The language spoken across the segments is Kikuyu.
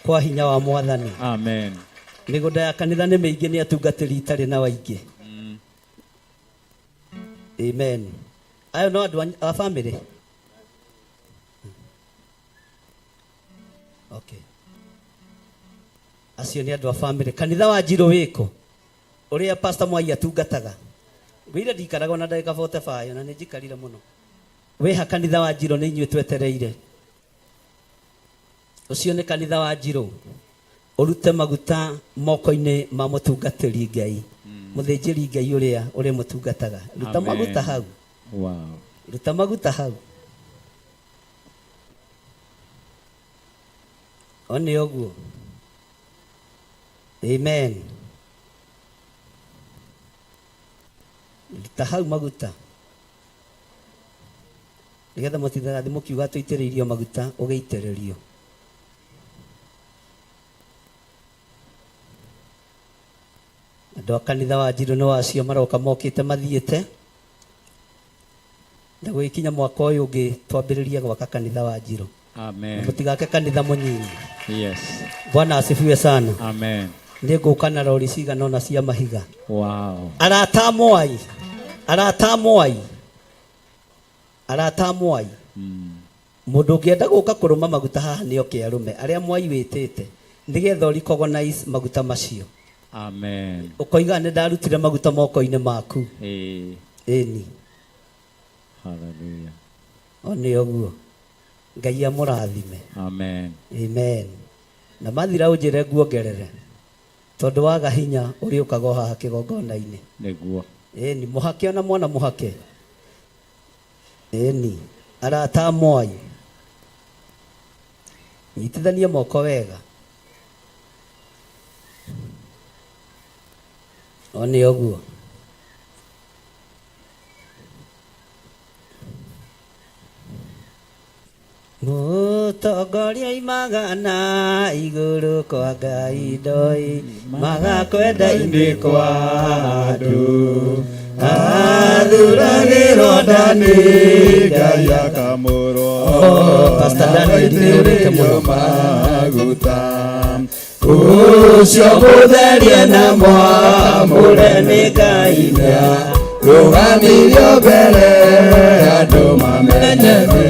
Kwa hinya wa Mwathani. Amen. Mĩgũnda ya kanitha nĩ mĩingĩ, nĩ atungatĩri itarĩ na waingĩ. Amen. Ayo no andũ a family. Okay. Acio nĩ andũ a family. Kanitha wa Njirũ wĩkũ? Ũrĩa Pastor Mwai atungataga. Ngwĩire ndikaraga ona ndagĩka 45 na nĩ njikarire mũno. Wĩha kanitha wa Njirũ nĩ inyuĩ twetereire. Ũcio nĩ kanitha wa Njirũ. Ũrute maguta moko-inĩ ma mũtungatĩri Ngai. Mũthĩnjĩri Ngai ũrĩa ũrĩmũtungataga. Ruta Amen. maguta hau. Wow. Ruta maguta hau. O nĩ ũguo. Amen. Ruta hau maguta. Nĩgetha mũtigathiĩ mũkiuga tũitĩrĩirio maguta, ũgĩitĩrĩrio. Andũ a kanitha wa Njirũ nĩ wacio maroka mokĩte mathiĩte. Na gũgĩkinya mwaka ũyũ ũngĩ twambĩrĩrie gwaka kanitha wa Njirũ. Amen. Mũtigake kanitha mũnyinyi. Yes. Bwana asifiwe sana. Amen. Nĩ ngũka na rori cigana ũna cia mahiga. Wow. Arata a Mwai, arata a Mwai, arata a Mwai. Mũndũ ũngĩenda gũka kũrũma maguta haha nĩ oke arũme arĩa Mwai wĩtĩte nĩgetha ũ recognize maguta macio. Amen. Ũkoiga nĩ ndarutire maguta moko-inĩ maku. Ĩĩ. Ĩni. Hallelujah. O nĩ ũguo. Ngai amũrathime. Amen. Amen. Na mathira ũnjĩre nguongerere. Tondũ waga hinya ũrĩũkaga o haha kĩgongona-inĩ. Nĩguo. Ĩni, mũhake ona mwana mũhake. Ĩni, arata a Mwai. Nyitithania moko wega. O nĩ ũguo. Mũtongoria imagana igũrũ kwa Ngai ndoi magakwenda-inĩ kwa andũ athuragĩrwo ndani Ngai akamũrwo. Oh, Pastor Daniel, nĩ ũrĩte mũno. Maguta. Ũcio mũtherie na mwamũre nĩ Ngai na Rũgamirio mbere andũ mamenye nĩ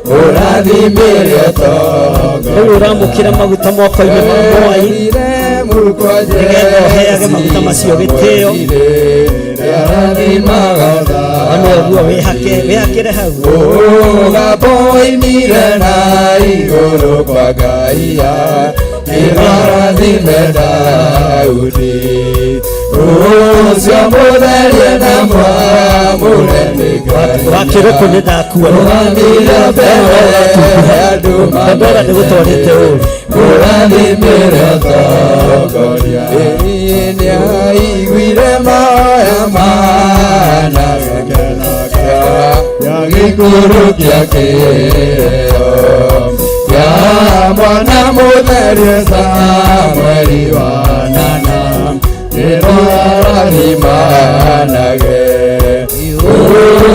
ũrathimire ũtongoria. Rĩu ũramũkĩra maguta moko-inĩ ma Mwai nĩgetha ũheage maguta macio gĩtĩo. Ona ũguo wĩhake, wĩhakĩre hau. Mũgambo woimire na igũrũ kwa Ngai nĩmarathime Daudi. Ũcio mũtherie na mwamũre nĩ Ngai. Wakĩrũkũ nĩ ndakuona. Rũgamire mbere andũ Ndora ndĩgũtwarĩte ũru. Mũrathimire ũtongoria. Ĩĩ nĩaiguire mahoya mana ya gĩkũrũ kĩa kĩrĩo ya mwana mũtherie Samueli wa nana nĩtwarathimanage.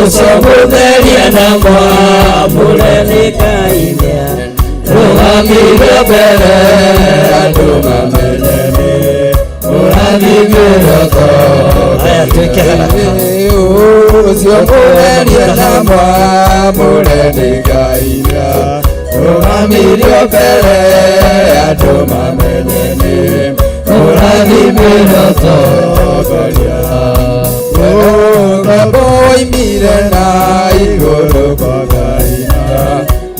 Ũcio mũtherie na mwamũre nĩ Ngai rũgamire mbere andũ mamenye nĩ mũrathimire ũtongoria. Aya twĩke haraka. Ũcio mũtherie na mwamũre nĩ Ngai rũgamirio mbere andũ mamenye nĩ mũrathimire ũtongoria. Mũgambo woimire na igũrũ kwa Ngai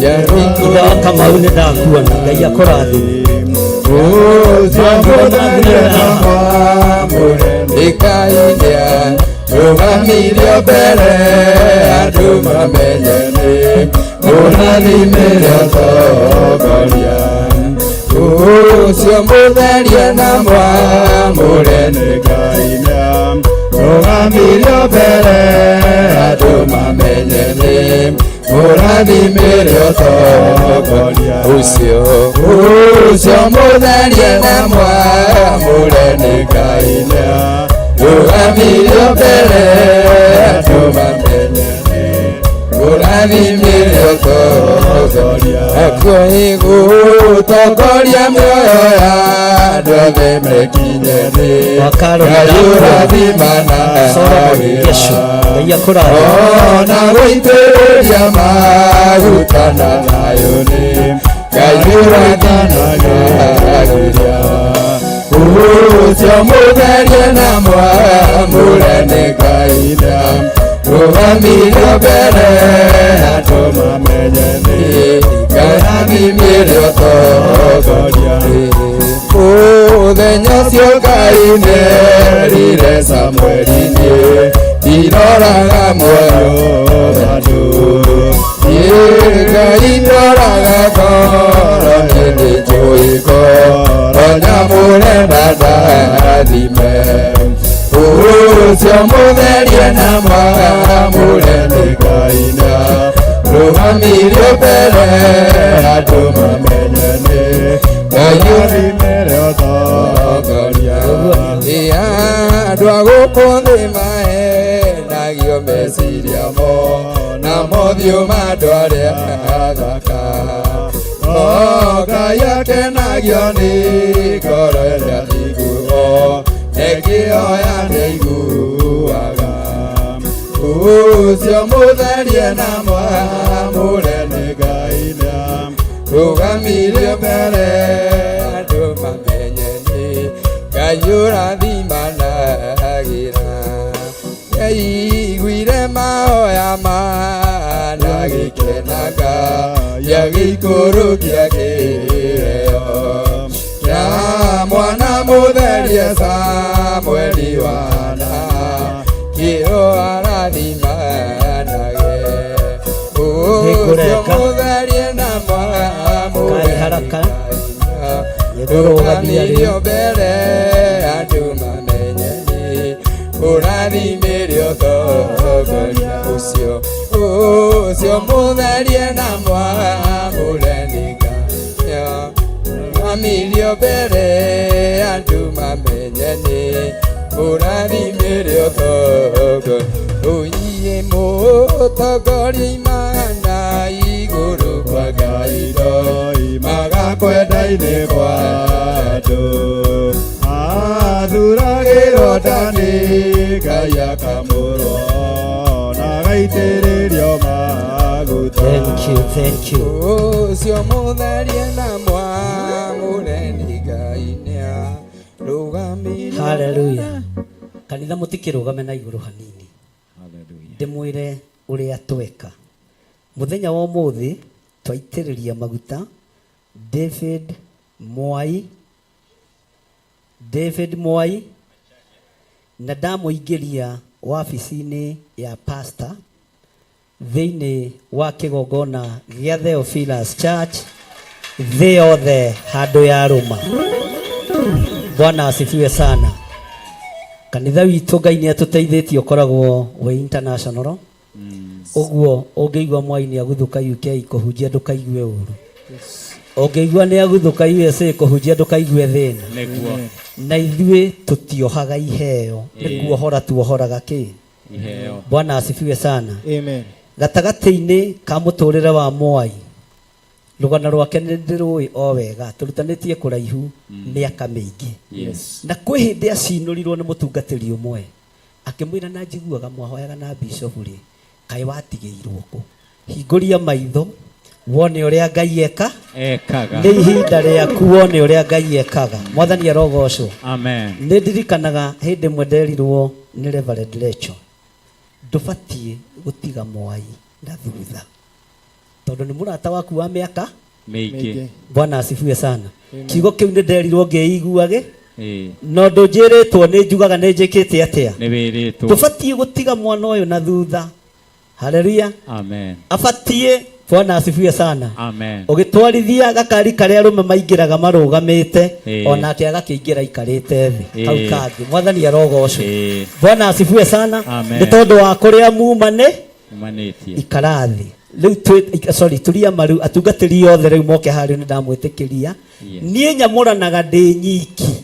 Ithe wa Kamau nĩ ndakuona. Ngai akũrathime. Ũcio mũtherie na mwamũre nĩ Ngai rũgamirio mbere andũ mamenye nĩ mũrathimire ũtongoria. Ũcio mũtherie na mwamũre nĩ Ngai rũgamirio mbere andũ mamenye nĩ mũrathimire ũtongoria. Ũcio ũcio mũtherie na mwamũre nĩ Ngai rũgamirio mbere andũ mamenye nĩ Ũrathimire ũtongoria Akuo ĩgũtongoria mĩoyo ya andũ othe mekinye thĩ. Wakaro Ngai ũrathimana Solomon Yeshu Ngai akũrathime. Ona gũitĩrĩria maguta na thayũ nĩ Ngai ũrathanagĩria. Ũcio mũtherie na mwamũre nĩ Ngai na rũgamirio mbere andũ mamenye nĩ Ngai athimire ũtongoria. Mũthenya ũcio Ngai nĩerire Samueli niĩ ndiroraga muoyo wa andũ. Niĩ Ngai ndoraga ngoro niĩ nĩnjũĩ ngoro nyamũre na ndathime. Ũcio mũtherie na mwamũre nĩ Ngai na rũgamirio mbere andũ mamenye nĩ Ngai ũthimĩre ũtongoria. Andũ a gũkũ thĩ mahenagio meciria mo na mothiũ ma andũ arĩa athaka. No Ngai akenagio nĩ ngoro ĩrĩa thingu o ĩkĩoya nĩaiguaga. Ũcio mũtherie na mwamũre nĩ Ngai na rũgamirio mbere andũ mamenye nĩ Ngai ũrathimanagĩra. Yaiguire mahoya mana gĩkenaga yagĩikũrũkia kĩheo ya mwana mũtherie Samueli wana kĩo arathimanage. Ũcio Nĩngũreka. mũtherie na mwamũre Kai haraka. Nĩngũrũgamia rĩu. rũgamirio mbere andũ mamenye nĩ ũrathimĩre ũtongoria ũcio ũcio mũtherie na mwamũre nĩ Ngai rũgamirio mbere andũ mamenye nĩ ũrathimĩre ũtongoria ũiye mũtongoria imana igũrũ kwa Ngai magakwenda-inĩ kwa andũ athuragĩrwo nda nĩ Ngai akamũrwo na agaitĩrĩrio maguta. Thank you, thank you. Ũcio mũtherie na mwamũre nĩ Ngai nĩarũgamirio. Hallelujah. Kanitha mũtikĩrũgame na igũrũ hanini. Hallelujah. Ndĩmwĩre ũrĩa tweka. Mũthenya wa ũmũthĩ twaitĩrĩria maguta David Mwai, David Mwai, na ndamũingĩria wabici-inĩ ya pastor thĩinĩ wa kĩgongona gĩa Theophilus Church thĩ yothe handũ ya rũma. Bwana asifiwe sana. Kanitha witũ Ngai nĩ atũteithĩtie ũkoragwo wĩ international. Ũguo ũngĩigua Mwai nĩ aguthũka UK kũhunjia ndũkaigue ũru. Ũngĩigua nĩ aguthũka USA kũhunjia ndũkaigue thĩna. Nĩguo. Na ithuĩ tũtiohaga iheo, nĩ kuohora tuohoraga kĩ. Iheo. Bwana asifiwe sana. Amen. Gatagatĩ-inĩ ka mũtũrĩre wa Mwai, rũgano rwake nĩ ndĩrũĩ o wega, tũrutanĩtie kũraihu mĩaka mĩingĩ. Yes. Na kwĩ hĩndĩ acinũrirwo nĩ mũtungatĩri ũmwe akĩmwĩra, na njiguaga mwahoyaga na bishop rĩ, kaĩ watigĩirwo kũ? Hingũria maitho wone ũrĩa Ngai eka. Ekaga. Nĩ ihinda rĩaku wone ũrĩa Ngai ekaga. Mwathani arogocwo. Amen. Nĩ ndirikanaga hĩndĩ ĩmwe nderirwo nĩ Reverend Lecho, ndũbatiĩ gũtiga Mwai na thutha tondũ nĩ mũrata waku wa mĩaka Mĩingĩ. Bwana asifiwe sana. Kiugo kĩu nĩ nderirwo ngĩiguage Ĩĩ. na ũndũ njĩrĩtwo nĩ njugaga nĩ njĩkĩte atĩa. Nĩ wĩrĩtwo. Tũbatiĩ gũtiga mwana ũyũ na thutha. Haleluya. Amen. Abatiĩ. Bwana asifiwe sana. Amen. Ũgĩtwarithia gakari karĩa arũme maingĩraga marũgamĩte, Ĩĩ. onake agakĩingĩra aikarĩte thĩ kau Ĩĩ. kangĩ. Mwathani arogocwo. Ĩĩ. Bwana asifiwe sana. Amen. Nĩ tondũ wa kũrĩa muma nĩ Umanĩtie. ikara thĩ rĩu sorry turia maru atungatĩri othe rĩu moke harĩa nĩ ndamwĩtĩkĩria. Yes. Niĩ nyamũranaga ndĩ nyiki,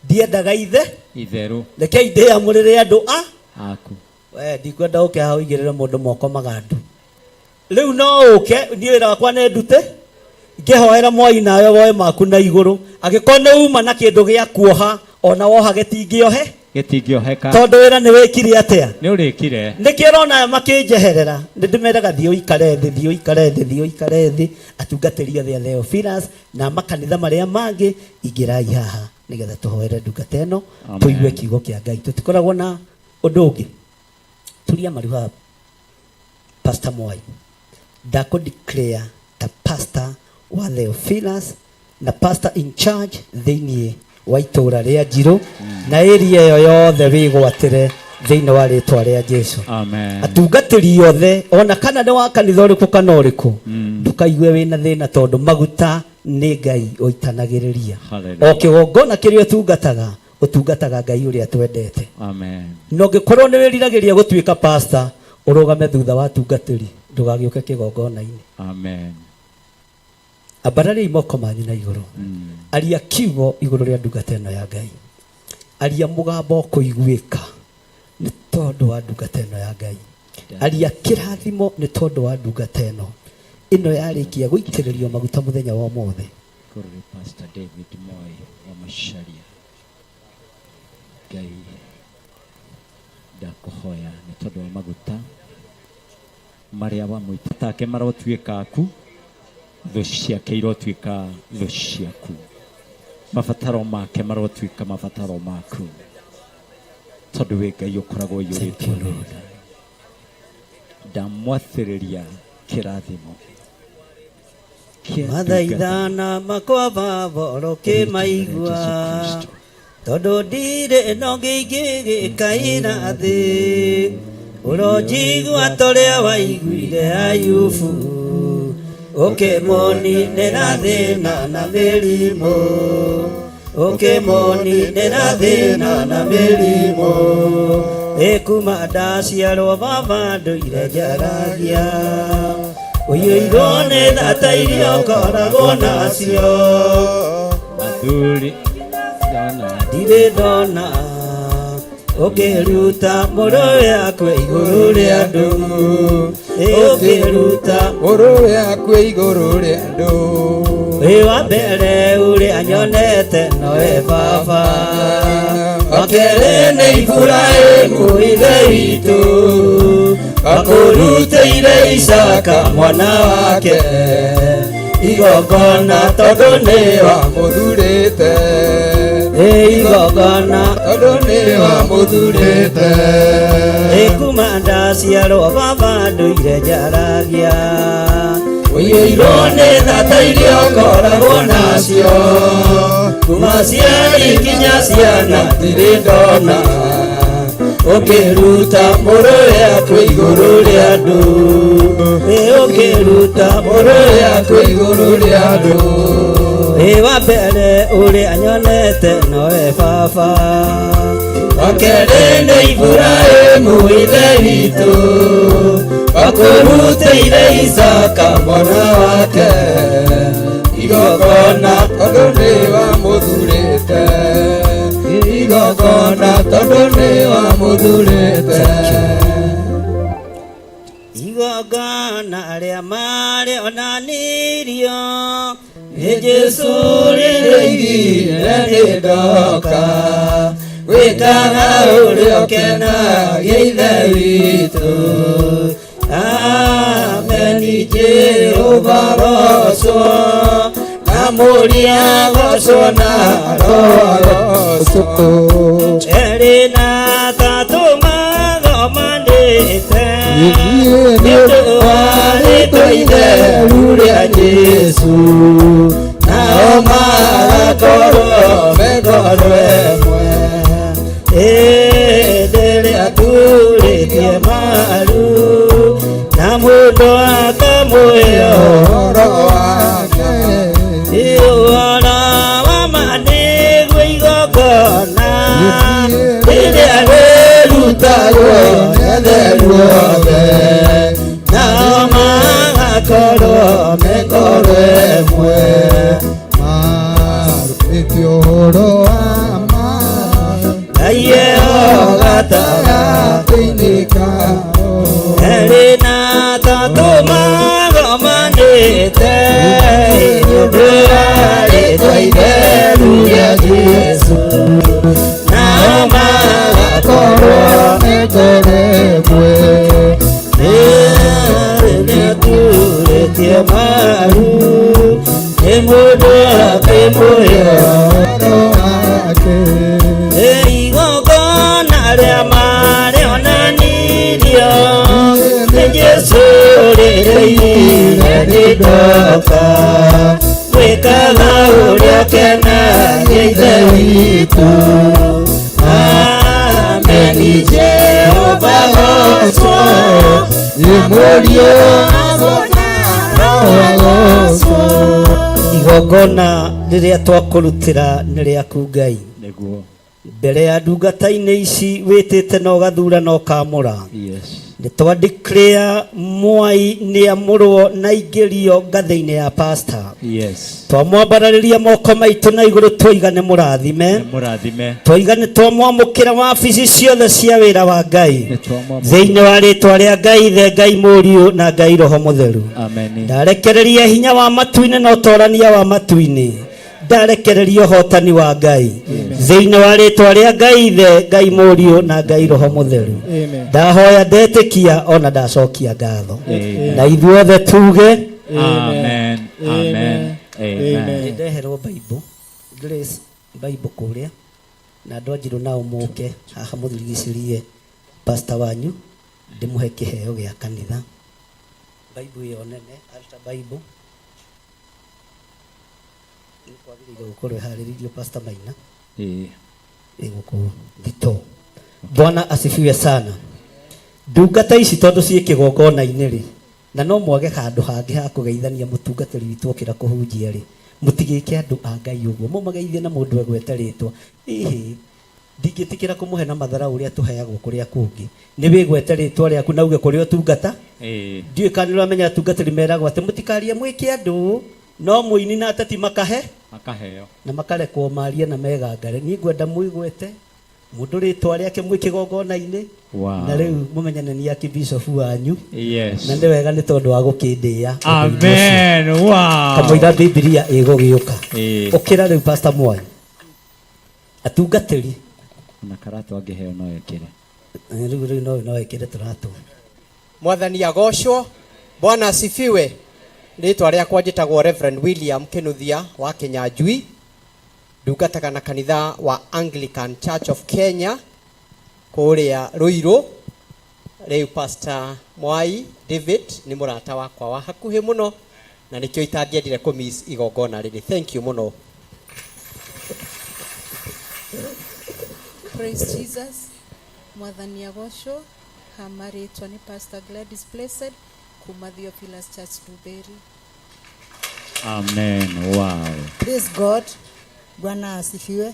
ndiendaga ithe Itherũ. Rekei ndĩamũrĩre andũ a Aku. We ndikwenda ũke haha ũigĩrĩre mũndũ moko magandu. Rĩu no ũke niĩ wĩra wakwa nĩ ndute ngĩhoera Mwai nawe woe maku na igũrũ. Angĩkorwo nĩ uma na kĩndũ gĩa kuoha, ona woha gĩtingĩohe. Gĩtingĩoheka. Tondũ wĩra nĩ wĩkire atĩa? Nĩ ũrĩkire. Nĩkĩo ũrona aya makĩnjeherera, nĩ ndĩmeraga thiĩ ũikare thĩ, thiĩ ũikare thĩ, thiĩ ũikare thĩ. Atungatĩri othe a Theophilus na makanitha marĩa mangĩ, ingĩrai haha nĩgetha tũhoere ndungata ĩno. Amen. Tũigue kiugo kĩa Ngai. Tũtikoragwo na ũndũ ũngĩ. Turia maru haha. Pastor Mwai, ndakũ declare ta pastor wa Theophilus na pastor in charge thĩinĩ wa itũũra rĩa Njirũ na area ĩyo yothe wĩgwatĩre thĩinĩ wa rĩtwa rĩa Jesu. Amen. Atungatĩri othe, ona kana nĩ wa kanitha ũrĩkũ kana ũrĩkũ, ndũkaigue wĩna thĩna tondũ maguta nĩ Ngai ũitanagĩrĩria. Hallelujah. O kĩgongona kĩrĩa ũtungataga, ũtungataga Ngai ũrĩa twendete. Amen. Na ũngĩkorwo nĩ wĩriragĩria gũtuĩka pastor, ũrũgame thutha wa atungatĩri, ndũgagĩũke kĩgongona-inĩ. Amen. Ambarariai moko manyu na igũrũ. Aria kiugo igũrũ rĩa ndungata ĩno ya Ngai. Aria mũgambo ũkũiguĩka nĩ tondũ wa ndungata ĩno ya Ngai. Aria kĩrathimo nĩ tondũ wa ndungata ĩno. Ĩno yarĩkia gũitĩrĩrio maguta mũthenya wa ũmũthĩ. Kũrĩ Pastor David Moi wa Macharia. Ngai, ndakũhoya nĩ tondũ wa maguta marĩa wamũita take marotuĩka aku, thũ ciake irotuĩka thũ ciaku, mabataro make marotuĩka mabataro maku, tondũ wĩ Ngai ũkoragwo ũiyũrĩtwo nĩ tha. Ndamwathĩrĩria kĩrathimo kĩa ndungata Mathaithana makwa baba ũkĩmaigua, tondũ ndirĩ no ngĩingĩgĩkaĩra thĩ. Ũronjigua torĩa waiguire Ayubu, ũkĩmũninĩra thĩna na mĩrimũ, ũkĩmũninĩra thĩna na mĩrimũ. Ĩ kuma ndaciarwo baba ndũire njaragia, ũiyũirwo nĩ thata iria ũkoragwo nacio. Mathuri ndona. Ndirĩ ndona ũkĩruta mũrũ yakwe igũrũ rĩa andũ. Ĩ ũkĩruta mũrũ yakwe igũrũ rĩa andũ. Ĩ wa mbere ũrĩa nyonete nowe baba, wa kerĩ nĩ Iburahĩmu ithe witũ, akũrutĩire Isaka mwana wake igongona tondũ nĩ wamũthurĩte. Ĩ igongona tondũ nĩ wamũthurĩte. Ĩ kuma ndaciarwo baba ndũire njaragia, ũiyũirwo nĩ thata iria ũkoragwo nacio, kuma ciari nginya ciana ndirĩ ndona ũkĩruta mũrũ yakwe igũrũ rĩa andũ. Ĩ ũkĩruta mũrũ yakwe igũrũ rĩa andũ. Ĩ wa mbere ũrĩa nyonete nowe baba, wa kerĩ nĩ Iburahĩmu ithe witũ, akũrutĩire Isaka mwana wake igongona tondũ nĩ wamũthurĩte. Igongona tondũ nĩ wamũthurĩte. Igongona rĩa marĩ onanirio nĩ Jesũ rĩrĩigire nĩ ndoka gwĩkaga ũrĩa ũkenagia Ithe witũ. Ameni. Jehova gocwo na Mũriũ gocwo na Roho erĩ na tatũ magomanĩte nĩ ũndũ wa rĩtwa itheru rĩa Jesũ, nao magakorwo me ngoro ĩmwe. Ĩndĩ rĩrĩa turĩtie maru na mũndũ akamũhe ũhoro wake, ũhoro wa ma nĩguo igongona rĩrĩa rĩrutagwo nĩ atheru othe, nao magakorwo me ngoro ĩmwe. Marũmĩtie ũhoro wa ma Ngai eho gatagatĩ gatagatĩ-inĩ kao. Erĩ na tatũ. Nĩndĩtĩĩte nĩ ũndũ wa rĩĩtwa itheru rĩa Jesũ, nao magakorwo nĩtũrĩmwe. Nĩaturĩtie maru nĩ mũndũ akĩmũhe Ũhoro wake. Igongona rĩa marĩonanirio nĩ Jesũ rĩrĩire nĩndoka gwĩkaga ũrĩa ũkenagia Ithe witũ. Ameni Jehova gocwo, Mũriũ agocwo. Igongona rĩrĩa twakũrutĩra nĩ rĩaku Ngai. Nĩguo. Mbere ya ndungata-inĩ ici wĩtĩte na ũgathura na ũkamũra. Yes. Nĩ twa declare Mwai nĩ amũrwo na aingĩrio ngathĩ-inĩ ya pastor. Yes. Twamwambararĩria moko maitũ na igũrũ twoiga nĩ mũrathime. Nĩ mũrathime. Twoiga nĩ twamwamũkĩra wabici ciothe cia wĩra wa Ngai. Nĩ twamwamũkĩra. Thĩinĩ wa rĩtwa rĩa Ngai Ithe, Ngai Mũriũ na Ngai Roho Mũtheru. Amen. Ndarekereria hinya wa matu-inĩ na ũtorania wa matu-inĩ. Ndarekereria ũhotani wa Ngai thĩinĩ wa rĩtwa rĩa Ngai Ithe, Ngai Mũriũ na Ngai Roho Mũtheru. Ndahoya, ndetĩkia ona ndacokia ngatho. Amen. Na ithuothe tuge Amen. Amen. Amen. Nĩndeherwo Bible, Grace Bible kũrĩa na andũ anjirũ nao mũke haha mũthirigicĩrie pastor wanyu ndĩmũhe kĩheo gĩa kanitha. Bible ĩyo nene, Altar Bible nĩ kwagĩrĩire gũkorwo ĩharĩrĩirio Pastor Maina. Ĩĩ. Ĩgũkũ thito. Bwana asifiwe sana. Ndungata ici tondũ ciĩ kĩgongona-inĩ rĩ, na no mwage handũ hangĩ ha kũgeithania mũtungatĩri witũ okĩra kũhunjia rĩ, mũtigĩke andũ a Ngai ũguo, mũmageithie na mũndũ egwete rĩtwa. Ĩhĩ, ndingĩtĩkĩra kũmũhe na matharau ũrĩa tũheagwo kũrĩa kũngĩ. Nĩ wĩgwete rĩtwa rĩaku na uge kũrĩa ũtungata. Ndiũĩ kana nĩ ũramenya atungatĩri meragwo atĩ mũtikarie mwĩke andũ, no mũini na ateti makahe. Makaheo. Na makarekwo marie na megangare. Niĩ ngwenda mwĩgwete mũndũ rĩtwa rĩake mwĩ kĩgongona-inĩ. Wow. Na rĩu mũmenyane nĩ archbishop wanyu. Yes. Na nĩ wega nĩ tondũ wa gũkĩndĩa. Amen. Wow. Kamũira Bibilia ĩgũgĩũka. Ĩĩ. Ũkĩra rĩu Pastor Mwai. Atungatĩri. Ona karatũ angĩheo no ekĩre. Rĩu rĩu no no ekĩre tũratũ. Mwathani agocwo. Bwana asifiwe. Rĩtwa rĩakwa njĩtagwo Reverend William Kinuthia wa Kinyanjui, ndungataga na kanitha wa Anglican Church of Kenya kũrĩa Ruiru. Rĩu Pastor Mwai David nĩ mũrata wakwa wa hakuhĩ mũno na nĩkĩo itangĩendire kũ miss igongona rĩrĩ. Thank you mũno. Praise Jesus. Mwathani agocwo. Hama rĩtwa nĩ Pastor Gladys Blessed kuma Theophilus Church Nduberi. Amen. Wow. Praise God. Bwana asifiwe.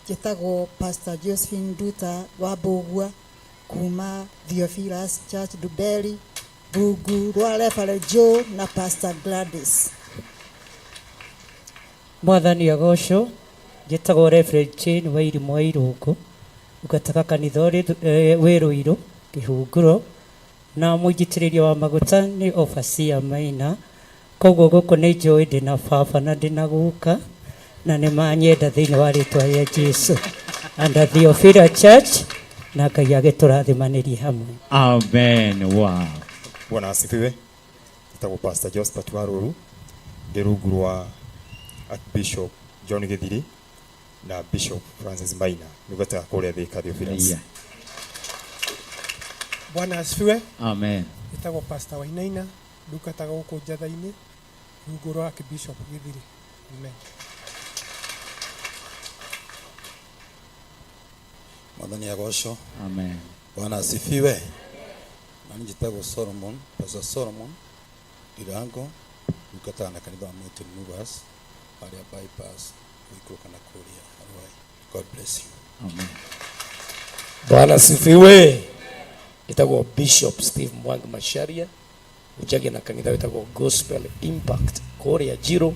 Njĩtagwo Pastor Josephine Nduta wa Mbũgua kuma Theophilus Church Nduberi, rungu rwa Reverend Joe na Pastor Gladys. Mwathani agocwo. Njĩtagwo Reverend Jane Wairimũ wa Irũngũ, ndungataga kanitha ũrĩ wĩ Rũirũ Kĩhunguro, na mũnjitĩrĩria wa maguta nĩ Overseer Maina. Koguo gũkũ nĩ njũĩ ndĩna baba na ndĩna guka na nĩ manyenda thĩinĩ wa rĩtwa rĩa Jesu. And at Theophilus Church na Ngai agĩtũrathimanĩrie hamwe. Amen. Wow. Bwana asifiwe. Njĩtagwo Pastor Josephat Waruru, ndĩ rungu rwa Archbishop John Githiri na Bishop Francis Maina, ndungataga kũrĩa Thika Theophilus. Yeah. Bwana asifiwe. Amen. Njĩtagwo Pastor Wainaina, ndungataga gũkũ Njatha-inĩ rungu rwa Archbishop Githiri. Amen. Mwathani agocwo. Amen. Bwana asifiwe. Nani njĩtagwo Solomon, Pastor Solomon Ndirango, ndungataga na kanitha wa Mountain Movers harĩa bypass gũikũrũka na kũrĩa Ruai. God bless you. Amen. Bwana asifiwe. Njĩtagwo Bishop Steve Mwangi Macharia, njagia na kanitha wĩtagwo Gospel Impact kũrĩa Njirũ,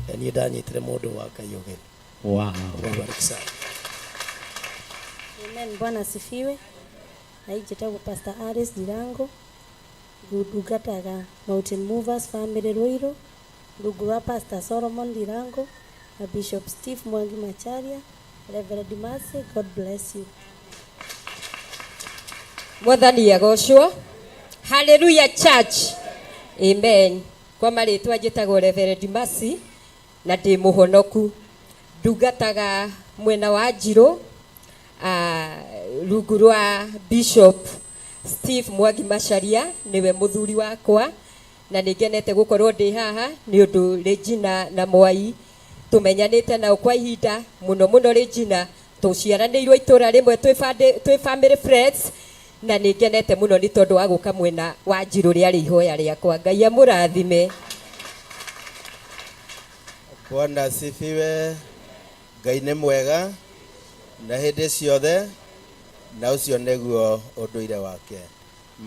na niĩ ndanyitire mũndũ wa Ngai ũgeni. Wow. Mungu abariki sana. Amen. Bwana asifiwe. Na njĩtagwo Pastor Alice Ndirango. Ndungataga Mountain Movers Family Ruiru, rungu rwa Pastor Solomon Ndirango na Bishop Steve Mwangi Macharia. Reverend Mercy, God bless you. Mwathani agocwo. Haleluya church. Amen. Kwa marĩtwa njĩtagwo Reverend Mercy na ndĩ mũhonoku. Ndungataga mwena wa Njirũ, rungu rwa Bishop Steve Mwangi Macharia, nĩwe mũthuri wakwa, na nĩ ngenete gũkorwo ndĩ haha nĩ ũndũ Regina na Mwai tũmenyanĩte nao kwa ihinda mũno mũno. Regina tũciaranĩirwo itũra rĩmwe, twĩ family friends, na nĩ ngenete mũno nĩ tondũ wa gũka mwena wa Njirũ rĩarĩ ihoya rĩakwa. Ngai amũrathime. Bwana asifiwe. Ngai nĩ mwega na hĩndĩ ciothe, na ũcio nĩguo ũndũire wake.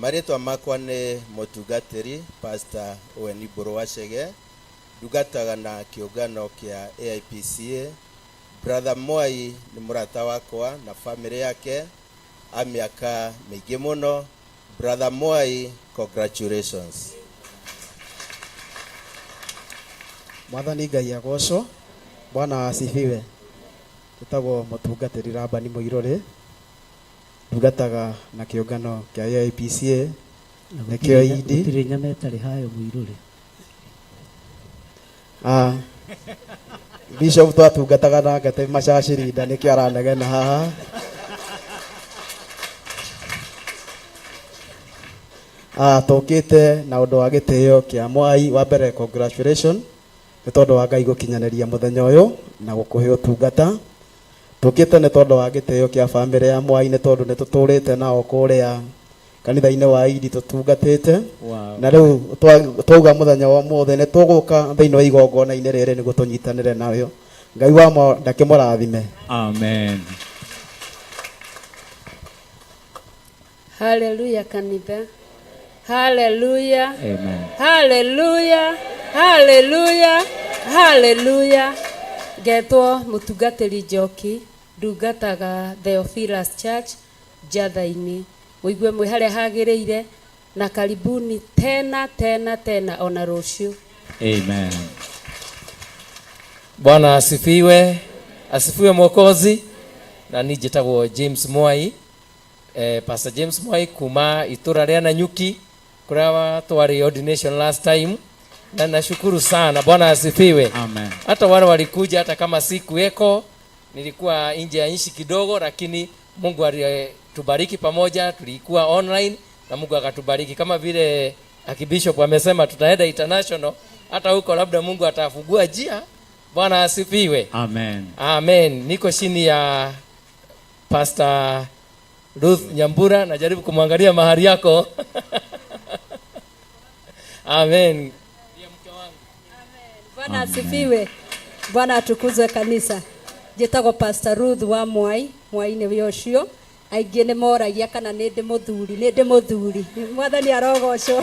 Marĩtwa makwa nĩ mũtungatĩri Pastor Weni Mbũrũ wa Chege, ndungataga na kĩũngano kĩa AIPCA. Brother Mwai nĩ mũrata wakwa na family yake a mĩaka mĩingĩ mũno. Brother Mwai, congratulations. Mwathani Ngai agocwo. Bwana asifiwe. Njĩtagwo mũtungatĩri Labani Mũirũrĩ, ndungataga na kĩũngano kĩa AIPCA nĩkĩo ED. Gũtirĩ nyama ĩtarĩ hayo Mũirũrĩ. Ah, Bishop twatungataga nake twĩ macacirinda nĩkĩo aranegena haha. Ah, tũkĩte na ũndũ wa gĩtĩo kĩa Mwai. Wa mbere, congratulation nĩ tondũ wa Ngai gũkinyanĩria mũthenya ũyũ na gũkũhe ũtungata. Tũkĩte nĩ tondũ wa gĩtĩo kĩa bamĩrĩ ya Mwai, nĩ tondũ nĩ tũtũrĩte nao kũrĩa kanitha-inĩ wa Idi tũtungatĩte. Na rĩu twauga mũthenya wa ũmũthĩ nĩ tũgũka thĩinĩ wa igongona-inĩ rĩrĩ nĩguo tũnyitanĩre nayo. Ngai wa ndakĩmũrathime. Amen. Haleluya kanitha. Haleluya. Amen. Haleluya. Haleluya. Haleluya. Ngetwo mũtungatĩri Njoki, ndungataga Theophilus Church Njatha-inĩ. Mũigue mwĩ harĩa hagĩrĩire, na karibuni tena tena tena ona rũciũ. Amen. Bwana asifiwe. Asifiwe Mwokozi. Na niĩ njĩtagwo James Mwai, Pastor James Mwai kuma itũra rĩa Nanyuki kũrĩa twarĩ ordination last time, na nashukuru sana. Bwana asifiwe. Amen. Hata wale walikuja, hata kama sikuweko, nilikuwa nje ya nchi kidogo, lakini Mungu alitubariki pamoja, tulikuwa online na Mungu akatubariki. Kama vile Archbishop amesema tutaenda international, hata huko labda Mungu atafungua njia. Bwana asifiwe. Amen. Amen. Niko chini ya Pastor Ruth Nyambura, najaribu kumwangalia mahali yako. Amen. Bwana asifiwe. Bwana atukuzwe kanisa. Njĩtagwo Pastor Ruth wa Mwai, Mwai nĩwe ũcio. Aingĩ nĩ moragia kana nĩ ndĩ mũthuri, nĩ ndĩ mũthuri. Mwathani arogocwo.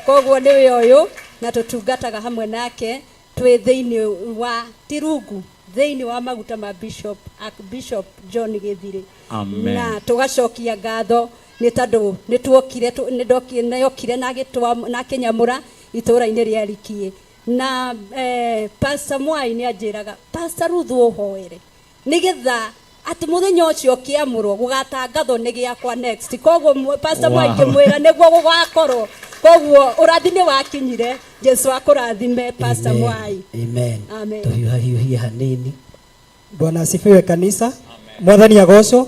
Koguo nĩwe ũyũ, na tũtungataga hamwe nake twĩ thĩinĩ wa Tirungu, thĩinĩ wa maguta ma Bishop, Archbishop John Gĩthirĩ. Amen. Na tũgacokia ngatho nĩ tondũ nĩ tuokire, nĩ ndokire, nĩ okire na agĩtwa, na akĩnyamũra itũũra-inĩ rĩa Rikiĩ. Na Pastor Mwai nĩ anjĩraga, Pastor Ruth ũhoere nĩgetha atĩ mũthenya ũcio ũkĩamũrwo gũgatangathwo nĩ gĩakwa next. Koguo Pastor Mwai ngĩmwĩra nĩguo gũgakorwo. Koguo ũrathi nĩ wakinyire. Jesu akũrathime Pastor Amen. Mwai. Amen. Amen. Tũhiũhahiũhie hanini. Bwana asifiwe kanisa. Mwathani agocwo.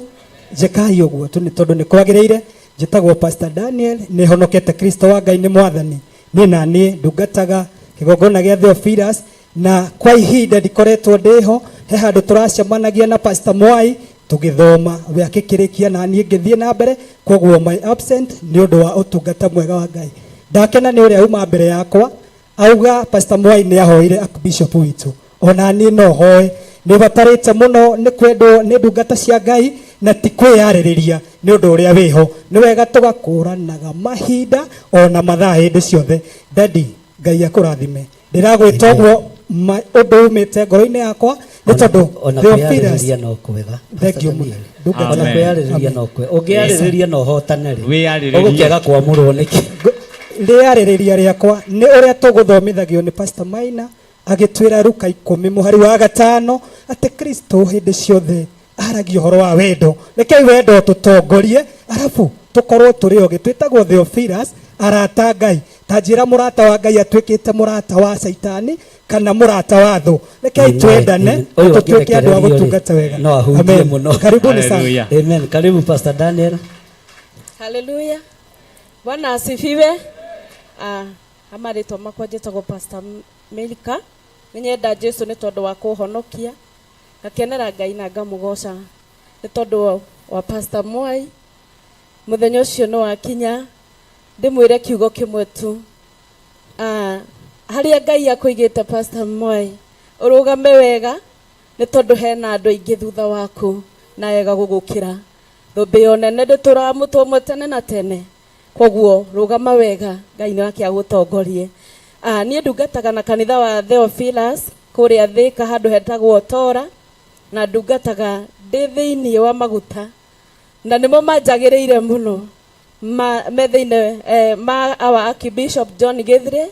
Njĩkai ũguo tu nĩ tondũ nĩ kwagĩrĩire. Njĩtagwo Pastor Daniel, nĩ honokete Kristo wa Ngai nĩ mwathani. Niĩ na niĩ ndungataga kĩgongona gĩa Theophilus, na kwa ihinda ndikoretwo ndĩho. He handũ tũracemanagia na Pastor Mwai tũgĩthoma, we akĩkĩrĩkia na niĩ ngĩthiĩ na mbere. Koguo my absent nĩ ũndũ wa ũtungata mwega wa Ngai. Ndakena nĩ ũrĩa uma mbere yakwa auga Pastor Mwai nĩ ahoire Archbishop witũ, ona niĩ no hoe. Nĩ ũbatarĩte mũno nĩ kwendwo nĩ ndungata cia Ngai na ti kwĩyarĩrĩria nĩ ũndũ ũrĩa wĩho. Nĩ wega tũgakũranaga mahinda ona mathaa hĩndĩ ciothe. Daddy, Ngai akũrathime. Ndĩragwĩta ũguo ũndũ umĩte ngoro-inĩ yakwa nĩ tondũ Ona Theophilus kwĩyarĩrĩria no kwega. Thank you mũno. Ndungata. Ona kwĩyarĩrĩria no kwega. Ũngĩyarĩrĩria no ũhotane rĩ. Wĩyarĩrĩrie. Ũgũkĩaga kwamũrwo nĩkĩ? Rĩarĩrĩria rĩakwa nĩ ũrĩa tũgũthomithagio nĩ Pastor Maina agĩtwĩra Luka ikũmi mũhari wa gatano atĩ Kristo hĩndĩ ciothe aragia ũhoro wa wendo. Rekei wendo ũtũtongorie, arabu tũkorwo tũrĩ ogĩ. Twĩtagwo Theophilus, arata a Ngai. Ta njĩra mũrata wa Ngai atuĩkĩte mũrata wa Caitani kana mũrata wa thũ. Rekei Amen. twendane Amen. na Ũyũ tũtuĩke andũ a angĩrekererio rĩ, gũtungata wega. no ahunjie Amen. mũno. Karibuni sana. Amen. Karibu Pastor Daniel. Haleluya. Bwana asifiwe. Ah, amarĩtwa makwa njĩtagwo Pastor Milka. Nĩnyenda Jesu nĩ tondũ wa kũhonokia. Ngakenera Ngai na ngamũgoca nĩ tondũ wa Pastor Mwai. Mũthenya ũcio nĩ wakinya. Ndĩmwĩre kiugo kĩmwe tu. Ah, harĩa Ngai akũigĩte Pastor Mwai, ũrũgame wega nĩ tondũ hena andũ aingĩ thutha waku na ega gũgũkĩra. Thũmbĩ ya ũnene ndĩtũraga mũtwe ũmwe tene na tene. Koguo rũgama wega, Ngai nĩ wake agũtongorie. Ah, niĩ ndungataga na kanitha wa Theophilus kũrĩa Thĩka handũ hetagwo Tora, na ndungataga ndĩ thĩinĩ wa maguta, na nĩmo manjagĩrĩire mũno ma, me thĩinĩ ma our Archbishop John Gĩthire,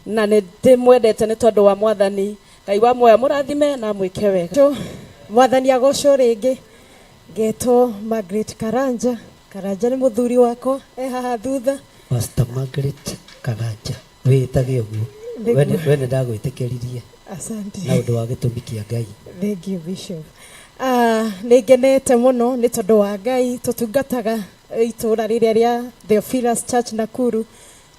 na nĩ ndĩmwendete nĩ tondũ wa Mwathani. Ngai wa muoyo amũrathime na amwĩke wega. Mwathani agocwo rĩngĩ. Ngetwo Margaret Karanja. Karanja nĩ mũthuri wakwa, e haha thutha. Pastor Margaret Karanja, wĩĩtage ũguo. Nĩguo. We nĩ ndagwĩtĩkĩririe. Asante. Na ũndũ wa gĩtũmi kĩa Ngai. Thank you, Bishop. Nĩ ngenete mũno nĩ tondũ wa Ngai. Tũtungataga itũũra rĩrĩa rĩa Theophilus Church Nakuru.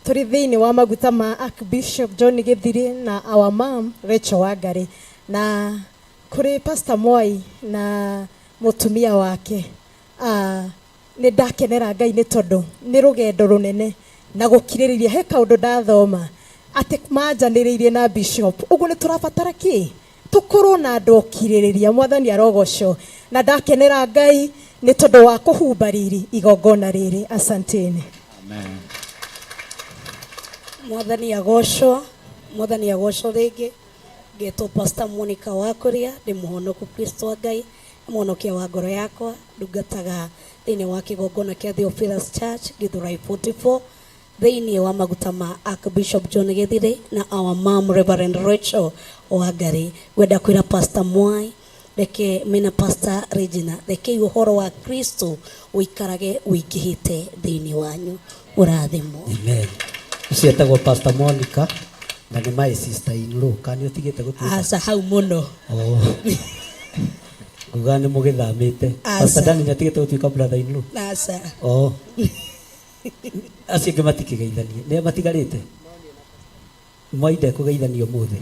Tũrĩ thĩinĩ wa maguta ma Archbishop John Gĩthiri na our mom Rachel Wangari. Na kũrĩ Pastor Mwai na mũtumia wake. Nĩ ndakenera Ngai nĩ tondũ nĩ rũgendo rũnene na gũkirĩrĩria. He kaũndũ ndathoma atĩ manjanĩrĩirie na Bishop. Ũguo nĩ tũrabatara kĩ? Tũkorwo na andũ okirĩrĩria. Mwathani arogocwo. Na ndakenera Ngai nĩ tondũ wa kũhumba riri igongona rĩrĩ. Asanteni. Amen. Mwathani agocwo. Mwathani agocwo rĩngĩ. Ngetwo Pastor Monica Wakuria, ndĩ mũhonoku Kristo wa Ngai, nĩ mũhonokia wa ngoro yakwa, ndungataga thĩinĩ wa kĩgongona kĩa Theophilus Church, Githurai 44, thĩinĩ wa maguta ma Archbishop John Gĩthiri na our mom Reverend Rachel Wangari. Ngwenda kwĩra Pastor Mwai, reke mena Pastor Regina, rekei ũhoro wa Kristo ũikarage ũingĩhĩte thĩinĩ wanyu. Ũrathimwo. Amen. Ũcio etagwo Pastor Monica na nĩ my sister in law. Kana nĩ ũtigĩte gũtuĩka? Aca, hau mũno. Oh. Nguga nĩ mũgĩthamĩte. Aca. Pastor Dani nĩ atigĩte gũtuĩka brother in law? Aca. Oh. Acio angĩ matikĩgeithanie. Nĩ matigarĩte? Mwai ndekũgeithanio ũmũthĩ.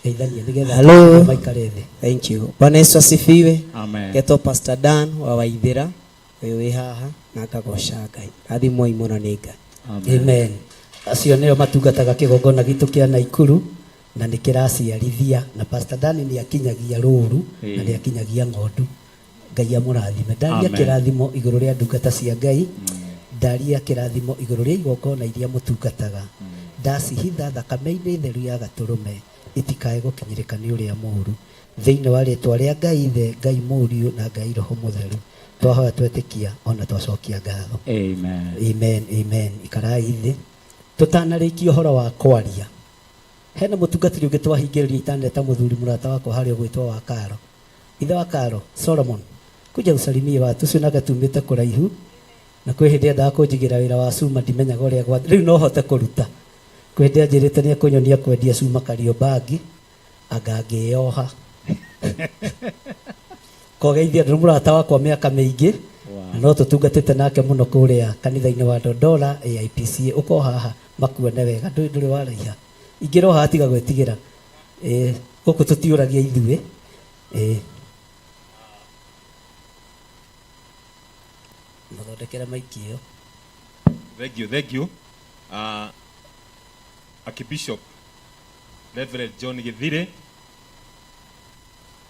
Geithania nĩgetha Hello. maikare thĩ. Thank you. Bwana Yesu asifiwe. Amen. Getwo Pastor Dan wa Waithĩra ũyũ wĩ haha na ngagoca Ngai. Rathimwoi mũno nĩ Ngai. Amen. Amen. Acio nĩo matungataga kĩgongona gitũ kĩa Naikuru na nĩ kĩraciarithia, na Pastor Dan nĩ akinyagia rũru na nĩ akinyagia ng'ondu. Ngai amũrathime. Ndaria Amen. kĩrathimo igũrũ rĩa ndungata cia Ngai. Ndaria kĩrathimo igũrũ rĩa igongona iria mũtungataga. Ndacihitha thakame-inĩ theru ya gatũrũme itikae gũkinyĩrĩka nĩ ũrĩa mũũru. Thĩinĩ wa rĩtwa rĩa Ngai Ithe, Ngai Mũriũ na Ngai Roho Mũtheru. Twahoya twetĩkia ona twacokia ngatho. Amen. Amen, amen. Ikarai thĩ. Tũtanarĩkia ũhoro wa kwaria, hena mũtungatĩri ũngĩ twahingĩrĩria itaneta mũthuri mũrata wakwa harĩa ũgwĩtwo wa Karo. Ithe wa Karo, Solomon, kuja usalimie watu ũcio nake tumĩte kũraihu na kwĩ hĩndĩ endaga kũnjigĩra wĩra wa cuma ndimenyaga ũrĩa gwa rĩu no hote kũruta. Kwĩ hĩndĩ anjĩrĩte nĩ ekũnyonia kwendia cuma Kariobangi anga ngĩyoha. Kogeithia ndũ mũrata wakwa mĩaka mĩingĩ. Wow. Na no tũtungatĩte nake mũno kũrĩa kanitha-inĩ wa Dondora AIPCA. Ũka haha makuone wega, ndũrĩ waraiha. Ingĩra o haha tiga gwĩtigĩra. Gũkũ tũtiũragia ithuĩ. Mũthondekere maiki ĩyo. Thank you, thank you. Archbishop Reverend John Githire,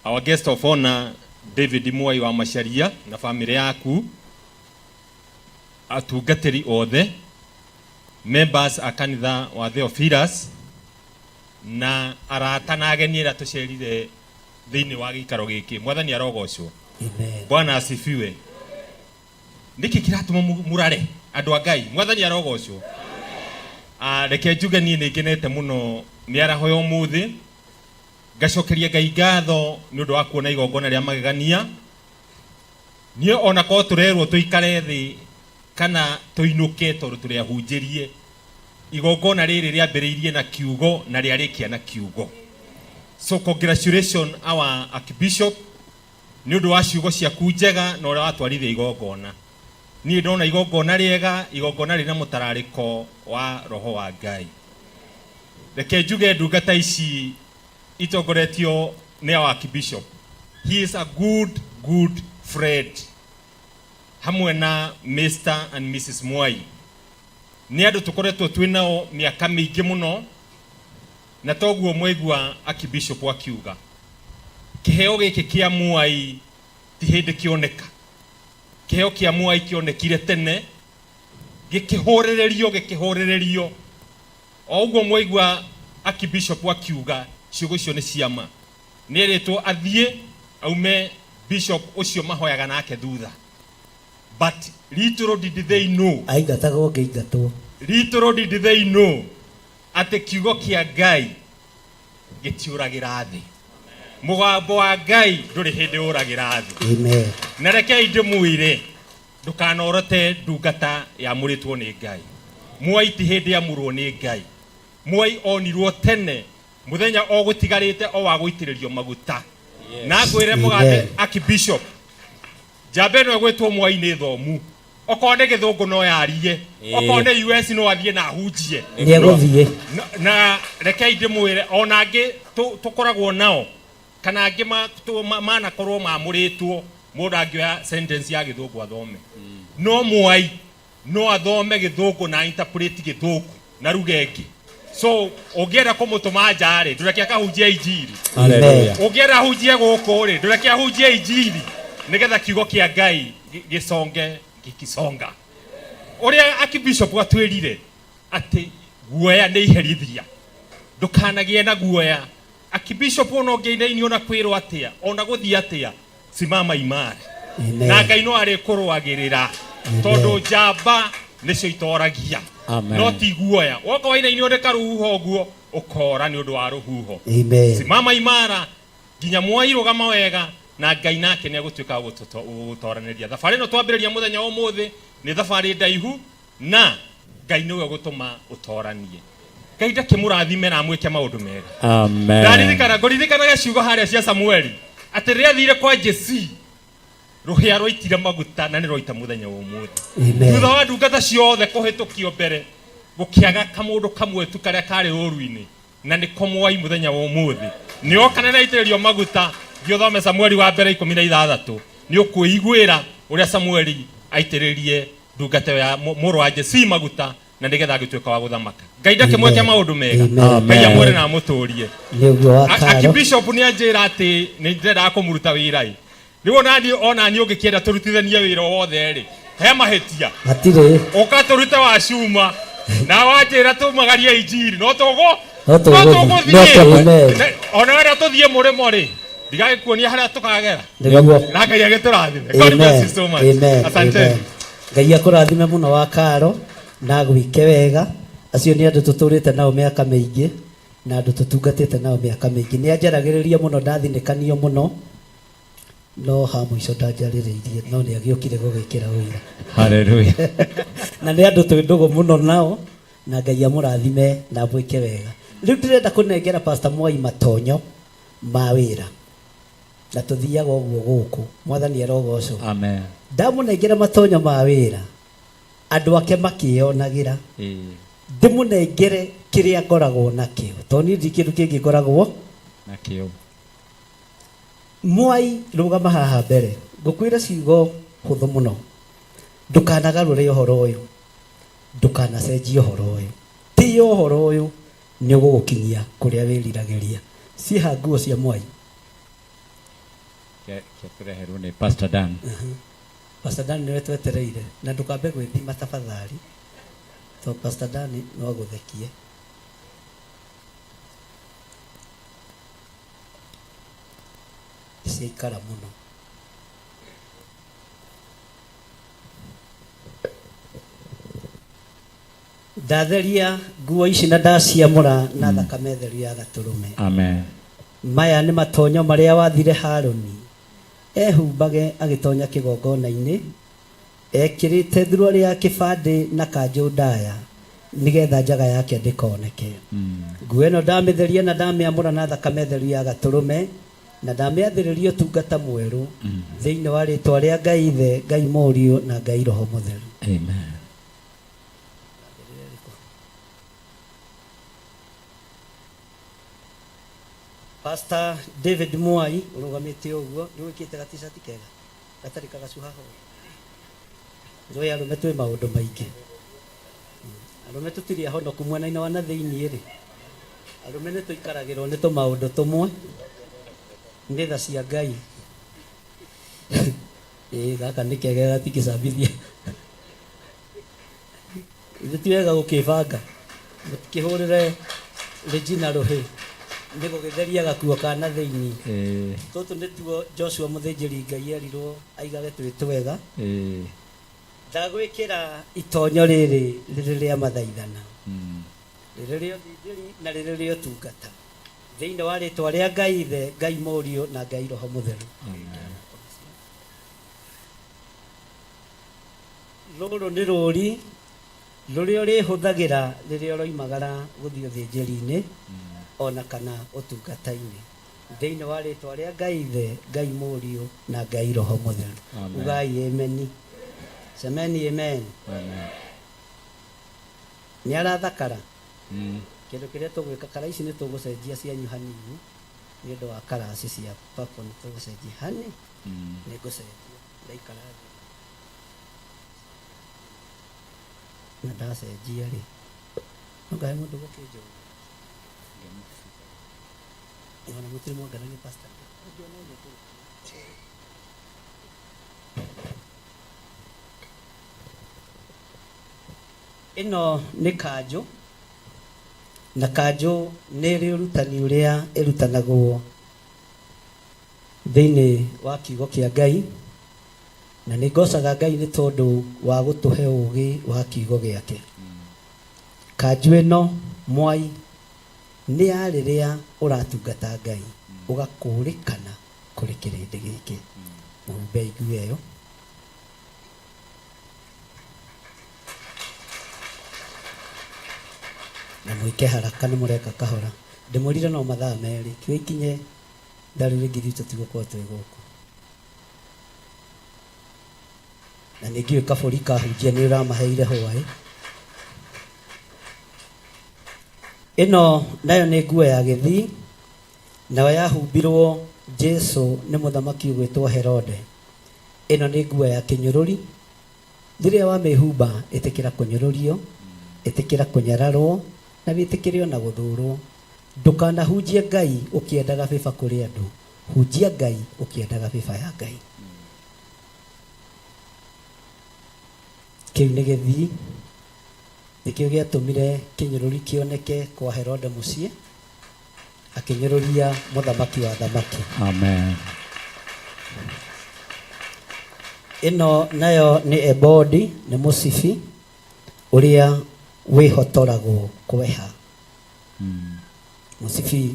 our guest of honor David Mwai wa Macharia na family yaku, atungatĩri othe, members a kanitha wa Theophilus na arata na ageni arĩa tũcerire thĩinĩ wa gĩikaro gĩkĩ. Mwathani arogocwo. Amen. Bwana asifiwe. Nĩkĩ kĩratũma mũrare andũ a Ngai? Mwathani arogocwo. Ah, reke njuge niĩ nĩ ngenete mũno mĩaraho ya ũmũthĩ ngacokeria Ngai ngatho nĩ ũndũ wa kuona igongona rĩa magegania. Niĩ ona korwo tũrerwo tũikare thĩ kana tũinũke tondũ tũrĩ ahunjĩrie, igongona rĩrĩ rĩambĩrĩirie na kiugo na rĩarĩkia na kiugo. So congratulations our Archbishop nĩ ũndũ wa ciugo ciaku njega na ũrĩa watwarithia igongona. Niĩ ndona igongona rĩega, igongona rĩna mũtararĩko wa roho wa Ngai. Reke njuge ndungata ici itongoretio nĩ our Archbishop. He is a good, good friend. Hamwe na Mr and Mrs Mwai. Nĩ andũ tũkoretwo twĩ nao mĩaka mĩingĩ mũno, na toguo mwaigua Archbishop akiuga. Kĩheo gĩkĩ kĩa Mwai ti hĩndĩ kĩoneka. Kĩheo kĩa Mwai kĩonekire tene, gĩkĩhũrĩrĩrio, gĩkĩhũrĩrĩrio. O ũguo mwaigua Archbishop akiuga, ciugo icio nĩ ciama. Nĩ erĩtwo athiĩ aume bishop ũcio mahoyaga nake thutha. But little did they know. Aingatagwo ngĩingatwo. Little did they know atĩ kiugo kĩa Ngai gĩtiũragĩra thĩ. Mũgambo wa Ngai ndũrĩ hĩndĩ ũragĩra thĩ. Amen. Na rekei ndĩmwĩre ndũkanorote ndungata yamũrĩtwo nĩ Ngai. Mwai ti hĩndĩ amũrwo nĩ Ngai. Mwai onirwo tene muthenya o gũtigarĩte o wa gũitĩrĩrio maguta. Na ngwĩre mũgathe Archbishop, njamba ĩno ĩgwĩtwo Mwai nĩ thomu. Okorwo nĩ gĩthũngũ no yarie, okorwo nĩ US no athiĩ na ahunjie. Nĩegũthiĩ. Na rekei ndĩmwĩre ona angĩ tũkoragwo nao kana angĩ manakorwo mamũrĩtwo mũndũ angĩoya sentence ya gĩthũngũ athome. No Mwai no athome gĩthũngũ na interpret gĩthũngũ na ruga ĩngĩ. So ũngĩenda kũmũtũma nja rĩ, ndũreke akahunjie injiri. Hallelujah. Ũngĩenda ahunjie gũkũ rĩ, ndũreke ahunjie injiri nĩgetha kiugo kĩa Ngai gĩconge gĩkĩconga. Ũrĩa Archbishop atwĩrire atĩ guoya nĩ iherithia, ndũkanagĩe na guoya. Archbishop ona ũngĩinainio na kwĩrwo atĩa, ona gũthiĩ atĩa, simama imara. Amen. Na Ngai no arĩkũrũagĩrĩra tondũ njamba nĩcio itoragia. Amen. No ti guoya. Woka wainainio nĩ karũhuho ũguo, ũkora nĩ ũndũ wa rũhuho. Amen. Simama imara nginya mwairũgama wega na Ngai nake nĩ egũtuĩka wa gũgũtoranĩria. Thabarĩ ĩno twambĩrĩria mũthenya wa ũmũthĩ nĩ thabarĩ ndaihu na Ngai nĩwe ũgũtũma ũtoranie. Ngai ndakĩmũrathime na amwĩke maũndũ mega. Amen. Ndaririkana, ngũririkanaga ciugo harĩa cia Samueli atĩ rĩrĩa athire kwa Jesi rũhĩa rwaitire maguta na nĩ rwaita mũthenya wa ũmũthĩ. Amen. Thutha wa ndungata ciothe kũhĩtũkio mbere gũkĩaga kamũndũ kamwe tu karĩa karĩ ũru-inĩ na nĩko Mwai mũthenya wa ũmũthĩ nĩ oka na nĩaitĩrĩrio maguta. Thiĩ ũthome Samueli wa mbere 16 nĩ ũkwĩiguĩra ũrĩa Samueli aitĩrĩrie ndungata ĩyo ya mũrũ wa Jesi maguta na nĩgetha agĩtuĩka wa gũthamaka. Ngai ndakĩmwĩke Amen. maũndũ mega. Amen. Ngai amwere na amũtũrie. Nĩ ũguo wa Karo. Archbishop nĩ anjĩra atĩ nĩ ndĩrendaga kũmũruta wĩra ĩ. Rĩu ona niĩ ũngĩkĩenda tũrutithanie wĩra o wothe rĩ, he mahĩtia. Hatirĩ. Ũka tũrute wa cuma na wanjĩra tumagarie injiri no tũgũ No tũgũthiĩ. no tũgũthiĩ. Amen. Ona wenda tũthiĩ mũrĩmo rĩ, ndigagĩkuonia harĩa tũkagera. Nĩguo. Na Ngai agĩtũrathime. God bless you so much. Amen. Asante. Amen. Ngai akũrathime mũno wa Karo na agwĩke wega. Acio nĩ andũ tũtũrĩte nao mĩaka mĩingĩ na andũ tũtungatĩte nao mĩaka mĩingĩ. Nĩ anjaragĩrĩria mũno, ndathinĩkanio mũno, no ha mũico ndanjarĩrĩirie, no nĩ agĩũkire gũgĩkĩra ũira. Hallelujah. Na nĩ andũ twĩ ndũgũ mũno nao, na Ngai amũrathime na amwĩke wega. Rĩu ndĩrenda kũnengera Pastor Mwai matonyo ma wĩra. Na tũthiaga ũguo gũkũ. Mwathani arogocwo. Amen. Ndamũnengera matonyo ma wĩra, andũ ake makĩyonagĩra. Ndĩmũnengere kĩrĩa ngoragwo nakĩo, tondũ niĩ ndirĩ kĩndũ kĩngĩ ngoragwo nakĩo. Mwai, rũgama haha mbere, ngũkwĩra ciugo hũthũ mũno. Ndũkanagarũre ũhoro ũyũ, ndũkanacenjie ũhoro ũyũ. Tĩĩa ũhoro ũyũ, nĩ ũgũgũkinyia kũrĩa wĩriragĩria. Ciĩha nguo cia Mwai. Kĩa tũreherwo nĩ Pastor Dan. Pastor Dan nĩwe twetereire, na ndũkambe gwĩthima tafadhali, tondũ Pastor Dan no agũthekie. Ciaikara mũno. Ndatheria nguo ici na ndaciamũra na thakame theru ya gatũrũme. Amen. Maya nĩ matonyo marĩa wathire Harũni ehumbage agĩtonya kĩgongona-inĩ, ekĩrĩte thuruarĩ ya kĩbandĩ na kanjũ ndaya, nĩgetha njaga yake ndĩkoneke. Nguo ĩno ndamĩtheria na ndamĩamũra na thakame theru ya gatũrũme, na ndamĩathĩrĩria ũtungata mwerũ, thĩinĩ wa rĩĩtwa rĩa Ngai Ithe, Ngai Mũriũ, na Ngai Roho Mũtheru. Amen. Pastor David Mwai ũrũgamĩte ũguo nĩ wĩkĩte gatishati kega gatarĩ kagacuha ho. Njũĩ arũme twĩ maũndũ maingĩ. Arũme tũtirĩ ahonoku mwena-inĩ wa na thĩinĩ rĩ. Arũme nĩ tũikaragĩrwo nĩ tũmaũndũ tũmwe. Nĩ tha cia Ngai. Ĩĩ gaka nĩ kega gatingĩcambithia. Ithuĩ ti wega gũkĩbanga. Mũtikĩhũrĩre Regina rũhĩ nĩ gũgĩtheria gakuo ka na thĩinĩ. Tũtũ nĩtuo Joshua mũthĩnjĩri Ngai erirwo aigage twĩ twega. Ndagwĩkĩra itonyo rĩrĩ rĩrĩ rĩa mathaithana, rĩrĩ rĩa ũthĩnjĩri na rĩrĩ rĩa ũtungata, thĩinĩ wa rĩtwa rĩa Ngai Ithe, Ngai Mũriũ na Ngai Roho Mũtheru. Rũrũ nĩ rũri rũrĩa ũrĩhũthagĩra rĩrĩa ũroimagara gũthiĩ ũthĩnjĩri-inĩ ona kana ũtungata-inĩ. Thĩinĩ wa rĩtwa rĩa Ngai Ithe, Ngai Mũriũ na Ngai Roho Mũtheru. Amen. Ugai ameni. Semeni amen. Amen. Nĩ arathakara. Kĩndũ kĩrĩa tũgwĩka kara ici nĩ tũgũcenjia cianyu hanini nĩ ũndũ wa karaci cia purple nĩ tũgũcenjia hani. Nĩ ngũcenjia ndaikara thĩ. Na ndacenjia rĩ, no ngahe mũndũ gũkĩnjũria. Ona mũtirĩ mwangarania pastor. Ĩno nĩ kanjũ na kanjũ nĩ ĩrĩ ũrutani ũrĩa ĩrutanagwo thĩinĩ wa kiugo kĩa Ngai na nĩ ngocaga Ngai nĩ tondũ wa gũtũhe ũgĩ wa kiugo gĩake. Kanjũ ĩno mwai nĩ ya rĩrĩa ũratungata Ngai ũgakũrĩkana kũrĩ kĩrĩndĩ gĩkĩ. Mũhumbe igue ĩyo. Na mwĩke haraka nĩ mũreka kahora. Ndĩmwĩrire no mathaa merĩ kiugo ikinye thaa rĩu rĩngĩ ithuĩ tũtigũkorwo twĩ gũkũ. Na nĩ ngĩũĩ kabũri kahunjia nĩ ũramaheire hwaĩ. Ĩno nayo nĩ nguo ya gĩthii, nayo yahumbirwo Jesu nĩ mũthamaki ũgwĩtwo Herode. Ĩno nĩ nguo ya kĩnyũrũri, rĩrĩa wamĩhumba ĩtĩkĩra kũnyũrũrio, ĩtĩkĩra kũnyararwo, na wĩtĩkĩre ona gũthũrwo. Ndũkanahunjie Ngai ũkĩendaga bĩba kũrĩ andũ, hunjia Ngai ũkĩendaga bĩba ya Ngai. Kĩu nĩ gĩthii. Nĩkĩo gĩatũmire kĩnyũrũri kĩoneke kwa Herode mũciĩ, akĩnyũrũria mũthamaki wa thamaki. Amen. Ĩno nayo nĩ ebodi, nĩ mũcibi ũrĩa wĩhotoragwo kweha. Mũcibi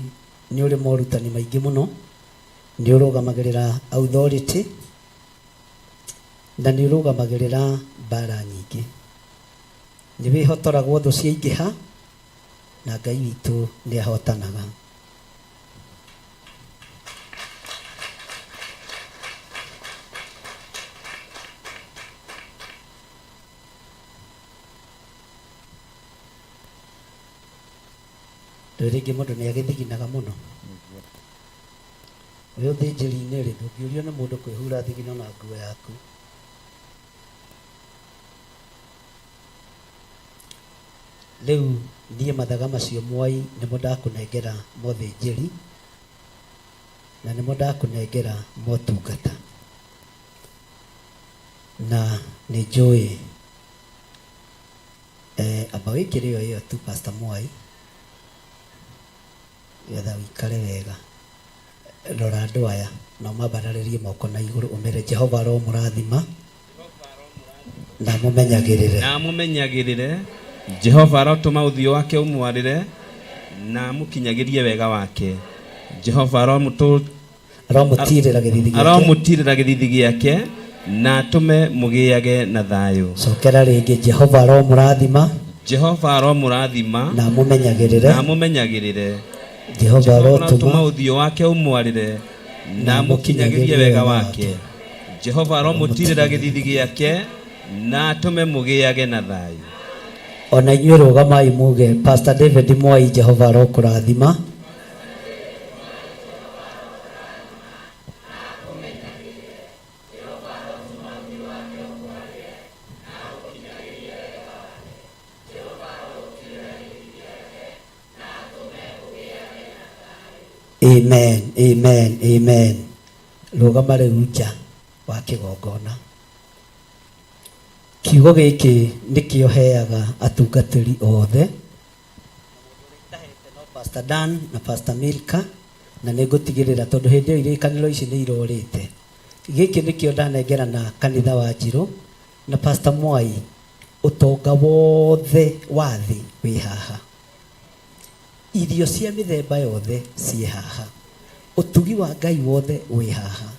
nĩ ũrĩ morutani maingĩ mũno, nĩ ũrũgamagĩrĩra authority na nĩ ũrũgamagĩrĩra mbara nyingĩ. Nĩ wĩhotoragwo thũ ciaingĩha na Ngai witũ nĩ ahotanaga. Rĩu rĩngĩ mũndũ nĩ agĩthiginaga mũno. Wĩ ũthĩnjĩri-inĩ rĩ, ndũngĩũrio nĩ mũndũ kwĩhura thigino na nguo yaku. Rĩu niĩ mathaga macio mwai nĩmo ndakũnengera mothĩnjĩri, na nĩmo ndakũnengera motungata. Na nĩ njũĩ eh, amba wĩkĩre o ĩyo tu Pastor Mwai, getha ũikare wega. Rora andũ aya na ũmambararĩrie moko na igũrũ ũmere Jehova aromũrathima na amũmenyagĩrĩre. Na amũmenyagĩrĩre. Jehova arotũma ũthiũ wake ũmwarĩre na amũkinyagĩrie wega wake. Jehova aromũtũ Aromũtiirĩra gĩthithi gĩake. Aromũtiirĩra gĩthithi gĩake na atũme mũgĩage na thayũ. Cokera rĩngĩ, Jehova aromũrathima. Jehova aromũrathima na amũmenyagĩrĩre. Na amũmenyagĩrĩre. Jehova arotũma arotũma ũthiũ wake ũmwarĩre na amũkinyagĩrie wega wake. Jehova aromũtiirĩra gĩthithi gĩake na atũme mũgĩage na thayũ. Ona inyuĩ rũgamai muge, Pastor David Mwai, Jehova arokũrathima. Amen, amen, amen. Rũgama rĩu nja wa kĩgongona. Kiugo gĩkĩ nĩkĩo heaga atungatĩri othe. Pastor Dan na Pastor Milka na nĩ ngũtigĩrĩra tondũ hĩndĩ ĩyo irĩkanĩro ici nĩ irorĩte. Gĩkĩ nĩkĩo ndanengerana kanitha wa Njirũ na Pastor Mwai, ũtonga wothe wa thĩ wĩ haha. Irio cia mĩthemba yothe ciĩ haha. Ũtugi wa Ngai wothe wĩ haha.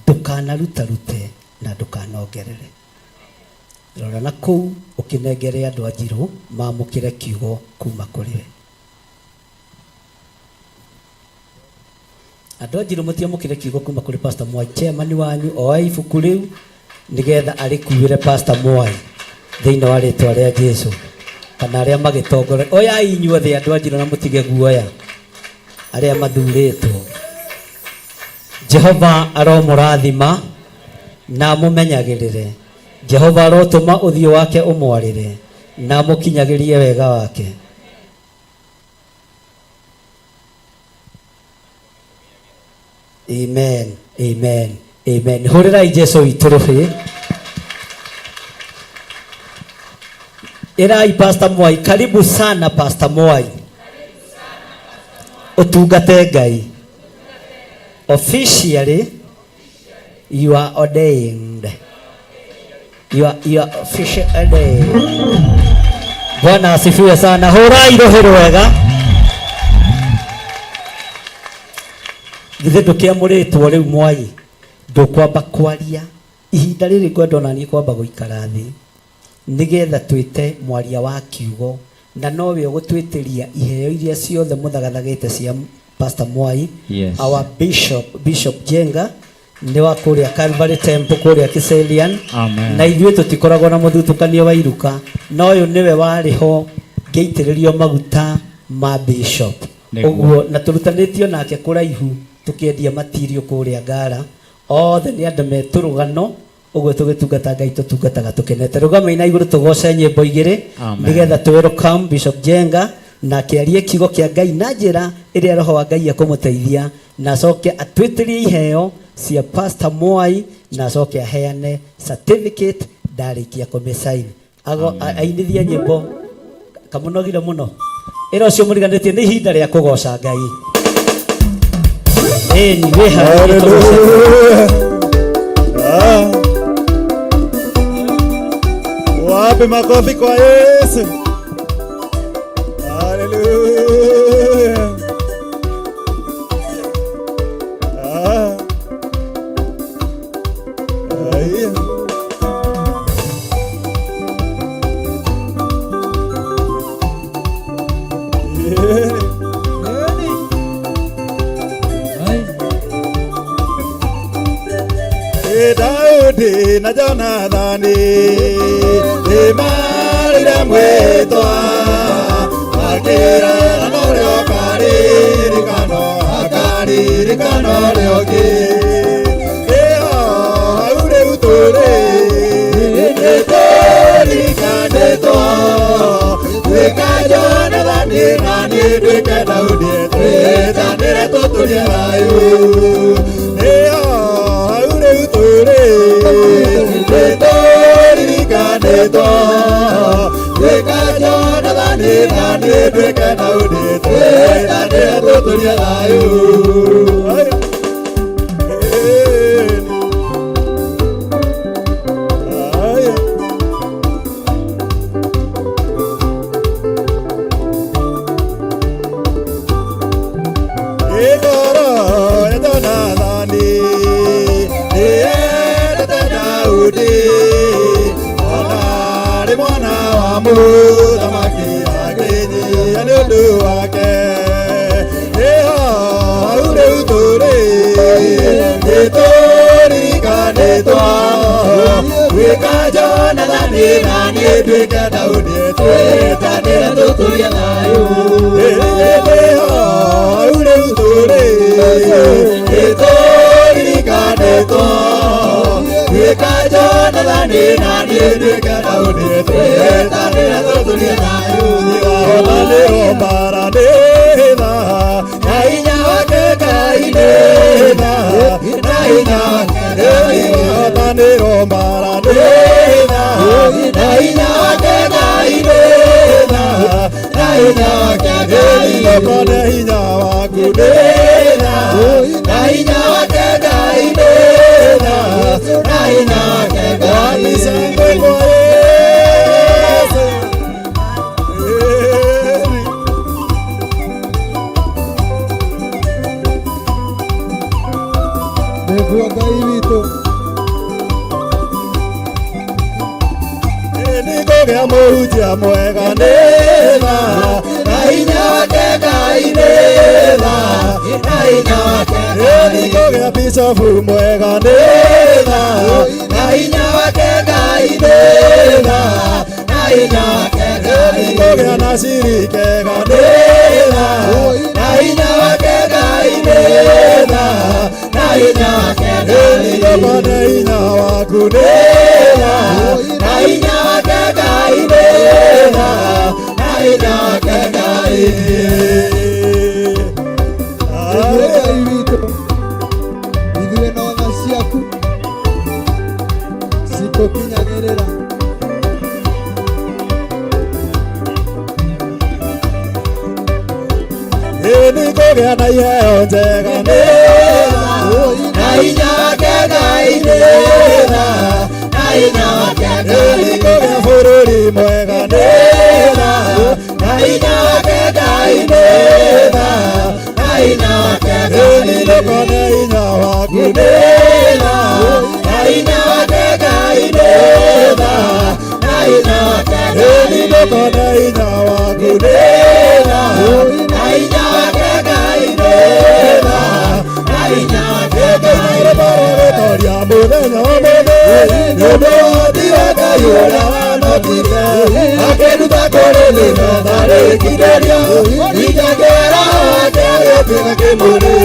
Ndũkanarutarute na ndũkanongerere. Rora na kũu ũkĩnengere andũ a Njirũ maamũkĩre kiugo kuma kũrĩ we. Andũ a Njirũ mũtiamũkĩre kiugo kuma kũrĩ Pastor Mwai. Chairman wanyu oe ibuku rĩu nĩgetha arĩkuĩre Pastor Mwai thĩinĩ wa rĩtwa rĩa Jesu. Kana arĩa magĩtongora. Oyai inyuothe andũ a Njirũ na mũtige guoya. Arĩa mathurĩtwo. Jehova aromũrathima na amũmenyagĩrĩre. Jehova arotũma ũthiũ wake ũmwarĩre na amũkinyagĩrie wega wake. Amen, amen, amen. Hũrĩrai Jesu witũ rũhĩ. Ĩrai Pastor Mwai, karibu sana Pastor Mwai. Ũtungate Ngai. Officially, you are ordained. You are officially ordained. Bwana asifiwe sana. Hũrai rũhĩ rwega. Githĩ ndũkĩamũrĩtwo rĩu Mwai, ndũkwamba kwaria ihinda rĩrĩ ngwenda ona niĩ kwamba gũikara thĩ nĩgetha twĩte mwaria wa kiugo na nowe ũgũtwĩtĩria iheo iria ciothe mũthagathagĩte cia Pastor Mwai. Yes. Our Bishop, Bishop Jenga nĩ wa kũrĩa Calvary Temple kũrĩa Kiserian. Amen. Na ithuĩ tũtikoragwo na mũthutũkanio wa iruka, na ũyũ nĩwe warĩ ho ngĩitĩrĩrio maguta ma Bishop. Nĩguo. Ũguo na tũrutanĩtio nake kũraihu tũkĩendia matirio kũrĩa Ngara. Othe nĩ andũ me tũrũgano ũguo tũgĩtungata Ngai tũtungataga tũkenete. Rũgamai na igũrũ tũgoce nyĩmbo igĩrĩ Amen. nĩgetha tũ welcome Bishop Jenga na akĩarie kiugo kĩa Ngai na njĩra ĩrĩa Roho wa Ngai ekũmũteithia na acoke atwĩtĩrie iheo cia Pastor Mwai na acoke aheane certificate ndarĩkia kũmĩsign. Ago Amen. ainithie nyĩmbo kamũnogire mũno. Ĩra ũcio mũriganĩtie nĩ ihinda rĩa kũgoca Ngai. Ĩni wĩharĩrie tũgoce Ngai. Ah. Wapi makofi kwa Yesu? Haleluya. Ah. Haya. Yeah. Daudi na Jonathani nĩmarĩire mwĩtwa makĩrera no ũrĩa ũkaririkano akaririkano ũrĩa ũngĩ ĩho hau rĩu tũrĩ nĩtũririkanĩtwo tuĩka Jonathani na niĩ nduĩke Daudi twĩtanĩre tũtũrie thayũ ĩho hau rĩu tũrĩ nĩtũririkanĩtwo tuĩka Jonathani na niĩ nduĩke Daudi twĩtanĩre tũtũrie thayũ. Daudi ona arĩ mwana wa mũthamaki akĩnyihia nĩ ũndũ wake ĩho hau rĩu tũrĩ nĩtũririkanĩtwo gwĩka Jonathani na niĩ nduĩke Daudi twĩtanĩre tũtũrie thayũ ĩho hau rĩu tũrĩ nĩtũririkanĩtwo gwĩka Jonathani na niĩ nduĩke Daudi twĩtanĩre tũtũrie thayũ hotanĩro mbara nĩ tha na hinya wake Ngai nĩ tha na hinya wake Ngai hotanĩro mbara nĩ tha na hinya wake Ngai nĩ tha na hinya wake Ngai ndũkone hinya waku nĩ tha na hinya wake Ngai nĩ tha na hinya wake Ngai micangwe kwa Yesu. Nĩguo Ngai witũ Nĩngũgĩa mũhunjia mwega nĩ tha na hinya wake Ngai nĩ tha na hinya wake Ngai nĩngũgĩa bicobu mwega nĩ tha na hinya wake Ngai nĩ tha na hinya wake Ngai nĩngũgĩa na cirikega nĩ tha na hinya wake Ngai nĩ tha na hinya wake Ngai ndũkone hinya waku nĩ tha na hinya wake Ngai nĩ tha na hinya wake Ngai. Nĩguo Ngai witũ ithuĩ no tha ciaku citũkinyagĩrĩra. Nĩngũgĩa na iheo njega nĩ tha na hinya wake Ngai nĩ tha na hinya wake Ngai nĩngũgĩa bũrũri mwega nĩ tha na hinya wake Ngai nĩ tha na hinya wake Ngai ndũkone hinya waku nĩ tha na hinya wake Ngai nĩ tha na hinya wake Ngai ndũkone hinya waku nĩ tha na hinya wake Ngai nĩ tha na hinya wake Ngai rĩbarĩrĩtoria mũthenya ũmũthĩ nĩ ũndũ wa Ngai ũrĩa wanokire akĩruta kũrĩ thĩna ndarĩkithĩrio ingĩakĩra wake agĩtuĩka kĩmũrĩ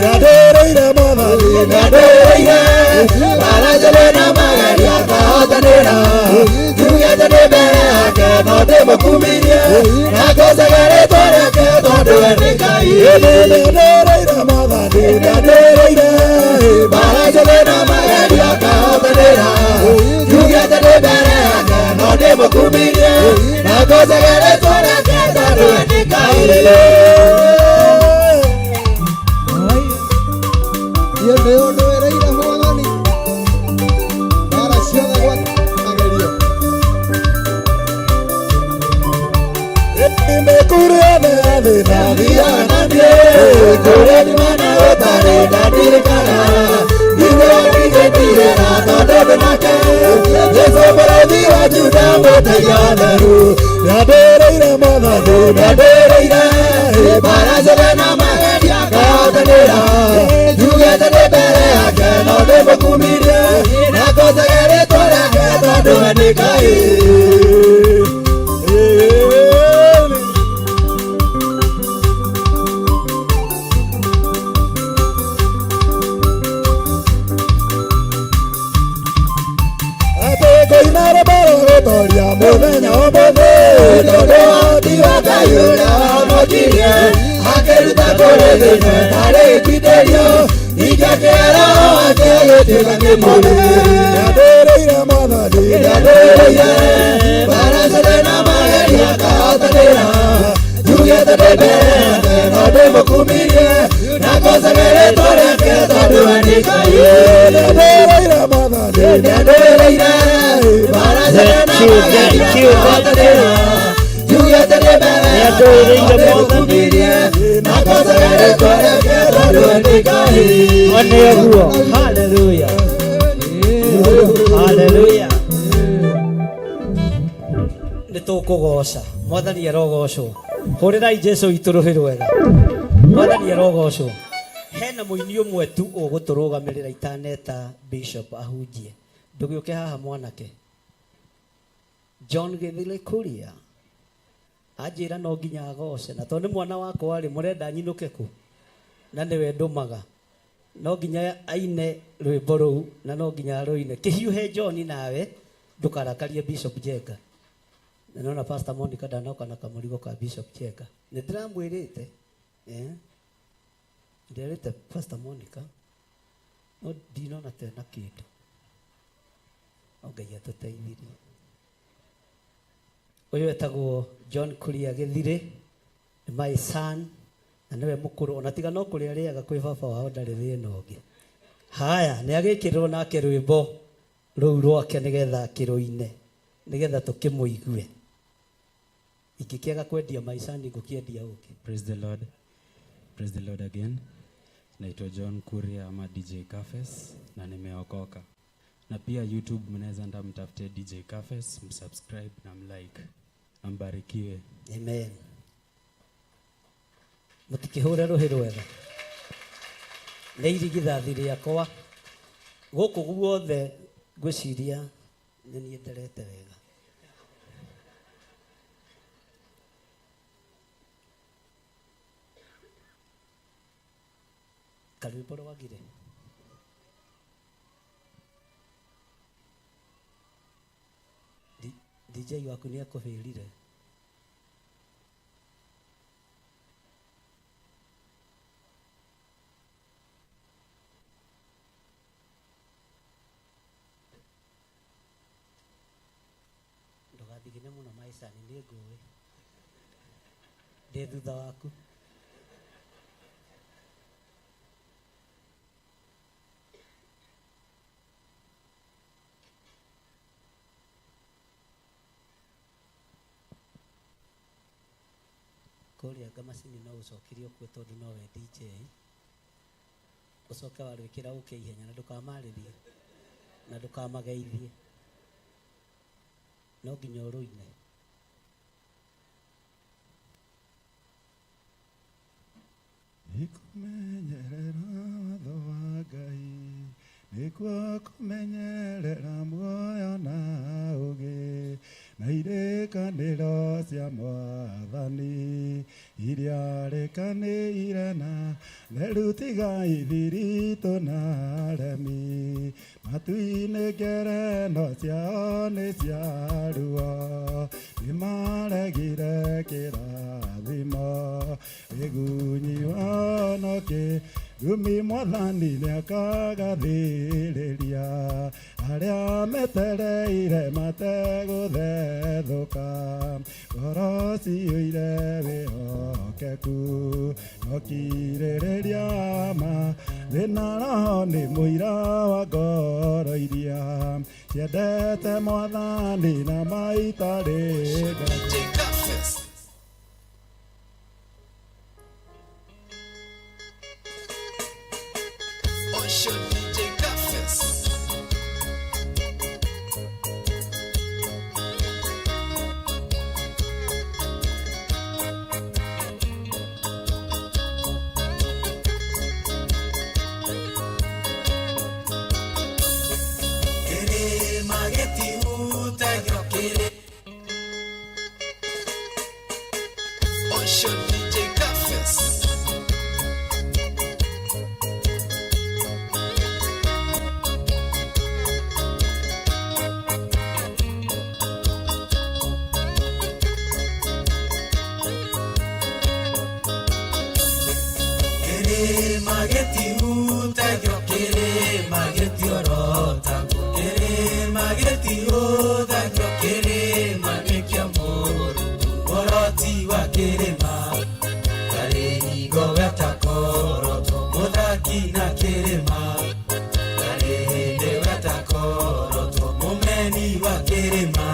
nĩandĩrĩire Mwathani nĩandĩrĩire mbara njũru na magerio akahotanĩra njugĩte ndĩ mbere yake no ndĩmũkumirie na ngocage rĩtwa rĩake tondũ we nĩ Ngai nĩandĩrĩire Mwathani nĩandĩrĩire mbara njũru na magerio akahotanĩra njugĩte ndĩ mbere yake no ndĩmũkumirie na ngocage rĩtwa rĩake tondũ we nĩ Ngai. Niĩ nĩ ũndũĩrĩire Mwathani mbara ciothe gwatagĩrio. Mĩkuru yothe ya thĩ ndathiaga na niĩ kũrĩa nyuma na gũtarĩ ndandirikana ndigũtigĩtire na tondũ ndĩ nake Jesũ mũrũthi wa Juda mũteithia theru nĩandĩrĩire Mwathani nĩandĩrĩire mbara ciothe na magerio akahotanĩra njugĩte ndĩ mbere yake no ndĩmũkumirie na ngocage rĩtwa rĩake tondũ we nĩ Ngai. Ngũina rwĩmbo rwa gũtoria mũthenya ũmũthĩ tondũ ũhoti wa Ngai ũrĩa wahonokirie akĩruta kũrĩ thĩna ndarĩkithĩrio ingĩakĩra wake agĩtuĩka kĩmũrĩ nĩandĩrĩire Mwathani nĩandĩrĩire mbara ciothe na magerio akahotanĩra njugĩte ndĩ mbere yake no ndĩmũkumirie na ngocage rĩtwa rĩake tondũ we nĩ Ngai nĩandĩrĩire Mwathani nĩandĩrĩire mbara ciothe na magerio akahotanĩra njugĩte ndĩ mbere yake no ndĩmũkumirie na ngocage rĩtwa rĩake tondũ we nĩ Ngai. One ũguo. Hallelujah. Hallelujah. Tũkũgoca. Mwathani arogocwo. Hũrĩrai Jesu witũ rũhĩ rwega. Mwathani arogocwo. Hena mũini ũmwe tu ũgũtũrũgamĩrĩra itaneta Bishop ahunjie. Ndũgĩũke haha mwanake. John Gĩthĩlĩ Kuria. Anjĩra no nginya agoce na tondũ nĩ mwana wakwa rĩ mũrenda nyinũke kũ na nĩwe ndũmaga no nginya aine rwĩmbo rũu na no nginya arũine kĩhiũhe John nawe ndũkarakarie Bishop Njenga na nona Pastor Monica ndanoka na kamũrigo ka Bishop Njenga nĩ ndĩramwĩrĩte eh nderĩte Pastor Monica no ndinona tena kĩndũ no Ngai atũteithirie. Ũyũ etagwo John Kuria Gĩthirĩ, nĩ my son, na nĩwe mũkũrũ, ona tiga no kũrĩa arĩaga kwĩ baba wao ndarĩ thĩna ũngĩ. Haya, nĩ agĩkĩrĩrwo nake rwĩmbo rũu rwake nĩgetha akĩrũine, nĩgetha tũkĩmũigue. Ingĩkĩaga kwendia my son ngũkĩendia ũngĩ. Praise the Lord. Praise the Lord again. Naitwa John Kuria ama DJ Kafes na nimeokoka. Na pia YouTube mnaweza enda mtafute DJ Kafes, msubscribe na mlike. Na mbarikiwe. Amen. Mũtikĩhũre rũhĩ rwega. Nĩ irigithathi rĩakwa. Gũkũ guothe ngwĩciria nĩ niĩ nderete wega. Karwĩmbo rwagire. DJ waku nĩ akũbĩrire. Ndũgathigine mũno maicani nĩ ngũĩ. Ndĩ thutha waku. Kũrĩa ngamacini no ũcokirie kuo tondũ nowe DJ. Ũcoke warwĩkĩra ũke ihenya na ndũkamarĩrie na ndũkamageithie. No nginya ũrũine. Nĩkũmenyerera watho wa Ngai, nĩkuo kũmenyerera muoyo na ũũgĩ, na irĩkanĩro cia Mwathani iria arĩkanĩire na theru tigai thiritũ na aremi. Matu-inĩ ngereno ciao nĩ cia ruo, nĩmaregire kĩrathimo. Ĩgunyi wao kĩrumi Mwathani nĩakagathĩrĩria arĩa metereire mategũthethũka. Ngoro ciyũire wĩhokeku no kirĩrĩria ma thĩna roho nĩ mũira wa ngoro iria ciendete Mwathani na maitarĩ. DJ Kafes. Kĩrĩma gĩtihutagio kĩrĩ Osho DJ Kafes. Kĩrĩma gĩtihutagio kĩrĩma gĩtiorotagwo kĩrĩma gĩtihũthagio kĩrĩma nĩ kĩa Mũrungu mũroti wa kĩrĩma ndarĩ hingo gatakorotwo mũthaki na kĩrĩma ndarĩ hĩndĩ gatakorotwo mũmeni wa kĩrĩma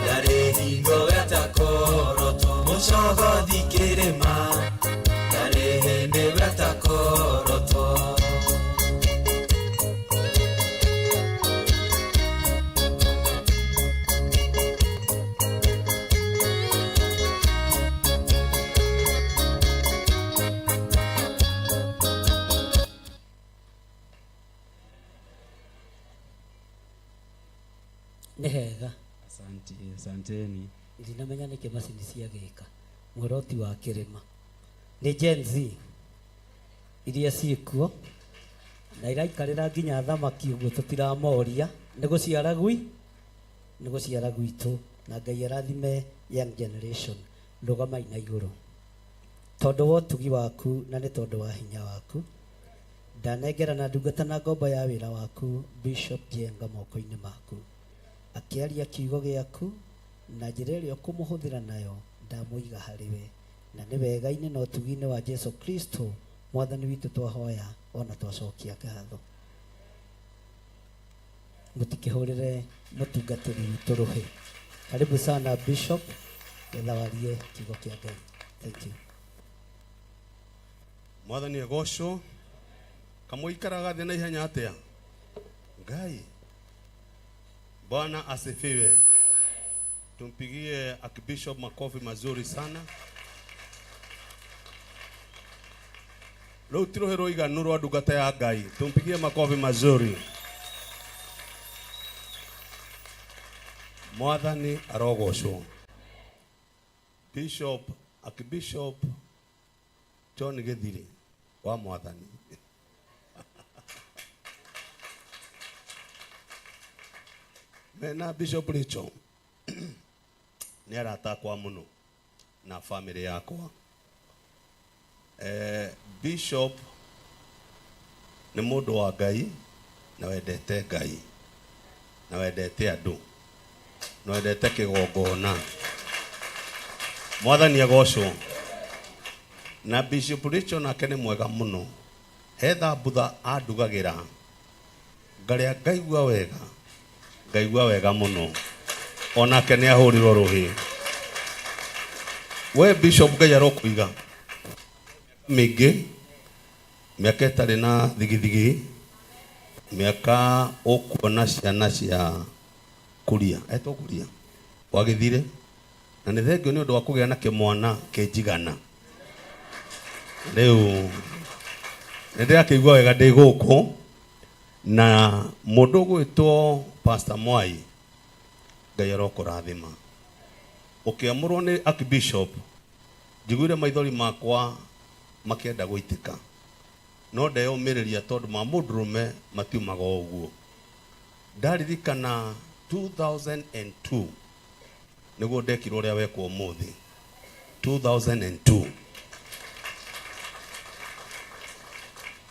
ndarĩ hingo gatakorotwo mũcogothi kĩrĩma ndarĩ hĩndĩ gatakorotwo. Nĩ hega. Asante, asanteni. Ndinamenya nĩkĩ macini ciagĩka muoroti wa kĩrĩma nĩ Gen Z iria ciĩkuo na iraikarĩra nginya thamaki ũguo tũtiramoria nĩ gũciara gwi nĩ gũciara gwitũ na Ngai arathime young generation. Rũgamai na igũrũ tondũ wa ũtugi waku na nĩ tondũ wa hinya waku ndanengerana ndungata na ngombo ya wĩra waku Bishop Njenga moko-inĩ maku akĩaria kiugo gĩaku na njĩra ĩrĩa ũkũmũhũthĩra nayo ndamũiga harĩ we na nĩ wega-inĩ na ũtugi-inĩ wa Jesu Kristo mwathani witũ twahoya ona twacokia ngatho. Mũtikĩhũrĩre mũtungatĩri witũ rũhĩ. Karibu sana Bishop, getha warie kiugo kĩa Ngai. Thank you. Mwathani agocwo. Kamũikaraga thĩ na ihenya atĩa? Ngai. Bwana asifiwe. Tumpigie Archbishop makofi mazuri sana. Rĩu ti rũhĩ rũiganu rwa ndungata ya Ngai. Tumpigie makofi mazuri. Mwathani arogocwo. Bishop, Archbishop John Gĩthiri wa Mwathani. Mena Bishop Rachel nĩ arata akwa mũno na family yakwa. Bishop nĩ mũndũ wa Ngai na wendete Ngai na wendete andũ na wendete kĩgongona. Mwathani agocwo. Na Bishop Rachel nake nĩ mwega mũno. He thambutha andugagĩra ngarĩa ngaigua wega, ngaigua wega mũno. Onake nĩ ahũrirwo rũhĩ. We Bishop Ngai arokũiga mĩingĩ, mĩaka ĩtarĩ na thigithigi, mĩaka ũkuona ciana cia kuria, etwo kuria wagĩthire, na nĩ thengio nĩ ũndũ wa kũgĩa na kĩmwana kĩnjigana. Rĩu nĩ ndĩrakĩigua wega ndĩ gũkũ na mũndũ ũgwĩtwo Pastor Mwai, Ngai arokũrathima. Ũkĩamũrwo nĩ Archbishop, njiguire maithori makwa makĩenda gũitĩka, no ndeyũmĩrĩria tondũ ma mũndũrũme matiumaga o ũguo. Ndaririkana 2002 nĩguo ndekirwo ũrĩa wekwo ũmũthĩ. 2002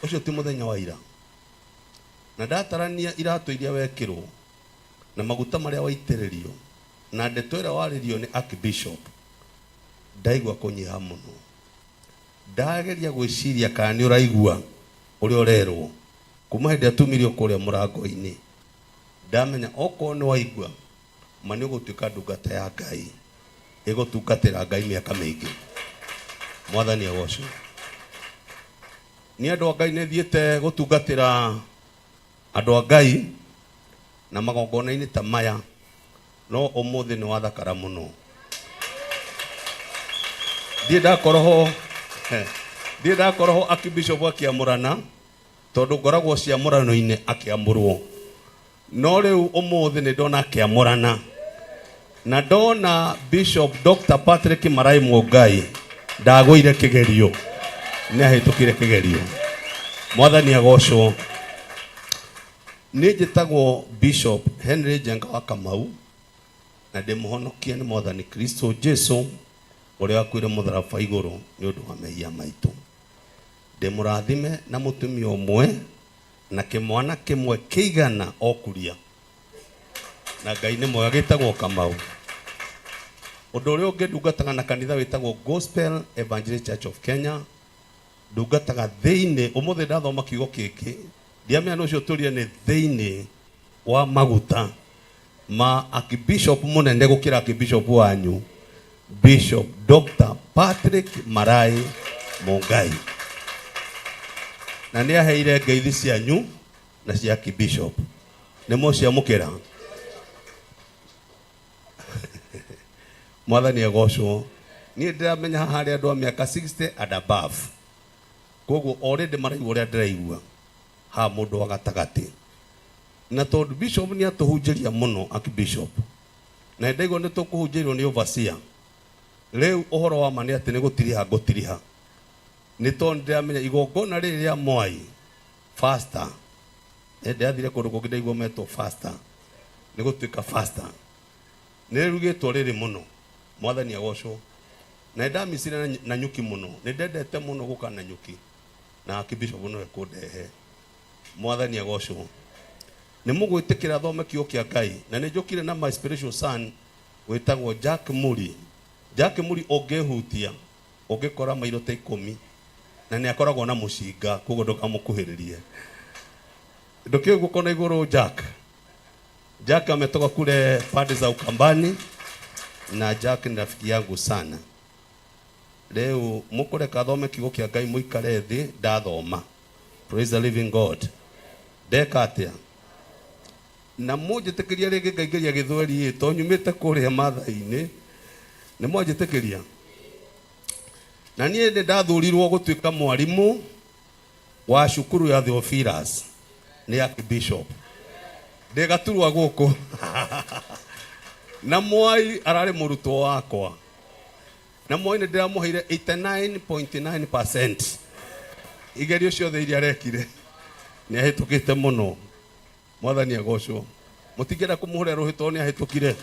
ũcio ti mũthenya wa ira, na ndatarania iratũ iria wekĩrwo na maguta marĩa waitĩrĩrio na ndeto ĩrĩa warĩrio nĩ Archbishop, ndaigua kũnyiha mũno. Ndageria gwĩciria kana nĩ ũraigua ũrĩa ũrerwo kuma hĩndĩ ĩrĩa tumirio kũrĩa mũrango-inĩ, ndamenya okorwo nĩ waigua ma nĩ ũgũtuĩka ndungata ya Ngai ĩgũtungatĩra Ngai mĩaka mĩingĩ. Mwathani agocwo. Nĩ andũ a Ngai nĩ thiĩte gũtungatĩra andũ a Ngai na magongona-inĩ ta maya, no ũmũthĩ nĩ wathakara mũno. Ndirĩ ndakorwo ho, ndirĩ ndakorwo ho Archbishop akĩamũrana, tondũ ngoragwo ciamũrano-inĩ akĩamũrwo. No rĩu ũmũthĩ nĩ ndona akĩamũrana, na ndona Bishop Dr. Patrick Marai Mũngai ndagũire kĩgerio, nĩ ahĩtũkire kĩgerio. Mwathani agocwo. Niĩ njĩtagwo Bishop Henry Njenga wa Kamau, na ndĩmũhonokie nĩ Mwathani Kristo Jesu ũrĩa wakuire mũtharaba igũrũ nĩ ũndũ wa mehia maitũ. Ndĩmũrathime na mũtumia ũmwe na kĩmwana kĩmwe kĩigana o kuria, na Ngai nĩ mwega, gĩtagwo Kamau. Ũndũ ũrĩa ũngĩ, ndungataga na kanitha wĩtagwo Gospel Evangelist Church of Kenya. Ndungataga thĩinĩ, ũmũthĩ ndathoma kiugo kĩngĩ ndiamenya nĩ ũcio tũrie, nĩ thĩinĩ wa maguta ma Archbishop mũnene gũkĩra Archbishop wanyu, Bishop Dr. Patrick Marai Mũngai, na nĩ aheire ngeithi cianyu na cia Archbishop. Nĩ mũciamũkĩra. Mwathani agocwo. Niĩ ndĩramenya haha harĩ andũ a mĩaka 60 and above, koguo already maraigua ũrĩa ndĩraigua haha. Mũndũ wa gatagatĩ Na tondũ bishop nĩ atũhunjĩria mũno archbishop, na ndaigua nĩ tũkũhunjĩrio nĩ overseer. Rĩu ũhoro wa ma nĩ atĩ nĩ gũtiriha ngũtiriha, nĩ tondũ ndĩramenya igongona rĩrĩ rĩa Mwai faster. Ndĩrathire kũndũ kũngĩ ndaigua metwo faster, nĩ gũtuĩka faster nĩ rĩrugĩtwo rĩrĩ mũno. Mwathani agocwo. Na nĩ ndamicire na nyuki mũno, nĩ ndendete mũno gũka na nyuki, na archbishop nĩwe kũndehe. Mwathani agocwo. Nĩ mũgwĩtĩkĩra thome kiugo kĩa Ngai, na nĩ njũkire na my spiritual son wĩtagwo Jack Muri. Jack Muri ũngĩhutia ũngĩkora mairo ta 10, na nĩ akoragwo na mũcinga, koguo ndũkamũkuhĩrĩrie. Ndũkĩũĩ guoko na igũrũ. Jack, Jack ametoka kule pande za Ukambani, na Jack ni rafiki yangu sana. Rĩu mũkũreka thome kiugo kĩa Ngai, mũikare thĩ ndathoma. Praise the living God. Ndeka atĩa na mũnjĩtĩkĩria rĩngĩ ngaingĩria gĩthweri ĩ, to nyumĩte kũrĩa Mathai-inĩ, nĩ mwanjĩtĩkĩria. Na niĩ nĩ ndathurirwo gũtuĩka mwarimũ wa cukuru ya Theophilus nĩ archbishop ndĩ gaturwa gũkũ, na Mwai ararĩ mũrutwo wakwa, na Mwai nĩ ndĩramũheire 89.9% igerio ciothe iria arekire, nĩ ahĩtũkĩte mũno. Mwathani agocwo. Mũtingĩenda kũmũhũrĩra rũhĩ tondũ nĩ ahĩtũkire?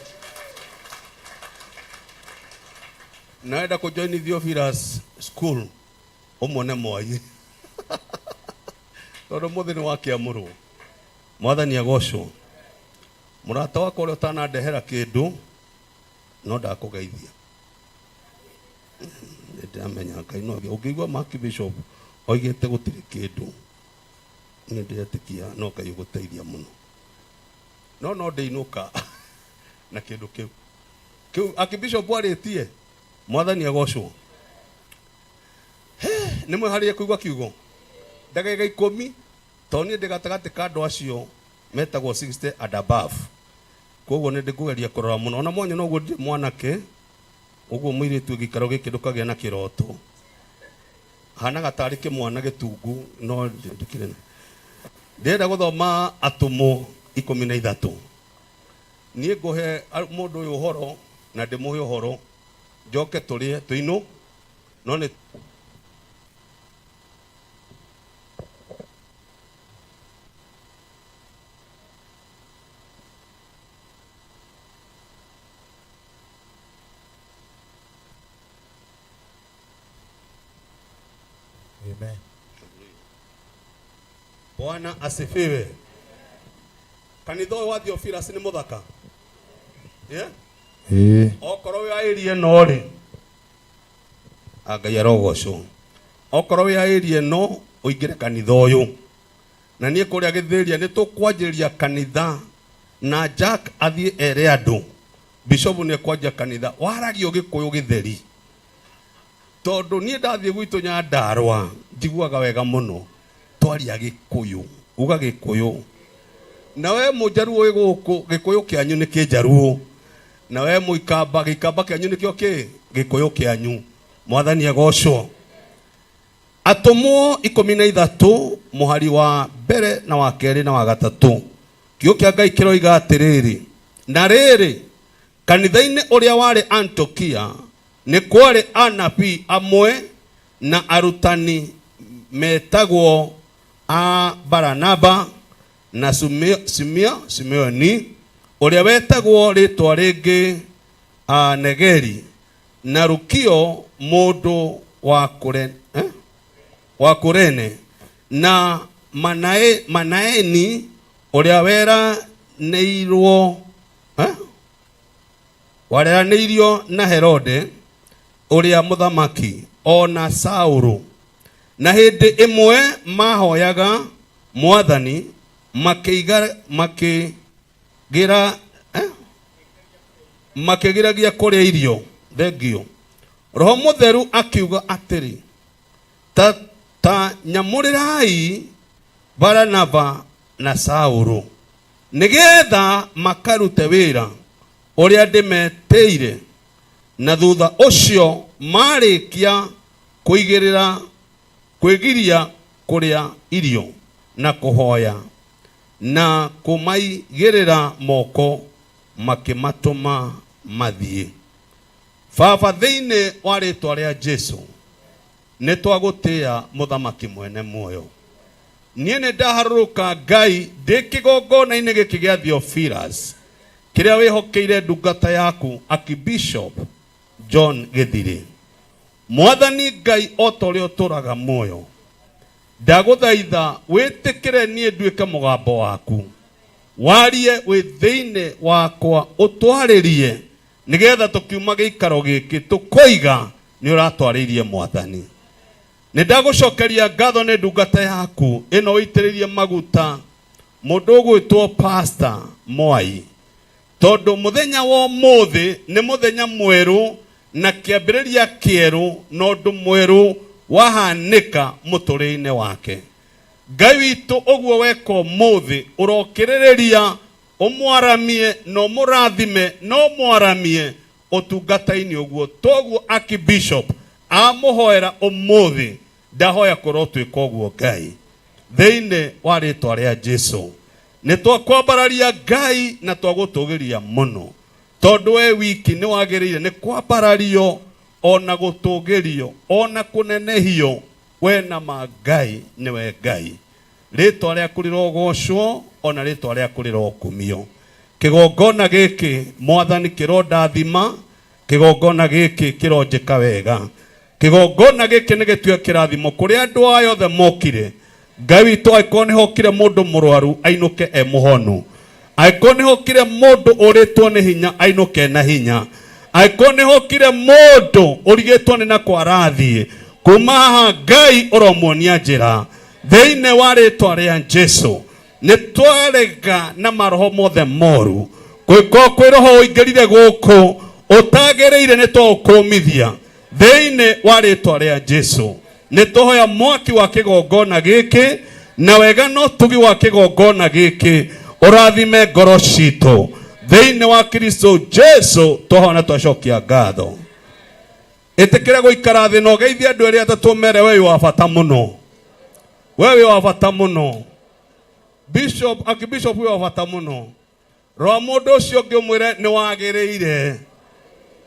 Na wenda kũ join Theophilus school, ũmwone Mwai, tondũ mũthĩ nĩ wakĩamũrwo. Mwathani agocwo. Mũrata wakwa ũrĩa ũtanandehera kĩndũ, no ndakũgeithia, nĩndĩramenya Ngai no ũngĩigua Mark Bishop oigĩte gũtirĩ kĩndũ, nĩ ndĩretĩkia no Ngai ũgũteithia mũno, no ndĩinũka na kĩndũ kĩu Archbishop arĩtie. Mwathani agocwo. Nĩ mwĩharĩrie kũigua kiugo ndagĩka 10? Tondũ niĩ ndĩ gatagatĩ ka andũ acio metagwo 60 and above, koguo nĩ ndĩkũgeria kũrora mũno. Ona mwanya noguo ndirĩ mwanake ũguo mũirĩtu gĩikaro gĩkĩ ndũkagĩa na kĩroto hanaga tarĩ kĩmwana gĩtungu, no ndĩkĩrĩ. Ndĩrenda gũthoma Atũmwo 13. Niĩ ngũhe mũndũ ũyũ ũhoro na ndĩmũhe ũhoro, njoke tũrĩe tũinũ, no nĩ Amen. Bwana asifiwe. Kanitha ũyũ wa Theophilus nĩ mũthaka, yeah? Ĩĩ. Okorwo wĩ area ĩno rĩ, Ngai arogocwo. Okorwo wĩ area ĩno, ũingĩre kanitha ũyũ. Na niĩ kũrĩa gĩthĩria nĩ tũkwanjĩrĩria kanitha, na Jack athiĩ ere andũ bishop nĩ ekwanjia kanitha waragio gĩkũyũ gĩtheri, tondũ niĩ ndathiĩ gwitũ Nyandarũa njiguaga wega mũno twaria gĩkũyũ, uga gĩkũyũ. Na we mũnjaruo wĩ gũkũ, gĩkũyũ kĩanyu nĩ kĩnjaruo, na we mũikamba, gĩikamba kĩanyu nĩkĩo kĩ gĩkũyũ kĩanyu. Mwathani agocwo. Atũmwo 13, mũhari wa mbere na wa kerĩ na wa gatatũ, kiugo kĩa Ngai kĩroiga atĩrĩrĩ: "Na rĩrĩ, kanitha-inĩ ũrĩa warĩ Antiokia nĩ kwarĩ anabii amwe na arutani metagwo a Baranaba na Simeoni ũrĩa wetagwo rĩtwa rĩngĩ a Negeri, na Lukio mũndũ wa wa Kurene, na Manaeni ũrĩa weranĩirwo wareranĩirio na Herode ũrĩa mũthamaki, o na Saũlũ. Na hĩndĩ ĩmwe mahoyaga Mwathani, makĩiga makĩgira makĩgiragia kũrĩa irio, thengio, Roho Mũtheru akiuga atĩrĩ, 'Ta nyamũrĩrai Baranaba na Saũlũ nĩgetha makarute wĩra ũrĩa ndĩmetĩire.' Na thutha ũcio marĩkia kũigĩrĩra kwĩgiria kũrĩa irio na kũhoya. Na kũmaigĩrĩra moko makĩmatũma mathiĩ. Baba, thĩinĩ wa rĩtwa rĩa Jesu, nĩ twagũtĩa mũthamaki mwene muoyo. Niĩ nĩ ndaharũrũka Ngai ndĩ kĩgongona-inĩ gĩkĩ gĩa Theophilus kĩrĩa wĩhokeire ndungata yaku Archbishop John Gĩthirĩ. Mwathani Ngai o ta ũrĩa ũtũraga muoyo, ndagũthaitha wĩtĩkĩre niĩ nduĩke mũgambo waku, warie wĩ thĩinĩ wakwa, ũtwarĩrie nĩgetha tũkiuma gĩikaro gĩkĩ tũkoiga nĩ ũratwarĩirie Mwathani. Nĩ ndagũcokeria ngatho nĩ ndungata yaku ĩno ũitĩrĩirie maguta, mũndũ ũgwĩtwo Pastor Mwai, tondũ mũthenya wa ũmũthĩ nĩ mũthenya mwerũ na kĩambĩrĩria kĩerũ na ũndũ mwerũ wahanĩka mũtũrĩre-inĩ wake. Ngai witũ, ũguo weka ũmũthĩ, ũrokĩrĩrĩria ũmwaramie na ũmũrathime na ũmwaramie ũtungata-inĩ ũguo. Toguo Archbishop amũhoera ũmũthĩ, ndahoya kũrotwĩka ũguo Ngai, thĩinĩ wa rĩtwa rĩa Jesu. Nĩ twakwambararia Ngai na twagũtũgĩria mũno, tondũ we wiki nĩ wagĩrĩire nĩ kwambarario ona gũtũgĩrio ona kũnenehio. We na ma Ngai nĩwe Ngai. Rĩtwa rĩaku rĩrogocwo ona rĩtwa rĩaku rĩrokumio. Kĩgongona gĩkĩ Mwathani kĩrondathima, kĩgongona gĩkĩ kĩronjĩka wega, kĩgongona gĩkĩ nĩ gĩtuĩke kĩrathimo kũrĩ andũ aya othe mokire. Ngai witũ, angĩkorwo nĩ hokire mũndũ mũrwaru ainũke e mũhonu, angĩkorwo nĩ hokire mũndũ ũrĩtwo nĩ hinya ainũke na hinya, angĩkorwo nĩ hokire mũndũ ũrigĩtwo nĩ nakwa arathiĩ kuma haha, Ngai ũromuonia njĩra thĩinĩ wa rĩtwa rĩa Jesu. Nĩ twarega na maroho mothe moru, gwĩko kwĩ roho ũingĩrire gũkũ ũtagĩrĩire, nĩ twaũkũmithia thĩinĩ wa rĩtwa rĩa Jesu. Nĩ tũhoya mwaki wa kĩgongona gĩkĩ na wega na ũtugi wa kĩgongona gĩkĩ ũrathime ngoro citũ thĩinĩ wa Kristo Jesu. Twahoya na twacokia ngatho. Ĩtĩkĩra gũikara thĩ na ũgeithie andũ erĩ atatũ, mere we wĩ wa bata mũno, we wĩ wa bata mũno. Bishop, Archbishop wĩ wa bata mũno. Rora mũndũ ũcio ũngĩ ũmwĩre nĩ wagĩrĩire.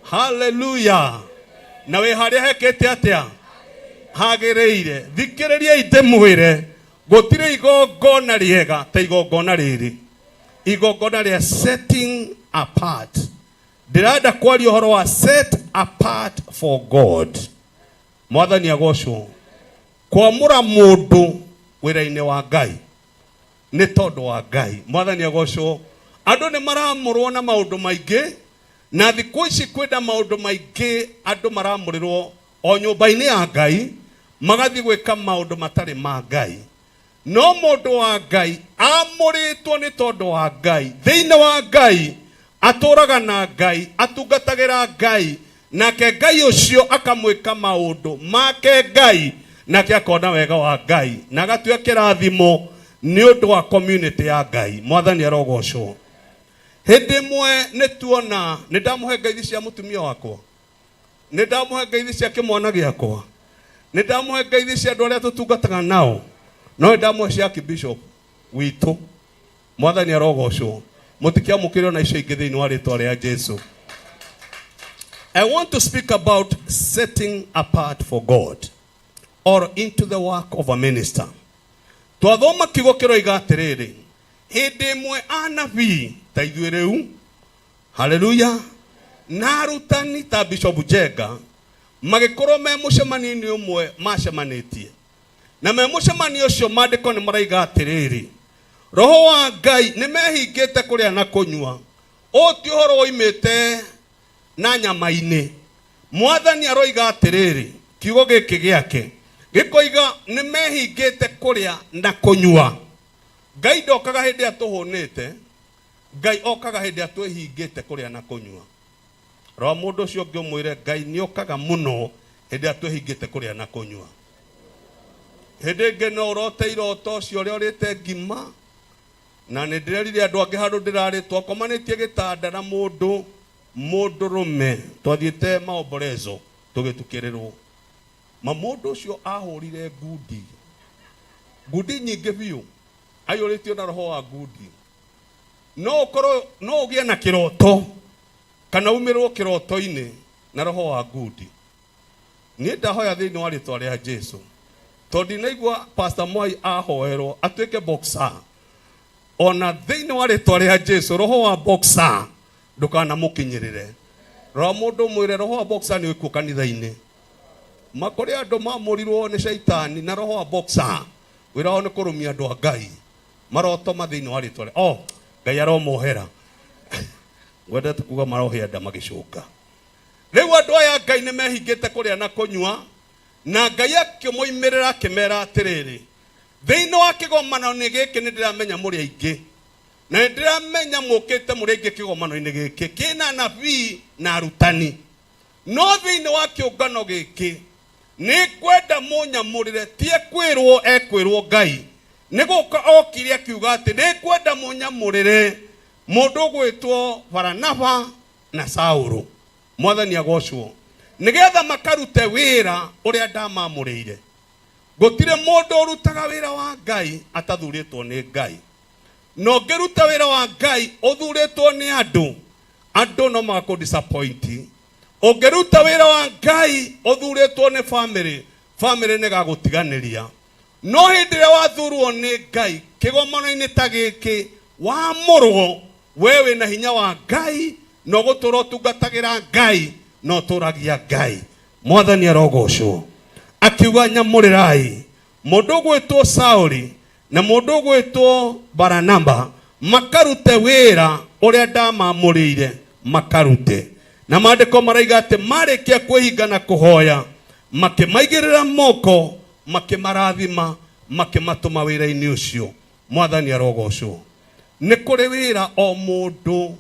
Haleluya. Na wĩ harĩa hekĩte atĩa? Hagĩrĩire. Thikĩrĩriai ndĩmwĩre, gũtirĩ igongona rĩega ta igongona rĩrĩ, igongona rĩa setting apart. Ndĩrenda kwaria ũhoro wa set apart for God. Mwathani agocwo. Kwamũra mũndũ wĩra-inĩ wa Ngai nĩ tondũ wa Ngai. Mwathani agocwo. Andũ nĩ maramũrwo na maũndũ maingĩ, na thikũ ici kwĩna maũndũ maingĩ andũ maramũrĩrwo o nyũmba-inĩ ya Ngai, magathiĩ gwĩka maũndũ matarĩ ma Ngai. No mũndũ wa Ngai amũrĩtwo nĩ tondũ wa Ngai, thĩinĩ wa Ngai atũraga na Ngai, atungatagĩra Ngai, nake Ngai ũcio akamwĩka maũndũ make Ngai, nake akona wega wa Ngai na agatuĩka kĩrathimo nĩ ũndũ wa community ya Ngai. Mwathani arogocwo. Hĩndĩ ĩmwe nĩ tuona, nĩ ndamũhe ngeithi cia mũtumia wakwa, nĩ ndamũhe ngeithi cia kĩmwana gĩakwa, nĩ ndamũhe ngeithi cia andũ arĩa tũtungataga nao, no nĩ ndamũhe cia Archbishop witũ. Mwathani arogocwo. Mũtikĩamũkĩre ona icio ingĩ thĩinĩ wa rĩtwa rĩa Jesu. I want to speak about setting apart for God or into the work of a minister. Twathoma kiugo kĩroiga atĩrĩrĩ, hĩndĩ ĩmwe anabii ta ithuĩ rĩu, haleluya, na arutani ta Bishop Njenga magĩkorwo me mũcemanio-inĩ ũmwe macemanĩtie, na me mũcemanio ũcio maandĩko nĩ maraiga atĩrĩrĩ, roho wa Ngai nĩ mehingĩte kũrĩa na kũnyua. Ũũ ti ũhoro woimĩte na nyama-inĩ. Mwathani aroiga atĩrĩrĩ, kiugo gĩkĩ gĩake gĩkoiga nĩ mehingĩte kũrĩa na kũnyua. Ngai ndokaga hĩndĩ ĩrĩa tũhũnĩte, Ngai okaga hĩndĩ ĩrĩa twĩhingĩte kũrĩa na kũnyua. Rora mũndũ ũcio ũngĩ ũmwĩre Ngai nĩ okaga mũno hĩndĩ ĩrĩa twĩhingĩte kũrĩa na kũnyua. Hĩndĩ ĩngĩ no ũrote iroto ũcio ũrĩa ũrĩte ngima, na nĩ ndĩrerire andũ angĩ handũ ndĩrarĩ, twakomanĩtie gĩtanda na mũndũ mũndũrũme, twathiĩte maomborezo tũgĩtukĩrĩrwo, ma mũndũ ũcio ahũrire ngundi, ngundi nyingĩ biũ. Aiyũrĩtio na roho wa ngundi. No ũkorwo no ũgĩe na kĩroto kana umĩrwo kĩroto-inĩ na roho wa ngundi. Niĩ ndahoya thĩinĩ wa rĩtwa rĩa Jesu, tondũ ndinaigua Pastor Mwai ahoerwo atuĩke boxer. Ona thĩinĩ wa rĩtwa rĩa Jesu, roho wa boxer ndũkanamũkinyĩrĩre. Rora mũndũ mwĩre roho wa boxer nĩ wĩkuo kanitha-inĩ. Makũrĩ andũ mamũrirwo nĩ caitani na roho wa boxer, wĩra wao nĩ kũrũmia andũ a Ngai. Marotoma thĩinĩ wa rĩtwa rĩa oh, Ngai aromohera. Ngwendete kuga marohĩa nda magĩcũnga. Rĩu andũ aya Ngai nĩ mehingĩte kũrĩa na kũnyua, na Ngai akĩmoimĩrĩra akĩmera atĩrĩrĩ, thĩinĩ wa kĩgomano-inĩ gĩkĩ nĩ ndĩramenya mũrĩ aingĩ, na nĩ ndĩramenya mũkĩte mũrĩ aingĩ kĩgomano-inĩ gĩkĩ kĩna anabii na arutani, no thĩinĩ wa kĩũngano gĩkĩ nĩ ngwenda mũnyamũrĩre. Ti ekwĩrwo, ekwĩrwo Ngai nĩ gũka okire akiuga atĩ nĩ ngwenda mũnyamũrĩre mũndũ ũgwĩtwo Baranaba na Saũlũ, Mwathani agocwo, nĩgetha makarute wĩra ũrĩa ndamamũrĩire. Gũtirĩ mũndũ ũrutaga wĩra wa Ngai atathurĩtwo nĩ Ngai. Na ũngĩruta wĩra wa Ngai ũthurĩtwo nĩ andũ, andũ no magakũ disappoint. Ũngĩruta wĩra wa Ngai ũthurĩtwo nĩ family, family nĩ ĩgagũtiganĩria. No hĩndĩ ĩrĩa wathurwo nĩ Ngai kĩgomano-inĩ ta gĩkĩ, wamũrwo, we wĩna hinya wa Ngai na ũgũtũra ũtungatagĩra Ngai na ũtũragia Ngai. Mwathani arogocwo. Akiuga nyamũrĩrai mũndũ ũgwĩtwo Sauli na mũndũ ũgwĩtwo Baranaba makarute wĩra ũrĩa ndamamũrĩire makarute. Na maandĩko maraiga atĩ marĩkia kwĩhinga na kũhoya, makĩmaigĩrĩra moko, makĩmarathima, makĩmatũma wĩra-inĩ ũcio. Mwathani arogocwo. Nĩ kũrĩ wĩra o mũndũ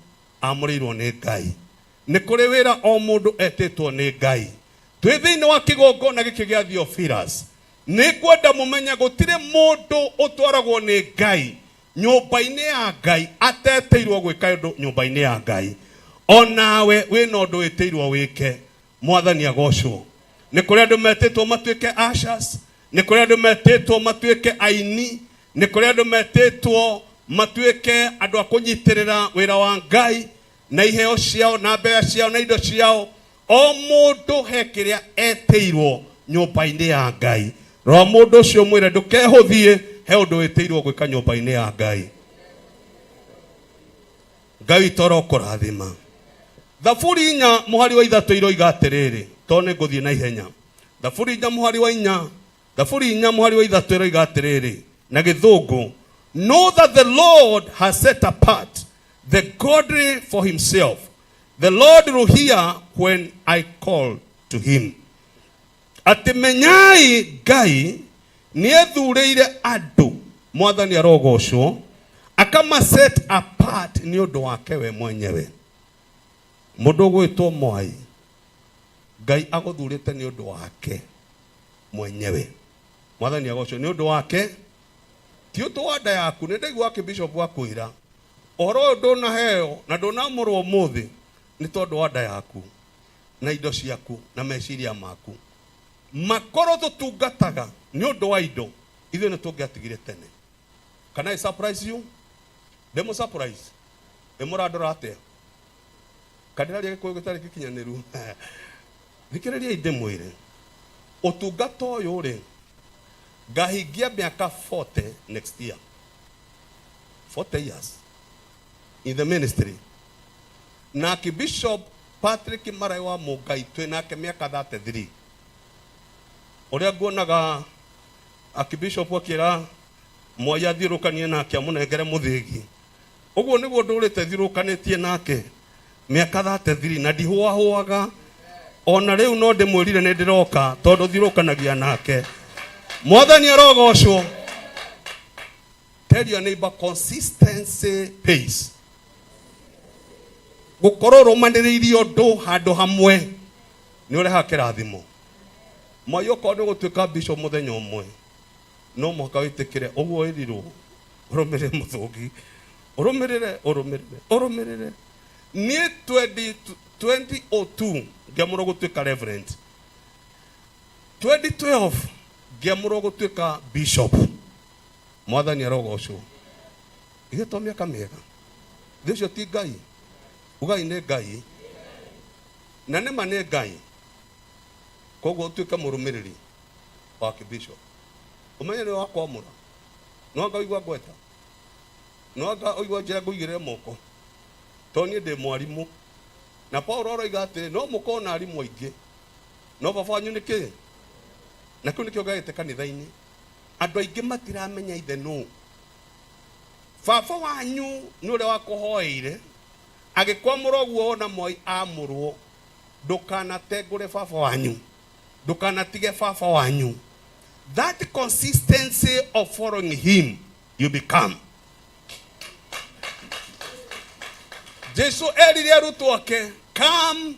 amũrĩirwo nĩ Ngai. Nĩ kũrĩ wĩra o mũndũ etĩtwo nĩ Ngai. Twĩ thĩinĩ wa kĩgongona gĩkĩ gĩa Theophilus, nĩ ngwenda mũmenye gũtirĩ mũndũ ũtwaragwo nĩ Ngai nyũmba-inĩ ya Ngai atetĩirwo gwĩka ũndũ nyũmba-inĩ ya Ngai. Onawe wĩna ũndũ wĩtĩirwo wĩke. Mwathani agocwo. Nĩ kũrĩ andũ metĩtwo matuĩke ushers, nĩ kũrĩ andũ metĩtwo matuĩke aini, nĩ kũrĩ andũ metĩtwo matuĩke andũ a kũnyitĩrĩra wĩra wa Ngai na iheo ciao na mbeca ciao na indo ciao. O mũndũ he kĩrĩa etĩirwo nyũmba-inĩ ya Ngai. Rora mũndũ ũcio mwĩre ndũkehũthie, he ũndũ wĩtĩirwo gwĩka nyũmba-inĩ ya Ngai. Ngai witũ arokũrathima. Thaburi 4 mũhari wa 3 iroiga atĩrĩrĩ, tondũ nĩ ngũthiĩ na ihenya. Thaburi 4 mũhari wa 4, Thaburi 4 mũhari wa 3 iroiga atĩrĩrĩ na gĩthũngũ, know that the Lord has set apart the godly for himself. The Lord will hear when I call to him. Atĩ menyai Ngai nĩethurĩire andũ, Mwathani arogocwo, akama set apart nĩ ũndũ wake we mwenyewe. Mũndũ ũgwĩtwo Mwai, Ngai agũthurĩte nĩ ũndũ wake mwenyewe. Mwathani agocwo nĩ ũndũ wake, ti ũndũ wa nda yaku. Nĩ ndaigua Archbishop akwĩra ũhoro ũyũ ndũnaheo na ndũnamũrwo ũmũthĩ nĩ tondũ wa nda yaku na indo ciaku na meciria maku. Makorwo tũtungataga nĩ ũndũ wa indo, ithuĩ nĩ tũngĩatigire tene. Can I surprise you? Ndĩmũ surprise? Ĩ mũrandora atĩa? Kandĩraria gĩkũyũ gĩtarĩ gĩkinyanĩru. Thikĩrĩriai ndĩmwĩre, ũtungata ũyũ rĩ, ngahingia mĩaka 40 next year. 40 years in the ministry. Na Archbishop Patrick Marai wa Mũngai twĩ nake mĩaka 33. Ũrĩa nguonaga Archbishop akĩra Mwai athiũrũkanie nake amũnengere mũthĩgi. Ũguo nĩguo ndũrĩte thiũrũkanĩtie nake mĩaka 33 na ndihũahũaga. Ona rĩu no ndĩmwĩrire nĩ ndĩroka tondũ thiũrũkanagia nake. Mwathani arogocwo. Tell your neighbor consistency pays. Gũkorwo ũrũmanĩrĩirie ũndũ handũ hamwe nĩ ũrehaga kĩrathimo. Mwai okorwo nĩ ũgũtuĩka bishop mũthenya ũmwe, no mũhaka wĩtĩkĩre ũguo wĩrirwo ũrũmĩrĩre mũthũngi, ũrũmĩrĩre, ũrũmĩrĩre, ũrũmĩrĩre. Niĩ 2002 ngĩamũrwo gũtuĩka reverend. 2012 ngĩamũrwo gũtuĩka bishop. Mwathani arogocwo. Ithuĩ to mĩaka mĩega. Thĩ ũcio ti Ngai. Ugai nĩ Ngai. Na nĩma nĩ Ngai. Koguo ũtuĩke mũrũmĩrĩri wa kĩbishop. Ũmenye nĩwe wa kwamũra. Nĩwanga ũigua ngweta. Nĩwanga ũigua njĩra ngũigĩrĩre moko. Tondũ niĩ ndĩ mwarimũ. Na Paulo aroiga atĩrĩ, no mũkorwo na arimũ aingĩ, no baba wanyu nĩ kĩ? Na kĩu nĩkĩo ngagĩte kanitha-inĩ. Andũ aingĩ matiramenya ithe nũ. Baba wanyu nĩ ũrĩa wakũhoeire, agĩkwamũra ũguo wona Moi amũrwo. Ndũkanatengũre baba wanyu. Ndũkanatige baba wanyu. That consistency of following him, you become. Jesu erire arutwo ake, come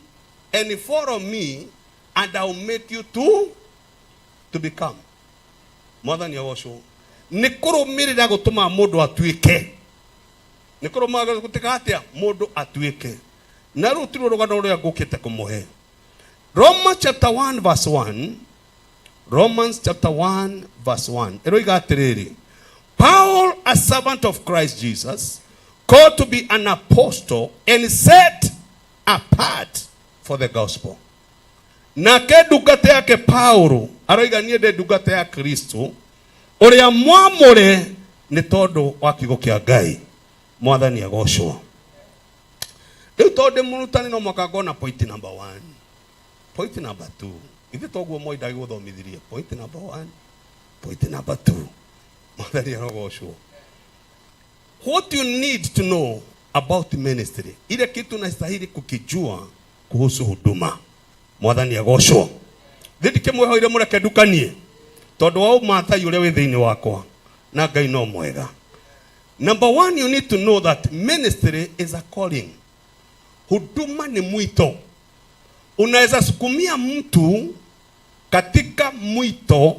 and follow me and I will make you to become. Mwathani agocwo. Nĩ kũrũmĩrĩra gũtũmaga mũndũ atuĩke. Nĩ kũrũmĩrĩra gũtũmaga atĩa mũndũ atuĩke. Na rĩu tiruo rũgano rũrĩa ngũkĩte kũmũhe. Romans chapter 1 verse 1. Romans chapter 1 verse 1. Ĩroiga atĩrĩrĩ. Paul, a servant of Christ Jesus, called to be an apostle and set apart for the gospel. Nake ndungata yake Paulo aroiga niĩ ndĩ ndungata ya Kristo ũrĩa mwamũre nĩ tondũ wa kiugo kĩa Ngai. Mwathani agocwo. Rĩu tondũ ndĩ mũrutani no mũhaka ngona point number 1. Point number 2. Ithe toguo Moi ndagĩgũthomithirie. Point number 1. Point number 2. Mwathani arogocwo. What you need to know about ministry, ile kitu unastahili kukijua kuhusu huduma. Mwathani agocwo. Thĩ ndikĩmwĩhoire mũreke ndukanie tondũ wa ũmathai ũrĩa wĩ thĩinĩ wakwa na Ngai no mwega. Number one, you need to know that ministry is a calling. Huduma ni mwito. Unaweza sukumia mtu katika mwito,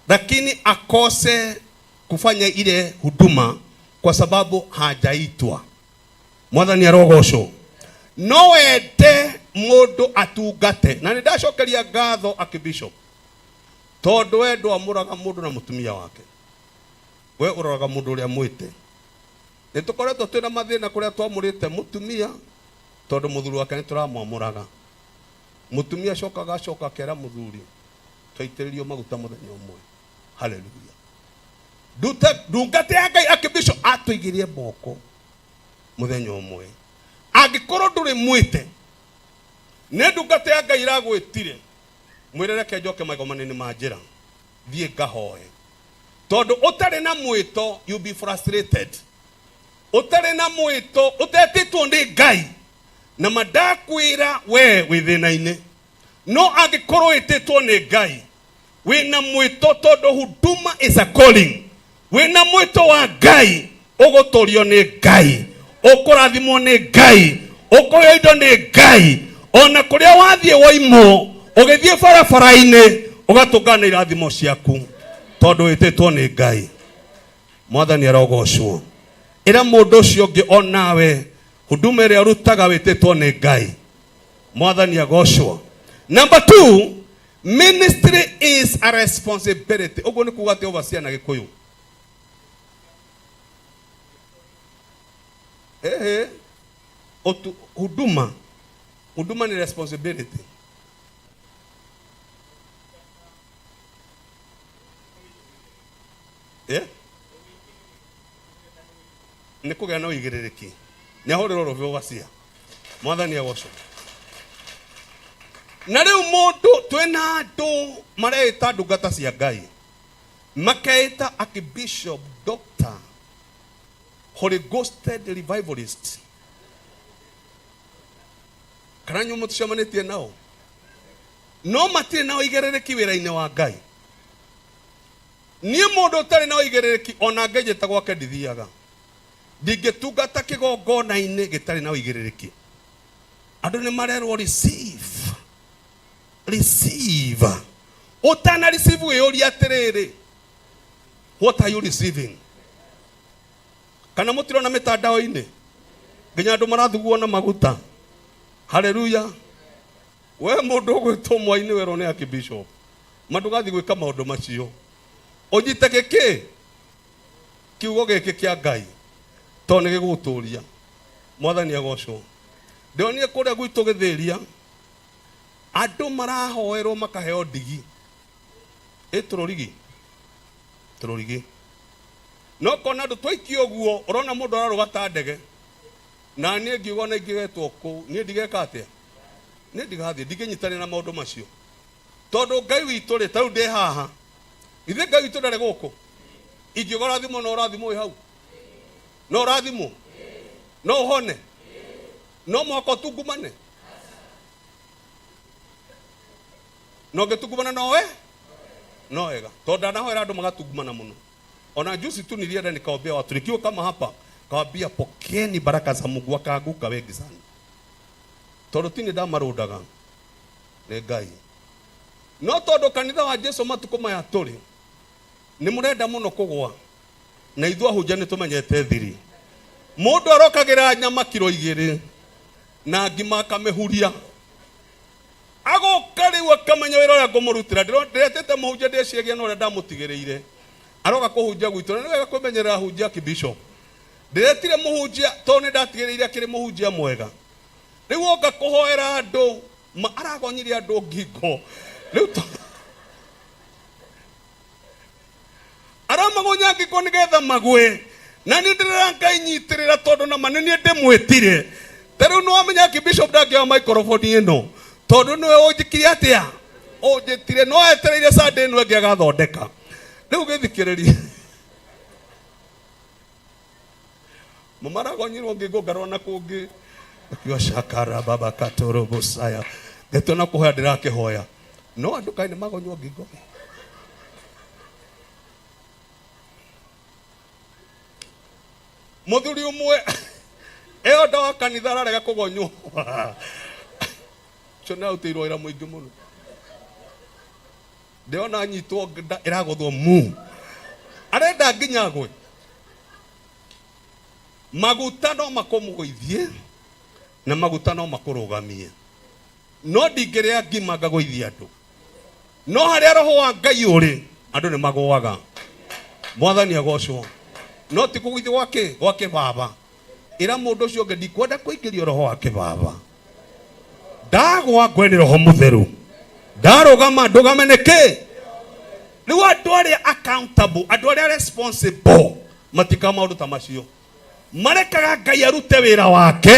lakini akose kufanya ile huduma kwa sababu hajaitwa. Mwathani arogocwo. No wende mũndũ atungate. Na nĩ ndacokeria ngatho Archbishop tondũ we ndwamũraga mũndũ na mũtumia wake, we ũroraga mũndũ ũrĩa mwĩte. Nĩ tũkoretwo twĩna mathĩna kũrĩa twamũrĩte mũtumia tondũ mũthuri wake nĩ tũramwamũraga. Mũtumia acokaga acoka akera mũthuri twaitĩrĩrio maguta mũthenya ũmwe. Haleluya. Ndungata ya Ngai Archbishop atũigĩrie moko mũthenya ũmwe. Angĩkorwo ndũrĩ mwĩte, nĩ ndungata ya Ngai ĩragwĩtire, mwĩre reke njoke magomano-inĩ ma njĩra, thiĩ ngahoe. Tondũ ũtarĩ na mwĩto, you be frustrated. Ũtarĩ na mwĩto, ũtetĩtwo nĩ Ngai, na mandakwĩra we wĩ thĩna-inĩ. No angĩkorwo wĩtĩtwo nĩ Ngai, wĩna mwĩto, tondũ huduma is a calling. Wĩna mwĩto wa Ngai, ũgũtũrio nĩ Ngai, ũkũrathimwo nĩ Ngai, ũkũheo indo nĩ Ngai. Ona kũrĩa wathiĩ woimwo, ũgĩthiĩ barabara-inĩ, ũgatũngana na irathimo ciaku, tondũ wĩtĩtwo nĩ Ngai. Mwathani arogocwo. Ĩra mũndũ ũcio ũngĩ onawe huduma ĩrĩa ũrutaga wĩtĩtwo nĩ Ngai. Mwathani agocwo. Number 2, ministry is a responsibility. Ũguo nĩ kuga atĩ overseer na Gĩkũyũ. Ehe. Otu, huduma. Huduma ni responsibility. Yeah? Nĩ kũgĩa na ũigĩrĩrĩki. Nĩ ahũrĩrwo rũbĩ overseer. Mwathani agocwo. Na rĩu mũndũ twĩna andũ mareĩta ndungata cia Ngai, makeĩta archbishop, doctor, Holy Ghosted revivalist. Kana nyuo mũticemanĩtie nao, no matirĩ na ũigĩrĩrĩki wĩra-inĩ wa Ngai. Niĩ mũndũ ũtarĩ na ũigĩrĩrĩki ona ngĩnjĩta gwake ndithiaga. Ndingĩtungata kĩgongona-inĩ gĩtarĩ na ũigĩrĩrĩki. Andũ nĩ marerwo receive, receive. Ũtana receive wĩyũrie atĩrĩrĩ, what are you receiving? Kana mũtirona mĩtandao-inĩ nginya andũ marathugwo na maguta. Haleluya. We mũndũ ũgwĩtwo mwai-inĩ werwo nĩ archbishop, ma ndũgathiĩ gwĩka maũndũ macio. Ũnyite gĩkĩ kiugo gĩkĩ kĩa Ngai. Tondũ nĩ gĩgũgũtũria. Mwathani agocwo. Ndĩronire kũrĩa gwitũ gĩthĩria andũ marahoerwo makaheo ndigi. Ĩ tũrũrigi? Tũrũrigi. No kona andũ twaikia ũguo ũrona mũndũ ararũga ta ndege. Na niĩ ngiuga ona ingĩgetwo kũu niĩ ndigeka atĩa? Niĩ ndigathiĩ, ndingĩnyitanĩra na maũndũ macio. Tondũ Ngai witũ rĩ, ta rĩu ndĩ haha. Githĩ Ngai witũ ndarĩ gũkũ? Ingiuga ũrathimwo no ũrathimwo wĩ hau? No ũrathimwo? No ũhone? No mũhaka ũtungumane? Na ũngĩtungumana no we? No wega. Tondũ ndanahoera andũ magatungumana mũno. Ona juzi tu nilienda nikaombea watu nikiwa kama hapa, kawaambia pokeeni baraka za Mungu, wakaanguka wengi sana. Tondũ ti niĩ ndamarũndaga, nĩ Ngai. No tondũ kanitha wa Jesu matukũ maya tũrĩ, nĩ mũrenda mũno kũgwa, na ithuĩ ahunjia nĩ tũmenyete thiri. Mũndũ arokagĩra nyama kiro igĩrĩ na ngima akamĩhuria, agoka rĩu akamenya wĩra ũrĩa ngũmũrutĩra. Ndĩretĩte mũhunjia ndĩciragia na ũrĩa ndamũtigĩrĩire, aroka kũhunjia gwitũ. Na nĩ wega kwĩmenyerera ahunjia kibishop. Ndĩretire mũhunjia tondũ nĩ ndatigĩrĩire akĩrĩ mũhunjia mwega. Rĩu oka kũhoera andũ, aragonyirie andũ ngingo. Rĩu aramagonya ngingo nĩgetha magwe. Na niĩ ndĩrera Ngai nyitĩrĩra tondũ na ma nĩ niĩ ndĩmwĩtire. Ta rĩu nĩwamenya Bishop ndangĩoya microphone ĩno tondũ nĩwe ũnjĩkire atĩa? Ũnjĩtire, no etereire Sunday ĩno ĩngĩ agathondeka. Rĩu gĩthikĩrĩrie. Mamaragonyirwo ngingo ngarora na kũngĩ. Akiuga shakara baba katoro bosaya. Ngetua na kũhoya ndĩrakĩhoya. No andũ kaĩ nĩmagonywo ngingo. Mũthuri ũmwe ĩyo nda wa kanitha ararega kũgonywo. Ũcio nĩ arutĩirwo wĩra mũingĩ mũno. Ndĩrona anyitwo nda ĩragũthwo mu. Arenda nginya agwe. Maguta no makũmũgũithie na maguta no makũrũgamie. No ndingĩrĩa ngima ngagũithia andũ. No harĩa roho wa Ngai ũrĩ, andũ nĩ magũaga. Mwathani agocwo. No ti kũgũithio gwa kĩ? Gwa kĩbaba. Ĩra mũndũ ũcio ũngĩ ndikwenda kũingĩrio roho wa kĩbaba. Ndagwa ngwe nĩ roho mũtheru. Ndarũgama ndũgame nĩ kĩ? Rĩu andũ arĩa accountable, andũ arĩa responsible matikaga maũndũ ta macio. Marekaga Ngai arute wĩra wake,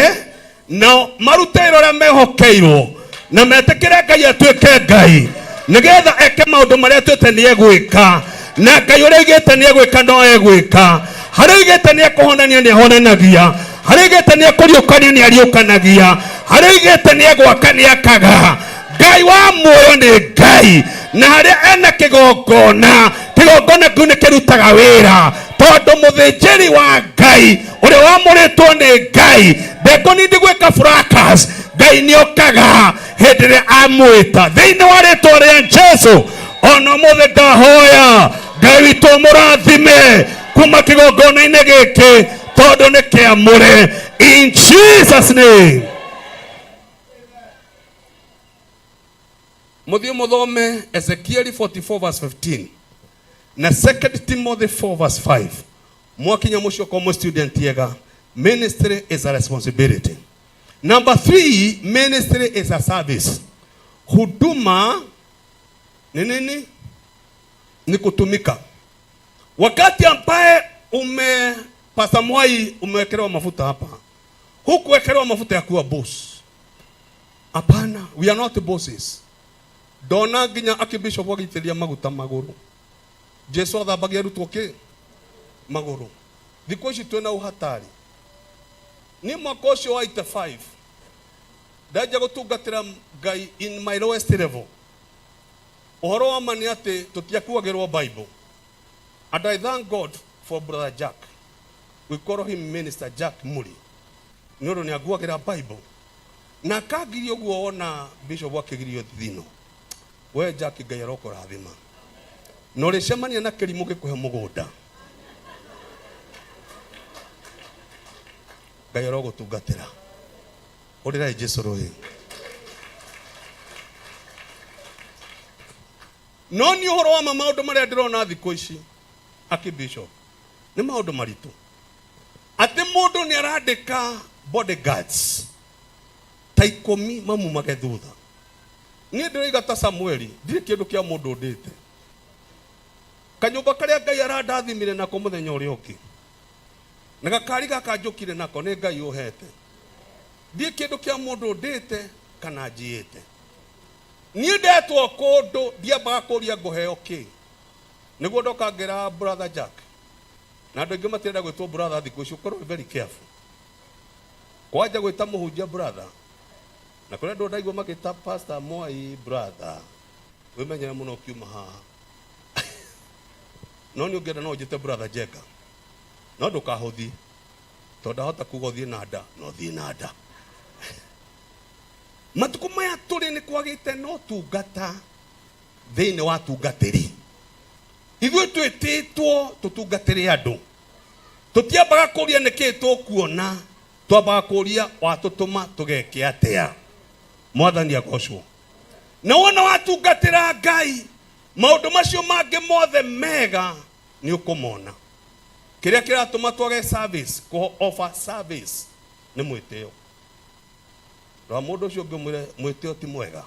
nao marute wĩra ũrĩa mehokeirwo, na metĩkĩre Ngai atuĩke Ngai, nĩgetha eke maũndũ marĩa atuĩte nĩ egwĩka. Na Ngai ũrĩa oigĩte nĩ egwĩka no egwĩka. Harĩa oigĩte nĩ ekũhonania nĩ ahonanagia. Harĩa oigĩte nĩ ekũriũkania nĩ ariũkanagia. Harĩa oigĩte nĩ egwaka nĩ akaga. Ngai wa muoyo nĩ Ngai, na harĩa ena kĩgongona, kĩgongona kĩu nĩ kĩrutaga wĩra, tondũ mũthĩnjĩri wa Ngai ũrĩa wamũrĩtwo nĩ Ngai ndekũnindi gwĩka fracas. Ngai nĩ okaga hĩndĩ ĩrĩa amwĩta thĩinĩ wa rĩtwa rĩa Jesu. Ona ũmũthĩ ndahoya Ngai witũ mũrathime kuma kĩgongona-inĩ gĩkĩ, tondũ nĩ kĩamũre, in Jesus name. Mũthiĩ mũthome Ezekieli 44 verse 15 na 2 Timothy 4 verse 5. Mwakinya mũciĩ okorwo mwĩ student ega, ministry is a responsibility. Number 3, ministry is a service. Huduma ni nini? Ni kutumika. Wakati ambaye ume Pastor Mwai umewekelewa mafuta hapa, hukuwekelewa mafuta ya kuwa boss. Hapana, we are not bosses. Ndona nginya akibishop agĩitĩrĩria maguta magũrũ. Jesu athambagia arutwo kĩ? Magũrũ. Thikũ ici twĩna ũhatari. Niĩ mwaka ũcio wa 85 ndanjia gũtungatĩra Ngai in my lowest level. Ũhoro wa ma nĩ atĩ tũtiakuagĩrwo Bible. And I thank God for Brother Jack. We call him Minister Jack Muri. Nĩ ũndũ nĩ anguagĩra Bible. Na akangiria ũguo wona Bishop akĩgirio thino. We Jack Ngai arokũrathima. Na ũrĩcemania na kĩrimũ gĩkũhe mũgũnda. Ngai arogũtungatĩra. Hũrĩrai Jesu rũhĩ. No niĩ ũhoro wa ma maũndũ marĩa ndĩrona thikũ ici akĩ Bishop nĩ maũndũ maritũ. Atĩ mũndũ nĩ arandĩka bodyguards ta ikũmi mamumage thutha. Niĩ ndĩroiga ta Samueli, ndirĩ kĩndũ kĩa mũndũ ndĩte. Kanyũmba karĩa Ngai arandathimire nako mũthenya ũrĩa ũngĩ, na gakari gaka njũkire nako nĩ Ngai ũhete. Ndirĩ kĩndũ kĩa mũndũ ndĩte kana njiyĩte. Niĩ ndetwo kũndũ ndiambaga kũria ngũheo kĩ. Nĩguo ndoka ngĩra brother Jack, na andũ aingĩ matirenda gwĩtwo brother thikũ ici, ũkorwo wĩ very careful. Kwanja gwĩta mũhunjia brother, na kũrĩ andũ ndaigua magĩta pastor Mwai brother, wĩmenyere mũno ũkiuma haha. No nĩ ũngĩenda no ũnjĩte brother Jenga, no ndũkahũthie, tondũ ndahota kuga ũthiĩ na nda, na ũthiĩ na nda. Matukũ maya tũrĩ nĩ kwagĩte na ũtungata thĩinĩ wa atungatĩri. Ithuĩ twĩtĩtwo tũtungatĩre andũ. Tũtiambaga kũria nĩkĩ tũkuona, twambaga kũria watũtũma tũgeke atĩa. Mwathani agocwo. Na wona watungatĩra Ngai, maũndũ macio mangĩ mothe mega nĩ ũkũmona. Kĩrĩa kĩratũma twage service, kũ offer service nĩ mwĩtĩo. Rora mũndũ ũcio ũngĩ ũmwĩre mwĩtĩo ti mwega.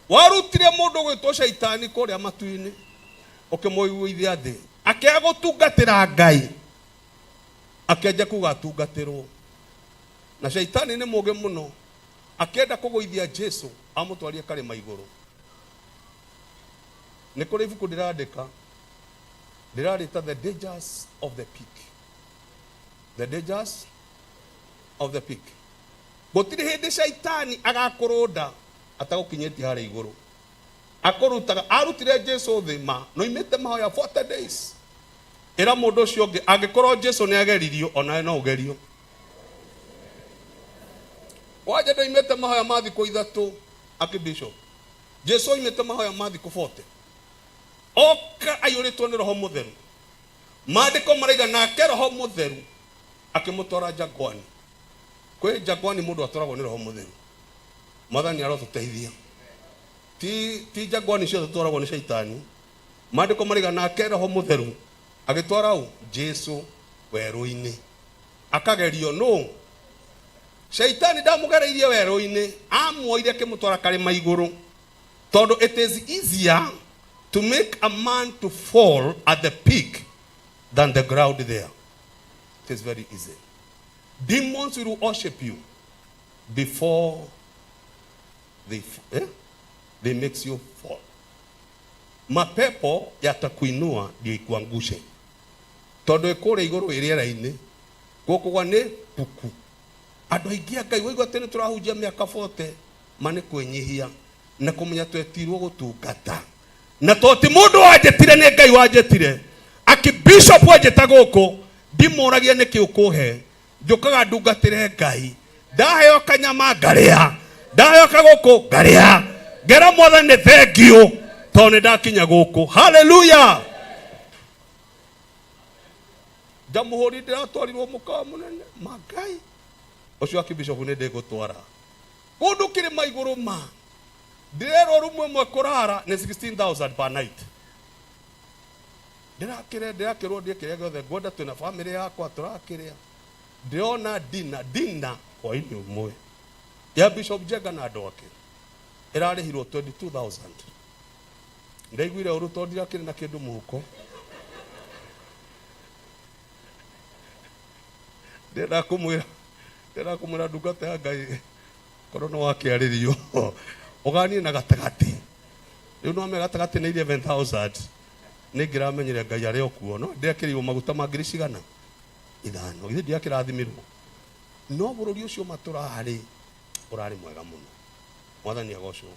Warutire mũndũ gwĩtwo caitani kũrĩa matu-inĩ ũkĩmũiguithia thĩ, akĩaga gũtungatĩra Ngai, akĩanjia kuga atungatĩrwo. Na caitani nĩ mũũgĩ mũno, akĩenda kũgũithia Jesu amũtwarie karĩma igũrũ. Nĩ kũrĩ ibuku ndĩrandĩka, ndĩrarĩta The Dangers of the Peak. The Dangers of the Peak. Gũtirĩ hĩndĩ caitani agakũrũnda atagũkinyĩtie harĩa igũrũ. Akũrutaga, arutire Jesu thĩ ma, na oimĩte mahoya 40 days. Ĩra mũndũ ũcio ũngĩ, angĩkorwo Jesu nĩ ageririo, onawe no ũgerio. Wanja ndoimĩte mahoya ma thikũ ithatũ, Archbishop. Jesu oimĩte mahoya ma thikũ 40. Oka aiyũrĩtwo nĩ Roho Mũtheru. Maandĩko maraiga nake Roho Mũtheru akĩmũtwara Jangwani. Kwĩ Jangwani mũndũ atwaragwo nĩ Roho Mũtheru. Mwathani arotũteithia. Ti, ti Jangwani ciothe tũtwaragwo nĩ Shaitani. Maandĩko maraiga nake Roho Mũtheru agĩtwara ũ? Jesu werũ-inĩ. Akagerio nũ? Shaitani ndamũgereirie werũ-inĩ, amuoire akĩmũtwara karĩma igũrũ. Tondũ it is easier to make a man to fall at the peak than the ground there. It is very easy. Demons will worship you before they makes you fall. Mapepo yatakuinua ndio ikuangushe. Tondũ ĩkũrĩa igũrũ ĩ rĩera-inĩ, gũkũgwa nĩ puku. Andũ aingĩ a Ngai waigua atĩ nĩ tũrahunjia mĩaka 40, ma nĩ kwĩnyihia na kũmenya twetirwo gũtungata. Na to ti mũndũ wanjĩtire, nĩ Ngai wanjĩtire. Archbishop anjĩta gũkũ, ndimũragia nĩkĩ ũkũhe, njũkaga ndungatĩre Ngai. Ndaheo kanyama ngarĩa, ndaheo kagũkũ ngarĩa, ngera Mwathani nĩ thengiũ tondũ nĩ ndakinya gũkũ. Haleluya! Ndamũhũri ndĩratwarirwo mũkawa mũnene ma Ngai ũcio Archbishop nĩ ndĩgũtwara kũndũ kĩrĩma igũrũ ma ndĩrerwo rumu ĩmwe kũrara nĩ 16,000 per night. Ndĩrakĩre ndĩrakĩrwo ndĩe kĩrĩa gĩothe ngwenda, twĩna family yakwa tũrakĩrĩa. Ndĩrona dinner hwainĩ ũmwe ya Bishop Njenga na andũ ake ĩrarĩhirwo 22,000. Ndaiguire ũru tondũ ndirakĩrĩ na kĩndũ mũhuko. Ndĩrenda kũmwĩra, ndĩrenda kũmwĩra ndungata ya Ngai, korwo nĩ wakĩarĩrio ũganie na gatagatĩ. Rĩu no me gatagatĩ nĩ 11,000. Nĩ ngĩramenyire Ngai arĩ o kuo, no ndĩrekĩrirwo maguta ma ngiri cigana? Ithano. Githĩ ndiakĩrathimirwo? No bũrũri ũcio ma tũrarĩ ũrarĩ mwega mũno. Mwathani agocwo.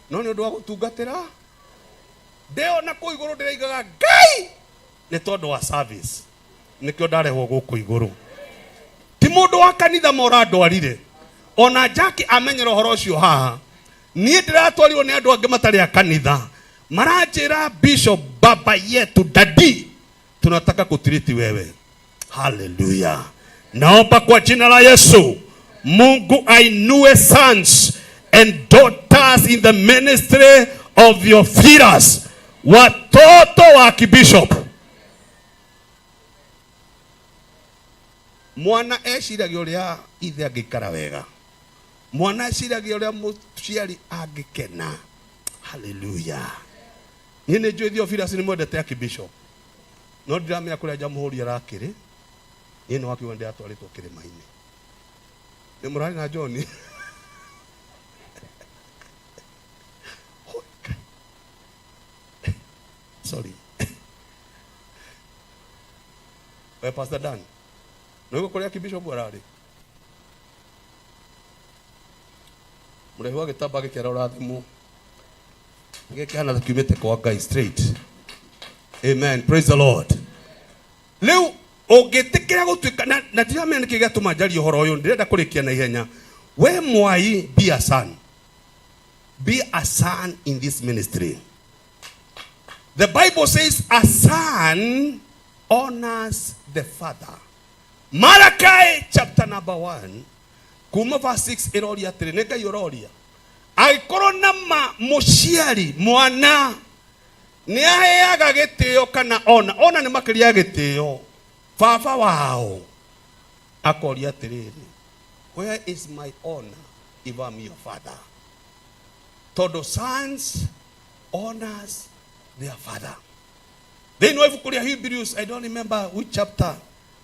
No nĩ ũndũ wa gũtungatĩra ndĩona kũu igũrũ ndĩraigaga Ngai nĩ tondũ wa service nĩkĩo ndarehwo gũkũ igũrũ. Ti mũndũ wa kanitha ma ũrandwarire. Ona Jackie amenyera ũhoro ũcio haha. Niĩ ndĩratwarirwo nĩ andũ angĩ matarĩ a kanitha. Maranjĩra Bishop baba yetu daddy tunataka kutiriti wewe. Haleluya. Naomba kwa jina la Yesu, Mungu ainue sons and daughters in the ministry of your fears. Watoto wa kibishop. Mwana eciragia ũrĩa ithe angĩikara wega. Mwana eciragia ũrĩa mũciari angĩkena. Haleluya. Niĩ nĩ njũĩ Theophilus nĩ mwendete Archbishop. No ndiramenya kũrĩa Jamhuri arakĩrĩ. Niĩ nĩ wakiuga ndĩratwarĩtwo kĩrĩma-inĩ. Nĩ mũrarĩ na John? Sorry. We Pastor Dan. Nĩ kũrĩa Archbishop ararĩ? Mũrehi wa gĩtamba gĩkĩara ũrathimwo. Gĩkĩhana ta kiumĩte kwa Ngai straight. Amen. Praise the Lord. Rĩu ũngĩtĩkĩra gũtuĩka na, na ndiramenya nĩkĩ gĩatũma njarie ũhoro ũyũ ndĩrenda kũrĩkia na ihenya. We mwai be a son. Be a son in this ministry. The Bible says a son honors the father. Malachi chapter number 1 kuma verse 6 ĩroria atĩrĩ nĩ Ngai ũroria angĩkorwo na ma mũciari mwana nĩ aheaga gĩtĩo kana ona ona nĩ makĩria ya gĩtĩo baba wao akoria atĩrĩrĩ where is my honor if I'm your father tondũ sons honors their father thĩinĩ wa ibuku rĩa Hebrews I don't remember which chapter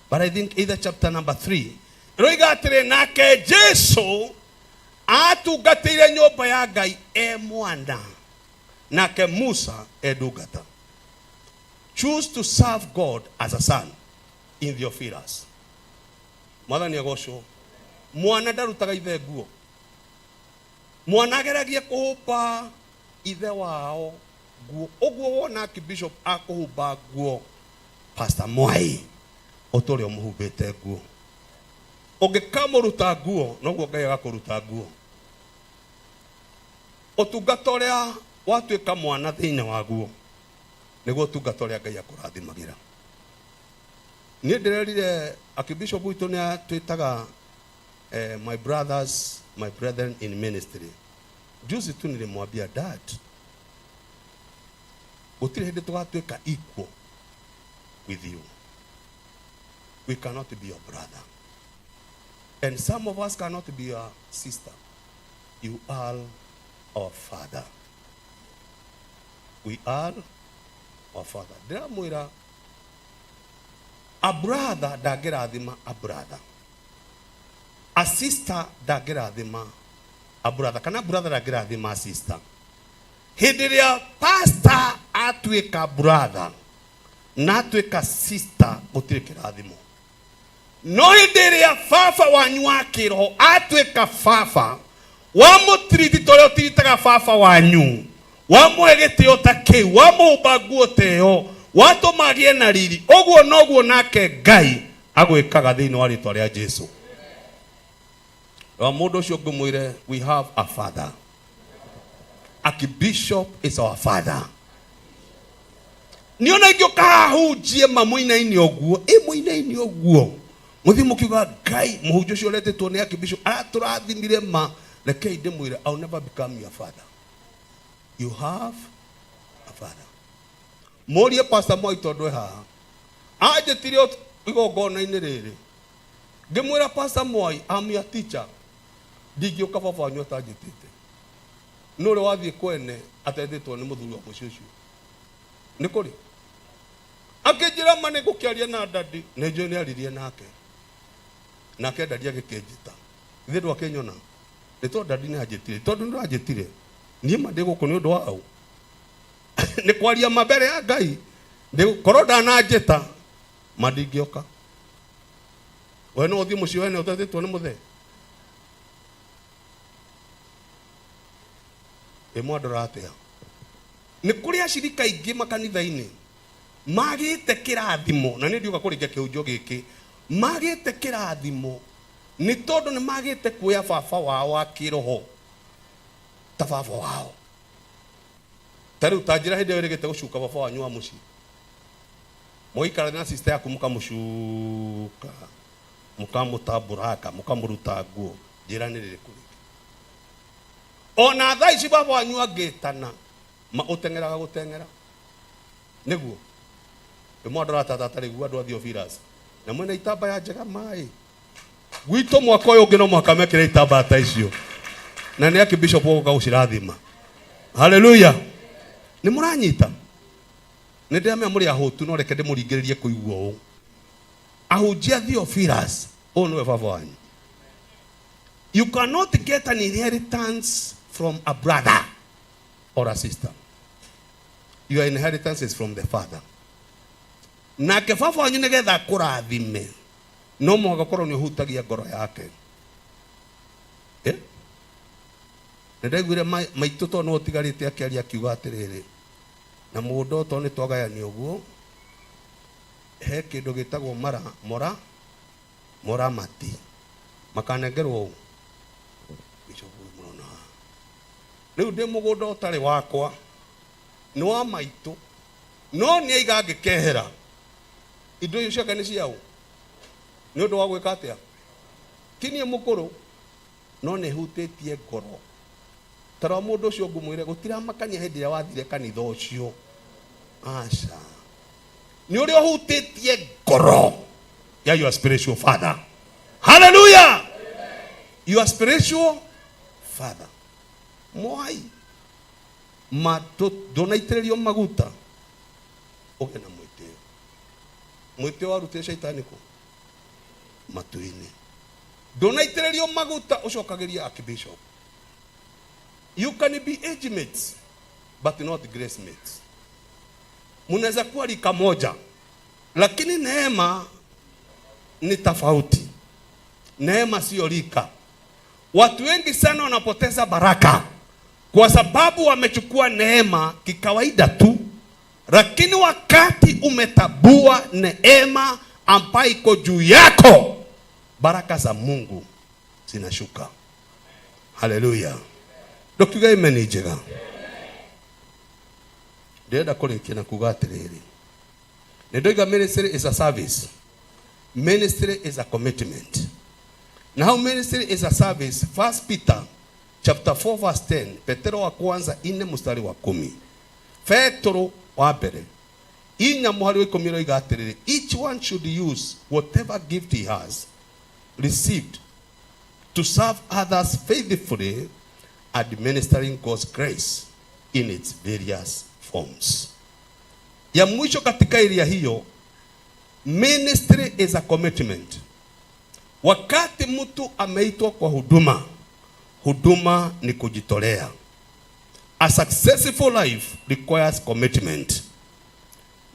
but I think either chapter number 3 roiga atĩrĩ nake Jesu atungatĩire nyũmba ya Ngai e mwana nake Musa e ndungata. Choose to serve God as a son in Theophilus. Mwathani agocwo. Mwana ndarutaga ithe nguo. Mwana ageragia kũhumba ithe wao nguo. Ũguo wona Archbishop akũhumba nguo Pastor Mwai ũtũre ũmũhumbĩte nguo. Ũngĩkamũruta nguo noguo Ngai agakũruta nguo. Ũtungata ũrĩa watuĩka mwana thĩinĩ waguo nĩguo ũtungata ũrĩa Ngai akũrathimagĩra. Niĩ ndĩrerire Archbishop witũ nĩ atwĩtaga my brothers, my brethren in ministry. Juzi tu nilimwambia dad, gũtirĩ hĩndĩ tũgatuĩka equal with you. We cannot be your brother. And some of us cannot be your sister. You are our father. We are our father. Ndĩramwĩra a brother ndangĩrathima a brother. A sister ndangĩrathima a brother. Kana brother ndangĩrathima a sister. Hĩndĩ ĩrĩa pastor atuĩka brother na atuĩka sister gũtirĩ kĩrathimo. No hĩndĩ ĩrĩa baba wanyu wa kĩroho atuĩka baba wamũtiriti ta ũrĩa ũtiritaga baba wanyu wamũhe gĩtĩo ta kĩu wamũhumba nguo ta ĩyo watũma agĩe na riri ũguo noguo nake Ngai agwĩkaga thĩinĩ wa rĩtwa rĩa Jesu. Wa mũndũ ũcio ngũmwĩre we have a father. Archbishop is our father. Nĩ ona ingĩũka hahunjie ma mũinaine ũguo ĩ mũinaine ũguo mũthiĩ mũkiuga Ngai mũhunjia ũcio ũretĩtwo nĩ Archbishop aratũrathimire ma rekei ndĩmwĩre I'll never become your father. You have a father. Mũrie Pastor Moi tondũ e haha anjĩtire igongona-inĩ rĩrĩ ngĩmwĩra Pastor Moi I'm your teacher ndingĩũka baba wanyu atanjĩtĩte nĩ ũrĩa wathiĩ kwene atetĩtwo nĩ mũthuri wa mũciĩ ũcio nĩ kũrĩ akĩnjĩra ma nĩ ngũkĩaria na dadi nĩ njũĩ nĩ aririe nake nake dadi agĩkĩnjĩta ithe ndwakĩnyona nĩ tondũ dadi nĩ anjĩtire tondũ nĩ ndwanjĩtire niĩ ma ndĩ gũkũ nĩ ũndũ wa ũ nĩ kwaria ma mbere ya Ngai korwo ndananjĩta ma ndingĩoka we no ũthiĩ mũciĩ wene ũtetĩtwo nĩ mũthee ĩ mwandora atĩa nĩ kũrĩ acirika aingĩ makanitha-inĩ magĩte kĩrathimo na nĩ ndiũka kũrĩkia kĩhunjio gĩkĩ magĩte kĩrathimo nĩ tondũ nĩ magĩte kuoya baba wao wa kĩroho ta baba wao ta rĩu ta njĩra hĩndĩ ĩyo ĩrĩgĩte gũcuka baba wanyu wa mũciĩ mũgaikara na sister yaku mũkamũcuka mũkamũtamburanga mũkamũruta nguo njĩra nĩ rĩrĩkũ rĩngĩ ona thaa ici baba wanyu angĩtana ma ũteng'eraga gũteng'era nĩguo ĩmwe andũ aratata tarĩ guo andũ a Theophilus Na mwĩna itambaya njega maĩ. Gwitũ mwaka ũyũ ũngĩ no mũhaka mekĩre itambaya ta icio. Na nĩ Archbishop ũgũka gũcirathima. Haleluya. Nĩ mũranyita? Nĩ ndĩramenya mũrĩ ahũtu no reke ndĩmũringĩrĩrie kũigua ũũ. Ahunjia Theophilus, ũyũ nĩwe baba wanyu. You cannot get an inheritance from a brother or a sister. Your inheritance is from the father. Nake baba wanyu nĩgetha akũrathime no mũhaka ũkorwo nĩ ũhutagia ngoro yake. Eh? Nĩ ndaiguire maitũ tondũ nĩwe ũtigarĩte akĩaria akiuga atĩrĩrĩ, na mũgũnda ũyũ tondũ nĩ twagayania ũguo, he kĩndũ gĩtagwo mara mora moramati makanengerwo ũ Bishop ũyũ mũrona haha. Rĩu ndĩ mũgũnda ũtarĩ wakwa nĩ wa maitũ no nĩ aiga ngĩkehera indo icio ciake nĩ ciaũ nĩ ũndũ wa gwĩka atĩa ti niĩ mũkũrũ no nĩ hutĩtie ngoro ta rora mũndũ ũcio ngũmwĩre gũtiramakania hĩndĩ ĩrĩa wathire kanitha ũcio aca nĩ ũrĩa ũhutĩtie ngoro ya your spiritual father hallelujah your spiritual father mwai ma ndũnaitĩrĩrio maguta ũgĩe na mwĩtĩo mwĩtĩo warutire shaitani kũ matu-inĩ ndũnaitĩrĩrio maguta ũcokagĩria archbishop you can be age mates but not grace mates mnaweza kuwa rika moja lakini neema ni tofauti neema sio rika watu wengi sana wanapoteza baraka kwa sababu wamechukua neema kikawaida tu, lakini wakati umetabua neema ambayo iko juu yako, baraka za Mungu zinashuka. Haleluya! Ndokiuga amen njega. Ndĩrenda kũrĩkia na kuga atĩrĩrĩ, nĩ ndoiga ministry is a service, ministry is a commitment. Now ministry is a service. First Peter chapter 4 verse 10, Petero wa kwanza ine mstari wa kumi. Petero wa mbere inya mũhari wa ikũmi ĩroiga atĩrĩrĩ, each one should use whatever gift he has received to serve others faithfully, administering God's grace in its various forms. Ya mwisho katika area hiyo, ministry is a commitment. Wakati mtu ameitwa kwa huduma, huduma ni kujitolea. A successful life requires commitment.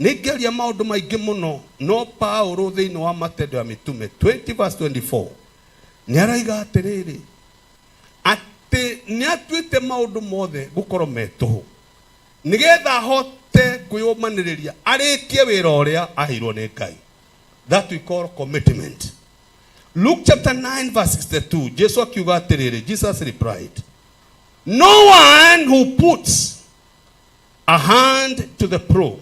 Nĩngĩaria maũndũ maingĩ mũno no Paulo thĩinĩ wa Matendo ya Mĩtume 20 verse 24 nĩ araiga atĩrĩrĩ atĩ nĩ atuĩte maũndũ mothe gũkorwo me tũhũ nĩgetha ahote kwĩyũmanĩrĩria arĩkie wĩra ũrĩa aheirwo nĩ Ngai. That we call commitment. Luke chapter 9 verse 62 Jesu akiuga atĩrĩrĩ, Jesus replied, no one who puts a hand to the plow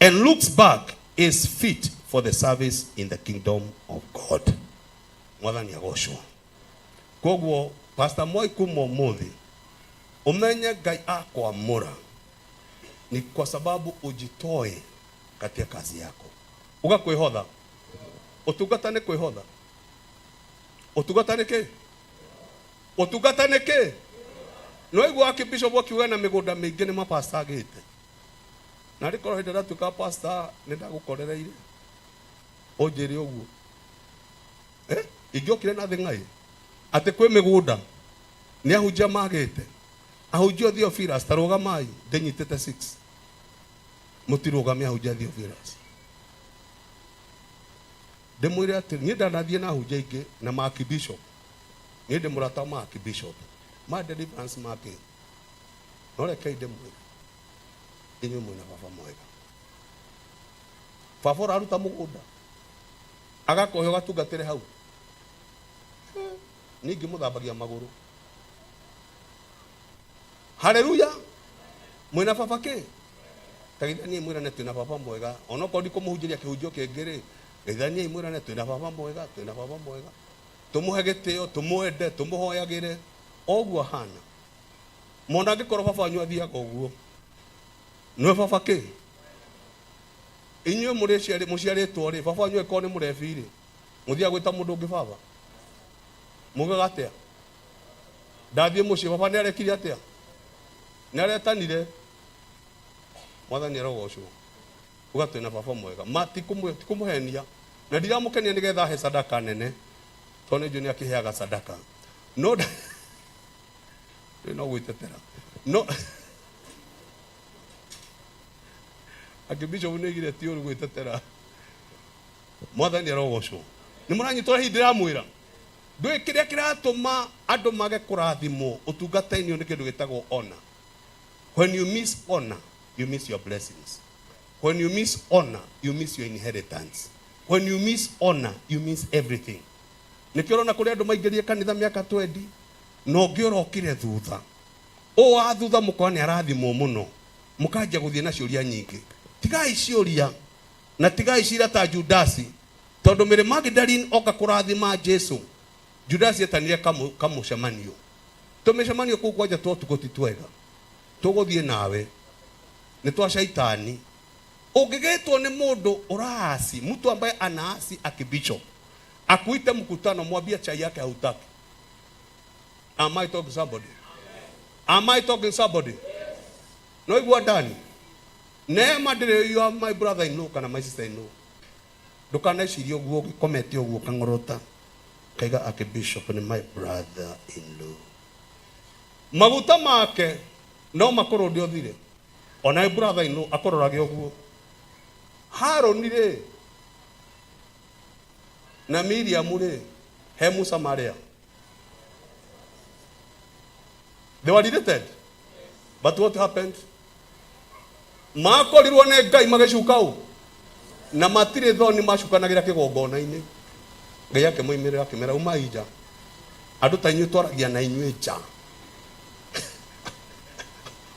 and looks back is fit for the service in the kingdom of God. Mwathani agocwo. Koguo Pastor Moi kuma ũmũthĩ ũmenye Ngai akwamũra ni kwa sababu ujitoe katika kazi yako. Uga kwĩhotha. Ũtungata nĩ kwĩhotha. Ũtungata nĩ kĩ? Ũtungata nĩ kĩ? No igua Archbishop akiuga na mĩgũnda mĩingĩ nĩ mapasta agĩte. Na rĩkorwo hĩndĩ ndatuĩka pastor nĩ ndagũkorereire. Ũnjĩre ũguo. Eh? Ingĩokire na thĩng'aĩ atĩ kwĩ mĩgũnda nĩ ahunjia magĩte. Ahunjia Theophilus ta rũgamai ndĩnyitĩte 6. Mũtirũgame ahunjia Theophilus. Ndĩmwĩre atĩ niĩ ndanathiĩ na ahunjia aingĩ na ma Archbishop. Niĩ ndĩ mũrata wa ma Archbishop. Ma deliverance make. No rekei ndĩmwĩre inyuĩ mwĩna baba mwega. Baba ũraruta mũgũnda agakũhe ũgatungatĩre hau. Niĩ ngĩmũthambagia magũrũ. Haleluya. Mwĩna baba kĩ? Tageithaniai mwĩrane twĩna baba mwega. Onokorwo ndikũmũhunjĩria kĩhunjio kĩngĩ rĩ, geithaniai mwĩrane twĩna baba mwega, twĩna baba mwega. Tũmũhe gĩtĩo, tũmwende, tũmũhoyagĩre o ũguo ahana. Mona angĩkorwo baba wanyu athiaga ũguo, nĩwe baba kĩ? Inyuĩ mũrĩ ciarĩ mũciarĩtwo rĩ, baba wanyu angĩkorwo nĩ mũrebi rĩ, mũthiaga gwĩta mũndũ ũngĩ baba? Mugaga atĩa? Ndathiĩ mũciĩ baba nĩ arekire atĩa? Nĩ aretanire. Mwathani arogocwo. Uga twĩna baba mwega. Ma ti kũmũhenia. Na ndiramũkenia nĩgetha ahe sadaka nene. Tondũ nĩ njũĩ nĩ akĩheaga sadaka. No rĩu no gwĩtetera. No Archbishop nĩ oigire ti ũru gwĩtetera. Mwathani arogocwo. Nĩ mũranyita ũrĩa hihi ndĩramwĩra? Ndũĩ kĩrĩa kĩratũma andũ mage kũrathimwo ũtungata-inĩ ũyũ nĩ kĩndũ gĩtagwo honor. When you miss honor, you miss your blessings. When you miss honor, you miss your inheritance. When you miss honor, you miss everything. Nĩkĩo ũrona kũrĩ andũ maingĩrire kanitha mĩaka 20 na ũngĩ ũrokire thutha. Ũũ wa thutha mũkona nĩ arathimwo mũno, mũkanjia gũthiĩ na ciũria nyingĩ. Tigai ciũria na tigai cira ta Judasi, tondũ Mary Magdalene oka kũrathima Jesu, Judasi etanire kamũcemanio. Tũmĩcemanio kũu kwanja twa ũtukũ ti twega. Tũgũthiĩ nawe. Nĩ twa shaitani. Ũngĩgĩtwo nĩ mũndũ ũraasi, mtu ambaye anaasi akibishop, akuite mkutano, mwambie chai yake hautaki. Am I talking somebody? Am I talking somebody? No igua ndani. Neema ndĩrĩ you are my brother in law kana my sister in law. Ndũkanecirie ũguo ũgĩkomete ũguo kang'orota. Kaiga Archbishop nĩ my brother in law. Maguta make no makũrũnde ũthire. Ona brother in law akũrorage ũguo. Harũni rĩ na Miriam rĩ he Musa marĩa. They were related. But what happened? Makorirwo nĩ Ngai magĩcuka ũ na matirĩ thoni macukanagĩra kĩgongona-inĩ. Ngai akĩmoimĩrĩra akĩmera umai nja. Andũ ta inyuĩ twaragia na inyuĩ nja.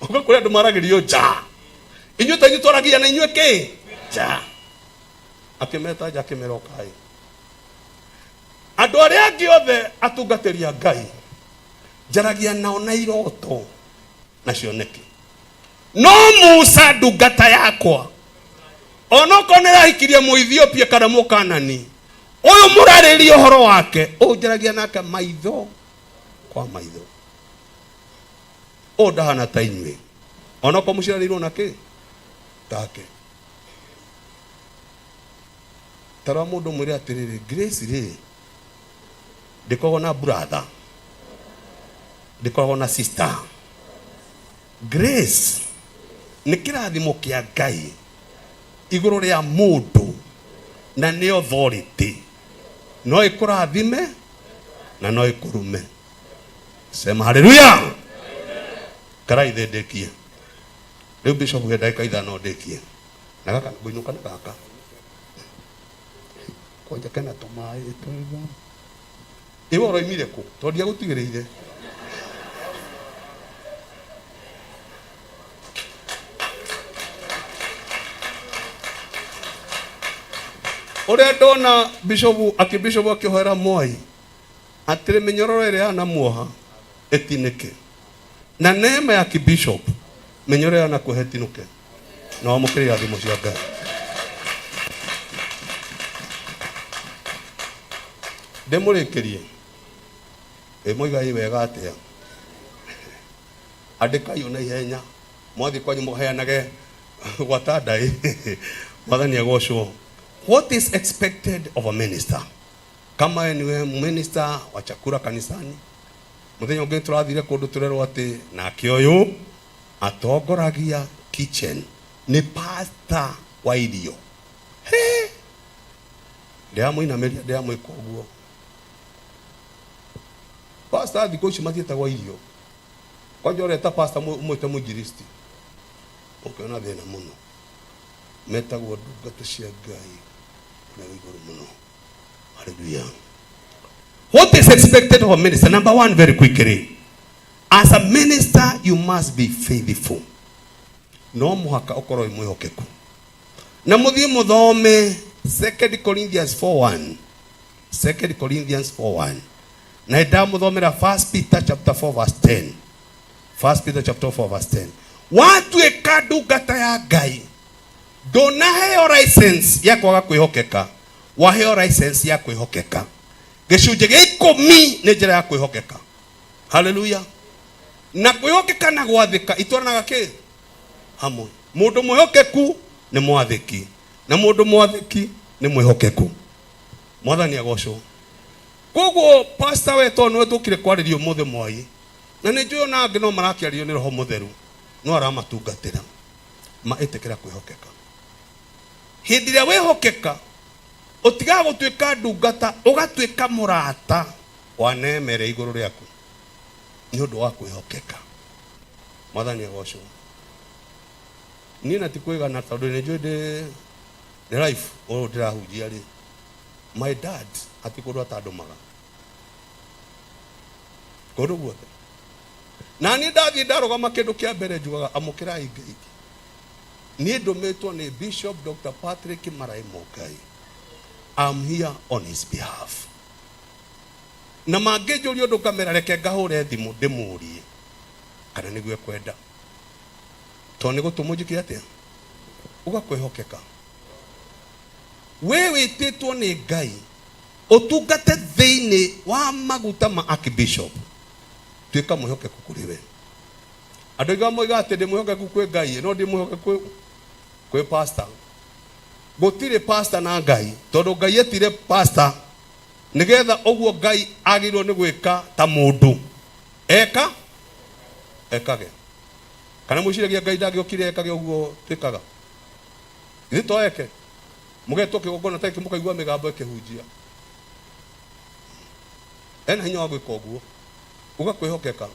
Ũguo kũrĩ andũ maragĩrio nja. Inyuĩ ta inyuĩ twaragia na inyuĩ kĩ? Nja. Akĩmeta nja akĩmera ũkai. Andũ arĩa angĩ othe atungatĩri a Ngai njaragia nao na iroto na cioneki. No Musa ndungata yakwa onokorwo nĩ rahikirie Mũethiopia kana Mũkanani, ũyũ mũrarĩria ũhoro wake ũnjaragia nake maitho kwa maitho. Ũyũ ndahana ta inyuĩ onokorwo mũciarĩirwo na kĩ take. Tarora mũndũ mwĩre atĩrĩrĩ, Grace rĩ ndĩkoragwo na brother, ndĩkoragwo na sister. Grace nĩ kĩrathimo kĩa Ngai igũrũ rĩa mũndũ na nĩ authority. No ĩkũrathime na no ĩkũrume. Sema haleluya. Karai thĩ ndĩkie. Rĩu bishop he ndagĩka ithano ndĩkie. Na gaka ngũinũka na gaka. Kwanja kena tũmaĩ twega. Iwe ũroimire kũ? Tondũ ndiagũtigĩrĩire. Ũrĩa ndona bishop akĩbishop akĩhoera Mwai atĩrĩ mĩnyororo ĩrĩa yanamuoha ĩtinĩke na neema ya kibishop mĩnyororo yanakuoha ĩtinũke na wamũkĩre irathimo cia Ngai. Ndĩmũrĩkĩrie ĩ moiga ĩ wega atĩa andĩkai ona ihenya mwathiĩ kwanyu mũheanage gwata ndaĩ mwathani agocwo. What is expected of a minister? Kama we niwe minister wa chakula kanisani, muthenya ũngĩ tũrathire kũndũ tũrerwo atĩ nake ũyũ atongoragia kitchen nĩ pastor wa irio. He! Ndĩramũinamĩria ndĩramwĩka ũguo. Pastor thikũ ici matiĩtagwo irio. Kwanja ũreta pastor ũmwĩte mũinjilisti ũkĩona thĩna mũno. Metagwo ndungata cia Ngai ũrĩa wĩ igũrũ mũno. Hallelujah. What is expected of a minister? Number one, very quickly. As a minister, you must be faithful. No mũhaka ũkorwo wĩ mwĩhokeku. Na mũthiĩ mũthome 2 Corinthians 4:1. 2 Corinthians 4:1. Na ndamũthomera 1 Peter chapter 4 verse 10. 1 Peter chapter 4 verse 10. Watuĩka ndungata ya Ngai, Ndũnaheo license ya kwaga kwĩhokeka, waheo license ya kwĩhokeka. Gĩcunjĩ gĩa ikũmi nĩ njĩra ya kwĩhokeka. Haleluya. Na kwĩhokeka na gwathĩka itwaranaga kĩ hamwe. Mũndũ mwĩhokeku nĩ mwathĩki, na mũndũ mwathĩki nĩ mwĩhokeku. Mwathani agocwo. Koguo pastor we tondũ nĩwe tũkire kwarĩria ũmũthĩ mwai, na nĩ njũĩ ona angĩ no marakĩario nĩ Roho Mũtheru, no aramatungatĩra. Ma ĩtĩkĩra kwĩhokeka. Hĩndĩ ĩrĩa wĩhokeka, ũtigaga gũtuĩka ndungata, ũgatuĩka mũrata wa neema ĩrĩa igũrũ rĩaku nĩ ũndũ wa kwĩhokeka. Mwathani agocwo. Niĩ na ti kwĩgana tondũ nĩ njũĩ ndĩ nĩ life ũyũ ndĩrahunjia rĩ, my dad hatirĩ kũndũ atandũmaga, kũndũ guothe. Na niĩ ndathiĩ ndarũgama, kĩndũ kĩa mbere njugaga, amũkĩrai ngeithi, niĩ ndũmĩtwo nĩ Bishop Dr. Patrick Marai Mũngai. I'm here on his behalf. Na mangĩnjũria ũndũ ngamera reke ngahũre thimũ ndĩmũrie kana nĩguo ekwenda, tondũ nĩ gũtũmwo njĩke atĩa. Ũgakwĩhokeka, we wĩtĩtwo nĩ Ngai ũtungate thĩinĩ wa maguta ma Archbishop, tuĩka mwĩhokeku kũrĩ we. Andũ aingĩ moigaga atĩ ndĩ mwĩhokeku kwĩ Ngai, no ndĩ mwĩhokeku kwĩ pastor. Gũtirĩ pastor na Ngai, tondũ Ngai etire pastor nĩgetha ũguo Ngai agĩrĩirwo nĩ gwĩka ta mũndũ eka ekage. Kana mwĩciragia Ngai ndangĩokire ekage ũguo twĩkaga? Ithuĩ to eke mũgetwo kĩgongona ta gĩkĩ, mũkaigua mĩgambo ĩkĩhunjia. Ena hinya wa gwĩka ũguo. Ũgakwĩhokeka,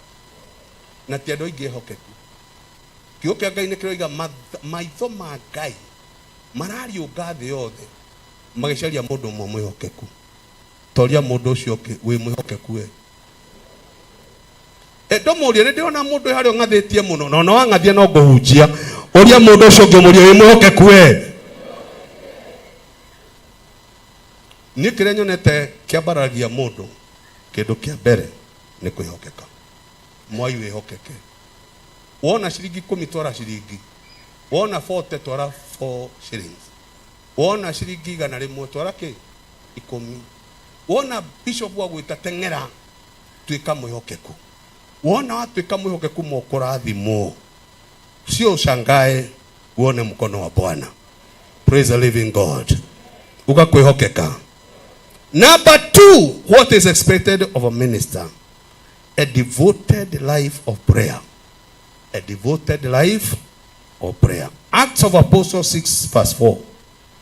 na ti andũ aingĩ ehokeku. Kiugo kĩa Ngai nĩ kĩroiga maitho ma Ngai marariũnga thĩ yothe magĩcaria mũndũ ũmwe mwĩhokeku. Toria mũndũ ũcio ũngĩ, wĩ mwĩhokeku we? Ndũmũrie, nĩ ndĩrona mũndũ harĩa ũng'athĩtie mũno, na ona wang'athia no ngũhunjia. Ũria mũndũ ũcio ũngĩ, ũmũrie, wĩ mwĩhokeku we? Niĩ kĩrĩa nyonete kĩambararagia mũndũ, kĩndũ kĩa mbere nĩ kwĩhokeka. Mwai wĩhokeke. Wona ciringi 10 twara ciringi, wona 40 twara 4 shillings, wona ciringi 100 twara kĩ 10, wona bishop wagwĩta teng'era, tuĩka mwĩhokeku. Wona watuĩka mwĩhokeku, mokũrathimwo, sio ushangae uone mkono wa Bwana. Praise the living God. Ugakwĩhokeka. Number 2, what is expected of a minister? A devoted life of prayer. A devoted life of prayer. Acts of Apostles 6 verse 4.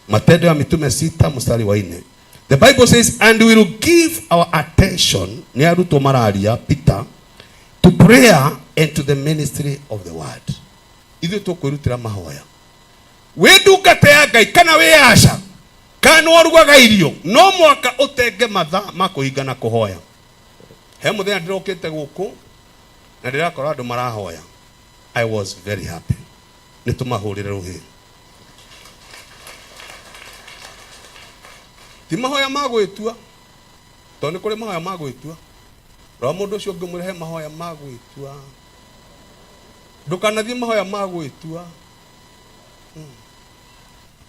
Matendo ya Mitume 6 mstari wa 4. The Bible says, and we will give our attention, nĩ arutwo mararia, Peter, to prayer and to the ministry of the word. Ithuĩ tũkwĩrutĩra mahoya. Wĩ ndungata ya Ngai kana wĩ aca, kana nĩ warugaga irio, no mwaka ũtenge mathaa ma kũhinga na kũhoya. He mũthenya ndĩrokĩte gũkũ na ndĩrakora andũ marahoya. I was very happy. Nĩ tũmahũrĩre rũhĩ. Ti mahoya ma gwĩtua, tondũ nĩ kũrĩ mahoya ma gwĩtua. Rora mũndũ ũcio ũngĩ ũmwĩre he mahoya ma gwĩtua. Ndũkanathiĩ mahoya ma gwĩtua.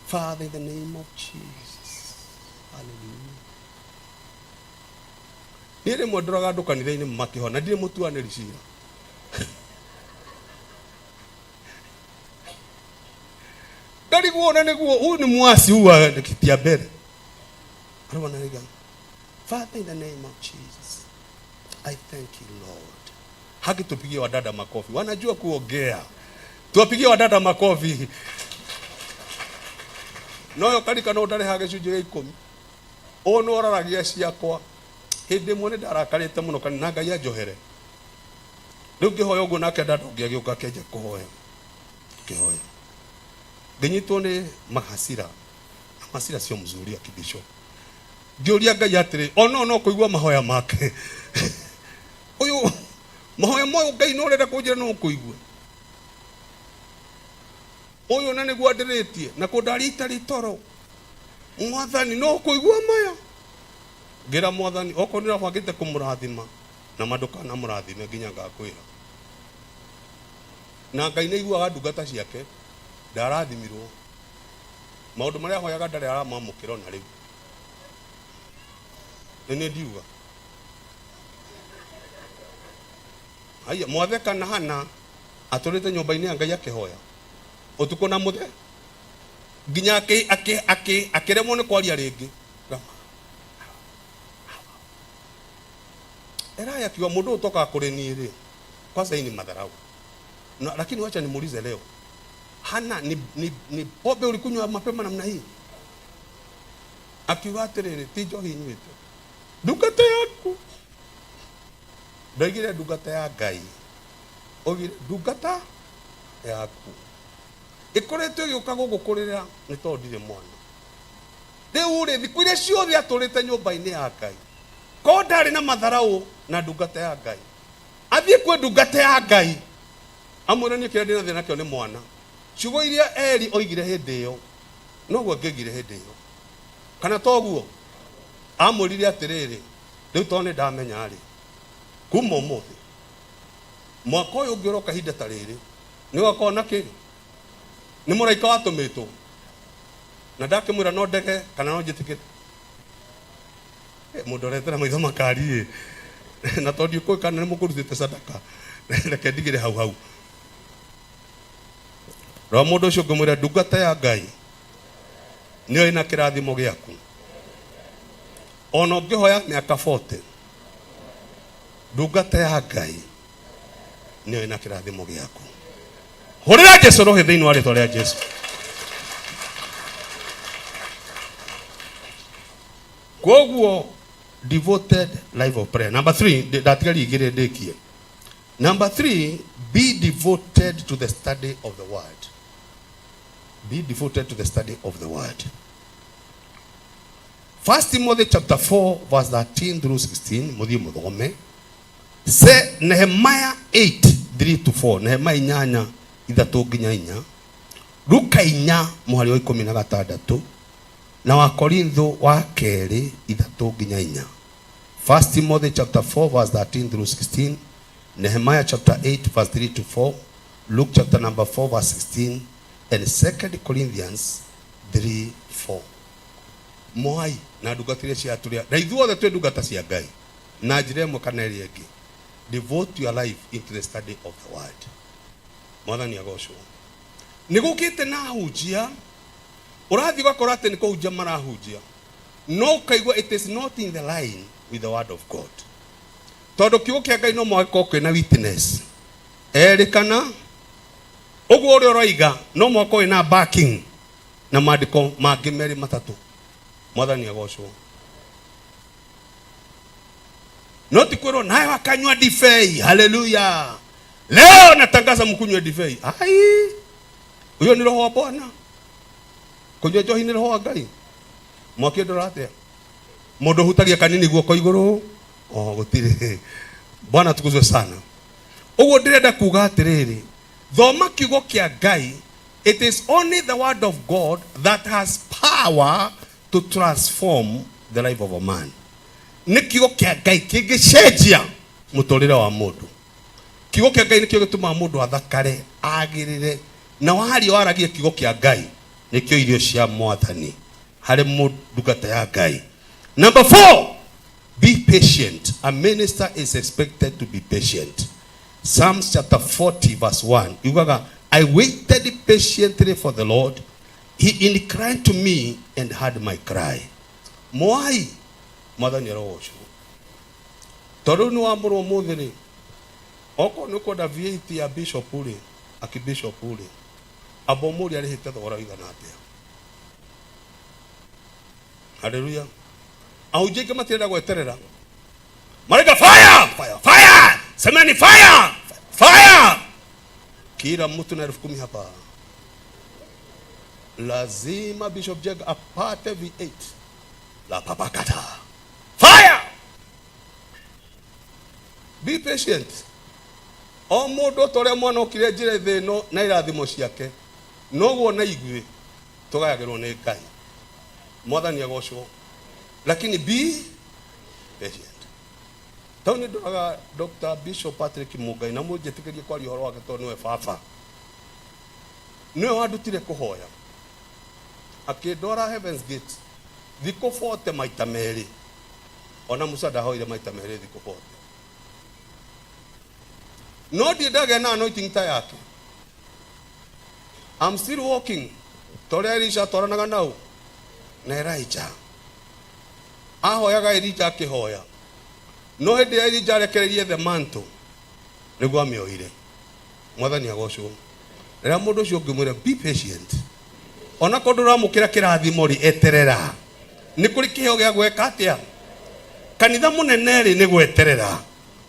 Father, in the name of Jesus. Hallelujah. Niĩ rĩmwe ndoraga andũ kanitha-inĩ makĩhona, ndirĩ mũtuanĩri cira. Ndarigwo na nĩguo huyu ni mwasi huyu wa kiti ya mbere. Arona riga. Father, in the name of Jesus, I thank you, Lord. Haki tupigie wadada makofi. Wanajua kuongea. Tuwapigie wadada makofi. Noyo karika no ndarĩhaga gĩcunjĩ gĩa ikũmi. Ũũ nĩ oraragia ciakwa. Hĩndĩ ĩmwe nĩ ndarakarĩte mũno kanitha na Ngai anjohere. Rĩu ngĩhoya ũguo nake dada ũngĩ agĩũka akĩanjia kũhoya. Ngĩhoya. Ngĩnyitwo nĩ mahasira. Na hasira sio mzuri akibisho. Ngĩũria Ngai atĩrĩ, ona no kũigua mahoya make. Ũyũ mahoya moyũ Ngai no ũrenda kũnjĩra no kũigua. Ũyũ na nĩguo andĩrĩtie na kũndaria itarĩ toro. Mwathani no kũigua maya. Ngĩra Mwathani okorwo nĩ ũrabangĩte kũmũrathima na ma ndũkanamũrathime nginya ngakwĩra. Na Ngai nĩ aiguaga ndungata ciake, ndarathimirwo. Maũndũ marĩa ahoyaga ndarĩ aramamũkĩra ona rĩu. Nĩ niĩ ndiuga. Haiya, mwatheka na Hana atũrĩte nyũmba-inĩ ya Ngai akĩhoya ũtukũ na mũthenya nginya akĩremwo nĩ kwaria rĩngĩ. Elai akiuga mũndũ ũyũ ũtokaga kũrĩ niĩ rĩ, kwanza hii ni madharau. Na, lakini wacha nimuulize leo. Hana ni pombe ulikunywa mapema namna hii? Akiuga atĩrĩrĩ, ti njohi nyuĩte. Ndungata yaku. Ndoigire ndungata ya Ngai. Oigire ndungata yaku. Ĩkoretwo ĩgĩũka gũkũ kũrĩra nĩ tondũ ndirĩ mwana. Rĩu rĩ, thikũ iria ciothe atũrĩte nyũmba-inĩ ya Ngai, korwo ndarĩ na matharau na ndungata ya Ngai, athiĩ kwĩ ndungata ya Ngai amwĩre niĩ kĩrĩa ndĩna thĩna nakĩo nĩ mwana. Ciugo iria Eli oigire hĩndĩ ĩyo noguo angĩoigire hĩndĩ ĩyo, kana toguo? Amwĩrire atĩrĩrĩ, rĩu tondũ nĩ ndamenya rĩ, kuma ũmũthĩ mwaka ũyũ ũngĩ ũroka ihinda ta rĩrĩ nĩ ũgakorwo na kĩ? Nĩ mũraika watũmĩtwo na ndakĩmwĩra no ndege kana no njĩtĩkĩre. Mũndũ aretera maitho makari ĩ na tondũ ndiũkũĩ kana nĩ mũkũrutĩte sadaka, reke ndigĩre hau hau. Rora mũndũ ũcio ũngĩmwĩra ndungata ya Ngai nĩyo ĩna kĩrathimo gĩaku, ona ũngĩhoya mĩaka 40, ndungata ya Ngai nĩyo ĩna kĩrathimo gĩaku. Hũrĩra Jesu rũhĩ thĩinĩ wa rĩtwa rĩa Jesu. Koguo devoted life of prayer. Number 3, ndatigaria igĩrĩ ndĩkie. Number 3, be devoted to the study of the word. Be devoted to the study of the word. 1 Timothy chapter 4 verse 13 through 16, muthie muthome. Se Nehemiah 8 3 to 4, Nehemiah inyanya ithatũ nginya inya, Luka inya mũhari wa ikũmi na gatandatũ, na wa Korintho wa kerĩ ithatũ nginya inya. 1 Timothy chapter 4 verse 13 through 16, Nehemiah chapter 8 verse 3 to 4, Luke chapter number 4 verse 16, and 2 Corinthians 3 4. Mwai na ndungata iria cia tũrĩa na ithuothe twĩ ndungata cia Ngai na njĩra ĩmwe kana ĩrĩa ĩngĩ. Devote your life into the study of the word. Mwathani agocwo. Nĩ gũkĩte na ahunjia ũrathiĩ ũgakora atĩ nĩ kũhunjia marahunjia, no ũkaigua it is not in the line with the word of God. Tondũ kiugo kĩa Ngai no mũhaka gĩkorwo kĩna witness erĩ kana ũguo ũrĩa ũroiga no mũhaka ũrĩ na backing na maandĩko mangĩ merĩ matatũ. Mwathani agocwo. No ti kwĩrwo nayo akanyua ndibei, haleluya, leo natangaza mkunywe ndibei. Ai, huyo ni roho wa Bwana. Kunyua njohi ni roho wa Ngai. Mwaki ndora atia? Mundu hutagia kanini guoko iguru, oh, gutire. Bwana tukuzwe sana. Uguo ndirenda kuga atiriri, thoma kiugo kia Ngai. It is only the word of God that has power to transform the life of a man. Nĩ kiugo kĩa Ngai kĩngĩcenjia mũtũrĩre wa mũndũ. Kiugo kĩa Ngai nĩkĩo gĩtũmaga mũndũ athakare, agĩrĩre, na waria waragie kiugo kĩa Ngai nĩkĩo irio cia mwathani harĩ ndungata ya Ngai. Number 4, be patient. A minister is expected to be patient. Psalms chapter 40 verse 1 yugaga, I waited patiently for the Lord, he inclined to me and heard my cry. Mwai mwathani arogocwo. Tondũ nĩ wamũrwo ũmũthĩ rĩ, okorwo nĩ ũkwenda V8 ya bishop rĩ, akibishop rĩ, amba ũmũrie arĩhĩte thogora ũigana atĩa. Haleluya. Ahunjia aingĩ matirenda gweterera, maraiga fire fire fire, semeni fire fire. Kila mtu na 10,000 hapa, lazima Bishop Jega apate V8 la papakata fire. Be patient. O mũndũ ta ũrĩa mwana okire njĩra thĩ ĩno na irathimo ciake, noguo na ithuĩ tũgayagĩrwo nĩ Ngai. Mwathani agocwo. Lakini be patient. Tau nĩ ndoraga Dr. Bishop Patrick Mungai na mũnjĩtĩkĩrie kwaria ũhoro wake tondũ nĩwe baba. Nĩwe wandutire kũhoya. Akĩndwara Heaven's Gate thikũ 40 maita merĩ. Ona Musa ndahoire maita merĩ thikũ 40. No ndirĩ ndagĩa na anointing ta yake. I'm still walking ta ũrĩa Elisha atwaranaga nau na Elijah. Ahoyaga Elijah akĩhoya. No hĩndĩ ĩrĩa Elijah arekereirie the mantle nĩguo amĩoire. Mwathani agocwo. Rĩrĩa mũndũ ũcio ũngĩmwĩra be patient. Ona korwo ndũramũkĩra kĩrathimo rĩ, eterera. Nĩ kũrĩ kĩheo gĩa gwĩka atĩa? Kanitha mũnene rĩ nĩ gweterera.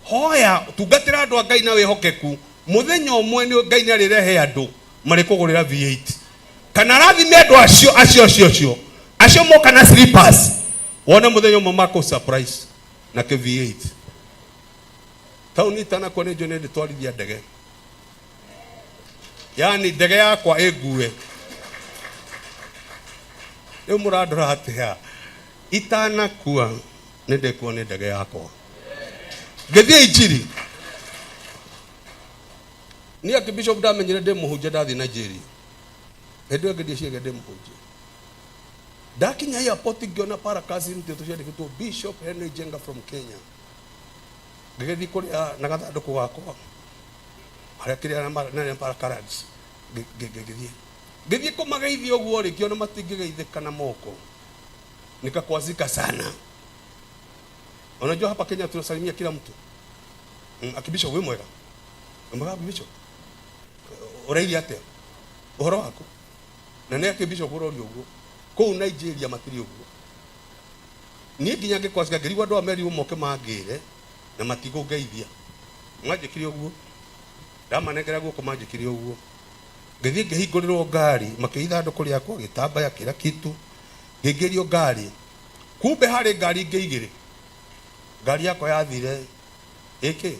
Hoya, tungatĩra andũ a Ngai na wĩhokeku. Mũthenya ũmwe nĩ Ngai nĩ arĩrehe andũ marĩkũgũrĩra V8. Kana arathime andũ acio acio acio acio acio moka na slippers. Wone mũthenya ũmwe makũ surprise na kĩ V8. Taũni itanakua nĩ njũĩ nĩ ndĩtwarithia ndege. Yaani ndege yakwa ĩngue. Rĩu mũrandora atĩa? Itanakua nĩ ndĩkuo nĩ ndege yakwa. Ngĩthiĩ injiri. Niĩ Archbishop ndamenyire ndĩ mũhunjia ndathiĩ Nigeria. Hĩndĩ ĩyo ĩngĩ ndieciragia ndĩ mũhunjia. Ndakinya airport ngĩona parakaci irutĩtwo ciandĩkĩtwo Bishop Henry Njenga from Kenya. Ngĩgĩthiĩ kũrĩa na gathandũkũ gakwa harĩa kĩrĩa na parakaci ngĩgĩthiĩ. Ngĩthiĩ kũmageithia ũguo rĩ, ngĩona matingĩgeithĩka na moko. Nikakwazika sana. Unajua hapa Kenya tunasalimia kila mtu. Akibisho wĩ mwega. Wĩ mwega Bishop? Ũrairia atĩa? Ũhoro waku? Na nĩ akibisho kũroria ũguo. Kũu Nigeria matirĩ ũguo. Niĩ nginya ngĩkwacika ngĩrigwo andũ a merirwo moke mangĩre na matikũngeithia. Manjĩkire ũguo. Ndamanengera guoko manjĩkire ũguo. Ngĩthiĩ ngĩhingũrĩrwo ngari, makĩoya ithandũkũ rĩakwa, gĩtambaya, kila kitu. Ngĩingĩrio ngari. Kumbe harĩ ngari ingĩ igĩrĩ. Ngari yakwa yathire ĩkĩ?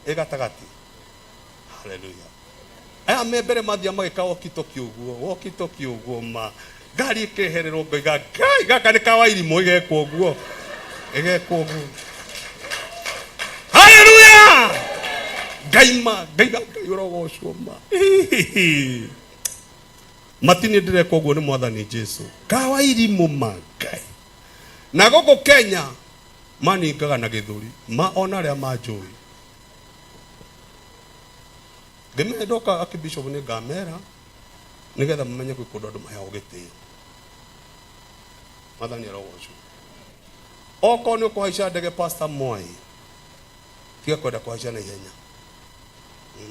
Ĩ gatagatĩ. Haleluya. Aya me mbere mathiaga magĩka walkie talkie ũguo, walkie talkie ũguo ma. Ngari ĩkehererwo ngoiga Ngai gaka nĩ ka wairimũ ĩgekwo ũguo. Ĩgekwo ũguo. Haleluya! Ngai ma, Ngai Ngai ũrogocwo ma. Matini ndĩrekwo ũguo nĩ mwathani Jesu. Ka wairimũ ma Ngai. Na gũkũ Kenya maningaga na gĩthũri ma ona arĩa manjũĩ. Ngĩmenya ndoka Archbishop nĩ ngamera nĩgetha mamenye gwĩ kũndũ andũ maheagwo gĩtĩo. Mwathani arogocwo. Okorwo nĩ ũkũhaica ndege Pastor Mwai, tiga kwenda kũhaica na ihenya.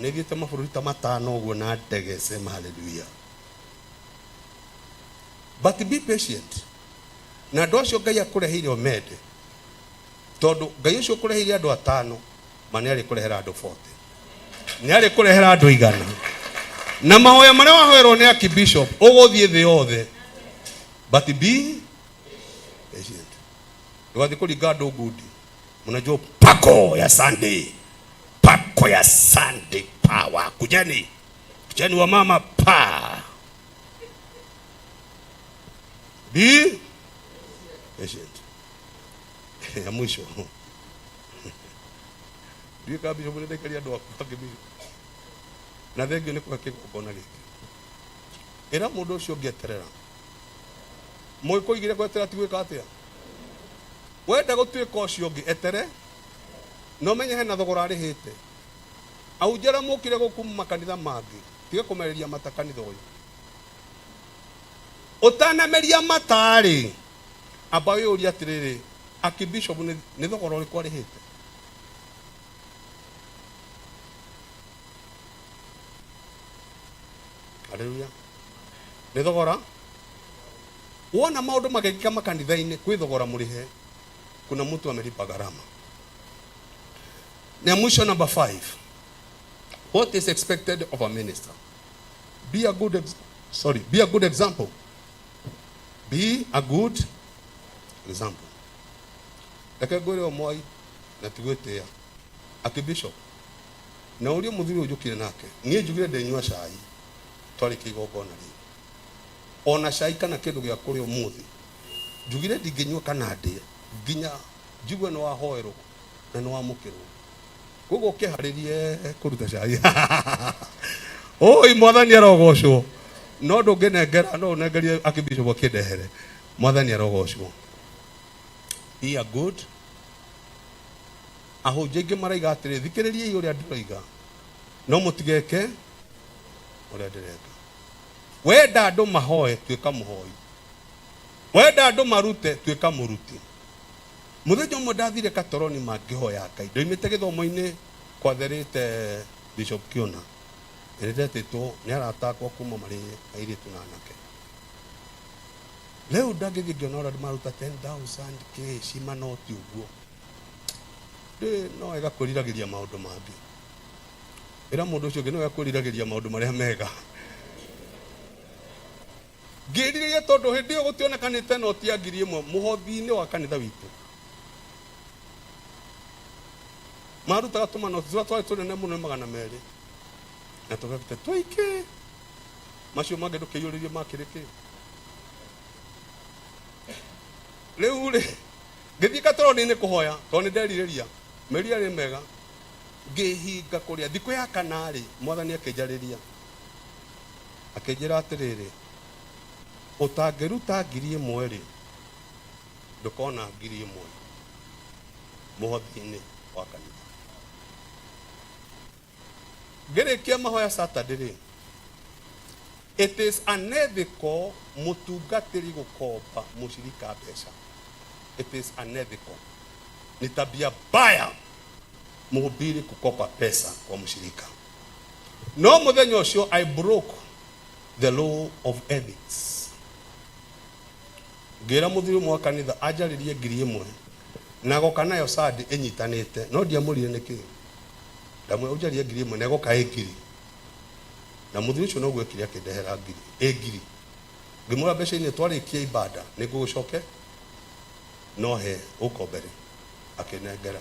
Nĩ thiĩte mabũrũri ta matano ũguo na ndege, sema hallelujah. But be patient. Na andũ acio Ngai akũreheire ũmende. Tondũ Ngai ũcio ũkũreheire andũ atano, ma nĩ arĩkũrehera andũ 40. Nĩ arĩkũrehera andũ 100. Na mahoya marĩa wahoerwo nĩ Archbishop, ũgũthiĩ thĩ yothe. But be patient. Ndũgathiĩ kũringa andũ ngundi. Mnajua pako ya Sunday. Pako ya Sunday power. Kujeni. Kujeni wa mama pa. Be patient. Ya mwisho. Ndiũĩ kana bishop nĩ ndaikaria andũ aku angĩ bishop. Na thengio nĩ kũhe kĩgongona gĩkĩ. Ĩra mũndũ ũcio ũngĩ eterera. Mũgĩkũigire gweterera ti gwĩka atĩa? Wenda gũtuĩka ũcio ũngĩ etere na ũmenye hena thogora arĩhĩte. Ahunjia arĩa mokire gũkũ makanitha mangĩ tiga kũmereria mata kanitha ũyũ. Ũtanameria mata rĩ, amba wĩyũrie atĩrĩrĩ, Archbishop nĩ thogora ũrĩkũ arĩhĩte? Haleluya. Nĩ thogora. Wona maũndũ magekĩka makanitha-inĩ kwĩ thogora mũrĩhe. Kuna mtu amelipa gharama. Na mwisho number 5. What is expected of a minister? Be a good sorry, be a good example. Be a good example. Reke ngwĩre ũmwe na ti gwĩtĩa. Archbishop, na ũrie mũthuri ũyũ njũkire nake, niĩ njugire ndĩnyua cai twarĩkia igongona rĩrĩ. Ona cai kana kĩndũ gĩa kũrĩa ũmũthĩ, njugire ndingĩnyua kana ndĩe nginya njigue nĩ wahoerwo na nĩ wamũkĩrwo. Koguo ũkĩharĩrie kũruta cai. Oi, mwathani arogocwo. No ndũngĩnengera, no ũnengerie akĩbishop akĩndehere. Mwathani arogocwo. Be a good. Ahunjia aingĩ maraiga atĩrĩ, thikĩrĩriai ũrĩa ndĩroiga, no mũtigeke ũrĩa ndĩreka. Wenda andũ mahoe, tuĩka mũhoi. Wenda andũ marute, tuĩka mũruti. Mũthenya ũmwe ndathire Katoroni mangĩhoya Ngai. Ndoimĩte gĩthomo-inĩ kwatherĩte Bishop Kiona. Na nĩndetĩtwo nĩ arata akwa kuma marĩ airĩtu na anake. Rĩu ndangĩthiĩ ngĩona ũrĩa andũ maruta 10,000 kĩ cimanoti ũguo. Ndĩ no wega kwĩriragĩria maũndũ mangĩ. Ĩra mũndũ ũcio ũngĩ no wega kwĩriragĩria maũndũ marĩa mega. Ngĩrirĩria tondũ hĩndĩ ĩyo gũtionekanĩte noti ya 1000 mũhothi-inĩ wa kanitha witũ. Marutaga tũmanoti tũrĩa twarĩ tũnene mũno nĩ 200 na tũgabite tũingĩ. Macio mangĩ ndũkĩiyũrĩrie makĩrĩ kĩ. Rĩu rĩ, ngĩthiĩ katoroni-inĩ kũhoya tondũ nĩ nderirĩria. Merirĩria nĩ mega. Ngĩhinga kũrĩa. Thikũ ya kana rĩ, Mwathani akĩnjarĩria. Akĩnjĩra atĩrĩrĩ, ũtangĩruta 1000 rĩ, ndũkona 1000 mũhothi-inĩ wa kanitha. Ngĩrĩkia mahoya Saturday rĩ, it is unethical mũtungatĩri gũkomba mũcirika mbeca. It is unethical. Ni tabia mbaya mhubiri kukopa pesa kwa mshirika. No mũthenya ũcio I broke the law of ethics. Ngĩra mũthuri ũmwe wa kanitha anjarĩrie 1000 na goka nayo Sunday ĩnyitanĩte, no ndiamũrire nĩkĩ. Ndamwĩra ũnjarĩrie 1000 na ĩgoka ĩ ngiri. Na mũthuri ũcio noguo ekire akĩndehera ngiri ĩ ngiri. Ngĩmwĩra mbeca inĩ twarĩkia ibada nĩngũgũcoke no he ũkombere. Akĩnengera.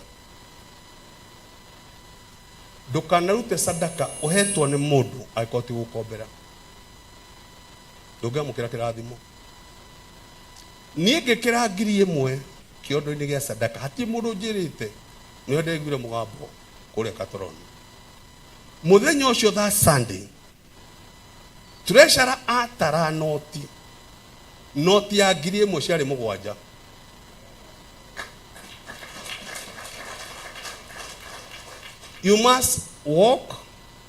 Ndũkanarute sadaka ũhetwo nĩ mũndũ angĩkorwo ti gũkombera. Ndũngĩamũkĩra kĩrathimo. Niĩ ngĩkĩra 1000 kĩondo-inĩ gĩa sadaka. Hatirĩ mũndũ ũnjĩrĩte. Nĩho ndaiguire mũgambo kũrĩa Katoroni. Mũthenya ũcio tha Sunday, treasurer atara noti. Noti ya 1000 ciarĩ mũgwanja. You must walk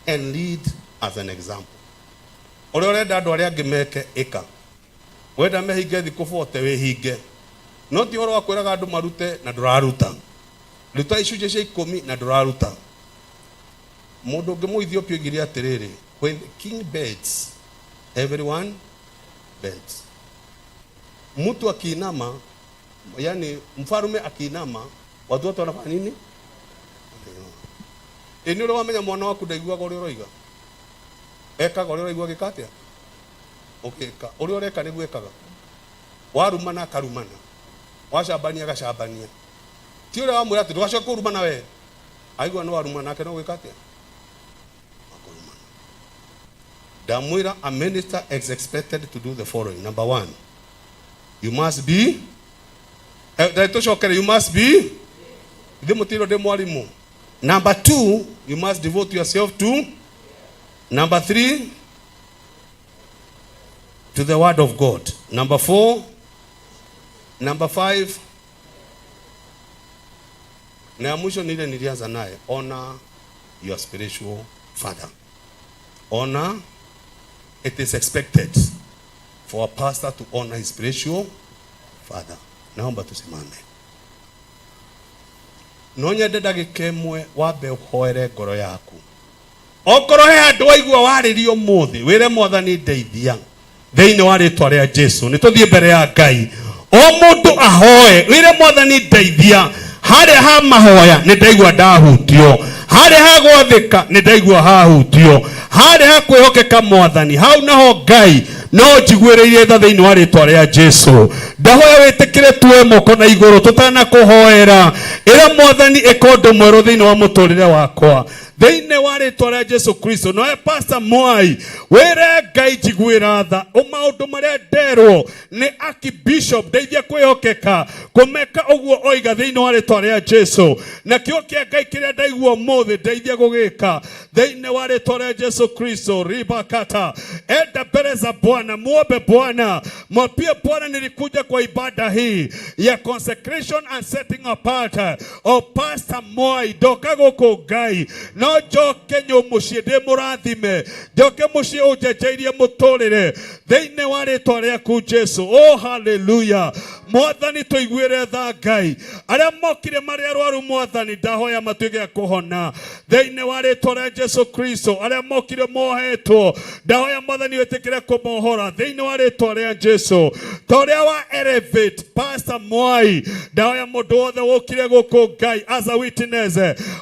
and lead as an example. Ũrĩa ũrenda andũ arĩa angĩ meke, ĩka. Wenda mehinge thikũ 40, wĩhinge. No ti ũhoro wa kwĩraga andũ marute na ndũraruta. Ruta icunjĩ cia ikũmi na ndũraruta. Mũndũ ũngĩ Mũethiopia oigire atĩrĩrĩ, when the king bends, everyone bends. Mtu akiinama, yani mfalme akiinama, watu wote wanafanya nini? Ĩ nĩ ũrĩ wamenya mwana waku ndaiguaga ũrĩa ũroiga? Ekaga ũrĩa ũraigua agĩka atĩa? Ũgĩka. Ũrĩa ũreka nĩguo ekaga. Warumana akarumana. Wacambania agacambania. Ti ũrĩa wamwĩra atĩ ndũgacoke kũrumana we. Aigua nĩ warumana nake no gwĩka atĩa? Akũrumana. Ndamwĩra a minister is expected to do the following. Number one, you must be tũcokere, you must be ithuĩ mũtirwo ndĩ mwarimũ. Number two, you must devote yourself to. Number three, to the word of God. Number four, number five, na ya mwisho ni ile nilianza naye, honor your spiritual father. Honor, it is expected for a pastor to honor his spiritual father. Naomba tusimame. No nyende ndagĩka ĩmwe wambe ũhoere ngoro yaku. Okorwo he handũ waigua warĩrio ũmũthĩ, wĩre Mwathani ndeithia thĩinĩ wa rĩtwa rĩa Jesu. Nĩ tũthiĩ mbere ya Ngai, o mũndũ ahoe, wĩre Mwathani ndeithia. Harĩa ha mahoya nĩ ndaigua ndahutio, harĩa ha gwathĩka nĩ ndaigua hahutio, harĩa ha kwĩhokeka Mwathani hau naho Ngai No njiguĩrĩire tha thĩinĩ wa rĩtwa rĩa Jesu. Ndahoya wĩtĩkĩre tuoe moko na igũrũ tũtanakũhoera. Ĩra Mwathani ĩka ũndũ mwerũ thĩinĩ wa mũtũrĩre wakwa. Thĩinĩ wa rĩtwa rĩa Jesu Kristo. Noe Pastor Mwai, wĩre Ngai njiguĩra tha. O maũndũ marĩa nderwo nĩ Archbishop ndeithia kwĩhokeka kũmeka ũguo oiga thĩinĩ wa rĩtwa rĩa Jesu. Na kĩo kĩa Ngai kĩrĩa ndaigua ũmũthĩ ndeithia gũgĩka thĩinĩ wa rĩtwa rĩa Jesu Kristo. Ribakata, enda mbele za Bwana, muombe Bwana, mwambie Bwana, nilikuja kwa ibada hii ya consecration and setting apart of Pastor Mwai. Ndoka gũkũ Ngai no njoke nyũ mũciĩ ndĩ mũrathime, njoke mũciĩ ũnjenjeirie mũtũrĩre thĩinĩ wa rĩtwa rĩaku Jesu. Oh, haleluya. Mwathani tũiguĩre tha Ngai, arĩa mokire marĩ arwaru Mwathani ndahoya matuĩke a kũhona thĩinĩ wa rĩtwa rĩa Jesu Kristo. Arĩa mokire mohetwo ndahoya Mwathani wĩtĩkĩre kũmohora thĩinĩ wa rĩtwa rĩa Jesu. Ta ũrĩa wa elevate Pastor Mwai, ndahoya mũndũ wothe wokire gũkũ Ngai as a witness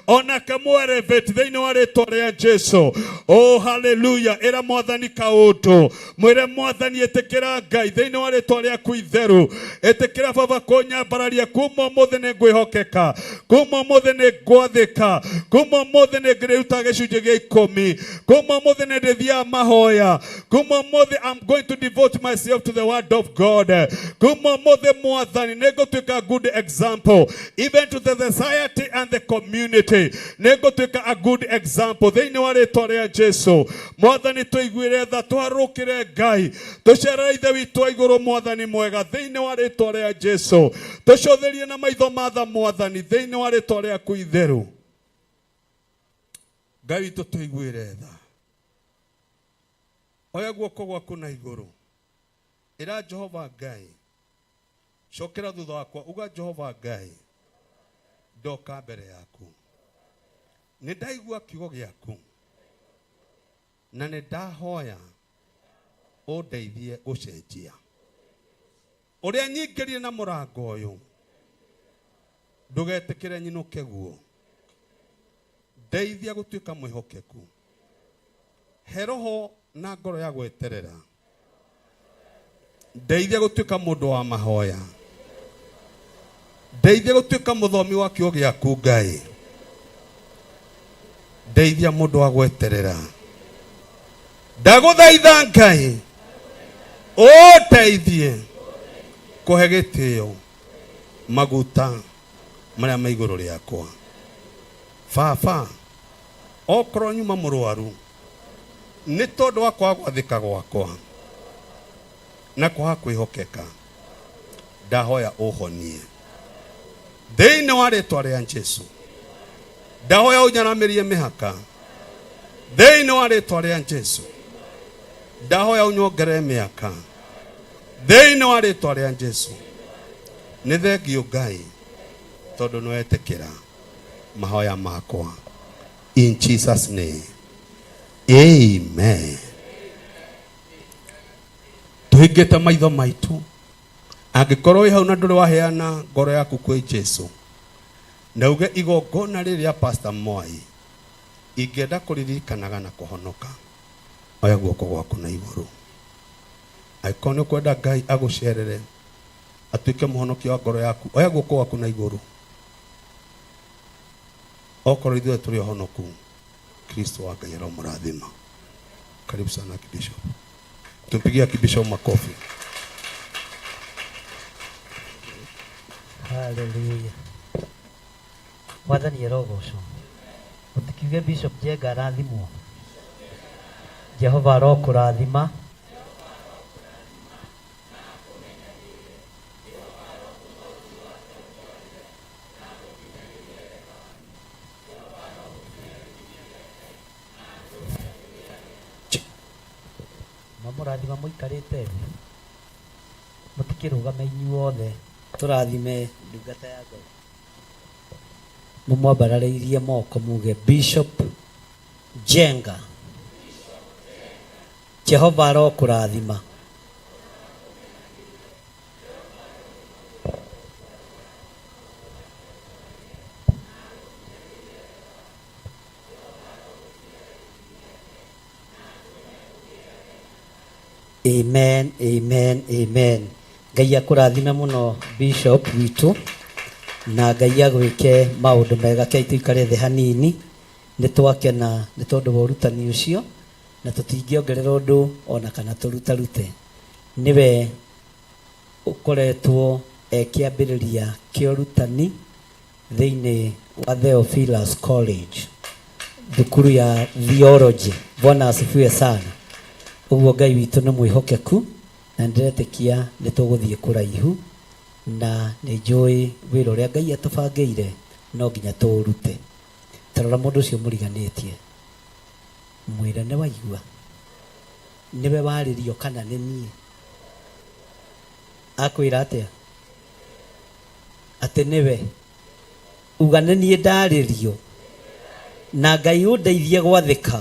onake mu elevate thĩinĩ wa rĩtwa rĩa Jesu. Oh, haleluya. Ĩra Mwathani kaũndũ, mwĩre Mwathani ĩtĩkĩra Ngai thĩinĩ wa rĩtwa rĩaku itheru. Ĩtĩkĩra Baba kũnyambararia kuma ũmũthĩ nĩ ngwĩhokeka, kuma ũmũthĩ nĩ ngwathĩka, kuma ũmũthĩ nĩ ngĩrĩruta gĩcunjĩ gĩa ikũmi, kuma ũmũthĩ nĩ ndĩthiaga mahoya, kuma ũmũthĩ I'm going to devote myself to the word of God. Kuma ũmũthĩ Mwathani nĩ ngũtuĩka good example even to the society and the community. Nĩ ngũtuĩka a good example thĩinĩ wa rĩtwa rĩa Jesu. Mwathani tũiguĩre tha, tũharũrũkĩre Ngai, tũcerere Ithe witũ wa igũrũ Mwathani mwega thĩinĩ wa rĩtwa rĩa Jesu. Tũcũthĩrie na maitho ma tha Mwathani thĩinĩ wa rĩtwa rĩaku itheru. Ngai witũ tũiguĩre tha. Oya guoko gwaku na igũrũ, ĩra Jehova Ngai, cokera thutha wakwa, uga Jehova Ngai, ndoka mbere yaku, nĩ ndaigua kiugo gĩaku na nĩ ndahoya ũndeithie gũcenjia ũrĩa nyingĩrire na mũrango ũyũ, ndũgetĩkĩre nyinũke guo, ndeithia gũtuĩka mwĩhokeku, he roho na ngoro ya gweterera, ndeithia gũtuĩka mũndũ wa mahoya, ndeithia gũtuĩka mũthomi wa kiugo gĩaku Ngai, ndeithia mũndũ wa gweterera, ndagũthaitha Ngai ũndeithie kũhe gĩtĩo maguta marĩa me igũrũ rĩakwa. Baba, okorwo nyuma mũrwaru nĩ tondũ wa kwaga gwathĩka gwakwa na kwaga kwĩhokeka, ndahoya ũhonie thĩinĩ wa rĩtwa rĩa Jesu. Ndahoya ũnyaramĩrie mĩhaka thĩinĩ wa rĩtwa rĩa Jesu. Ndahoya ũnyongerere mĩaka thĩinĩ wa rĩtwa rĩa Jesu. Nĩ thengio Ngai tondũ nĩ wetĩkĩra mahoya makwa, in Jesus name, amen. Tũhingĩte maitho maitũ, angĩkorwo wĩ hau na ndũrĩ waheana ngoro yaku kwĩ Jesu, na uge igongona rĩrĩa Pastor Mwai ingĩenda kũririkanaga na kũhonoka, oya guoko gwaku na igũrũ. Angĩkorwo nĩ ũkwenda Ngai agũcerere atuĩke mũhonokia wa ngoro yaku, oya guoko gwaku na igũrũ. Okorwo ithuĩ tũrĩ ohonoku, Kristo wa Ngai aromũrathima. Karibu sana Archbishop. Tumpigie Archbishop makofi. Haleluya. Mwathani arogocwo. Mũtikiuge Bishop Njenga arathimwo. Jehova arokũrathima. Mamũrathima mũikarĩte thĩ, mũtikĩrũgame inyuothe tũrathime ndungata ya Ngai. Mũmwambararĩirie moko muge Bishop Njenga, Jehova arokũrathima. Amen, amen, amen. Ngai akũrathime mũno Bishop witũ na Ngai agwĩke maũndũ mega. Kei tũikare thĩ hanini, nĩ twakena nĩ tondũ wa ũrutani ũcio na tũtingĩongerera ũndũ ona kana tũrutarute. Nĩwe ũkoretwo e kĩambĩrĩria kĩa ũrutani thĩinĩ wa Theophilus College, thukuru ya theology. Bwana asifiwe sana. Ũguo Ngai witũ nĩ mwĩhokeku na nĩndĩretĩkia nĩ tũgũthiĩ kũraihu na nĩ njũĩ wĩra ũrĩa Ngai atũbangĩire no nginya tũũrute. Tarora mũndũ ũcio mũriganĩtie, mwĩre nĩ waigua nĩwe warĩrio kana nĩ niĩ. Akwĩra atĩa? Atĩ nĩwe. Uga nĩ niĩ ndarĩrio na Ngai ũndeithie gwathĩka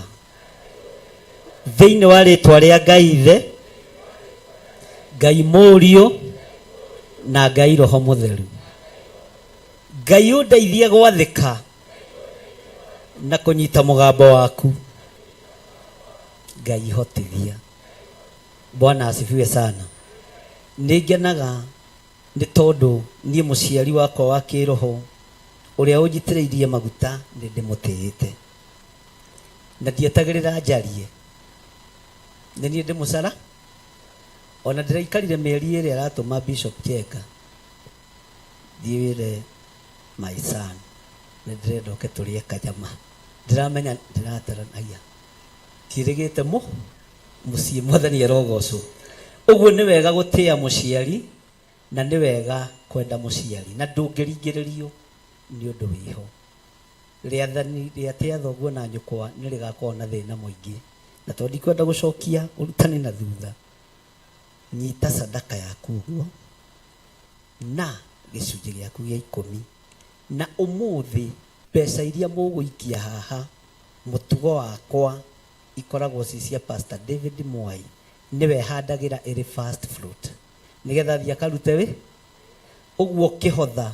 thĩinĩ wa rĩtwa rĩa Ngai Ithe, Ngai Mũriũ na Ngai Roho Mũtheru. Ngai ũndeithie gwathĩka na kũnyita mũgambo waku. Ngai hotithia. Bwana asifiwe sana. Nĩ ngenaga nĩ tondũ niĩ mũciari wakwa wa kĩroho ũrĩa ũnjitĩrĩirie maguta nĩ ndĩmũtĩĩte na ndietagĩrĩra njarie, nĩ niĩ ndĩmũcara. Ona ndĩraikarire mĩeri ĩrĩa aratũma Bishop Njenga thiĩ wĩre my son nĩ ndĩrenda ũke tũrĩe kanyama, ndĩramenya ndĩrataranagia tiĩrĩgĩte mũ mũciĩ. Mwathani arogocwo. Ũguo nĩ wega gũtĩa mũciari na nĩ wega kwenda mũciari na ndũngĩringĩrĩrio nĩ ũndũ wĩho. Rĩathani rĩa tĩa thoguo na nyũkwa nĩ rĩgakorwo na thĩna mũingĩ, na tondũ ndikwenda gũcokia ũrutani na thutha, nyita sadaka yaku ũguo na gĩcunjĩ gĩaku gĩa ikũmi, na ũmũthĩ mbeca iria mũgũikia haha mũtugo wakwa ikoragwo ci cia Pastor David Mwai, nĩwe handagĩra ĩrĩ first fruit nĩgetha thiĩ akarute wĩ ũguo. Kĩhotha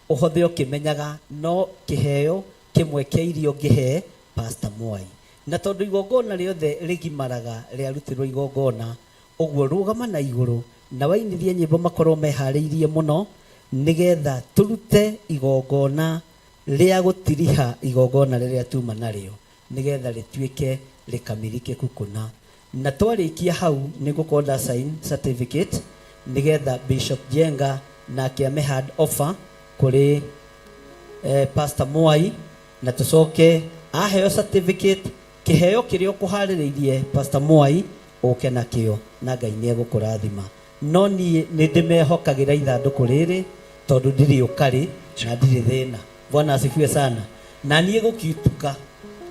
ũhothe ũkĩmenyaga no kĩheo kĩmwe kĩa irio ngĩhe Pastor Mwai, na tondũ igongona rĩothe rĩgimaraga rĩarutĩrwo igongona ũguo, rũgama na igũrũ na wainithie nyĩmbo makorwo meharĩirie mũno nĩgetha tũrute igongona rĩa gũtiriha igongona rĩrĩa tuma narĩo nĩgetha rĩtuĩke rĩkamirikĩku kũna. Na twarĩkia hau nĩ ngũkorwo nda sign certificate nĩgetha Bishop Njenga nake ame hand offer kũrĩ Pastor Mwai, na tũcoke aheo certificate kĩheo kĩrĩa ũkũharĩrĩirie Pastor Mwai ũke nakĩo na Ngai nĩ egũkũrathima. No niĩ nĩ ndĩmehokagĩra ithandũkũ rĩrĩ tondũ ndirĩ ũkarĩ na ndirĩ thĩna. Bwana asifiwe sana. Na niĩ gũkituka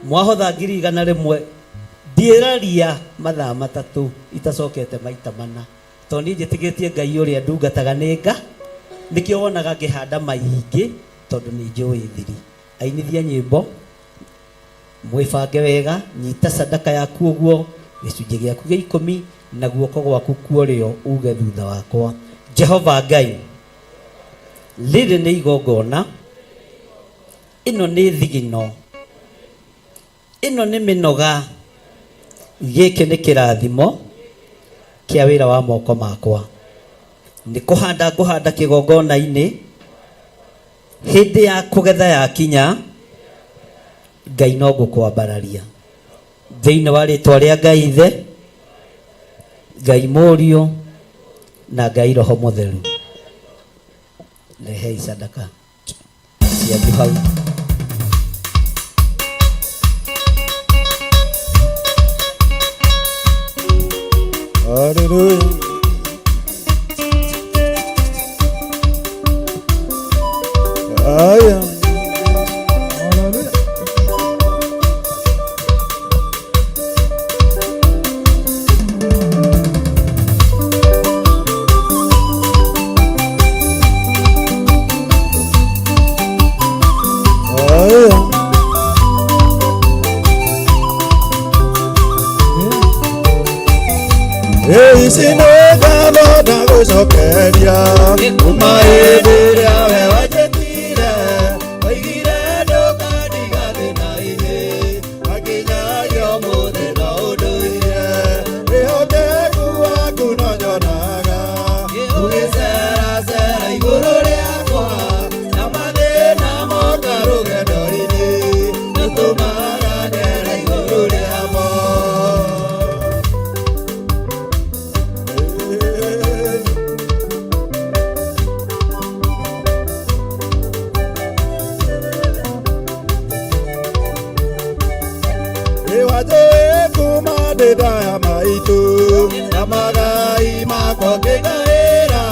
mwahotha 100,000 ndiĩraria mathaa 3 itacokete maita mana, tondũ niĩ njĩtĩkĩtie Ngai ũrĩa ndungataga nĩ nga nĩkĩo wonaga ngĩhanda maingĩ tondũ nĩ njũĩ thiri. Ainithia nyĩmbo mwĩbange wega, nyita sadaka yaku ũguo gĩcunjĩ gĩaku gĩa ikũmi na guoko gwaku kuorĩo uge thutha wakwa, Jehova Ngai, rĩrĩ nĩ igongona, ĩno nĩ thigino, ĩno nĩ mĩnoga, gĩkĩ nĩ kĩrathimo kĩa wĩra wa moko makwa. Nĩ kũhanda ngũhanda kĩgongona-inĩ, hĩndĩ ya kũgetha yakinya Ngai no ngũkwambararia thĩinĩ wa rĩtwa rĩa Ngai Ithe, Ngai Mũriũ na Ngai Roho Mũtheru. Rehei sadaka cianyu hau. Hallelujah. Aya. Hallelujah. Aya. Ici nĩ ngatho ndagũcokeria kuma hĩndĩ ĩrĩa we wanjĩtire, waigire ndũkandiga thĩna-inĩ, na nginyagia ũmũthĩ no ũndũire wĩhokeku waku. Anjũĩ kuma ndĩ nda ya maitũ na magai makwa ngĩgaĩra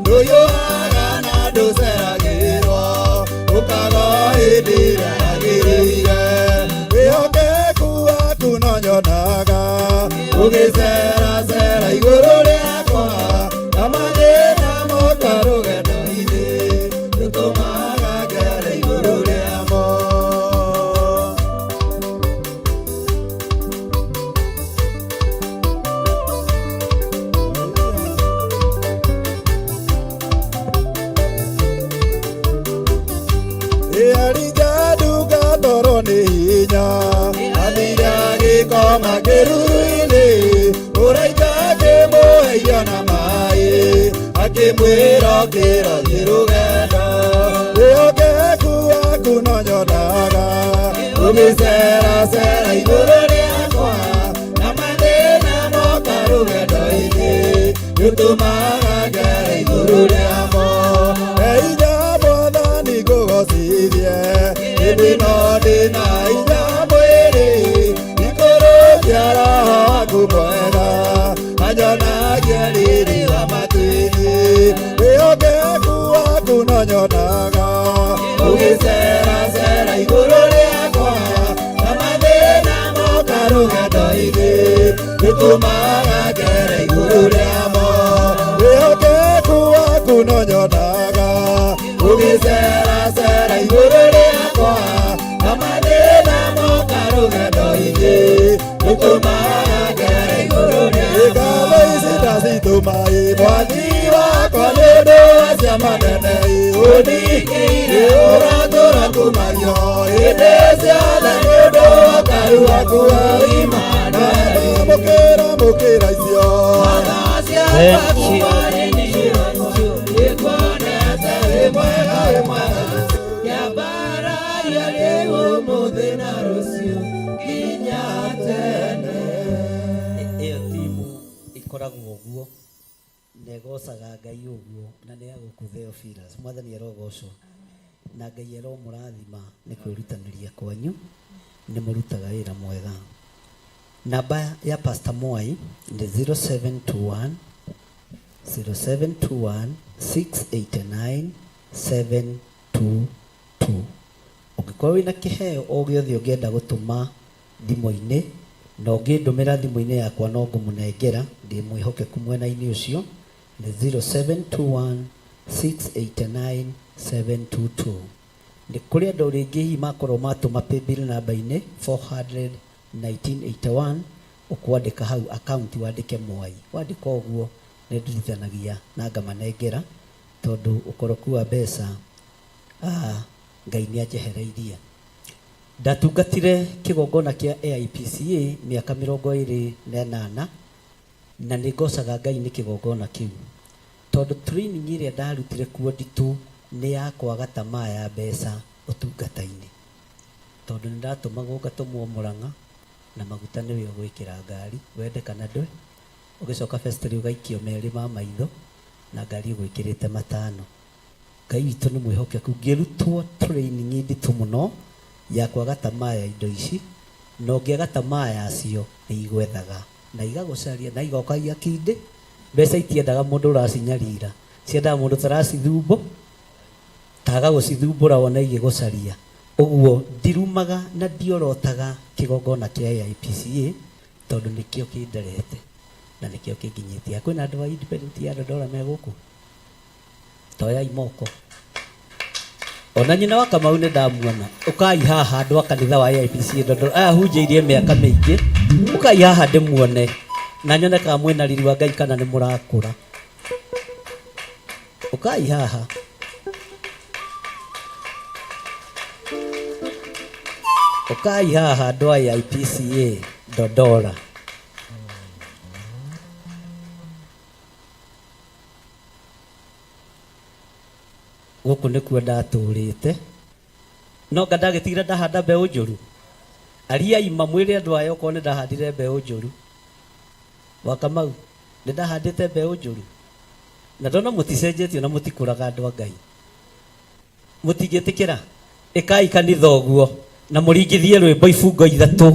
ndũhiũhaga na ndũceragĩrwo ũkaga hĩndĩ ĩrĩa yagĩrĩire wĩhokeku waku no nyonaga ũgĩceracera igũrũ rĩakwa na mathĩna moka rũgendo-inĩ ndũtũmaga ngere igũrũ rĩamo. Ĩarija nduga toro nĩ hinya athire agĩkoma kĩruru-inĩ ũraika akĩmũhe irio na maĩ akĩmwĩra ũkĩra thiĩ rũgendo wĩhokeku waku no nyonaga ũgĩceracera igũrũ rĩakwa na mathĩna moka rũgendo-inĩ nĩũtũmaga ngere igũrũ rĩamo. He hinya mwathani ngũgocithie ĩndĩ no ndĩna hinya mwĩrĩ ikũrũkia roho waku mwega anyonagie riri wa matu-inĩ wĩhokeku waku no nyonaga ũgĩceracera igũrũ rĩakwa na mathĩna moka rũgendo-inĩ nĩũtũmaga ngere igũrũ rĩamo wĩhokeku waku no nyonaga ũgĩceracera igũrũ rĩakwa na mathĩna moka rũgendo-inĩ nĩũtũmaga ngere igũrũ rĩamo. Ngatho ici ndacitũma ĩ mwathi wakwa nĩ ũndũ wa ciama nene ĩ ũndingĩire ũratũra kumagio hĩndĩ ciothe nĩ ũndũ wa ũkaru waku wa Immanueli. Mũkĩra mũkĩra icio. Thank you. Ĩyo timu ĩkoragwo ũguo na ĩgocaga Ngai ũguo na nĩ ya gũkũ Theophilus. Mwathani arogocwo na Ngai aromũrathima nĩ kwĩrutanĩria kwanyu, nĩ mũrutaga wĩra mwega. Namba ya Pastor Mwai nĩ 0721 0721 689 722. Ũngĩkorwo wĩna kĩheo o gĩothe ũngĩenda gũtũma thimũ-inĩ na ũngĩndũmĩra thimũ-inĩ yakwa no ngũmũnengera, ndĩ mwĩhokeku mwena-inĩ ũcio, nĩ 0721 689 722. Nĩ kũrĩ andũ rĩngĩ hihi makorwo matũma paybill namba-inĩ 400 1981 ũkwandĩka hau account wandĩke Mwai. Wandĩka ũguo nĩ ndirithanagia na ngamanengera tondũ ũkoroku wa mbeca Ngai nĩ anjehereirie. Ndatungatire kĩgongona kĩa AIPCA mĩaka 28 na nĩ ngocaga Ngai nĩ kĩgongona kĩu tondũ training ĩrĩa ndarutire kuo nditũ nĩ ya kwaga tamaa ya mbeca ũtungata-inĩ tondũ nĩ ndatũmagwo ngatũmwo Mũrang'a na maguta nĩwe ũgwĩkĩra ngari wende kana ndwe ũgĩcoka festry ũgaikio merĩ ma maitho na ngari ũgwĩkĩrĩte matano. Ngai witũ nĩ mwĩhokeku, ngĩrutwo training nditũ mũno ya kwaga tamaa ya indo ici na ũngĩaga tamaa yacio nĩ igwethaga na igagũcaria na igoka igakindĩ. Mbeca itiendaga mũndũ ũracinyarira, ciendaga mũndũ ũtaracithumbu taga gũcithumbũra wona igĩgũcaria. Ũguo ndirumaga na ndiorotaga kĩgongona kĩa AIPCA tondũ nĩkĩo kĩnderete na nĩkĩo kĩnginyĩtie. Kwĩna andũ a independent ya Dandora me gũkũ? Toyai moko. Ona nyina wa Kamau nĩ ndamuona. Ũkai haha andũ a kanitha wa AIPCA Dandora. Aya hunjĩirie mĩaka mĩingĩ. Ũkai haha ndĩmuone na nyone kana mwĩna riri wa Ngai kana nĩ mũrakũra. Ũkai haha. Ũkai haha andũ a AIPCA Dandora. Gũkũ nĩkuo ndatũrĩte no nga ndagĩtigire ndahanda mbeũ njũru. Aria ima mwĩre andũ aya okorwo nĩ ndahandire mbeũ njũru. Wa Kamau nĩ ndahandĩte mbeũ njũru na ndona mũticenjetio na mũtikũraga andũ a Ngai. Mũtingĩtĩkĩra ĩkai kanitha ũguo na mũringithie rwĩmbo ibungo ithatũ.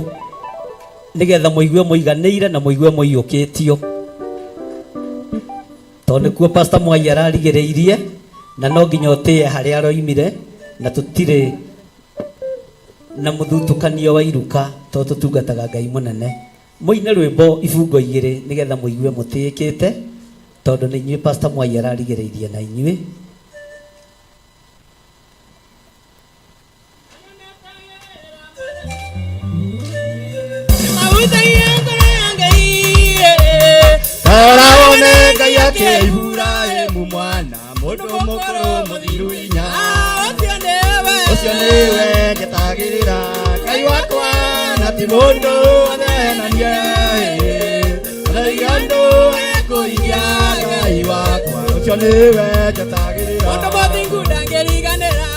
Nĩgetha mũigue mũiganĩire na mũigue mũiyũkĩtio. Tondũ nĩkuo Pastor Mwai ararigĩrĩirie na no nginya ũtĩe harĩa aroimire na tũtirĩ na mũthutũkanio wa iruka tondũ tũtungataga Ngai mũnene. Mũine rwĩmbo ibungo igĩrĩ nĩgetha mũigue mũtĩĩkĩte tondũ nĩ inyuĩ Pastor Mwai ararigĩrĩirie na inyuĩ. Rora wone Ngai ake Iburahĩmu mwana mũndũ mũkũrũ mũthiru inya ũcio nĩwe njetagĩrĩra Ngai wakwa na ti mũndũ athenanie andũ ekũiya Ngai wakwa ũcio nĩwe njetagĩrĩra Mũndũ mũthingu ndangĩriganĩra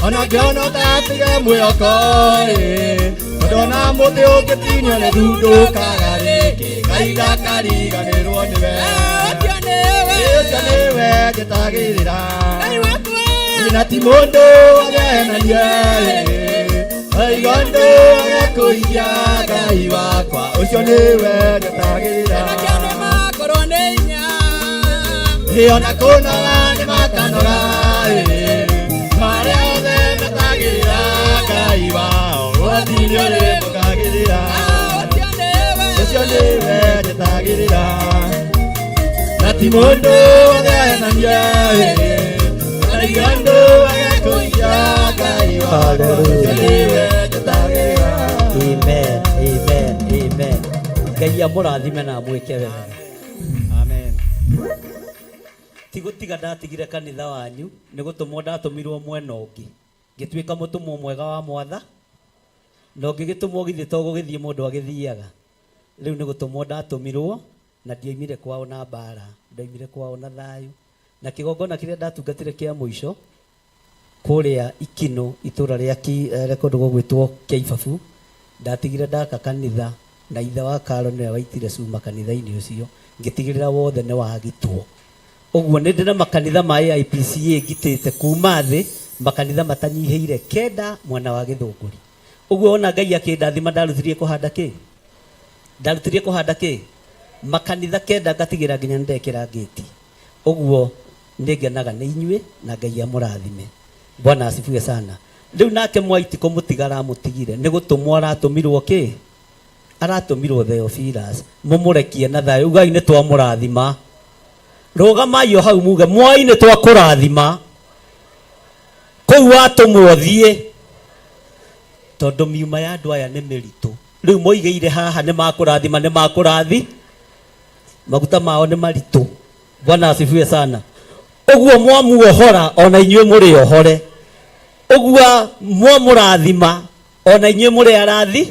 ona ngĩona ũtatige mwĩhoko ĩ tondũ ona mũtĩ ũngĩtinio nĩ thundũkaga rĩngĩ Ngai ndakariganĩrwo nĩwe ũcio nĩwe ũcio nĩwe njetagĩrĩra Ngai wakwa na ti mũndũ agenania aiga andũ agekũiya Ngai wakwa ũcio nĩwe njetagĩrĩra makorwo nĩ inya Ĩ ona kũnoga nĩ makanoga ĩ marĩa othe metagĩrĩra Ngai wao ũgwati nĩ ũrĩmũkagĩrĩra ũcio nĩwe njetagĩrĩra na ti mũndũ agenania aiga andũ agekũiya Ngai wakwa ũcio nĩwe njetagĩrĩra Amen, amen, amen. Ngai amũrathime na amwĩke wega. Amen. Ti gũtiga ndatigire kanitha wanyu nĩ gũtũmwo ndatũmirwo mwena ũngĩ ngĩtuĩka mũtũmwo mwega wa mwatha na ũngĩgĩtũmwo githĩ to gũgĩthiĩ mũndũ agĩthiaga rĩu nĩ gũtũmwo ndatũmirwo na ndioimire kwao na mbara ndoimire kwao na thayũ na kĩgongona kĩrĩa ndatungatire kĩa mũico kũrĩa Ikino itũra rĩa rĩa kũndũ gũgwĩtwo Kĩibabu ndatigire ndaka kanitha na ithe wa Karo nĩwe waitire cuma kanitha-inĩ ũcio ngĩtigĩrĩra wothe nĩ wagitwo ũguo nĩ ndĩ na makanitha ma AIPCA ngitĩte kuma thĩ makanitha matanyihĩire kenda mwena wa Gĩthũngũri ũguo ona Ngai akĩndathima ndarutirie kũhanda kĩ ndarutirie kũhanda kĩ makanitha kenda ngatigĩra nginya nĩndekĩra ngĩti ũguo nĩ ngenaga nĩ inyuĩ na Ngai amũrathime Bwana asifiwe sana rĩu nake Mwai ti kũmũtiga aramũtigire nĩ gũtũmwo aratũmirwo kĩ aratũmirwo Theophilus mũmũrekie na thayũ ugai nĩ twamũrathima rũgamai o hau muge Mwai nĩ twakũrathima kũu watũmwo thiĩ tondũ miuma ya andũ aya nĩ mĩritũ rĩu moigĩire haha nĩ makũrathima nĩ makũrathi maguta mao nĩ maritũ Bwana asifiwe sana ũguo mwamuohora ona inyuĩ mũrĩ ohore ũguo mwamũrathima ona inyuĩ mũrĩ arathi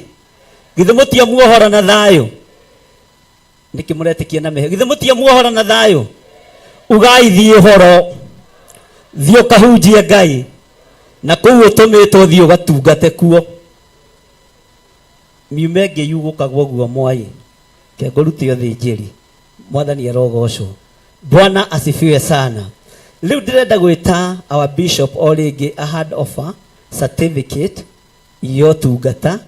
githĩ mũtiamuohora na thayũ nĩkĩ mũretĩkia na mehe githĩ mũtiamuohora na thayũ ugai thiĩ ũhoro thiĩ ũkahunjie Ngai na kũu ũtũmĩtwo thiĩ ũgatungate kuo miuma ĩngĩ yugũkagwo ũguo Mwai kengũrute ũthĩnjĩri mwathani arogocwo Bwana asifiwe sana rĩu ndĩrenda gwĩta our bishop o rĩngĩ a hand offer certificate ya ũtungata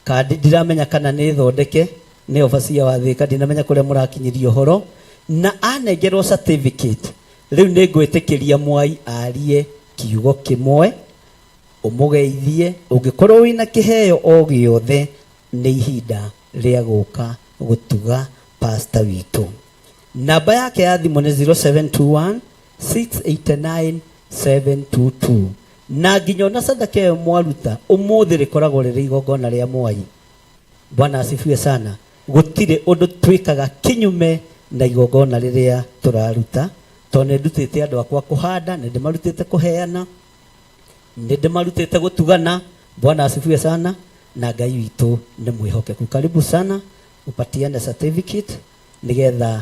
kandi ndiramenya kana nĩ thondeke nĩ obacia wa Thĩka ndinamenya kũrĩa mũrakinyiria ũhoro na anengerwo certificate rĩu nĩ ngwĩtĩkĩria Mwai arie kiugo kĩmwe ũmũgeithie ũngĩkorwo wĩna kĩheo o gĩothe nĩ ihinda rĩa gũka gũtuga pastor witũ namba yake ya thimũ nĩ 0721 689 722 na nginya ona sadaka ĩyo mwaruta ũmũthĩ rĩkoragwo rĩrĩ igongona rĩa Mwai Bwana asifiwe sana gũtirĩ ũndũ twĩkaga kinyume na igongona rĩrĩa tũraruta tondũ nĩ ndutĩte andũ akwa kũhanda nĩ ndĩmarutĩte kũheana nĩ ndĩmarutĩte gũtugana Bwana asifiwe sana na Ngai witũ nĩ mwĩhokeku karibu sana upatiane certificate nĩgetha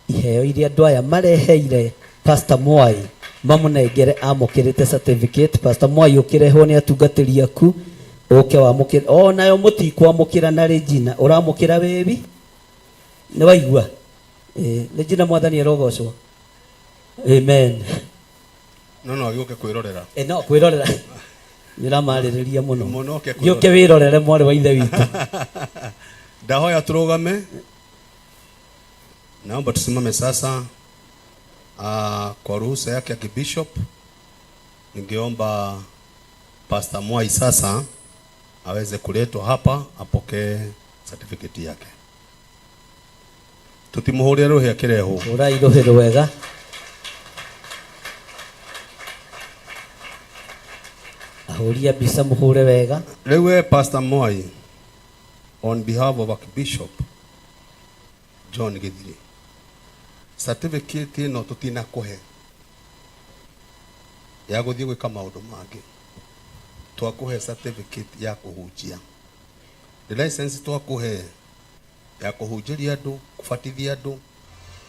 iheo iria andũ aya mareheire Pastor Mwai mamũnengere amũkĩrĩte certificate Pastor Mwai ũkĩrehwo nĩ atungatĩri aku ũke wamũkĩre o nayo mũtikwamũkĩra na Regina ũramũkĩra wĩwi nĩ waigua ĩĩ Regina mwathani arogocwo amen no no agĩũke kwĩrorera ĩ no kwĩrorera Nĩ ũramarĩrĩria mũno. Mũno ũke Gĩũke wĩrorere mwarĩ wa ithe witũ. Ndahoya tũrũgame. Naomba tusimame sasa. Kwa ruhusa yake ya kibishop, ningeomba Pastor Mwai sasa aweze kuletwa hapa apokee certificate yake. Tutimuhurie ruhi akirehwo. Hurai ruhi rwega. Ahuria mbica muhure wega. Rĩu we Pastor Mwai, on behalf of Archbishop John Githiri, certificate ĩno tũtinakũhe ya gũthiĩ gwĩka maũndũ mangĩ, twakũhe certificate ya kũhunjia. The license twakũhe ya kũhunjĩria andũ, kũbatithia andũ,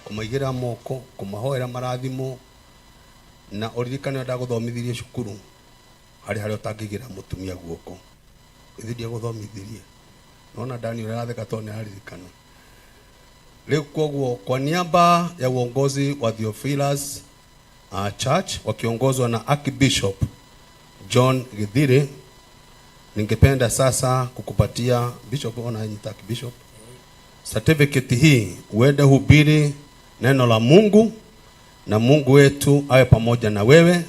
kũmaigĩrĩra moko, kũmahoera marathimo, na ũririkane ũrĩa ndagũthomithirie cukuru harĩ harĩa ũtangĩigĩrĩra mũtumia guoko. Ithuĩ ndiagũthomithirie. Nona Daniel aratheka tondũ nĩ araririkana. Rĩu koguo kwa niaba ya uongozi wa Theophilus Church wakiongozwa na Archbishop John Githiri, ningependa sasa kukupatia Bishop, ona nyita Archbishop, certificate hii uende hubiri neno la Mungu, na Mungu wetu awe pamoja na wewe,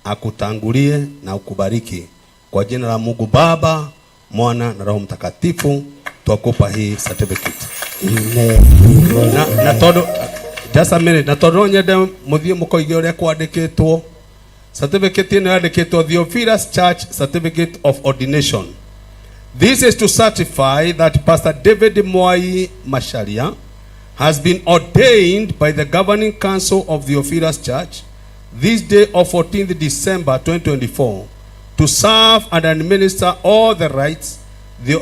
akutangulie na ukubariki. Kwa jina la Mungu Baba, Mwana na Roho Mtakatifu, twakupa hii certificate. Amen. Na tondu, just a minute, na tondu no nyende muthie mukoige uria kwandikitwo. Certificate ino yandikitwo Theophilus Church Certificate of Ordination. This is to certify that Pastor David Mwai Macharia has been ordained by the Governing Council of Theophilus Church this day of 14th December 2024 to serve and administer all the rights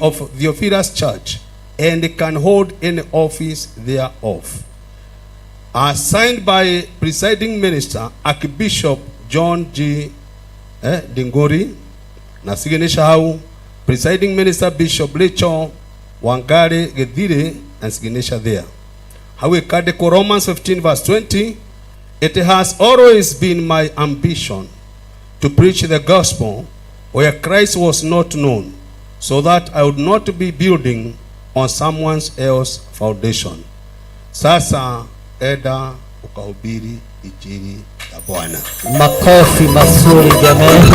of Theophilus Church and can hold any office thereof. As signed by presiding minister Archbishop John G. Dingori, na signature hau presiding minister Bishop Rachel Wangari Githiri, and signature there. Hau ikandikwo Romans 15 verse 20, it has always been my ambition to preach the gospel where Christ was not known, so that I would not be building on someone else's foundation. Sasa enda ukahubiri injili ya Bwana. Makofi mazuri jamani.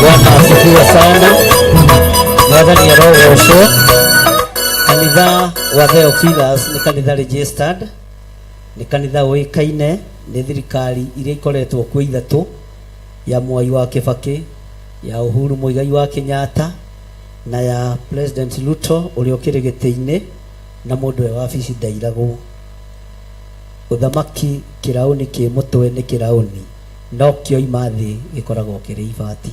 Bwana asifiwe sana. Mwathani arogocwo. Kanitha wa Theophilus nĩ kanitha registered, nĩ kanitha ũĩkaine nĩ thirikari iria ikoretwo kuo ithatũ, ya Mwai wa Kibaki, ya Uhuru Muigai wa Kenyatta, na ya President Ruto ũrĩa ũkĩrĩ gĩtĩ-inĩ, na mũndũ we wabici ndairagwo. Ũthamaki kĩraũni kĩ mũtwe nĩ kĩraũni, no kĩoima thĩ gĩkoragwo kĩrĩ ibati.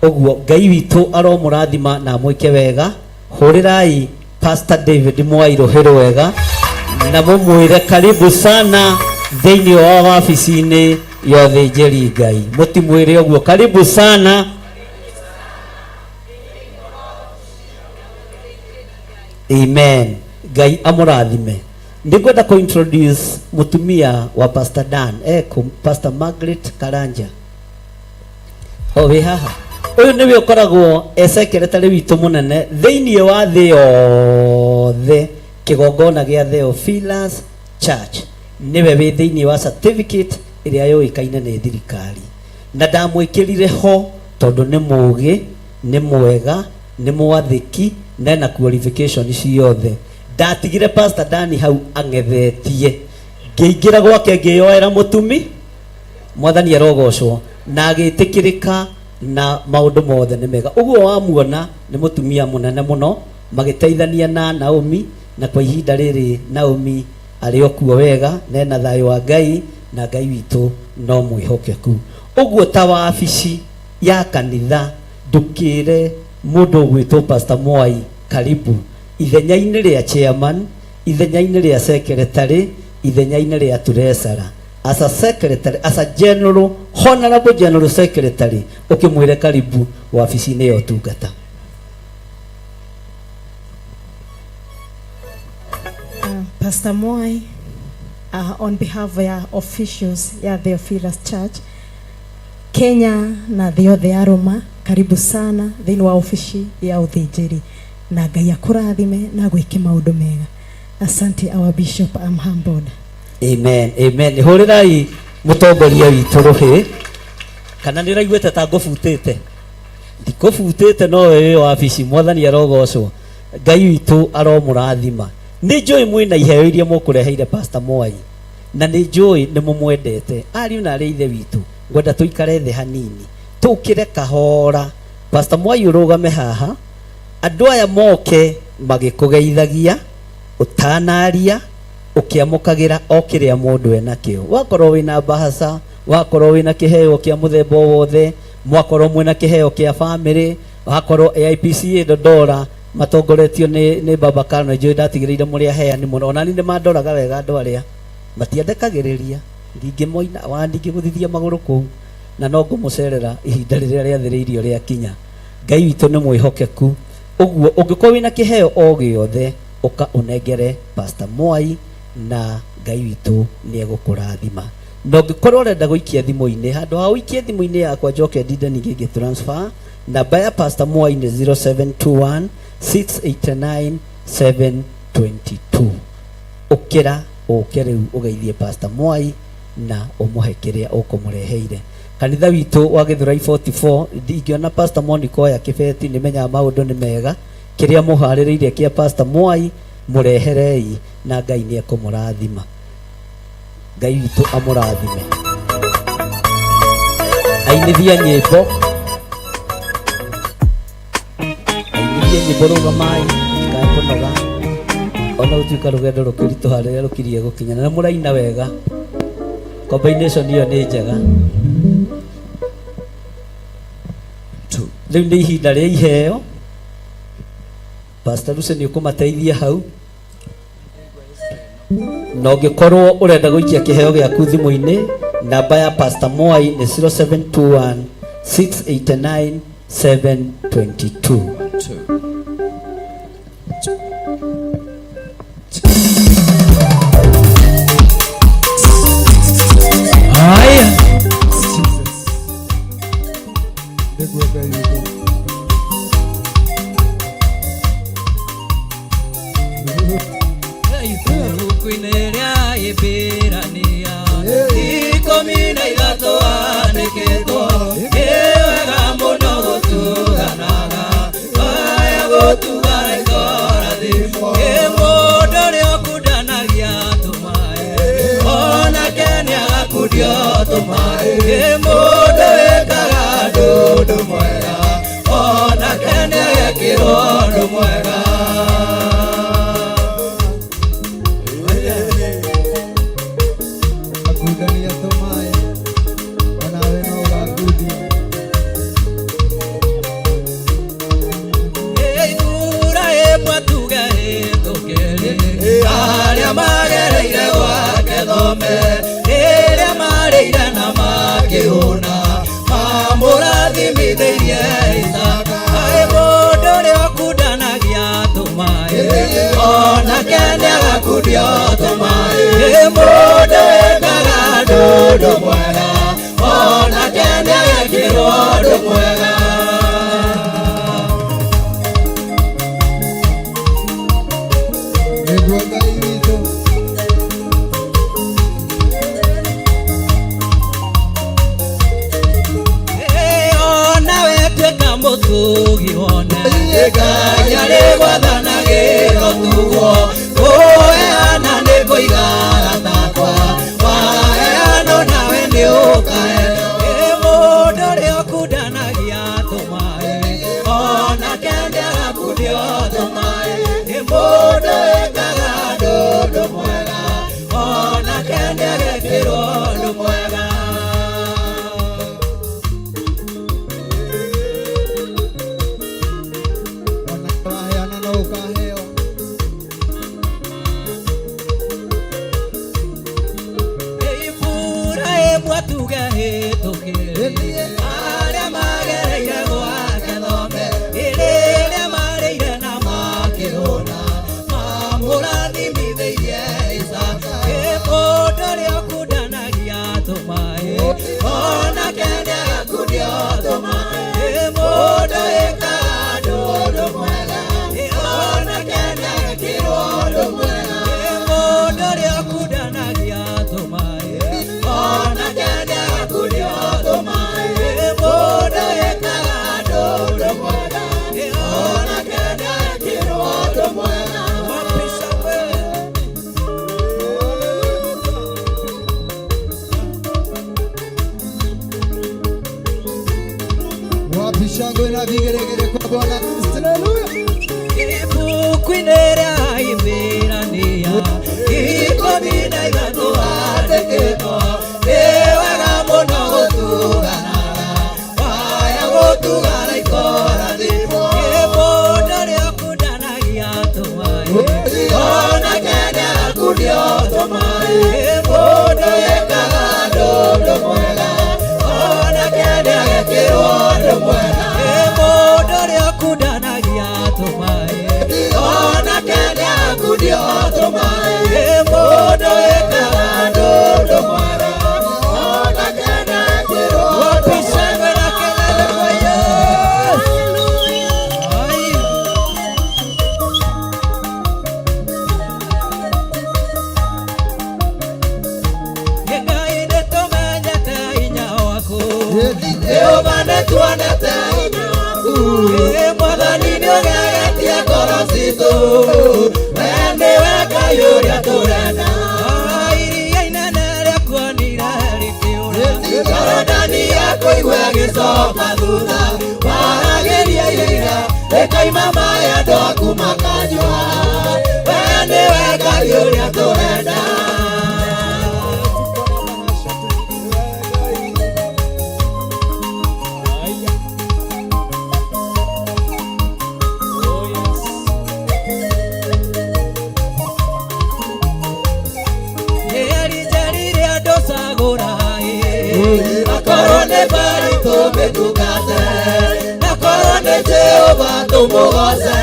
Ũguo Ngai witũ aromũrathima na amwĩke wega. Hũrĩrai Pastor David Mwai rũhĩ rwega na mũmwĩre karibu sana thĩinĩ wa wabici-inĩ ya ũthĩnjĩri Ngai. Mũtimwĩre ũguo, karibu sana. Amen. Ngai amũrathime. Nĩngwenda kũ introduce mũtumia wa Pastor Dan, Pastor Margaret Karanja. O wĩ haha. Ũyũ nĩwe ũkoragwo e secretary witũ mũnene thĩinĩ wa thĩ yothe, kĩgongona gĩa Theophilus Church. Nĩwe wĩ thĩinĩ wa certificate ĩrĩa yũĩkaine nĩ thirikari. Na ndamwĩkĩrire ho tondũ nĩ mũũgĩ, nĩ mwega, nĩ mwathĩki, na ena qualification ciothe. Ndatigire Pastor Dani hau ang'ethetie, ngĩingĩra gwake ngĩyoera mũtumi, Mwathani arogocwo, na agĩtĩkĩrĩka na maũndũ mothe nĩ mega. Ũguo wamuona nĩ mũtumia mũnene mũno, magĩteithania na Naomi, na kwa ihinda rĩrĩ Naomi arĩ o kuo wega, na ena thayũ wa Ngai, na Ngai witũ no mwĩhokeku. Ũguo ta wabici ya kanitha, ndũkĩre mũndũ ũgwĩtwo Pastor Mwai karibu ithenya-inĩ rĩa chairman, ithenya-inĩ rĩa secretary, ithenya-inĩ rĩa treasurer. As a secretary, as a general, honorable general secretary, ũkĩmwĩre karibu wabici-inĩ ya ũtungata. Pastor Mwai, on behalf ya officials ya Theophilus Church, Kenya na thĩ yothe ya Roma, karibu sana thĩinĩ wa ofici ya ũthĩnjĩri, na Ngai akũrathime na gwĩke maũndũ mega. Asante our bishop, I'm humbled. Amen, amen. Hũrĩrai mũtongoria witũ rũhĩ. Kana nĩ ũraiguĩte ta ngũbutĩte? Ndikũbutĩte, no we wĩ wabici. Mwathani arogocwo. Ngai witũ aromũrathima. Nĩ njũĩ mwĩna iheo iria mũkũreheire Pastor Mwai, na nĩ njũĩ nĩ mũmwendete. Ariũ na arĩ ithe witũ, ngwenda tũikare thĩ hanini, tũkĩre kahora. Pastor Mwai, ũrũgame haha, andũ aya moke magĩkũgeithagia ũtanaria, ũkĩamũkagĩra o kĩrĩa mũndũ enakĩo. Wakorwo wĩna bahaca, wakorwo wĩna kĩheo kĩa mũthemba o wothe, mwakorwo mwĩna kĩheo kĩa famĩlĩ, wakorwo AIPCA Dodora matongoretio nĩ Baba Kano, njũĩ ndatigĩrĩire mũrĩ aheani mũno. Ona niĩ nĩmandoraga wega andũ arĩa matiandekagĩrĩria, ndingĩmoina wa ndingĩgũthithia magũrũ kũu, na no ngũmũcerera ihinda rĩrĩa rĩathĩrĩirio rĩakinya. Ngai witũ nĩ mwĩhokeku. Ũguo ũngĩkorwo wĩna kĩheo o gĩothe, ũka ũnengere Pastor Mwai na Ngai witũ nĩ egũkũrathima. Na ũngĩkorwo ũrenda gũikia thimũ-inĩ, handũ ha ũikie thimũ-inĩ yakwa njoke ndinde ningĩ ngĩ transfer, namba ya Pastor Mwai nĩ 0721 689 722. Ũkĩra ũke rĩu ũgeithie Pastor Mwai na ũmũhe kĩrĩa ũkũmũreheire. Kanitha witũ wa Gĩthũrai 44, ingĩona Pastor Monica oya kĩbeti nĩ menyaga maũndũ nĩ mega. Kĩrĩa mũharĩrĩirie kĩa Pastor Mwai mũreherei, na Ngai nĩ ekũmũrathima. Ngai witũ amũrathime. Ainithia nyĩmbo, ainithia nyĩmbo, rũgamai ndikae kũnoga, ona gũtuĩka rũgendo rũkĩritũha rĩrĩa rũkirie gũkinya, na mũraina wega, combination ĩyo nĩ njega. Rĩu nĩ ihinda rĩa iheo. Pastor Lucy nĩ ũkũmateithia hau, na ũngĩkorwo ũrenda gũikia kĩheo gĩaku thimũ-inĩ, namba ya Pastor Mwai nĩ 0721 689 722. Haya. Nĩguo Ngai witũ. Ibuku-inĩ rĩa Iburania 13 andĩkĩtwo, nĩ wega mũno gũtuganaga, aya gũtugana ikorathimwo. Ĩ mũndũ ũrĩa ũkundanagia tũmaĩ, onake nĩagakundio tũmaĩ. Ĩ mũndũ wĩkaga ũndũ mwega, onake nĩagekĩrwo ũndũ mwega. Akundania tũmaĩ, onawe no ũgakundio. Iburahĩmu atuge hĩtũkĩri arĩa magereire gwake thome, rĩrĩa marĩire na makĩhũna, mamũrathimithĩirie Isaka. Aĩ mũndũ ũrĩa ũkundanagia tũmaĩ, onake nĩagakundio tũmaĩ. Ĩ mũndũ wĩkaga ũndũ mwega, onake nĩagekĩrwo ũndũ mwega. Nĩguo Ngai witũ. Ona we tuĩka mũtugi wone, Ngai arĩ gwathana gĩrotugwo, kũheana nĩ kũigaga takwa, waheanwo nawe nĩ ũkaheo. Ĩ mũndũ ũrĩa ũkundanagia tũmaĩ, onake nĩagakundio tũmaĩ. Ĩ mũndũ wĩkaga ũndũ mwega, onake nĩagekĩrwo ũndũ mwega. Waheana no ũkaheo. Iburahĩmu atuge hĩtũkĩri arĩa magereire gwake thome, rĩrĩa marĩire na na vigelegele kwa Bwana. Haleluya. Ibuku-inĩ rĩa Iberania 13 andĩkĩtwo nĩ wega mũno gũtuganaga waya gũtugana ikorathimwo ĩ mũndũ ũrĩa ũkundanagia tũmaĩ onake nĩarakundio tũmaĩ ĩ mũndũ wĩkaga andũ ũndũ mwega onake nĩagekĩrwo ũndũ mwega ĩ mũndũ ũrĩa ũkundanagia tũmaĩ onake nĩarakundio tũmaĩ ĩ mũndũ wĩkaga andũ ũndũ mwega onake nĩagekĩrwo ũndũ mwega na kelele kwa Yesu. Ai. Ngai nĩtũmenyete hinya waku Jehova nĩtuonete hinya waku Ĩ Mwathani nĩũgegetie ngoro citũ We nĩwe Ngai ũrĩa tũrenda Iria inene rĩakuonire rĩkĩũra Jorodani yakũigua ĩgĩcoka thutha Waragĩria iria rĩkoima maĩ andũ aku makanyua We nĩwe Ngai ũrĩa tũrenda. Nĩarijarire andũ cagũra akorwo nĩ bari tũmĩtungate nakorwo nĩ Jehova tũmũgoce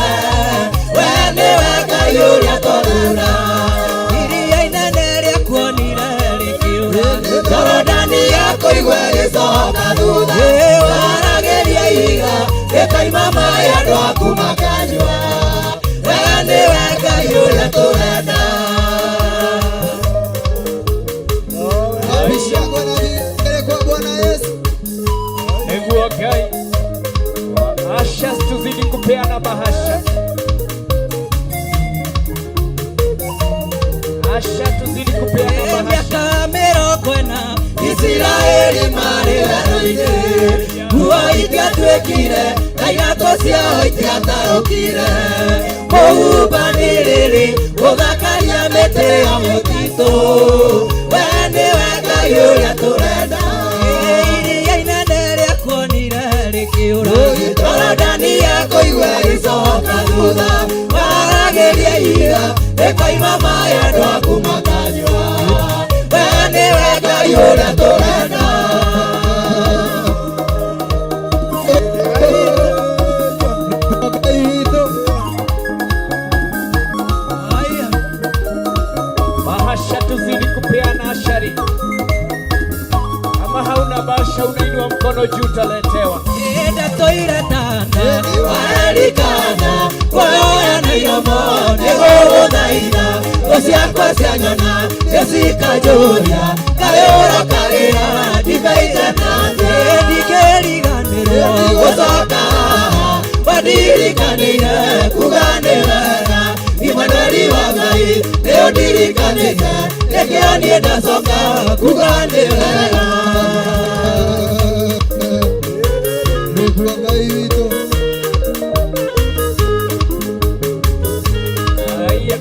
we nĩwe Ngai ũrĩa tũrenda iria inene rĩakuonire rĩkĩũra Jorodani yakũigua ĩgĩcoka thutha waragĩria ihiga rĩkoima maĩ andũ aku makanyua we nĩwe Ngai ũrĩa tũrenda. Wapi shangwe na vigelegele kwa Bwana Yesu. Nĩguo Ngai asha tuzidi kupeana bahasha, asha tuzidi kupeana bahasha. Mĩaka 40 Isiraeli marĩ werũ-inĩ nguo itiatuĩkire na iratũ ciao itiatarũkire mũhumbanĩrĩrĩ gũthakaria mĩtĩ ya mũtitũ we nĩwe Ngai ũrĩa tũrenda iria inene rĩakuonire rĩkĩũra Jorodani yakũigua ĩgĩcoka thutha waragĩria ihiga rĩkoima maĩ andũ aku makanyua we nĩwe Ngai ũrĩa tũrenda. Ngai witũ. Bahasha tuzidi kupeana ashari. Kama hauna bahasha unainua mkono juu utaletewa. Ndatũire tana warerikana kuoya na iromo nĩgũgũthaitha thũ ciakwa cianyona nĩcikanjũria kaĩ ũrokagĩra ndikaite na thĩ ndikĩriganĩrwo gũcoka haha wandirikanĩire kuga nĩ wega Imanueli wa Ngai nĩũndirikanĩte nĩkĩo niĩ ndacoka kuga nĩ wega. Nĩguo Ngai witũ. Haya.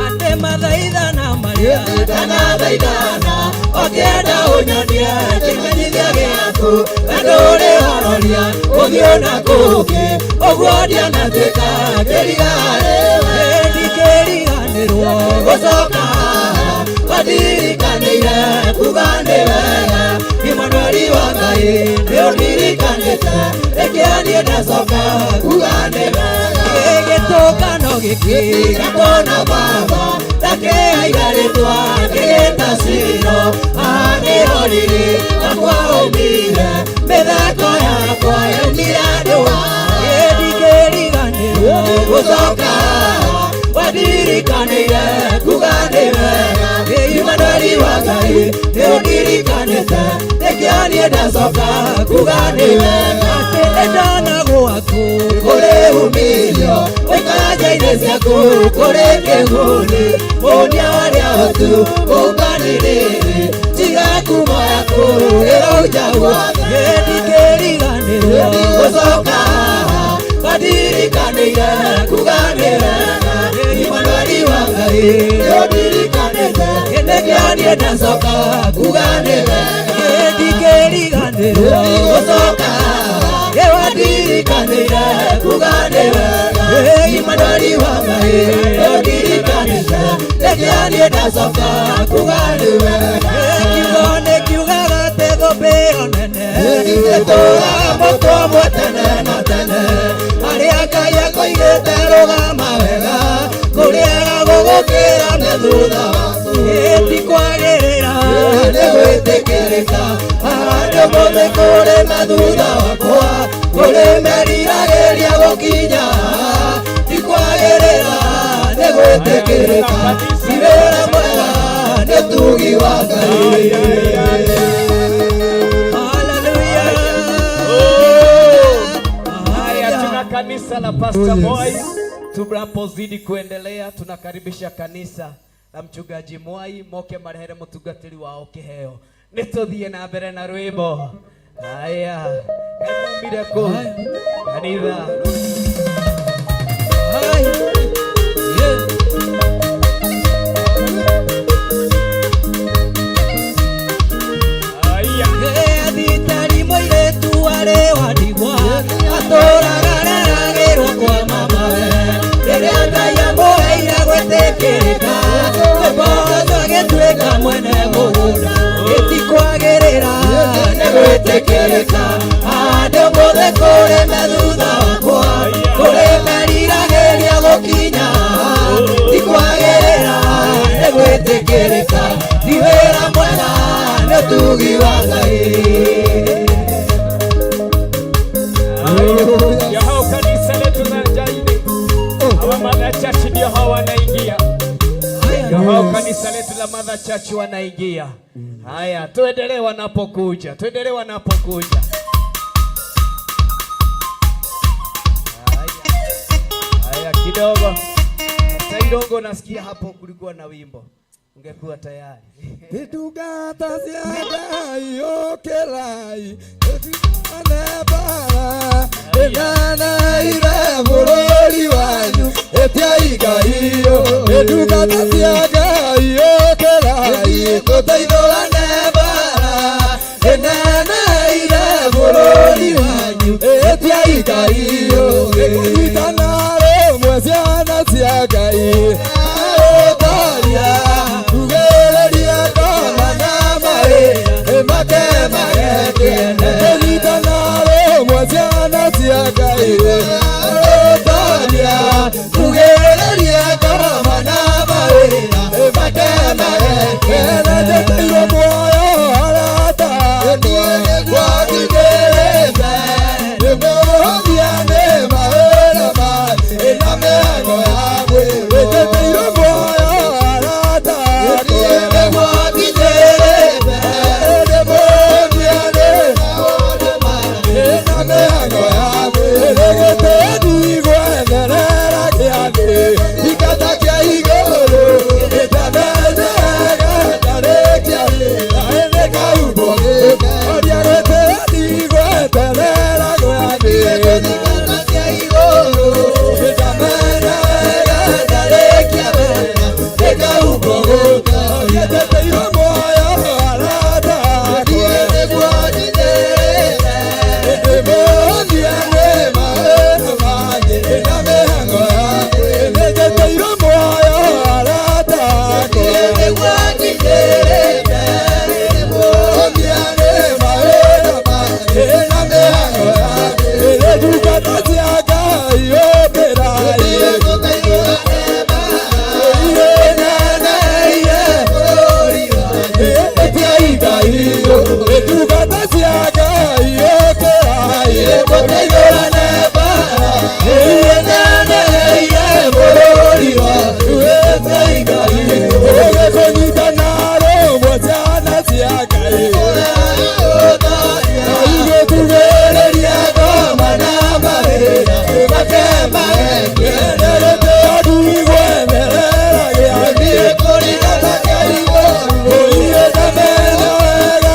Atĩ mathaithana marĩa ndanathaithana ũkĩenda ũnyonie kĩmenyithia gĩaku na ndũrĩ waroria ũthiũ na kũngĩ ũguo ndianatuĩka kĩrigarĩwe ndikĩriganĩrwo gũcoka haha wandirikanĩire kuga nĩ wega Imanueli wa Ngai nĩũndirikanĩte nĩkĩo niĩ ndacoka kuga nĩ wega gĩtũngano gĩkĩ gĩakwo baba ndakĩaiga rĩtwa ngĩgĩta Shilo haha nĩho riri wakwa waumire mĩthako yakwa yaumire andũ ndikĩriganĩrwo gũcoka wandirikanĩire kuga nĩ wega Imanueli wa Ngai nĩũndirikanĩte nĩkĩo niĩ ndacoka kuga nĩ wega atĩ nĩndona gwaku kũrĩ umithio ũikara nja-inĩ ciaku kũrĩ kĩguni mũnia warĩa hotu ũmbanĩrĩrĩ tiga ngumo yaku. Kũrũĩra ũnjagua ndingĩriganĩrwo gũcoka Badirikanĩire kuganĩra Imanueli wa Ngai nĩũndirikanĩte nĩkĩo niĩ ndacoka kuganĩra ndingĩriganĩrwo gũcoka Nĩwandirikanĩire kuganĩra Imanueli wa Ngai nĩũndirikanĩte nĩkĩo niĩ ndacoka kuganĩra Kiugo nĩ kiugaga atĩ thũmbĩ nene ĩtũũraga mũtwe ũmwe tene na tene Arĩa Ngai akoigĩte rũgama wega kũrĩaga gũgũkĩra nĩ thutha waku ti kwagĩrĩra nĩ gwĩtĩkĩrĩka handũ mũthĩ kũrĩ na thutha wakwa kũrĩ meriragĩria gũkinya ti kwagĩrĩra nĩ gwĩtĩkĩrĩka ti wĩra mwega nĩ tugi wa Ngai. Haya, tuna kanisa la Pastor Moi. Tunapozidi kuendelea, tunakaribisha kanisa la mchungaji Mwai moke marehere mutungatiri wao kiheo. Nituthie na mbere na rwimbo. Haya, kaimumire kuu kanitha. Athitari mũirĩtu arĩ wa ndigwa atũraga areragĩrwo kwa mamawe rĩrĩa Ngai amũheire gwĩtĩkĩrĩka Mboco agĩtuĩka mwene mũgũnda gĩtikwagĩrĩra nĩ gwĩtĩkĩrĩka handũ mũthĩ kũrĩ me thutha wakwa kũrĩ meriragĩria gũkinya tikwagĩrĩra nĩ gwĩtĩkĩrĩka ti wĩra mwega nĩ ũtugi wa Ngai. Ndio hao kanisa letu la Jaini. Hawa Mother Church ndio hao wanaingia. Ndio hao kanisa letu la Mother Church wanaingia. Haya, tuendelee wanapokuja. Tuendelee wanapokuja. Haya, kidogo. Sasa kidogo nasikia hapo kulikuwa na wimbo. Ungekuwa tayari. Ndungata cia Ngai ũkĩrai tũtigane mbara ĩneneire bũrũri wanyu ĩtiai Ngai ndungata cia Ngai ũkĩrai tũteithũrane mbara ĩneneire bũrũri wanyu ĩtiai Ngai ĩkũnyitana rĩmwe ciana cia Ngai ũtaria tugĩrĩria ngoma na mawĩra ĩmakemage kũnyitana rĩmwe ciana cia Ngai ũtaria tugĩrĩria ngoma na mawĩra ĩmakemage njĩtĩirwo muoyo arata gwakinyĩrĩte nĩmũhũthia nĩ mawĩra ma ĩna mĩhango ya mwĩrĩ njĩtĩirwo muoyo arata nĩgwakinyĩrĩte nĩmũhũthia nĩ ĩna mĩhango ya mwĩrĩ gĩtĩni gwetherera gĩathĩ ikata kĩa igũrũ ĩtamenyega ndarĩkia wĩra nĩkahumbwo gĩke ũrĩa gĩtĩni gwetherera gĩathĩ ikata kĩa igũrũ ĩtamenyega ndarĩkia wĩra nĩkahumbwo gĩke ũrĩa njĩtĩirwo muoyo arata nĩguo njinyĩrĩte ndĩmũhũthia nĩ mawĩra mangĩ na mĩhango ya mwĩrĩ njĩtĩirwo muoyo arata nĩguo njinyĩrĩte ndĩmũhũthia nĩ mawĩra mangĩ na mĩhango ya mwĩrĩ ndungata cia Ngai ũkĩrai ndungata cia Ngai ũkĩrai tũteithũrane mbara ĩneneire bũrũri waku ĩtiai Ngai ũgĩkũnyitana rũmwe ciana cia Ngai igĩtugĩrĩria ngoma na mawĩra makemage ndigwetherera gĩathĩ kũringata kĩa igũrũ ĩtamenye wega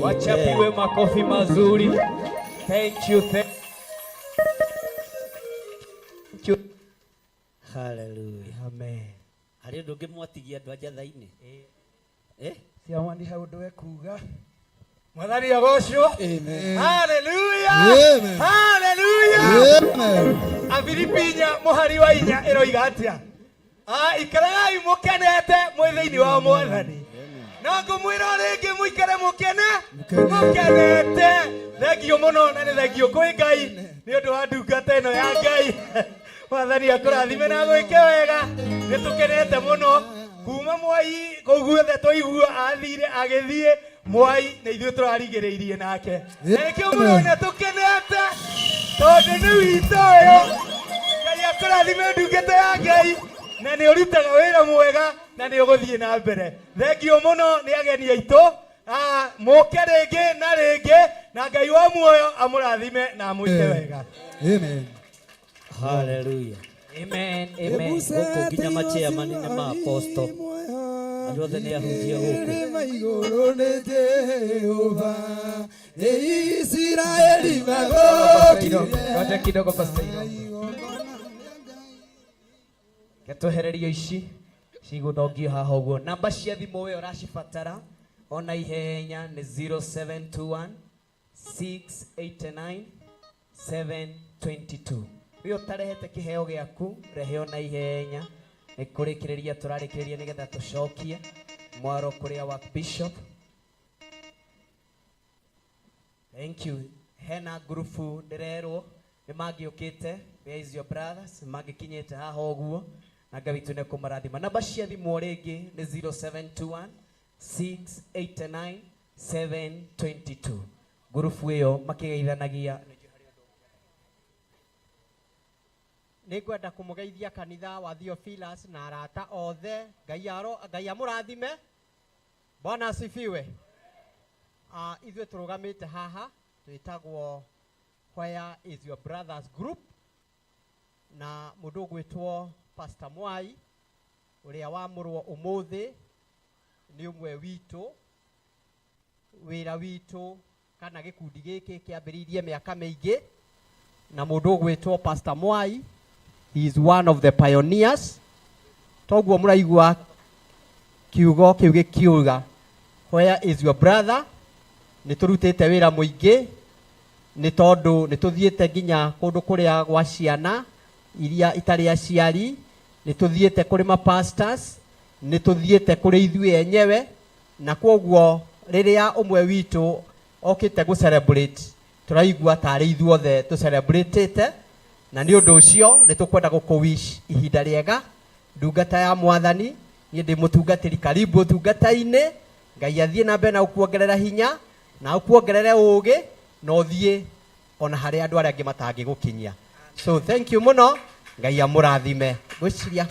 Wachapiwe makofi mazuri. Thank you, thank you. Hallelujah. Amen. Harĩ ũndũ ũngĩ mwatigia andũ a njatha-inĩ? Eh? Ciamani he ũndũ ekuga. Mwathani agocwo. Hallelujah. Amen. Hallelujah. Amen. Afilipi inya mũhari wa inya ĩroiga atĩa? Ah, ikaragai mũkenete mwĩ thĩinĩ wa Mwathani. No ngũmwĩra o rĩngĩ mũikare mũkene mũkenete. Thengio mũno na nĩ thengio kwĩ Ngai nĩ ũndũ wa ndungata ĩno ya Ngai. Mwathani akũrathime na agwĩke wega. Nĩ tũkenete mũno kuma Mwai kũu guothe twaigua athire agĩthiĩ Mwai nĩ ithuĩ tũrarigĩrĩirie nake. Na nĩkĩo mũrona tũkenete tondũ nĩ witũ ũyũ. Ngai akũrathime ndungata ya Ngai na nĩ ũrutaga wĩra mwega na nĩ ũgũthiĩ na mbere. Thengio mũno nĩ ageni aitũ. Ah, mũke rĩngĩ na rĩngĩ na Ngai wa muoyo amũrathime na amwĩke wega. Amen. Hallelujah. Amen. Amen. Gũkũ nginya machairman nĩ ma apostle. Andũ othe nĩ ahunjia gũkũ. Igũrũ nĩ Jehova, nĩ Isiraeli magokire. Ngoja kidogo Pastor Irongo. Getwehererio ici cigũthongio haha ũguo. Namba cia thimũ we ũracibatara ona ihenya nĩ 0721 689 722. We ũtarehete kĩheo gĩaku rehe ona ihenya nĩ kũrĩkĩrĩria tũrarĩkĩrĩria nĩgetha tũcokie mwaro kũrĩa wa bishop. Thank you. Hena ngurubu ndĩrerwo nĩ mangĩũkĩte where is your brothers mangĩkinyĩte haha ũguo na Ngai witũ nĩ kũmarathima. Namba cia thimũ o rĩngĩ nĩ 0721 689 722. Ngurubu ĩyo makĩgeithanagia. Nĩ ngwenda kũmũgeithia kanitha wa Theophilus na arata othe. Ngai aro Ngai amũrathime. Bwana asifiwe. Ah, ithuĩ tũrũgamĩte haha twĩtagwo Where is your brothers group na mũndũ ũgwĩtwo Pastor Mwai ũrĩa wamũrwo ũmũthĩ nĩ ũmwe witũ. Wĩra witũ kana gĩkundi gĩkĩ kĩambĩrĩirie mĩaka mĩingĩ na mũndũ ũgwĩtwo Pastor Mwai, he is one of the pioneers. Toguo mũraigua kiugo kĩu gĩkiuga where is your brother, nĩ tũrutĩte wĩra mũingĩ nĩ tondũ nĩ tũthiĩte nginya kũndũ kũrĩa gwa ciana iria itarĩ aciari, nĩ tũthiĩte kũrĩ ma pastors, nĩ tũthiĩte kũrĩ ithuĩ enyewe, na kwoguo rĩrĩa ũmwe witũ okĩte gũ celebrate tũraigua tarĩ ithuothe tũ celebrate-ĩte, na nĩ ũndũ ũcio nĩ tũkwenda gũkũ wish ihinda rĩega ndungata ya Mwathani. Niĩ ndĩ mũtungatĩri, karibu ũtungata-inĩ. Ngai athiĩ na mbere na gũkuongerera hinya Na ũkuongerere ũũgĩ na ũthiĩ ona harĩa andũ arĩa angĩ matangĩgũkinyia. So thank you mũno, Ngai amũrathime. Ngwĩciria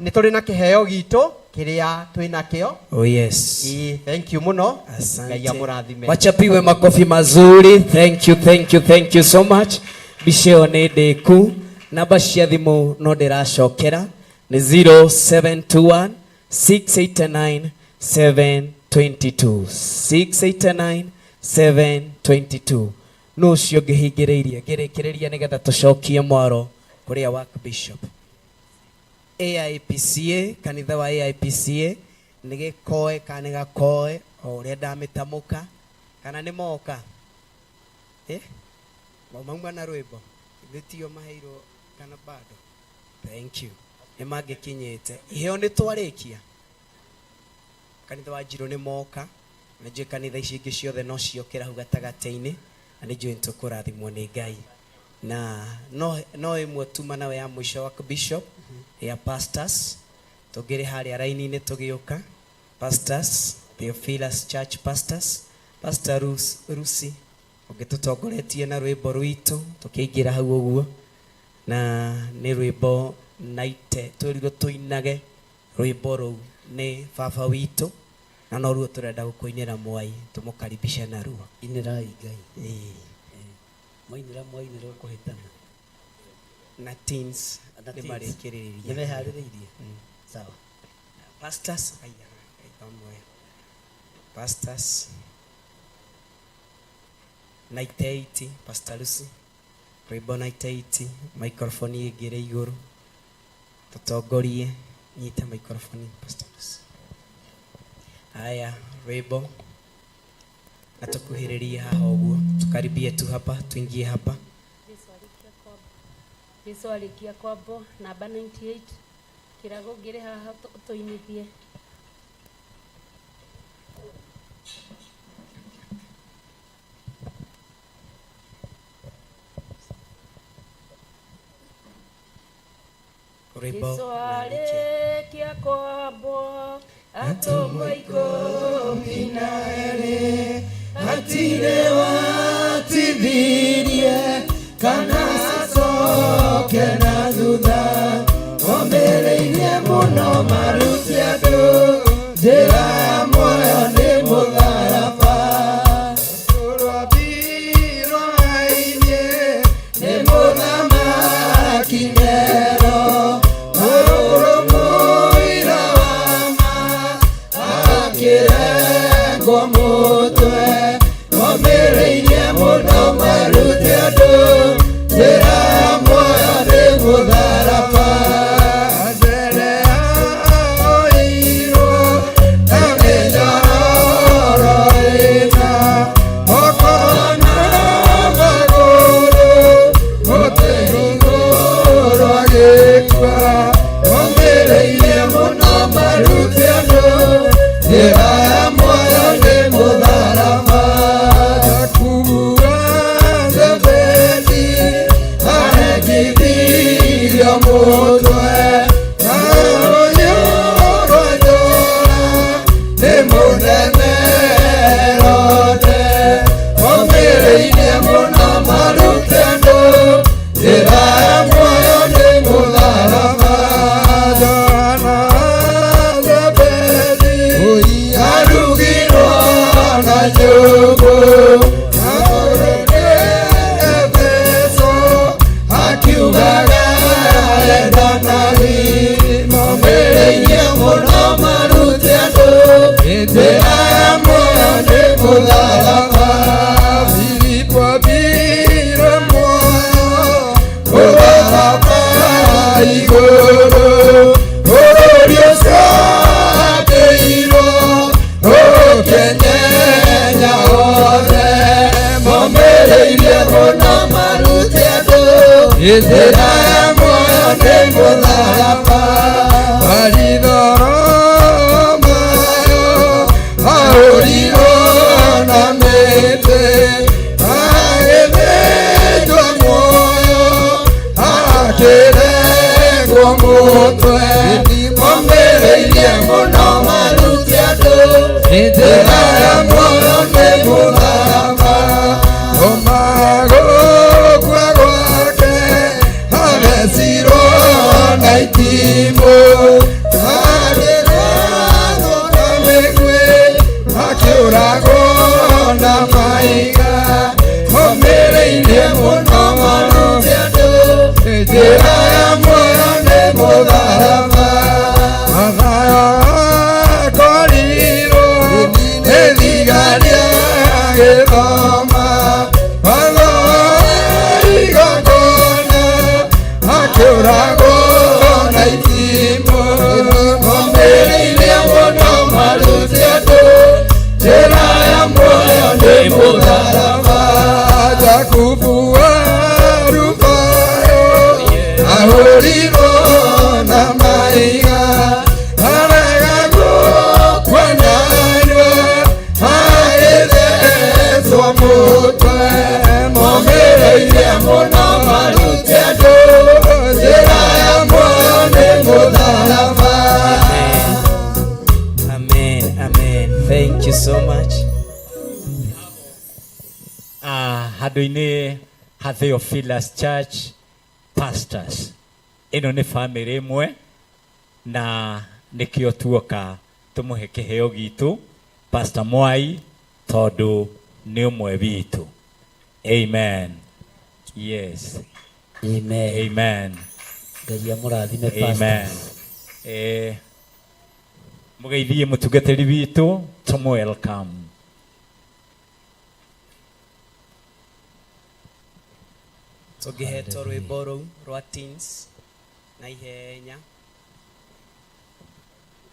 nĩ tũrĩ na kĩheo gitũ kĩrĩa twĩ nakĩo. Oh yes. Ĩĩ, thank you mũno. Asante. Ngai amũrathime. Wachapiwe makofi mazuri. Thank you, thank you, thank you so much. Mbica ĩyo nĩ ndĩku. Namba cia thimũ no ndĩracokera nĩ 0721 689 722 689 722. Nũ ũcio ngĩhingĩrĩirie ngĩrĩkĩrĩria nĩgetha tũcokie mwaro kũrĩa wa Bishop. AIPCA, kanitha wa AIPCA nĩ gĩkoe kana nĩ gakoe o ũrĩa ndamĩtamũka kana nĩ moka eh? Mauma na rwĩmbo nĩtio maheirwo kana bado? Thank you. Nĩ mangĩkinyĩte iheo nĩ twarĩkia. Kanitha wa Njirũ nĩ moka na njũĩ kanitha ici ingĩ ciothe no ciokĩra hau gatagatĩ-inĩ na nĩ njũĩ nĩ tũkũrathimwo nĩ Ngai. Na no ĩmwe tuma nawe ya mũico wa Bishop ya pastors tũngĩrĩ harĩa raini-inĩ tũgĩũka. Pastors, Theophilus Church pastors, Pastor Rusi ũngĩtũtongoretie na rwĩmbo rwitũ tũkĩingĩra hau ũguo, na nĩ rwĩmbo naite twĩrirwo tũinage rwĩmbo rũu nĩ baba witũ na noruo tũrenda gũkũinĩra Mwai tũmũkaribishe naruo. Inĩrai Ngai. Ĩĩ. Mwainĩra mwainĩra ũkũhĩtana. Na teens Na nĩ teens. marĩkĩrĩria. Nĩ meharĩrĩirie? Sawa. Pastors, aya, aya, pastors 98, Pastor Lucy, rwĩmbo 98, microphone ĩngĩrĩ igũrũ tũtongorie, nyita microphone Pastor Lucy. Haya, rwĩmbo na tũkuhĩrĩrie haha ũguo, tukaribie tu hapa, tuingie hapa. Jesu arĩkia kwambwo namba 98 kĩrago ngĩrĩ haha tũinithie. Rwĩmbo Jesu arĩkia kwambwo atũmwo 12 hatirĩ watithirie kana acoke na thutha, omĩrĩirie mũno marute andũ njĩra ya muoyo nĩ mũtharaba. Rwambirwo hainie nĩ mũthamaki Nero, mũrũ mũira wa ma akĩrengwo mũtwe, omĩrĩirie mũno marute andũ njĩra ya muoyo nĩ mũtharaba. Mbere oirwo na mĩnyororo ĩna, moko na magũrũ, mũtĩ igũrũ agĩkua, omĩrĩirie mũno marute andũ njĩra ya muoyo nĩ mũtharaba. Jakubu wa Zebedi arengithirio mũtwe na rũhiũ rwa njora nĩ mũnene Herode, omĩrĩirie mũno marute andũ njĩra ya muoyo nĩ mũtharaba. Johana Zebedi arugirwo na nyũngũ, na mũrũ Efeso akiugaga endanari, momĩrĩirie mũno marute andũ njĩra ya muoyo nĩ mũtharaba. Filipo ambirwo muoyo mũtharaba igũrũ, bũrũri ũcio akĩirwo ũkĩnyenya wothe, momĩrĩirie mũno marute andũ njĩra ya muoyo nĩ mũtharaba. Baritholomayo ahũrirwo na mĩtĩ, agĩthĩnjwo muoyo akĩrengwo mũtwe, momĩrĩirie mũno marute andũ njĩra ya muoyo nĩ mũtharaba. mahiga Omĩrĩirie mũno marute andũ Njĩra ya muoyo nĩ mũtharaba Mathayo akorirwo nĩ thigari agĩthoma Watho igongona akĩũragwo na itimũ Omĩrĩirie mũno marute andũ Njĩra ya muoyo nĩ mũtharaba Jakubu wa Rubayo ahũrirwo na mahiga arega gũkua narua agĩthecwo mũtwe Momĩrĩirie mũno marute andũ Njĩra ya muoyo nĩ mũtharaba. Amen, amen. Thank you so much. Handũ-inĩ ha Theophilus Church pastors ĩno nĩ famĩlĩ ĩmwe na nĩkĩo tuoka tũmũhe kĩheo gitũ Pastor Mwai tondũ nĩ ũmwe witũ. Amen. Yes. Amen. Amen. Ngai amũrathime Amen. pastors. Mũgeithie mũtungatĩri witũ tũmũ welcome. Tũngĩhetwo rwĩmbo rũu rwa teens na ihenya.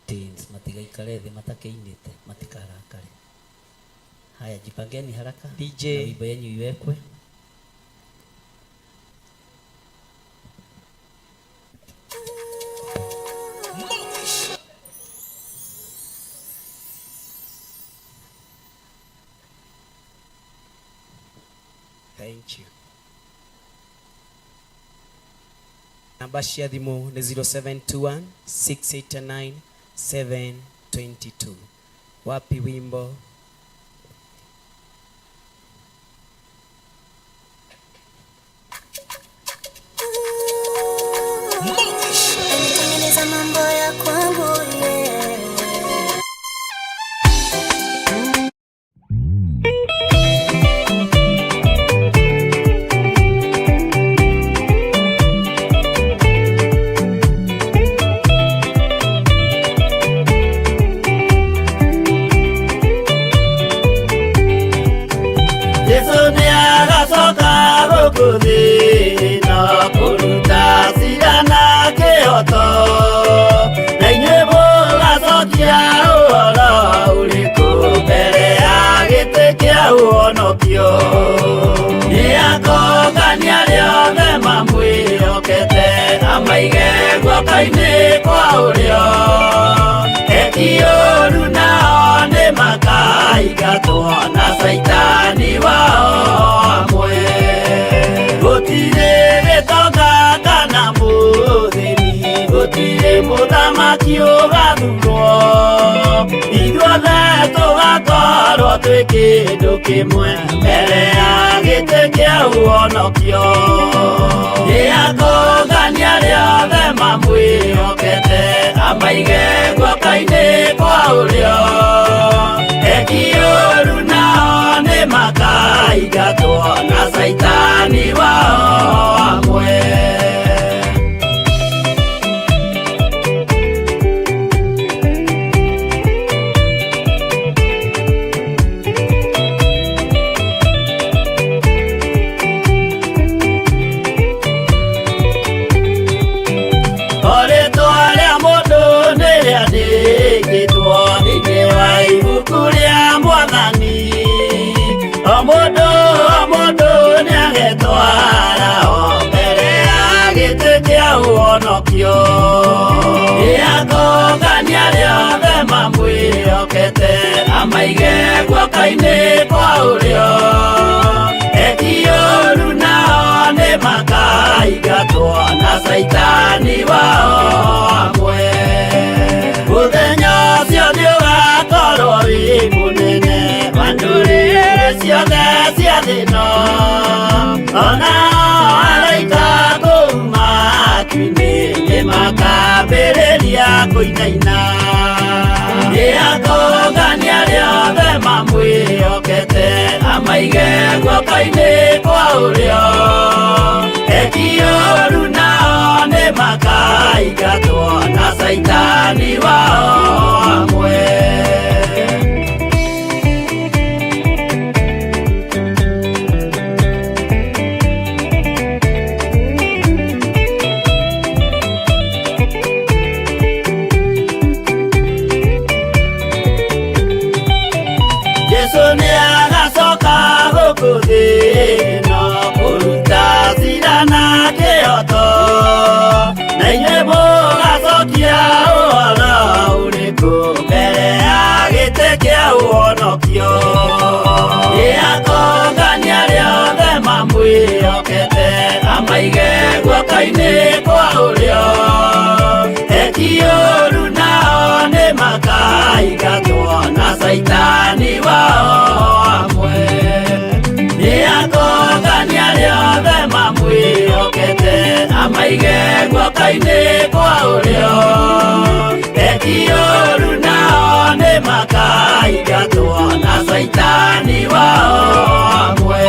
Teens matigaikare thĩ matakĩinĩte matikarakare. Haya, jipangeni haraka. DJ. Na wimbo yenyu iwekwe. Thank you. Namba cia thimũ nĩ 0721 689 722. Wapi wimbo? Tengeneza mambo ya kwangu yeah. Jesu nĩ agacoka gũkũ thĩ na kũruta cira na kĩhoto na inyuĩ mũgacokia ũhoro ũrĩkũ mbere ya gĩtĩ kĩa ũhonokio nĩ akongania arĩa othe mamwĩhokete amaige guoko-inĩ kwa ũrĩo eki ũũru nao nĩ makaingatwo na caitani wao amwe gũtirĩ gĩtonga kana mũthĩni gũtirĩ mũthamaki ũgathurwo ithuothe tũgakorwo twĩ kĩndũ kĩmwe mbere ya gĩtĩ kĩa ũhonokio nĩ akongania arĩa othe mamwĩhokete amaige guoko-inĩ kwa ũrĩo eki ũũru nao nĩ makaingatwo na caitani wao amwe. Orĩtwa rĩa mũndũ nĩ rĩandĩkĩtwo thĩinĩ wa ibuku rĩa Mwathani o mũndũ o mũndũ nĩagetwara o mbere ya gĩtĩ kĩa ũhonokio nĩ akongania arĩa othe mamwĩhokete amaige guoko-inĩ kwa ũrĩo eki ũũru nao nĩ makaingatwo na caitani wao amwe mũthenya ũcio nĩ ũgakorwo wĩ mũnene wa ndũrĩrĩ ciothe cia thĩ ĩno ona araika kũu matu-inĩ nĩ makambĩrĩria kũinaina nĩ akongania arĩa othe mamwĩhokete Amaige guoko-inĩ kwa ũrĩo. Eki ũru nao nĩ makaingatwo na Caitani wao hamwe. Jesu nĩ agacoka gũkũ thĩ ĩno kũruta cira na kĩhooto, na inyuĩ mũgacokia ũhoro ũrĩkũ mbere ya gĩtĩ kĩa ũhonokio? Nĩ akongania arĩa othe mamwĩhokete, amaige guoko-inĩ kwa ũrĩo. Eki ũru nao nĩ makaingatwo na Caitani wao hamwe. Nĩ akongania arĩa othe mamwĩhokete, amaige guoko-inĩ kwa ũrĩo. Eki ũru nao nĩ makaingatwo na Caitani wao hamwe.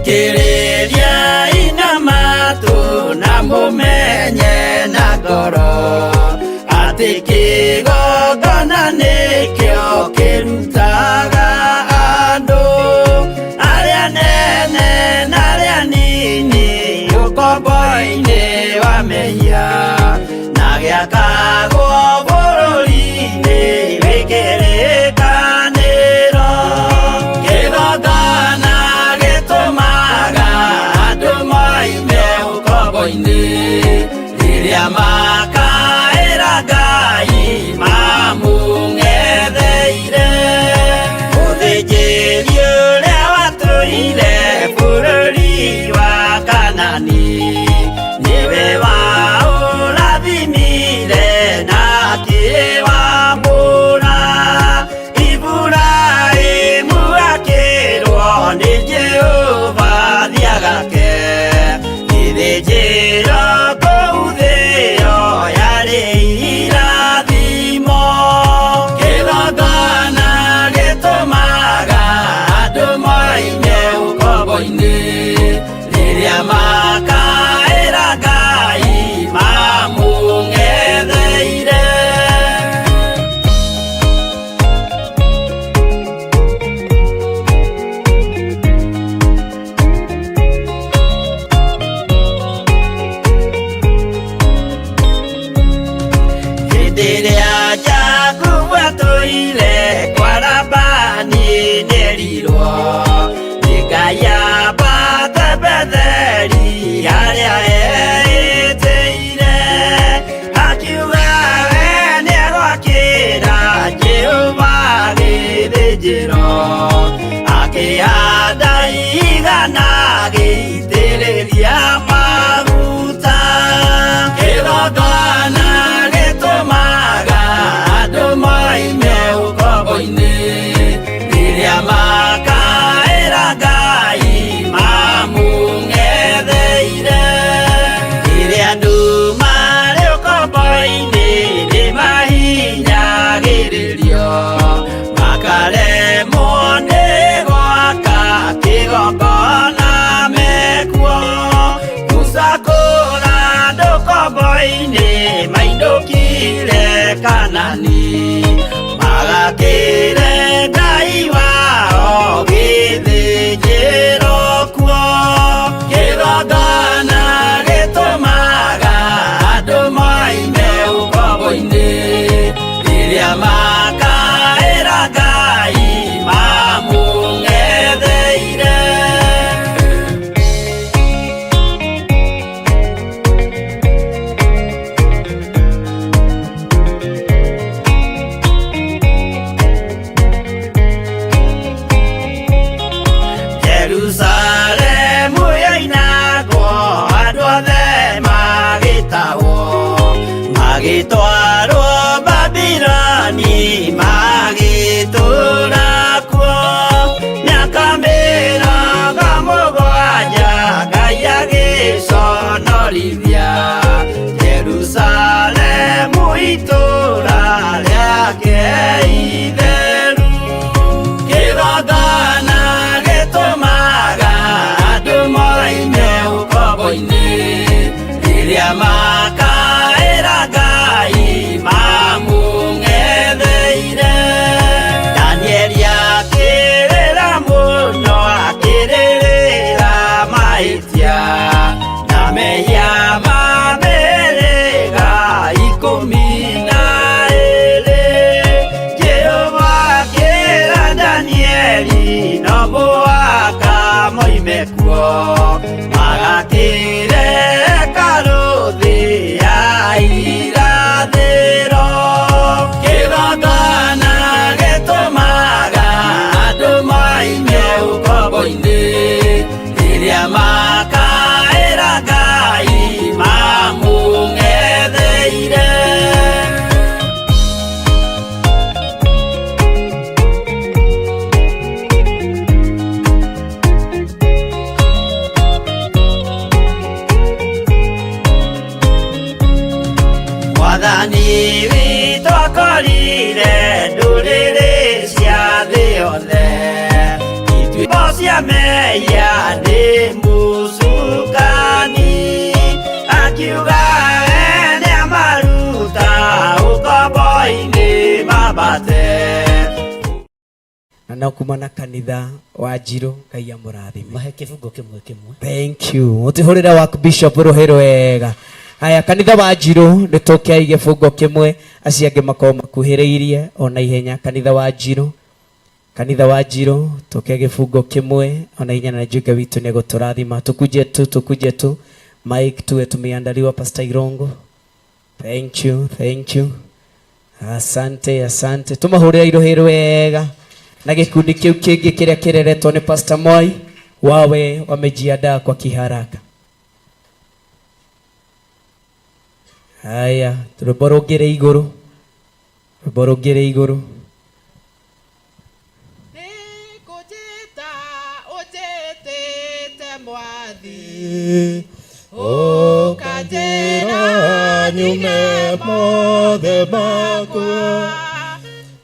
Thikĩrĩria ina matũ na mũmenye na ngoro atĩ kĩgongona nĩkĩo kĩrutaga andũ arĩa nene na arĩa nini ũkombo-inĩ wa mehia, na gĩakagwo bũrũri-inĩ wĩ kĩrĩkanĩro. Kĩgongona gĩtũmaga andũ moime ũkombo-inĩ rĩrĩa makaĩra Ngai mamũng'etheire. Mũthĩnjĩri ũrĩa watũire bũrũri wa Kanani nĩwe waũrathimire na akĩwamũra. Iburahĩmu akĩrwo nĩ Jehova thiagake gĩthĩnjĩro kũu thĩo yarĩ irathimo. Kĩgongona gĩtũmaga andũ moime ũkombo-inĩ rĩrĩa makaĩra Ngai mamũng'etheire. Hĩndĩ ĩrĩa Jakubu atũire kwa Labani nĩerirwo nĩ Ngai ambate Betheli harĩa eĩtĩire, akiuga we nĩegwakĩra Jehova gĩthĩnjĩro, akĩhanda ihiga na agĩitĩrĩria maguta. Kĩgongona gĩtũmaga andũ moime ũkombo-inĩ rĩrĩa makaĩra Ngai mamũng'etheire. Rĩrĩa andũ marĩ ũkombo-inĩ nĩmahinyagĩrĩrio, makaremwo nĩ gwaka kĩgongona mekuo. Musa kũra andũ ũkombo-inĩ mainũkire Kanani, magakĩre Ngai wao gĩthĩnjĩro kuo. Kĩgongona gĩtũmaga andũ moime ũkombo-inĩ rĩrĩa makaĩra Na no kuma na kanitha wa Njirũ. Ngai amũrathime. Mahe kĩbungo kĩmwe kĩmwe. Thank you. Mũtihũrĩre wa Bishop rũhĩ rwega. Haya, kanitha wa Njirũ nĩ tũkĩai gĩbungo kĩmwe, acio angĩ makorwo makuhĩrĩirie ona ihenya. Kanitha wa Njirũ, kanitha wa Njirũ tũke gĩbungo kĩmwe ona ihenya, na njũĩ Ngai witũ nĩ egũtũrathima. Tukuje tu, tukuje tu. Mike tuwe tumeandaliwa, Pastor Irongo. Thank you, thank you. Asante, asante. Tumahũrĩra irũhĩ rwega na gĩkundi kĩu kĩngĩ kĩrĩa kĩreretwo nĩ Pastor Moi, wawe wamejiandaa kwa kiharaka. Haya, rwĩmbo rũngĩrĩ igũrũ, rwĩmbo rũngĩrĩ igũrũ. Ũkanjĩra nyume mothe makwa,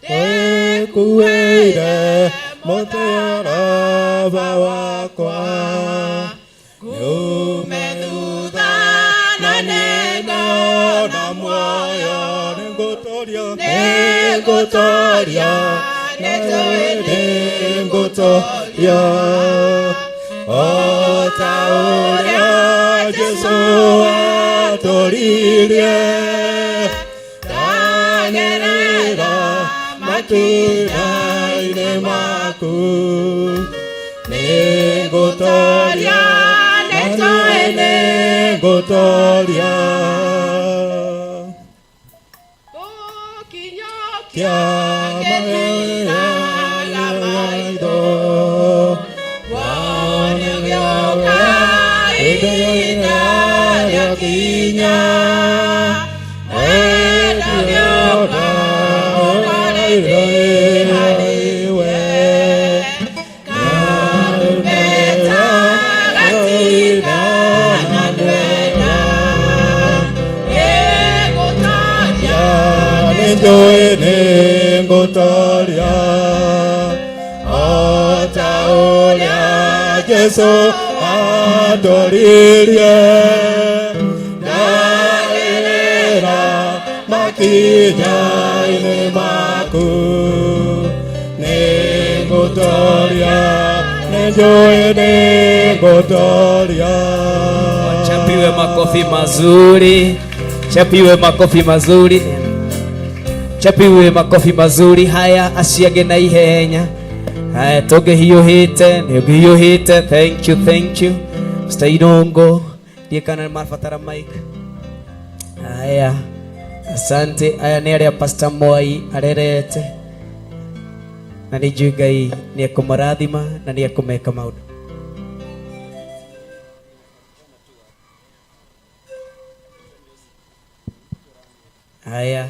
ndĩkuĩire mũtharaba wakwa, nyume thutha na nĩngona muoyo, nĩngũtũria, nĩngũtũria, nĩngũtũria o ta ũrĩa Jesũ atũririe, ndagerera makinya-inĩ maku, nĩngũtũria, nĩngũtũria. Kia maitho, wone gĩoka ihinda rĩakinya, wendo gĩoka ũkarĩrĩwe, karumbeta gatina na ndwenda, nĩngũtũria, nĩnjũĩ nĩngũtũria o ta ũrĩa Jesũ atũririe, ndagerera makinya-inĩ maku, nĩngũtũria, nĩnjũĩ nĩngũtũria. Chapiwe makofi mazuri, chapiwe makofi mazuri, chapiwe makofi mazuri. Haya, aciange na ihenya. Haya, tũngĩhiũhĩte, nĩũngĩhiũhĩte. Thank you, thank you. Mr. Irongo, ndiĩ kana nĩmarabatara mic. Haya, asante. Aya nĩ arĩa Pastor Moi arerete, na nĩ njũĩ Ngai nĩ ekũmarathima na nĩ ekũmeka maũndũ. Haya,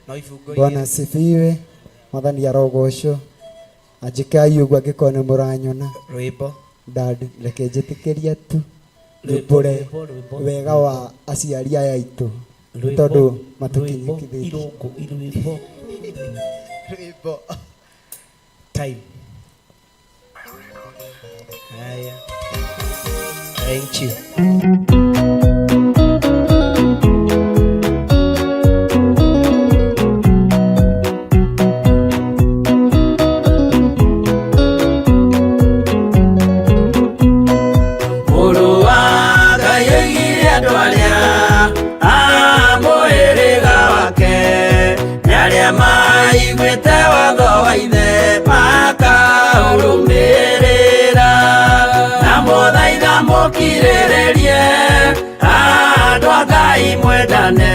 no ibungo Bwana asifiwe. Mwathani arogocwo. Anjĩkai ũguo angĩkorwo nĩ mũranyona. Rwĩmbo. Dad, reke njĩtĩkĩrie tu Rwĩmbo, nyumbũre rwĩmbo, rwĩmbo. wega wa aciari aya aitũ, nĩ Rwĩmbo, tondũ rwĩmbo, matũkinyũkithĩtie. irũngũ, irwĩmbo. Rwĩmbo. Time. Haya. Thank you. Mũrũ wa Ngai oigire andũ arĩa a mũhĩrĩga wake, nĩ arĩa maiguĩte watho wa ithe makaũrũmĩrĩra. Na mũthaitha mũkirĩrĩrie, andũ a Ngai mwendane,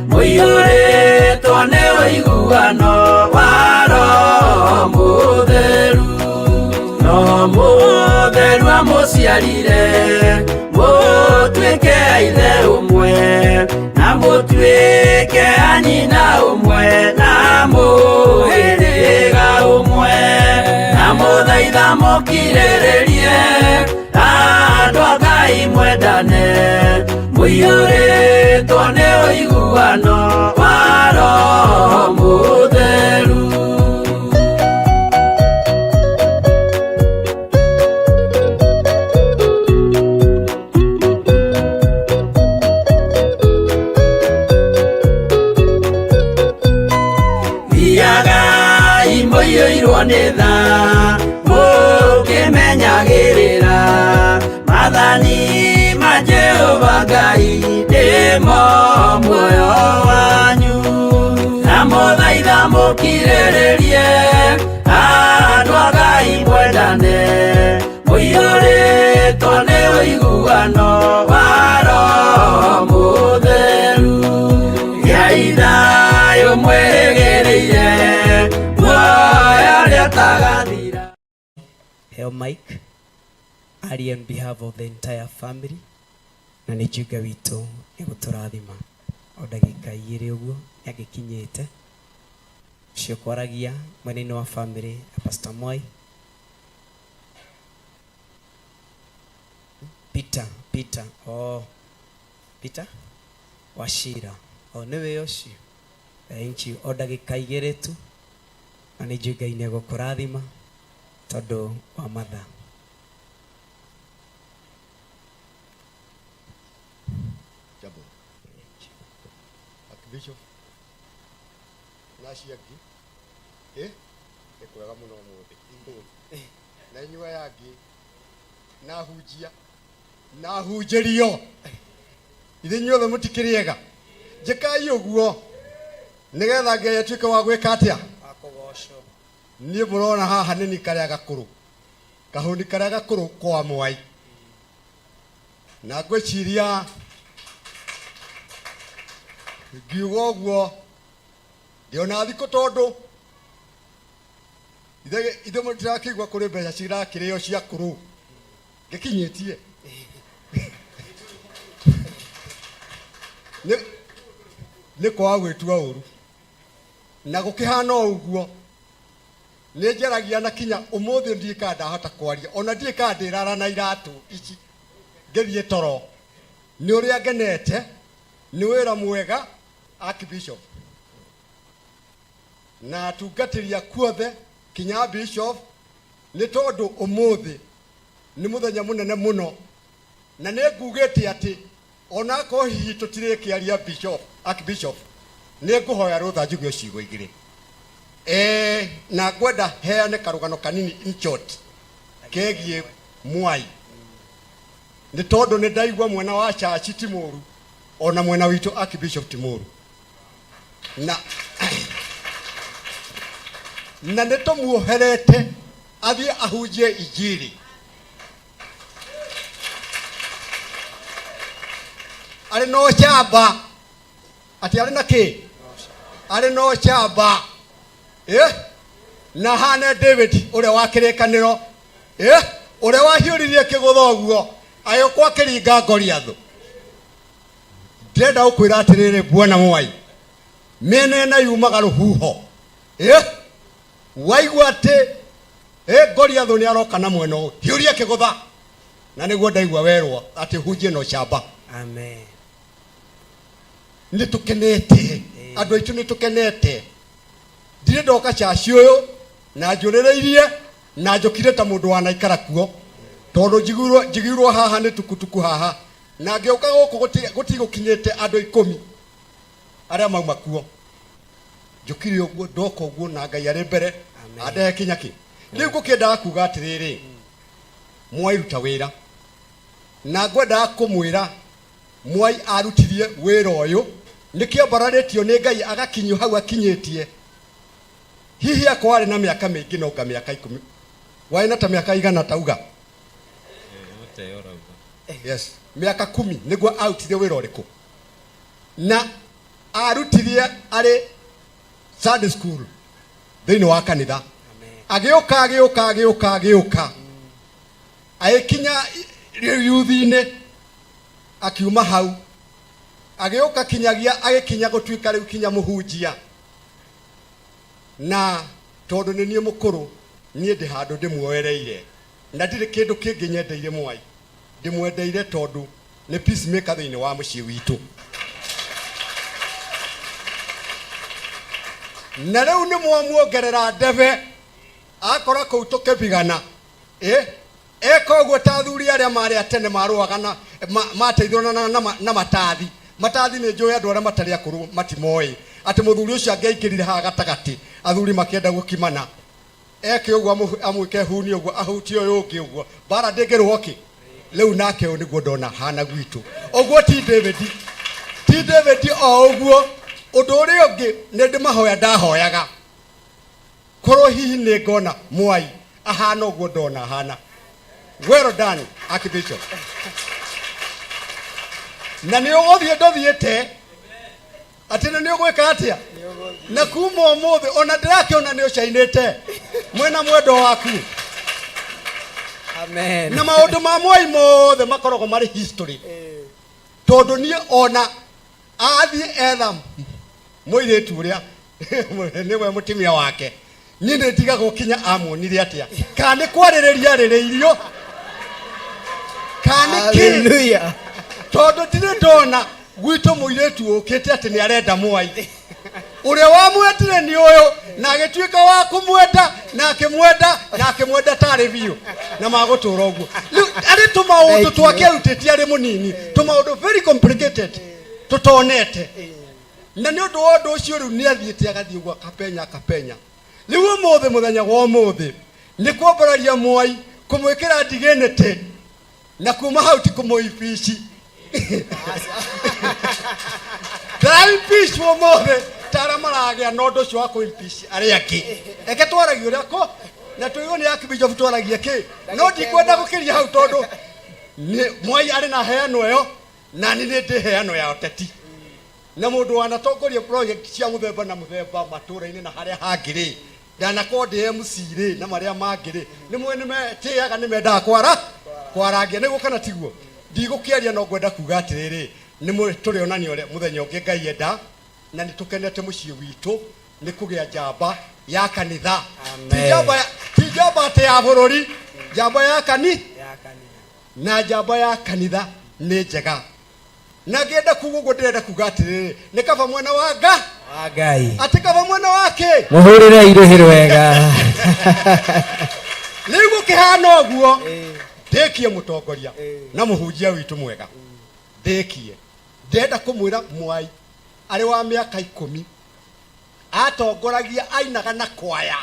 mũiyũrĩtwo nĩ ũiguano wa Roho Mũtheru. No Mũtheru amũciarire, mũtuĩke a ithe ũmwe, na mũtuĩke a nyina ũmwe, na mũhĩrĩga ũmwe. Na mũthaitha mũkirĩrĩrie, andũ a Ngai mwendane, mũiyũrĩtwo nĩ ũiguano wa Roho Mũtheru. Thiagai mũiyũirwo nĩ tha mũkĩmenyagĩrĩra maathani ma Jehova Ngai nĩmo muoyo wanyu ndamũthaitha mũkirĩrĩrie andũ a Ngai mwendane mũiyũrĩtwo nĩ ũiguano wa Roho Mũtheru gĩai thayũ mwĩrĩgĩrĩire muoyo ũrĩa ũtagathira. Heo mic arie on behalf of the entire family na nĩ njuge witũ nĩ gũtũrathima o ndagĩka igĩrĩ ũguo nĩ angĩkinyĩte ũcio kwaragia mwena-inĩ wa family ya Pastor Mwai Peter Peter oh Peter Wachira oh nĩwe ũcio thank you o ndagĩka igĩrĩ tu na nĩ njũĩ Ngai nĩ egũkũrathima tondũ wa mathaa. Jambo. Archbishop na acio angĩ ĩ nĩ kwega mũno ũmũthĩ na inyuĩ aya angĩ na hunjia na hunjĩrio ithe inyuothe mũtikĩrĩ ega njĩkai ũguo nĩgetha Ngai atuĩke wa gwĩka atĩa niĩ mũrona haha nĩ ni karĩa gakũrũ kahũni karĩa gakũrũ kwa mwai na ngwĩciria ngiuga ũguo ndĩona thikũ tondũ ithe mũtirakĩigua kũrĩ mbeca cirakĩrĩo cia kũrũ ngĩkinyĩtie nĩ kwaga gwĩtua ũru na gũkĩhana o ũguo nĩ njaragia na kinya ũmũthĩ ndiĩ kana ndahota kwaria ona ndiĩ kana ndĩrara na iratũ ici ngĩthiĩ toro nĩ ũrĩa ngenete nĩ wĩra mwega Archbishop na atungatĩri akuothe kinya bishop nĩ tondũ ũmũthĩ nĩ mũthenya mũnene mũno na nĩ ngugĩte atĩ onakorwo hihi tũtirĩkĩaria bishop Archbishop nĩ ngũhoya rũtha njuge ciugo igĩrĩ na ngwenda heane karũgano kanini in short kegiĩ Mwai nĩ tondũ nĩ ndaigua mwena wa caci ti mũru ona mwena witũ Archbishop ti mũru na na nĩ tũmuoherete athiĩ ahunjie injiri arĩ na ũcamba atĩ arĩ na kĩ arĩ na ũcamba eh? Na hane David ũrĩa wa kĩrĩkanĩro eh? Ũrĩa wahiũririe kĩgũtha ũguo agĩũkwo akĩringa Goliathũ. Ndĩrenda gũkwĩra atĩrĩrĩ bwana Mwai, mĩena ĩna yumaga rũhuho eh? Waigua atĩ Goliathũ nĩ aroka na mwena ũyũ, hiũria kĩgũtha na nĩguo ndaigua werwo atĩ hunjie na ũcamba. Amen. Nĩ tũkenete andũ aitũ, nĩ tũkenete. Ndirĩ ndoka caci ũyũ na njũrĩrĩirie na njũkire ta mũndũ wanaikara kuo tondũ njiguirwo haha nĩ tukutuku haha na ngĩũka gũkũ gũtigũkinyĩte andũ 10 arĩa mauma kuo. Njũkire ũguo ndoka ũguo na Ngai arĩ mbere andehe kinya kĩ rĩu ngũkĩendaga kuga atĩrĩrĩ Mwai ruta wĩra na ngwendaga kũmwĩra Mwai arutirie wĩra ũyũ nĩkĩambararĩtio nĩ Ngai agakinyio hau akinyĩtie hihi akorwo arĩ na mĩaka mĩingĩ no nga mĩaka 10 warĩ na ta mĩaka igana tauga yes mĩaka 10 nĩguo arutirie wĩra ũrĩkũ na arutirie arĩ Sunday school thĩinĩ wa kanitha agĩũka agĩũka agĩũka agĩũka agĩkinya yuthi-inĩ akiuma hau agĩũka kinyagia agĩkinya gũtuĩka rĩu kinya mũhunjia na tondũ nĩ niĩ mũkũrũ niĩ ndĩ handũ ndĩmuoereire na ndirĩ kĩndũ kĩngĩ nyendeire Mwai ndĩmwendeire tondũ nĩ peacemaker thĩinĩ wa mũciĩ witũ na rĩu nĩ mwamuongerera ndebe akora kũu tũkĩbigana eka ũguo ta athuri arĩa marĩ a tene marũaga na mateithũrana na matathi matathi nĩ njũĩ andũ arĩa matarĩ akũrũ matimoĩ atĩ mũthuri ũcio angĩaingĩrire haha gatagatĩ athuri makĩenda gũkimana Eke ũguo amwĩke huni ũguo ahutie ũyũ ũngĩ ũguo mbara ndĩngĩrũo kĩ rĩu nake ũyũ nĩguo ndona hana gwitũ ũguo ti David ti David o ũguo ũndũ ũrĩa ũngĩ nĩ ndĩmahoya ndahoyaga korwo hihi nĩ ngona mwai ahana ũguo ndona ahana well done Archbishop na nĩ ũgũthiĩ ndũthiĩte atĩ nĩ ũgwĩka atĩa na kuma ũmũthĩ ona ndĩrakĩona nĩ ũcainĩte mwena mwendo waku Amen. Na maũndũ ma mwai mothe makoragwo marĩ history tondũ niĩ ona athiĩ etha mũirĩtu ũrĩa nĩwe mũtumia wake niĩ nĩ ndigagwo kinya amuonire atĩa kana nĩ kwarĩrĩria arĩrĩirio kana nĩ kĩ Hallelujah. tondũ ndirĩ ndona gwitũ mũirĩtu ũkĩte atĩ nĩ arenda mwai ũrĩa wamwendire nĩ ũyũ na agĩtuĩka wa kũmwenda na akĩmwenda na akĩmwenda tarĩ biũ na magũtũra ũguo rĩu arĩ tũmaũndũ Thank you. twake arutĩtie arĩ mũnini tũmaũndũ very complicated tũtonete na nĩ ũndũ wa ũndũ ũcio rĩu nĩ athiĩte agathiĩ ũguo akapenya akapenya rĩu ũmũthĩ mũthenya wa ũmũthĩ nĩ kwambararia mwai kũmwĩkĩra dignity na kuma hau ti kũmũimpici ndaraimpici ũmũthĩ ta arĩa maragĩa na ũndũ ũcio wa kũimpici arĩa angĩ reke twaragie ũrĩa kũ na tũigũ nĩ akibishofu twaragie kĩ no ndikwenda gũkĩria hau tondũ mwai arĩ na heano ĩyo na niĩ nĩ ndĩ heano ya ũteti na mũndũ wanatongoria project cia mũthemba na mũthemba matũra-inĩ na harĩa hangĩ rĩ ndanakorwo ndĩ MC rĩ na marĩa mangĩ rĩ nĩ mwe nĩ metĩaga nĩ mendaga kwara kwarangia nĩguo kana tiguo ndigũkĩaria no ngwenda kuga atĩrĩrĩ nĩ tũrĩonania ũrĩa mũthenya ũngĩ Ngai enda na nĩ tũkenete mũciĩ witũ nĩ kũgĩa njamba ya kanitha ti njamba ti njamba atĩ ya bũrũri njamba ya kani na njamba ya kanitha nĩ njega na ngĩenda kuga ũguo ndĩrenda kuga atĩrĩrĩ nĩ kaba mwena wa nga Wa Ngai. atĩ kaba mwena wa kĩ Mũhũrĩre irũhĩ rwega. rĩu gũkĩhana ũguo ndĩkie mũtongoria na mũhunjia witũ mwega ndĩkie ndĩrenda kũmwĩra mwai arĩ wa mĩaka ikũmi atongoragia ainaga na kwaya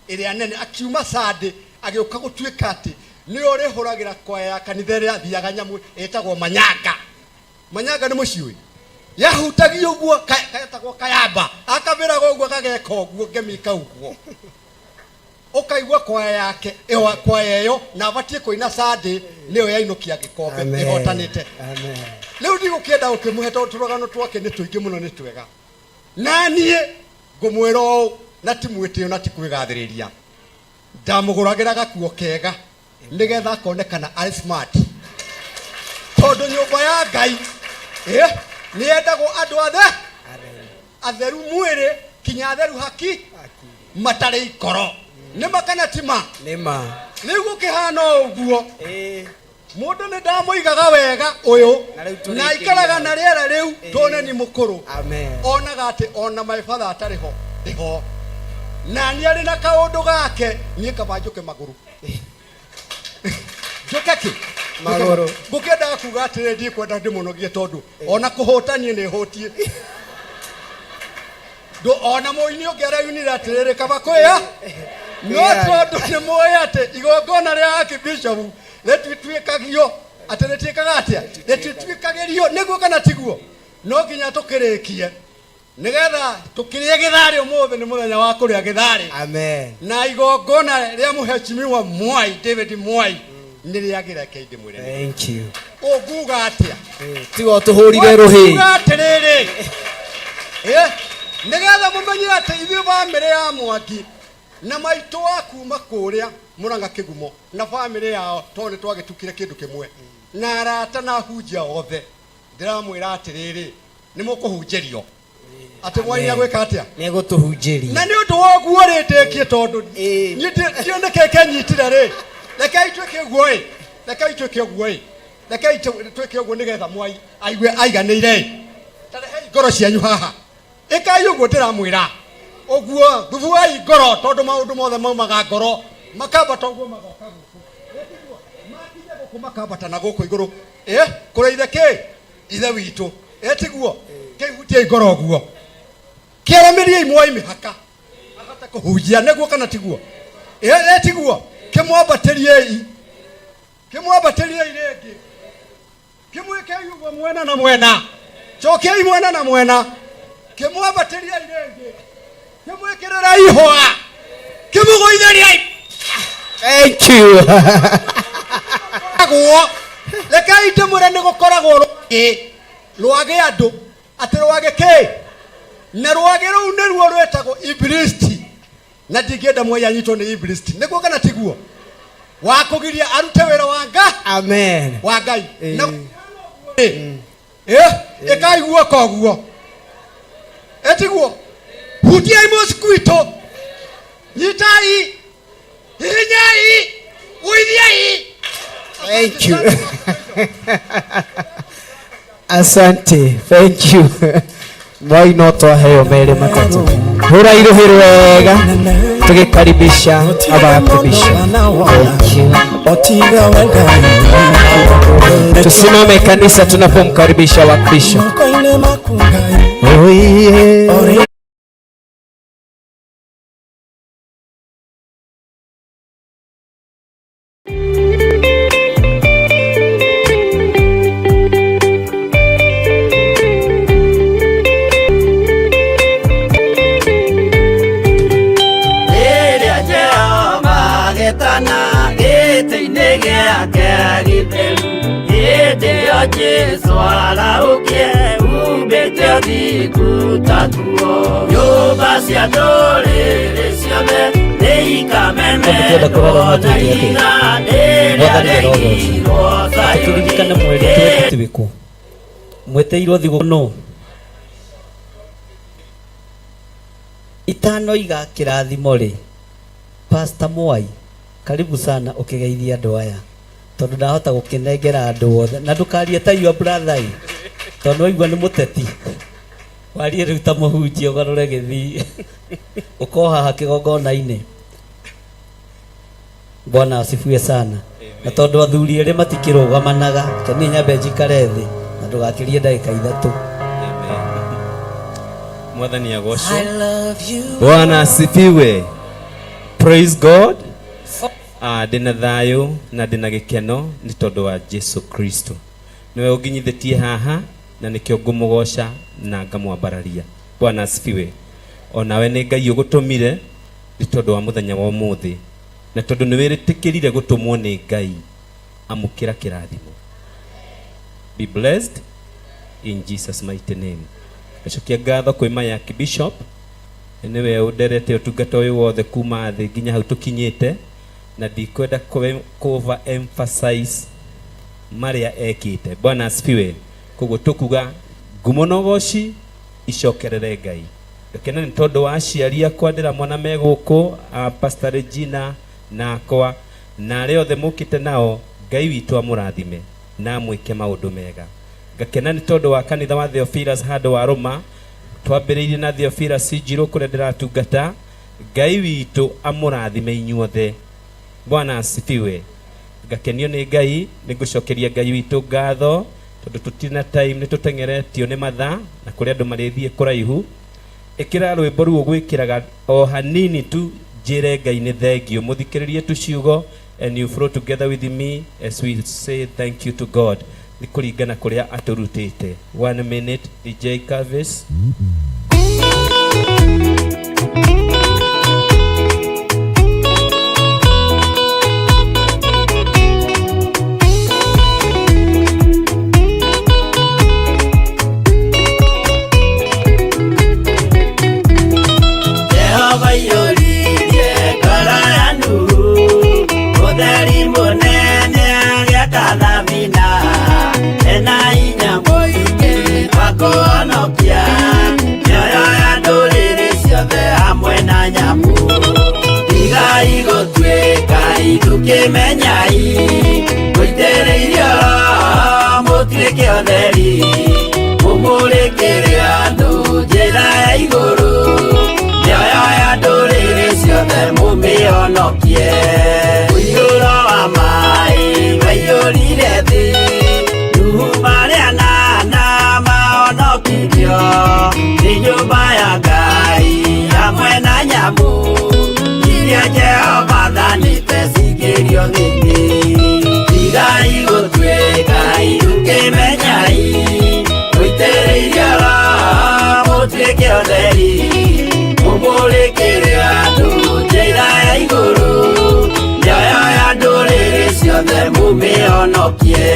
ĩrĩa nene akiuma Sunday agĩũka gũtuĩka atĩ nĩwe ũrĩhũragĩra kwaya ya kanitha ĩrĩa athiaga nyamũ ĩtagwo manyanga manyanga nĩ mũciũĩ yahutagia ũguo getagwo kayamba akabĩraga ũguo gageka ũguo ngemika ũguo ũkaigua kwaya yake ĩyo kwaya ĩyo na abatiĩ kũina Sunday nĩyo yainũkia gĩkombe Amen. ĩhotanĩte Amen. rĩu ndigũkĩenda gũkĩmũhe tondũ tũrũgano twake nĩ tũingĩ mũno nĩ twega na niĩ ngũmwĩra ũũ na ti mwĩtĩo na ti kwĩgathĩrĩria ndamũgũragĩra gakuo kega nĩgetha akonekana arĩ smart tondũ nyũmba ya Ngai nĩ yendagwo andũ athe atheru mwĩrĩ kinya atheru haki matarĩ ikoro nĩ ma kana ti ma Nĩ ma. rĩu gũkĩhana ũguo mũndũ nĩ ndamũigaga wega ũyũ Na rĩu tũrĩkĩria na aikaraga na rĩera rĩu tone ni mũkũrũ Amen. onaga atĩ ona my father atarĩ ho ndĩ ho na nĩ arĩ na kaũndũ gake niĩ kaba njũke magũrũ njũke kĩ Magũrũ. ngũkĩendaga kuga atĩrĩ ndikwenda ndĩmũnogie tondũ ona kũhũta niĩ nĩ hũtiĩ Ndũ ona mũini ũngĩ araunire atĩrĩrĩ kaba kwĩya no tondũ nĩ mũĩ atĩ igongona rĩa archbishop rĩtituĩkagio atĩ rĩtiĩkaga atĩa rĩtituĩkagĩrio nĩguo kana tiguo no nginya tũkĩrĩkie nĩgetha tũkĩrĩe gĩtharĩ ũmũthĩ nĩ mũthenya wa kũrĩa gĩtharĩ Amen. Na igongona rĩa mũheshimiwa Mwai David Mwai nĩ rĩagĩra reke ndĩmwĩre Thank you. Ũnguga atĩa Tiga ũtũhũrire rũhĩ. Nguga atĩrĩrĩ nĩgetha mũmenye atĩ ithuĩ bamĩrĩ ya Mwangi na maitũ wa kuma kũrĩa Mũrang'a Kĩgumo na bamĩrĩ yao tondũ nĩ twagĩtukire kĩndũ kĩmwe na arata na ahunjia othe ndĩramwĩra atĩrĩrĩ nĩ mũkũhunjĩrio atĩ Mwai nĩagwĩka atĩa Nĩ egũtũhunjĩria. Na nĩ ũndũ wa ũguo rĩ ndĩkie tondũ niĩ ndiũĩ nĩkĩ kĩnyitire rĩ rekei twĩke ũguo ĩ rekei twĩke ũguo ĩ rekei twĩke ũguo nĩgetha Mwai aigue aiganĩire ĩ tarehei ngoro cianyu haha ĩkai ũguo ndĩramwĩra ũguo thubuai ngoro tondũ maũndũ mothe maumaga ngoro makambata ũguo magoka gũkũ makinya gũkũ makambata na gũkũ igũrũ kũrĩ ithe kĩ ithe witũ tiguo kĩhutie ngoro ũguo kĩaramĩriei Mwai mĩhaka ahote kũhunjia nĩguo kana tiguo Ĩtiguo kĩmwambatĩriei, kĩmwambatĩriei rĩngĩ, kĩmwĩkei ũguo mwena na mwena, cokiai mwena na mwena, kĩmwambatĩriei rĩngĩ, kĩmwĩkĩrĩrei ihũa, kĩmũgũithĩriei. Thank you. Guo rekei ndĩmwĩre nĩ gũkoragwo rwagĩ, rwagĩ andũ atĩ rwagĩ kĩ, na rwagĩ rũu nĩruo rwĩtagwo ibilisti, na ndingĩenda Mwai anyitwo nĩ ibilisti, nĩguo kana tiguo, wa kũgiria arute wĩra wa nga Amen. wa Ngai. Na ĩkai guoko ũguo, ĩtiguo, hutiai mũcikwitũ, nyitai, hihinyai, gũithiai. Thank you. Asante. Thank you. Mwai no twaheo merĩ matatũ. Hũra irũhĩ wega tũgĩkaribisha abakaribisha. Thank you. Tusimame kanisa tunapomkaribisha wakbisha. Oh yeah. Rĩrĩa Jehova agetana gĩtĩ-inĩ gĩake gĩtheru, hĩndĩ ĩyo Jesũ arahũkie umbĩte ũthingu ta nguo. Nyũmba cia ndũrĩrĩ ciothe Tũngĩenda kũrora nĩikamenerwo no na tuge atĩ hinya rĩrĩa Mwathani arogocwo. rĩaigirwo Zayuni. Tũririkane mweri twĩtĩwĩkũ mwĩtĩirwo thigũkũ nũ itanoiga kĩrathimo rĩ. Pastor Mwai, karibu sana ũkĩgeithia andũ aya, tondũ ndahota gũkĩnengera andũ othe, na ndũkarie ta your brother ĩ, tondũ waigua nĩ mũteti, warie rĩu ta mũhunjia ũgarũre gĩthii ũkorwo haha kĩgongona-inĩ. Bwana asifiwe sana. Na tondũ athuri erĩ matikĩrũgamanaga, reke niĩ nyambe njikare thĩ na ndũgakĩrie ndagĩka ithatũ. Mwathani agocwo. Bwana asifiwe. Praise God. Ndĩna thayũ na ndĩna gĩkeno nĩ tondũ wa Jesu Kristo. Nĩwe ũnginyithĩtie haha na nĩkĩo ngũmũgoca na ngamwambararia. Bwana asifiwe. Onawe nĩ Ngai ũgũtũmire nĩ tondũ wa mũthenya wa ũmũthĩ, na tondũ nĩ wĩtĩkĩrire gũtũmwo nĩ Ngai, amũkĩra kĩrathimo. Be blessed in Jesus mighty name. Ngacokia ngatho kwĩ Maya Bishop, nĩwe ũnderete ũtungata ũyũ wothe kuma thĩ nginya hau tũkinyĩte, na ndikwenda over emphasize marĩa ekĩte. Bwana asifiwe. Koguo tũkuga ngumo na ũgoci icokerere Ngai. Ngakena nĩ tondũ wa aciari akwa ndĩramona me gũkũ, Pastor Regina na akwa na arĩa othe mũkĩte nao, Ngai witũ amũrathime na amwĩke maũndũ mega. Ngakena nĩ tondũ wa kanitha wa Theophilus handũ wa Rũma, twambĩrĩirie na Theophilus Njirũ kũrĩa ndĩratungata. Ngai witũ amũrathime inyuothe. Bwana asifiwe. Ngakenio nĩ Ngai, nĩ ngũcokeria Ngai witũ ngatho tondũ tũtirĩ na time, nĩ tũteng'eretio nĩ mathaa na kũrĩ andũ marĩthiĩ kũraihu. Ĩkĩra rwĩmbo rũu ũgwĩkĩraga o hanini tu, njĩre Ngai nĩ thengiũ. Mũthikĩrĩrie tu ciugo and you flow together with me as we say thank you to God. Nĩ kũringana kũrĩa atũrutĩte. 1 minute, DJ Carvis. Jehova iyũririe ngoro ya Nuhu, ũtheri mũnene agĩaka thabina, ena hinya mũingĩ wa kũhonokia mĩoyo ya ndũrĩrĩ ciothe hamwe na nyamũ. Tigai gũtuĩka ithukĩmenyai, mũitĩrĩirio Roho mũtuĩke ũtheri, mũmũrĩkĩre andũ njĩra ya igũrũ, mĩoyo ya ndũrĩrĩ ciothe mũmĩhonokie. Mũiyũro wa maĩ waiyũrire thĩ, Nuhu marĩ anana mahonokirio nĩ nyũmba ya Ngai hamwe na nyamũ iria Jehova ciathanĩte cingĩrio thĩinĩ. Tigai gũtuĩka irukĩmenyai, mũitĩrĩirie Roho mũtuĩke ũtheri, mũmũrĩkĩre andũ njĩra ya igũrũ, mĩoyo ya ndũrĩrĩ ciothe mũmĩhonokie.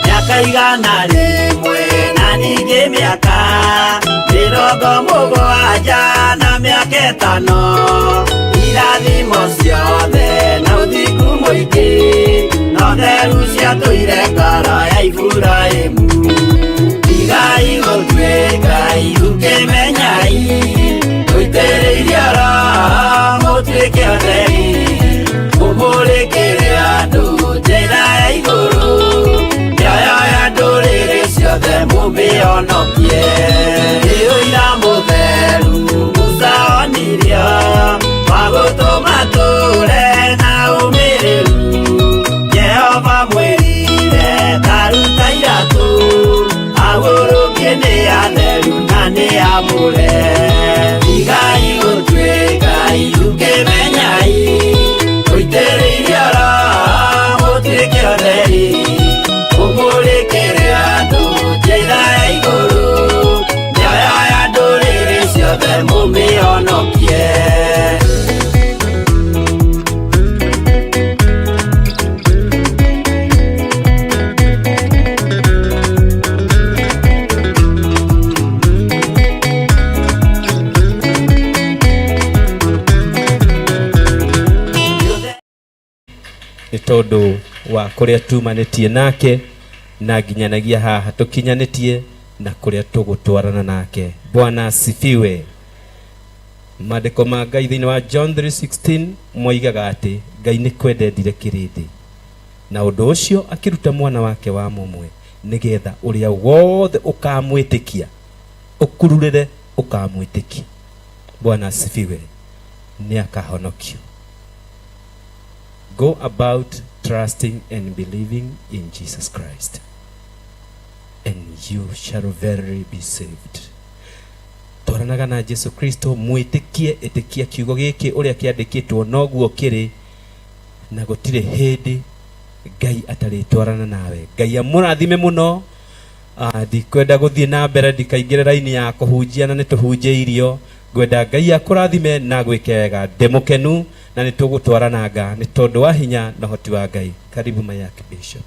Mĩaka 100 na ningĩ mĩaka 70 na mĩaka 5, irathimo ciothe na ũthingu mũingĩ, na ũtheru ciatũire ngoro ya Iburahĩmu. Tigai gũtuĩka irukĩmenyai, mũitĩrĩirie Roho mũtuĩke ũtheri, mũmũrĩkĩre andũ njĩra ya igũrũ, mĩoyo ya ndũrĩrĩ ciothe mũmĩhonokie. Nĩ ũira mũtheru Musa onirio, wa gũtũma tũre na ũmĩrĩru. Jehova mwĩrire ta ruta iratũ, agũrũkie nĩ atheru na nĩ amũre. Tigai gũtuĩka irukĩmenyai, mũitĩrĩirie Roho mũtuĩke ũtheri, mũmũrĩkĩre andũ njĩra ya igũrũ, mĩoyo ya ndũrĩrĩ ciothe mũmĩhonokie. Nĩ tondũ wa kũrĩa tumanĩtie nake na nginyanagia haha tũkinyanĩtie na kũrĩa tũgũtwarana nake. Bwana asifiwe. Maandĩko ma Ngai thĩinĩ wa John 3:16 moigaga atĩ Ngai nĩ kwenda endire kĩrĩndĩ, na ũndũ ũcio akĩruta mwana wake wa mũmwe, nĩgetha ũrĩa wothe ũkamwĩtĩkia ũkururĩre ũkamwĩtĩkia. Bwana asifiwe. Nĩ akahonokio. Go about trusting and believing in Jesus Christ, and you shall verily be saved. Twaranaga na Jesu Kristo, mwĩtĩkie, ĩtĩkia kiugo gĩkĩ ũrĩa kĩandĩkĩtwo noguo kĩrĩ, na gũtirĩ hĩndĩ Ngai atarĩtwarana nawe. Ngai amũrathime mũno. Ndikwenda gũthiĩ na mbere, ndikaingĩre raini ya kũhunjia na nĩtũhunjĩirio. Ngwenda Ngai akũrathime na gwĩke wega. Ndĩ mũkenu na nĩtũgũtwarananga nĩ tondũ wa hinya na ũhoti wa Ngai. Karibu my Archbishop.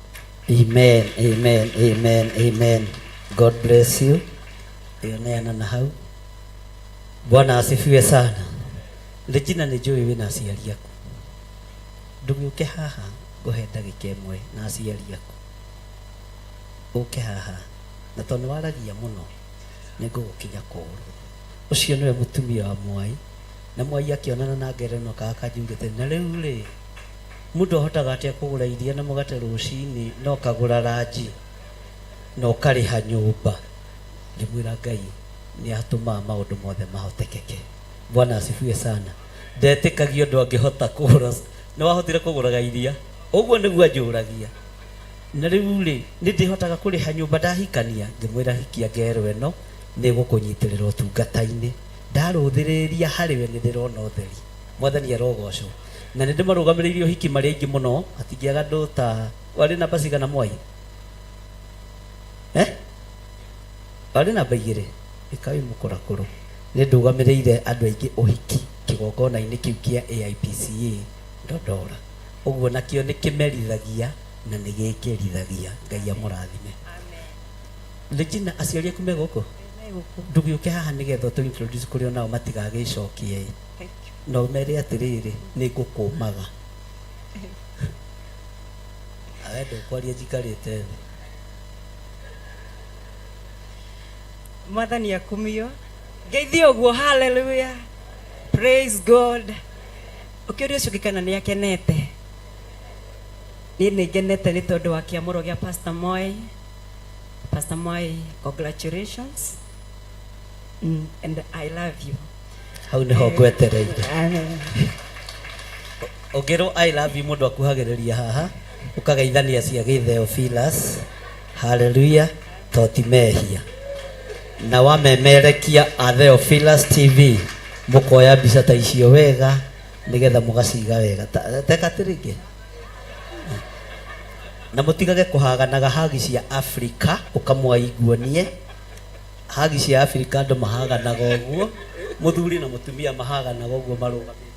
Amen, amen, amen, amen. God bless you. Ĩyo na hau. Bwana asifiwe sana. Regina nĩ njũĩ wĩna aciari aku. Ndũgĩũke haha ngũhe ndagĩka ĩmwe na aciari aku. Ũke haha na tondũ nĩwaragia mũno nĩngũgũkinya kũgũrũ. Ũcio nĩwe mũtumia wa Mwai, na Mwai akĩonana na ngerenwa kaga kanjugĩte na rĩu rĩ mũndũ ahotaga atĩa kũgũra iria na mũgate rũcinĩ na ũkagũra ranji na ũkarĩha nyũmba. Ngĩmwĩra Ngai nĩ atũmaga maũndũ mothe mahotekeke. Bwana asifiwe sana. Ndetĩkagia ũndũ angĩhota kũgũra, nĩ wahotire kũgũraga iria, ũguo nĩguo anjũragia. Na rĩu rĩ nĩ ndĩhotaga kũrĩha nyũmba ndahikania? Ngĩmwĩra hikia ngerwa ĩno nĩ gũkũnyitĩrĩra ũtungata-inĩ. Ndarũthĩrĩria harĩ we nĩ ndĩrona ũtheri. Mwathani arogocwo. Na nĩ ndĩmarũgamĩrĩirie ũhiki marĩ aingĩ mũno, hatingĩaga andũ ta warĩ namba cigana Mwai? Warĩ namba 2. Ĩka wĩ mũkũrakũrũ. Nĩ ndũgamĩrĩire andũ aingĩ ũhiki kĩgongona-inĩ kĩu kĩa AIPCA Ndondora. Ũguo nakĩo nĩ kĩmerithagia na nĩ gĩkĩrithagia. Ngai amũrathime. Regina, aciari aku me gũkũ? Ndũgĩũke haha nĩgetha ũtũ introduce kũrĩ o nao matigagĩcokie. Na ũmere atĩrĩrĩ, nĩ ngũkũmaga. Awe ndũkwaria njikarĩte thĩ. Mwathani akumio. Ngeithie ũguo, hallelujah. Praise God. Ũkĩũria ũcio ũngĩ kana nĩ akenete. Niĩ nĩ ngenete nĩ tondũ wa kĩamũro gĩa Pastor Moi. Pastor Moi, congratulations. And I love you. Hau nĩho ngwetereire. Amen. Ũngĩrwo I love you mũndũ akuhagĩrĩria haha ũkageithania cia gĩtheophilus haleluya to ti mehia na wamemerekia a Theophilus TV mũkoya mbica ta icio wega nĩgetha mũgaciga wega. Teka atĩrĩngĩ na mũtigage kũhaganaga hagi cia Afrika ũkamwaiguonie hagi cia Afrika andũ mahaganaga ũguo mũthuri na mũtumia mahaganaga ũguo marũgamĩte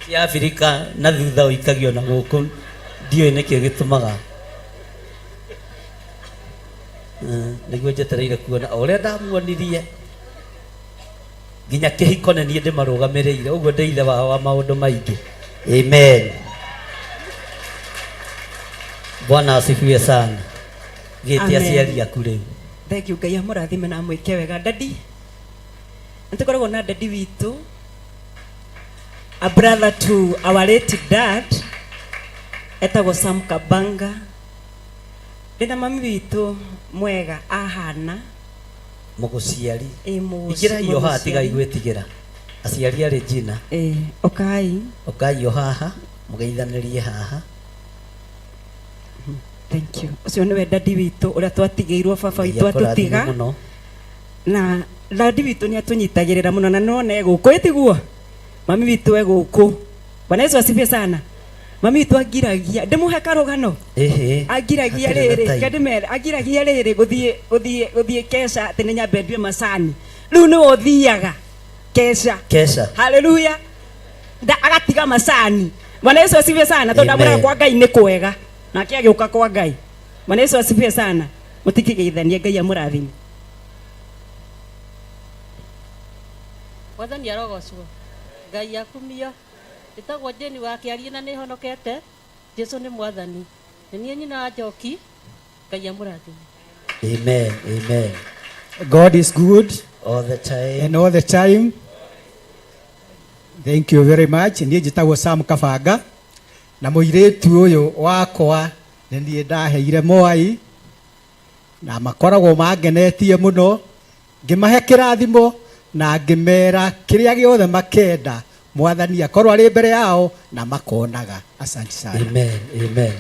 cia Afrika na thutha ũikagio na gũkũ ndiũĩ nĩkĩ gĩtũmaga. Nĩguo njetereire kuona o ũrĩa ndamuonirie nginya kĩhiko nĩ niĩ ndĩmarũgamĩrĩire ũguo ndĩ ithe wao wa maũndũ maingĩ. Amen. Bwana asifiwe sana. Gĩte Amen. aciari aku rĩu. Thank you Ngai amũrathime na amwĩke wega. Dadi, nĩtũkoragwo na dadi witũ, a brother to our late dad, etagwo Sam Kabanga. Ndĩna mami witũ mwega ahana. Mũgũciari. Ĩ, mũgũci- Ingĩrai o haha mũgũciari. tigai gwĩtigĩra. Aciari a Regina. Ĩ, ũkai. Ũkai o haha, mũgeithanĩrie haha. Thank you. Ũcio nĩwe dadi witũ ũrĩa twatigĩirwo baba Ngai witũ akũrathime atũtiga. mũno. Na dadi witũ nĩ atũnyitagĩrĩra mũno na nona e gũkũ ĩtiguo. Mami witũ e gũkũ. Bwana Yesu asifiwe sana. Mami witũ angiragia ndĩmũhe karũgano. Ĩhĩ. Angiragia Hatirĩ na rĩrĩ time. kandĩmere angiragia rĩrĩ gũthiĩ gũthiĩ gũthiĩ kesha atĩ nĩ nyambe ndue macani. Rĩu nĩwe ũthiaga kesha. Kesha. Haleluya. Nda agatiga macani. Bwana Yesu asifiwe sana tondũ Amen. ndamwĩraga kwa Ngai nĩ kwega. Nake agĩũka kwa Ngai. Bwana Yesu asifiwe sana. Mũtikĩgeithanie Ngai amũrathime. Mwathani arogocwo. Ngai akumio. Njĩtagwo Jane wa Kĩarie na nĩhonokete. Jesu nĩ mwathani. Nĩ niĩ nyina wa Njoki. Ngai amũrathime. Amen. Amen. God is good all the time. And all the time. Thank you very much. Niĩ njĩtagwo Sam Kabanga na mũirĩtu ũyũ wakwa nĩ niĩ ndaheire Mwai na makoragwo mangenetie mũno ngĩmahe kĩrathimo na ngĩmera kĩrĩa gĩothe makenda mwathani akorwo arĩ mbere yao na makonaga. Asante sana. Amen. Amen.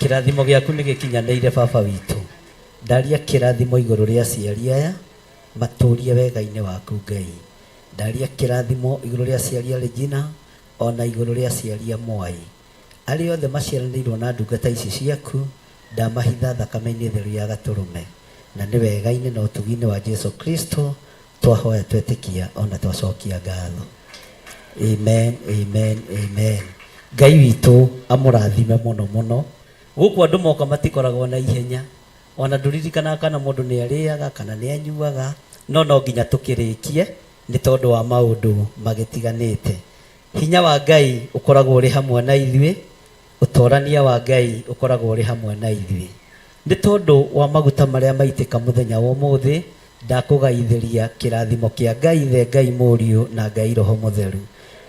Kĩrathimo gĩaku nĩ gĩkinyanĩire baba witũ. Ndaria kĩrathimo igũrũ rĩa aciari aya matũrie wega-inĩ waku Ngai. Ndaria kĩrathimo igũrũ rĩa aciari a Regina ona igũrũ rĩa aciari a Mwai. Arĩa othe maciaranĩirwo na ndungata ici ciaku ndamahitha thakame-inĩ theru ya gatũrũme. Na nĩ wega-inĩ na ũtugi-inĩ wa Jesu Kristo twahoya twetĩkia ona twacokia ngatho. Amen, amen, amen. Ngai witũ amũrathime mũno mũno. Gũkũ andũ moka matikoragwo na ihenya. Ona ndũririkanaga kana mũndũ nĩ arĩaga kana nĩ anyuaga, no no nginya tũkĩrĩkie nĩ tondũ wa maũndũ magĩtiganĩte. Hinya wa Ngai ũkoragwo ũrĩ hamwe na ithuĩ, ũtorania wa Ngai ũkoragwo ũrĩ hamwe na ithuĩ. Nĩ tondũ wa maguta marĩa maitĩka mũthenya wa ũmũthĩ, ndakũgaithĩria kĩrathimo kĩa Ngai Ithe, Ngai Mũriũ na Ngai Roho Mũtheru.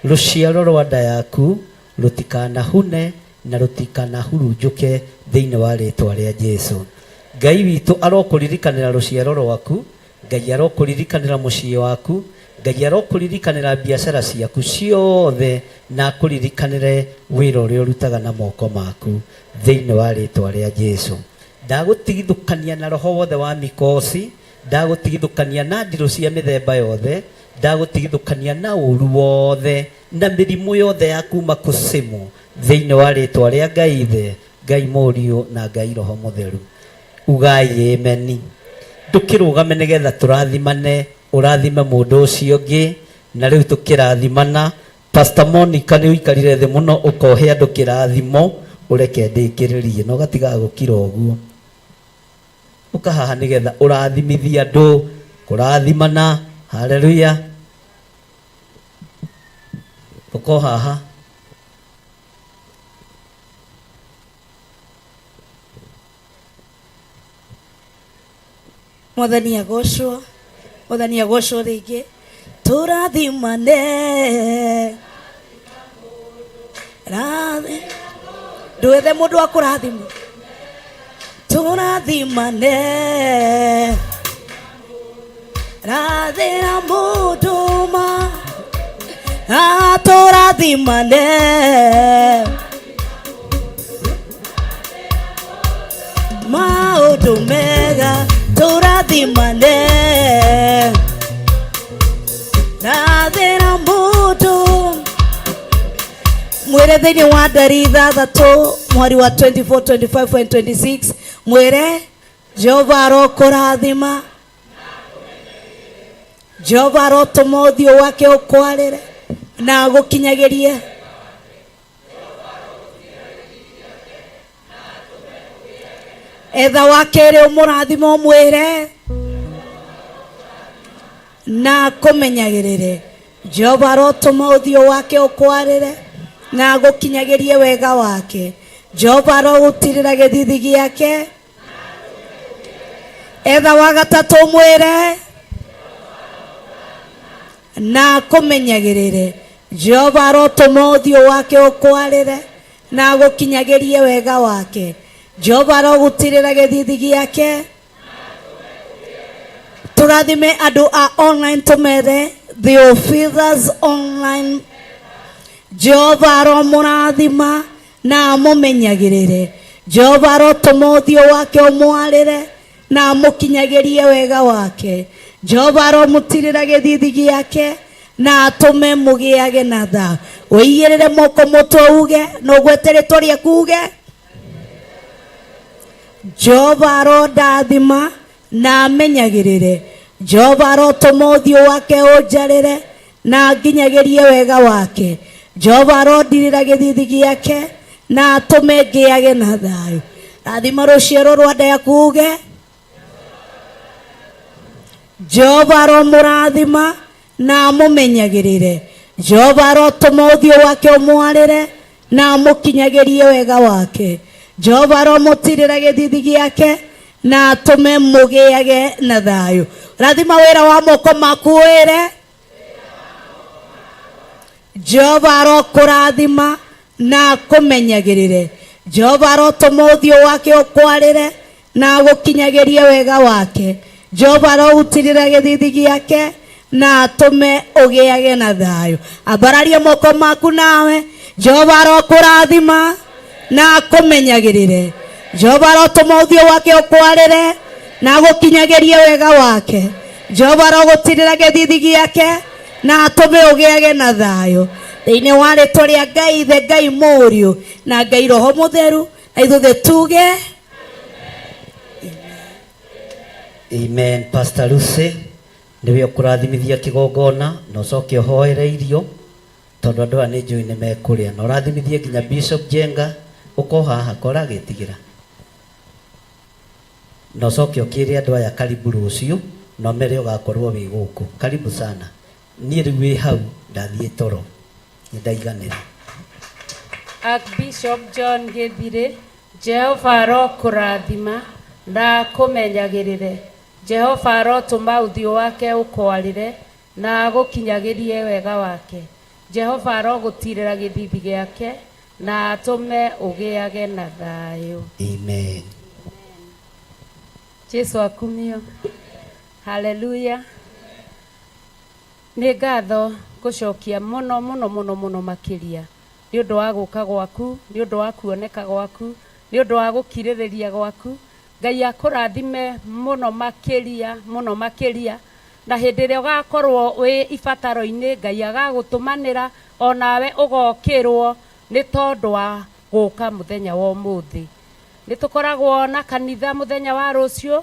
Rũciaro rwa nda yaku rũtikanahune na rũtikanahurunjũke thĩinĩ wa rĩtwa rĩa Jesu. Ngai witũ arokũririkanĩra rũciaro rwaku, Ngai arokũririkanĩra mũciĩ waku, Ngai arokũririkanĩra biacara ciaku ciothe na akũririkanĩre wĩra ũrĩa ũrutaga na moko maku thĩinĩ wa rĩtwa rĩa Jesu. Ndagũtigithũkania na roho wothe wa mikosi, ndagũtigithũkania na ndirũ cia mĩthemba yothe, ndagũtigithũkania na ũru wothe na mĩrimũ yothe ya kuma kũcimu thĩinĩ wa rĩtwa rĩa Ngai Ithe, Ngai Mũriũ na Ngai Roho Mũtheru. Ugai ameni. Ndũkĩrũgame nĩgetha tũrathimane, ũrathime mũndũ ũcio ũngĩ, na rĩu tũkĩrathimana. Pastor Monica nĩ ũikarire thĩ mũno ũkohe andũ kĩrathimo, ũreke ndĩkĩrĩrie na ũgatigaga gũkira ũguo. Ũkahaha nĩgetha ũrathimithie andũ, kũrathimana. Haleluya. Ũkohaha. Mwathani agocwo, Mwathani agocwo rĩngĩ. Tũrathimane. Rathi. Ndwethe mũndũ wa kũrathima. Tũrathimane. Rathĩra mũndũ ma atũrathimane maũndũ mega tũrathimane rathĩra mũndũ mwĩre thĩinĩ wa ndari ithathatũ mweri wa 24 25 and 26 mwĩre Jehova arokũrathima Jehova arotũma ũthiũ wake ũkwarĩre na agũkinyagĩrie etha wa kerĩ ũmũrathime ũmwĩre na akũmenyagĩrĩre Jehova arotũma ũthiũ wake ũkwarĩre na agũkinyagĩrie wega wake Jehova arogũtirĩra gĩthithi gĩake etha wa gatatũ ũmwĩre na akũmenyagĩrĩre Jehova arotũma ũthiũ wake ũkwarĩre na agũkinyagĩrie wega wake Jehova arogũtirĩra gĩthithi gĩake tũrathime andũ a online tũmere Theophilus online Jehova aromũrathima na amũmenyagĩrĩre Jehova arotũma ũthiũ wake ũmwarĩre na amũkinyagĩrie wega wake Jehova aromũtirĩra gĩthithi gĩake na atũme mũgĩage na tha ũigĩrĩre moko mũtwe uge na ũgwete rĩtwa rĩaku uge Jehova arondathima na amenyagĩrĩre Jehova arotũma ũthiũ wake ũnjarĩre na anginyagĩrie wega wake Jehova arondirĩra gĩthithi gĩake na atũme ngĩage na thayũ rathima rũciaro rwa nda yaku uge Jehova aromũrathima na amũmenyagĩrĩre Jehova arotũma ũthiũ wake ũmwarĩre na amũkinyagĩrie wega wake Jehova aromũtirĩra gĩthithi gĩake na atũme mũgĩage na thayũ rathima wĩra wa moko maku wĩre Jehova arokũrathima na akũmenyagĩrĩre Jehova arotũma ũthiũ wake ũkwarĩre na agũkinyagĩrie wega wake Jehova arogũtirĩra gĩthithi gĩake na atũme ũgĩage na thayũ ambararia moko maku nawe Jehova arokũrathima na akũmenyagĩrĩre Jehova arotũma ũthiũ wake ũkwarĩre na agũkinyagĩrie wega wake Jehova arogũtirĩra gĩthithi gĩake na atũme ũgĩage na thayũ thĩinĩ wa rĩtwa rĩa Ngai Ithe Ngai Mũriũ na Ngai Roho Mũtheru na ithuothe tuge Amen. Pastor Lucy nĩwe ũkũrathimithia kĩgongona na ũcoke ũhoere irio tondũ andũ aya nĩ njũĩ nĩ mekũrĩa na ũrathimithie nginya Bishop Jenga ũko haha kora agĩtigĩra na ũcoke ũkĩre andũ aya karibu rũciũ na ũmere ũgakorwo wĩ gũkũ karibu sana niĩ rĩu wĩ hau ndathiĩ toro nĩ ndaiganĩra Archbishop John Gĩthirĩ, Jehova arokũrathima na akũmenyagĩrĩre. Jehova arotũma ũthiũ wake ũkwarĩre na agũkinyagĩrie wega wake. Jehova arogũtirĩra gĩthithi gĩake na atũme ũgĩage na thayũ. Amen. Jesu akumio. Haleluya. Nĩ ngatho ngũcokia mũno mũno mũno mũno makĩria nĩ ũndũ wa gũka gwaku, nĩ ũndũ wa kuoneka gwaku, nĩ ũndũ wa gũkirĩrĩria gwaku. Ngai akũrathime mũno makĩria mũno makĩria na hĩndĩ ĩrĩa ũgakorwo wĩ ibataro-inĩ Ngai agagũtũmanĩra onawe ũgokĩrwo nĩ tondũ wa gũka mũthenya wa ũmũthĩ. Nĩ tũkoragwo na kanitha mũthenya wa rũciũ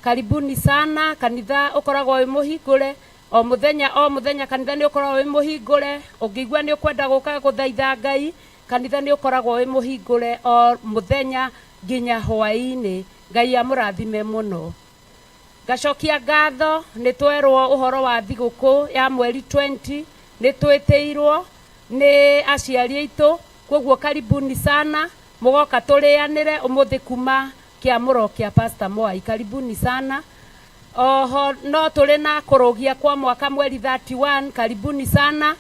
karibuni sana kanitha ũkoragwo wĩ mũhingũre o mũthenya o mũthenya kanitha nĩ ũkoragwo wĩ mũhingũre ũngĩigua nĩ ũkwenda gũka gũthaitha Ngai kanitha nĩ ũkoragwo wĩ mũhingũre o mũthenya nginya hwaĩ-inĩ Ngai amũrathime mũno ngacokia ngatho nĩ twerwo ũhoro wa thigũkũ ya mweri 20 nĩ twĩtĩirwo nĩ aciari aitũ koguo karibuni sana mũgoka tũrĩanĩre ũmũthĩ kuma kĩamũro kĩa Pastor Mwai karibuni sana oho no tũrĩ na kũrũgia kwa mwaka mweri 31 karibuni sana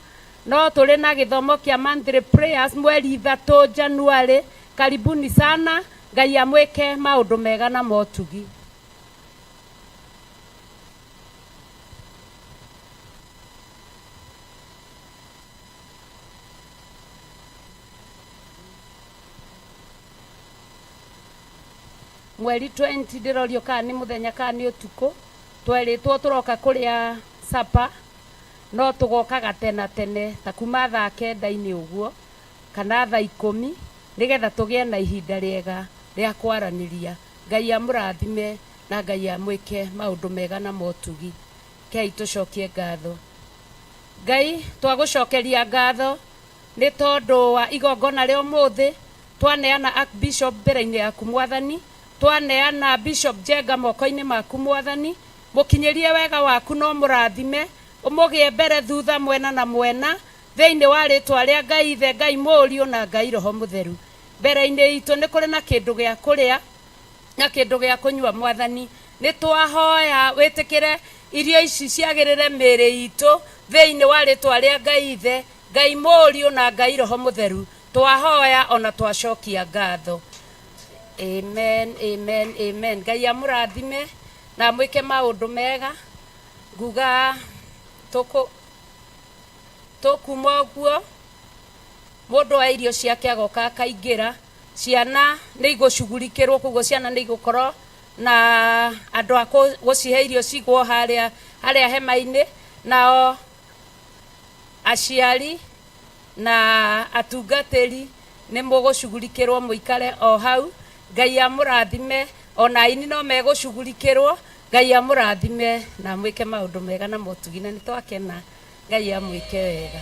no tũrĩ na gĩthomo kĩa monthly prayers mweri 3 January karibuni sana Ngai amwĩke maũndũ mega na motugi. Mweri 20 ndĩrorio kana nĩ mũthenya kana nĩ ũtukũ. Twerĩtwo tũroka kũrĩa sapa no tũgokaga tena tene ta kuma thaa kenda-inĩ ũguo kana thaa 10 nĩgetha tũgĩe na ihinda rĩega rĩa kwaranĩria. Ngai amũrathime na Ngai amwĩke maũndũ mega na motugi. Kei tũcokie ngatho. Ngai twagũcokeria ngatho nĩ tondũ wa igongona rĩa ũmũthĩ. Twaneana Archbishop mbere-inĩ yaku Mwathani, twaneana Bishop Njenga moko-inĩ maku Mwathani, mũkinyĩrie wega waku no mũrathime, ũmũgĩe mbere thutha mwena na mwena thĩinĩ wa rĩtwa rĩa Ngai Ithe, Ngai Mũriũ na Ngai Roho Mũtheru. Mbere-inĩ itũ nĩ kũrĩ na kĩndũ gĩa kũrĩa na kĩndũ gĩa kũnyua Mwathani. Nĩ twahoya wĩtĩkĩre irio ici ciagĩrĩre mĩĩrĩ itũ thĩinĩ wa rĩtwa rĩa Ngai Ithe, Ngai Mũriũ na Ngai Roho Mũtheru. Twahoya ona twacokia ngatho. Amen, amen, amen. Ngai amũrathime na amwĩke maũndũ mega. Nguga tũkuma ũguo mũndũ wa irio ciake agoka akaingĩra. Ciana nĩ igũcugurikĩrwo, koguo ciana nĩ igũkorwo na andũ a gũcihe irio cigwo harĩa hema-inĩ, nao aciari na atungatĩri nĩ mũgũcugurikĩrwo mũikare o hau. Ngai amũrathime, ona aini no megũcugurikĩrwo. Ngai amũrathime na amwĩke maũndũ mega na motugi, na nĩ twakena. Ngai amwĩke wega.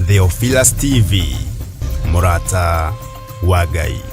Theophilus TV, Murata wa Ngai.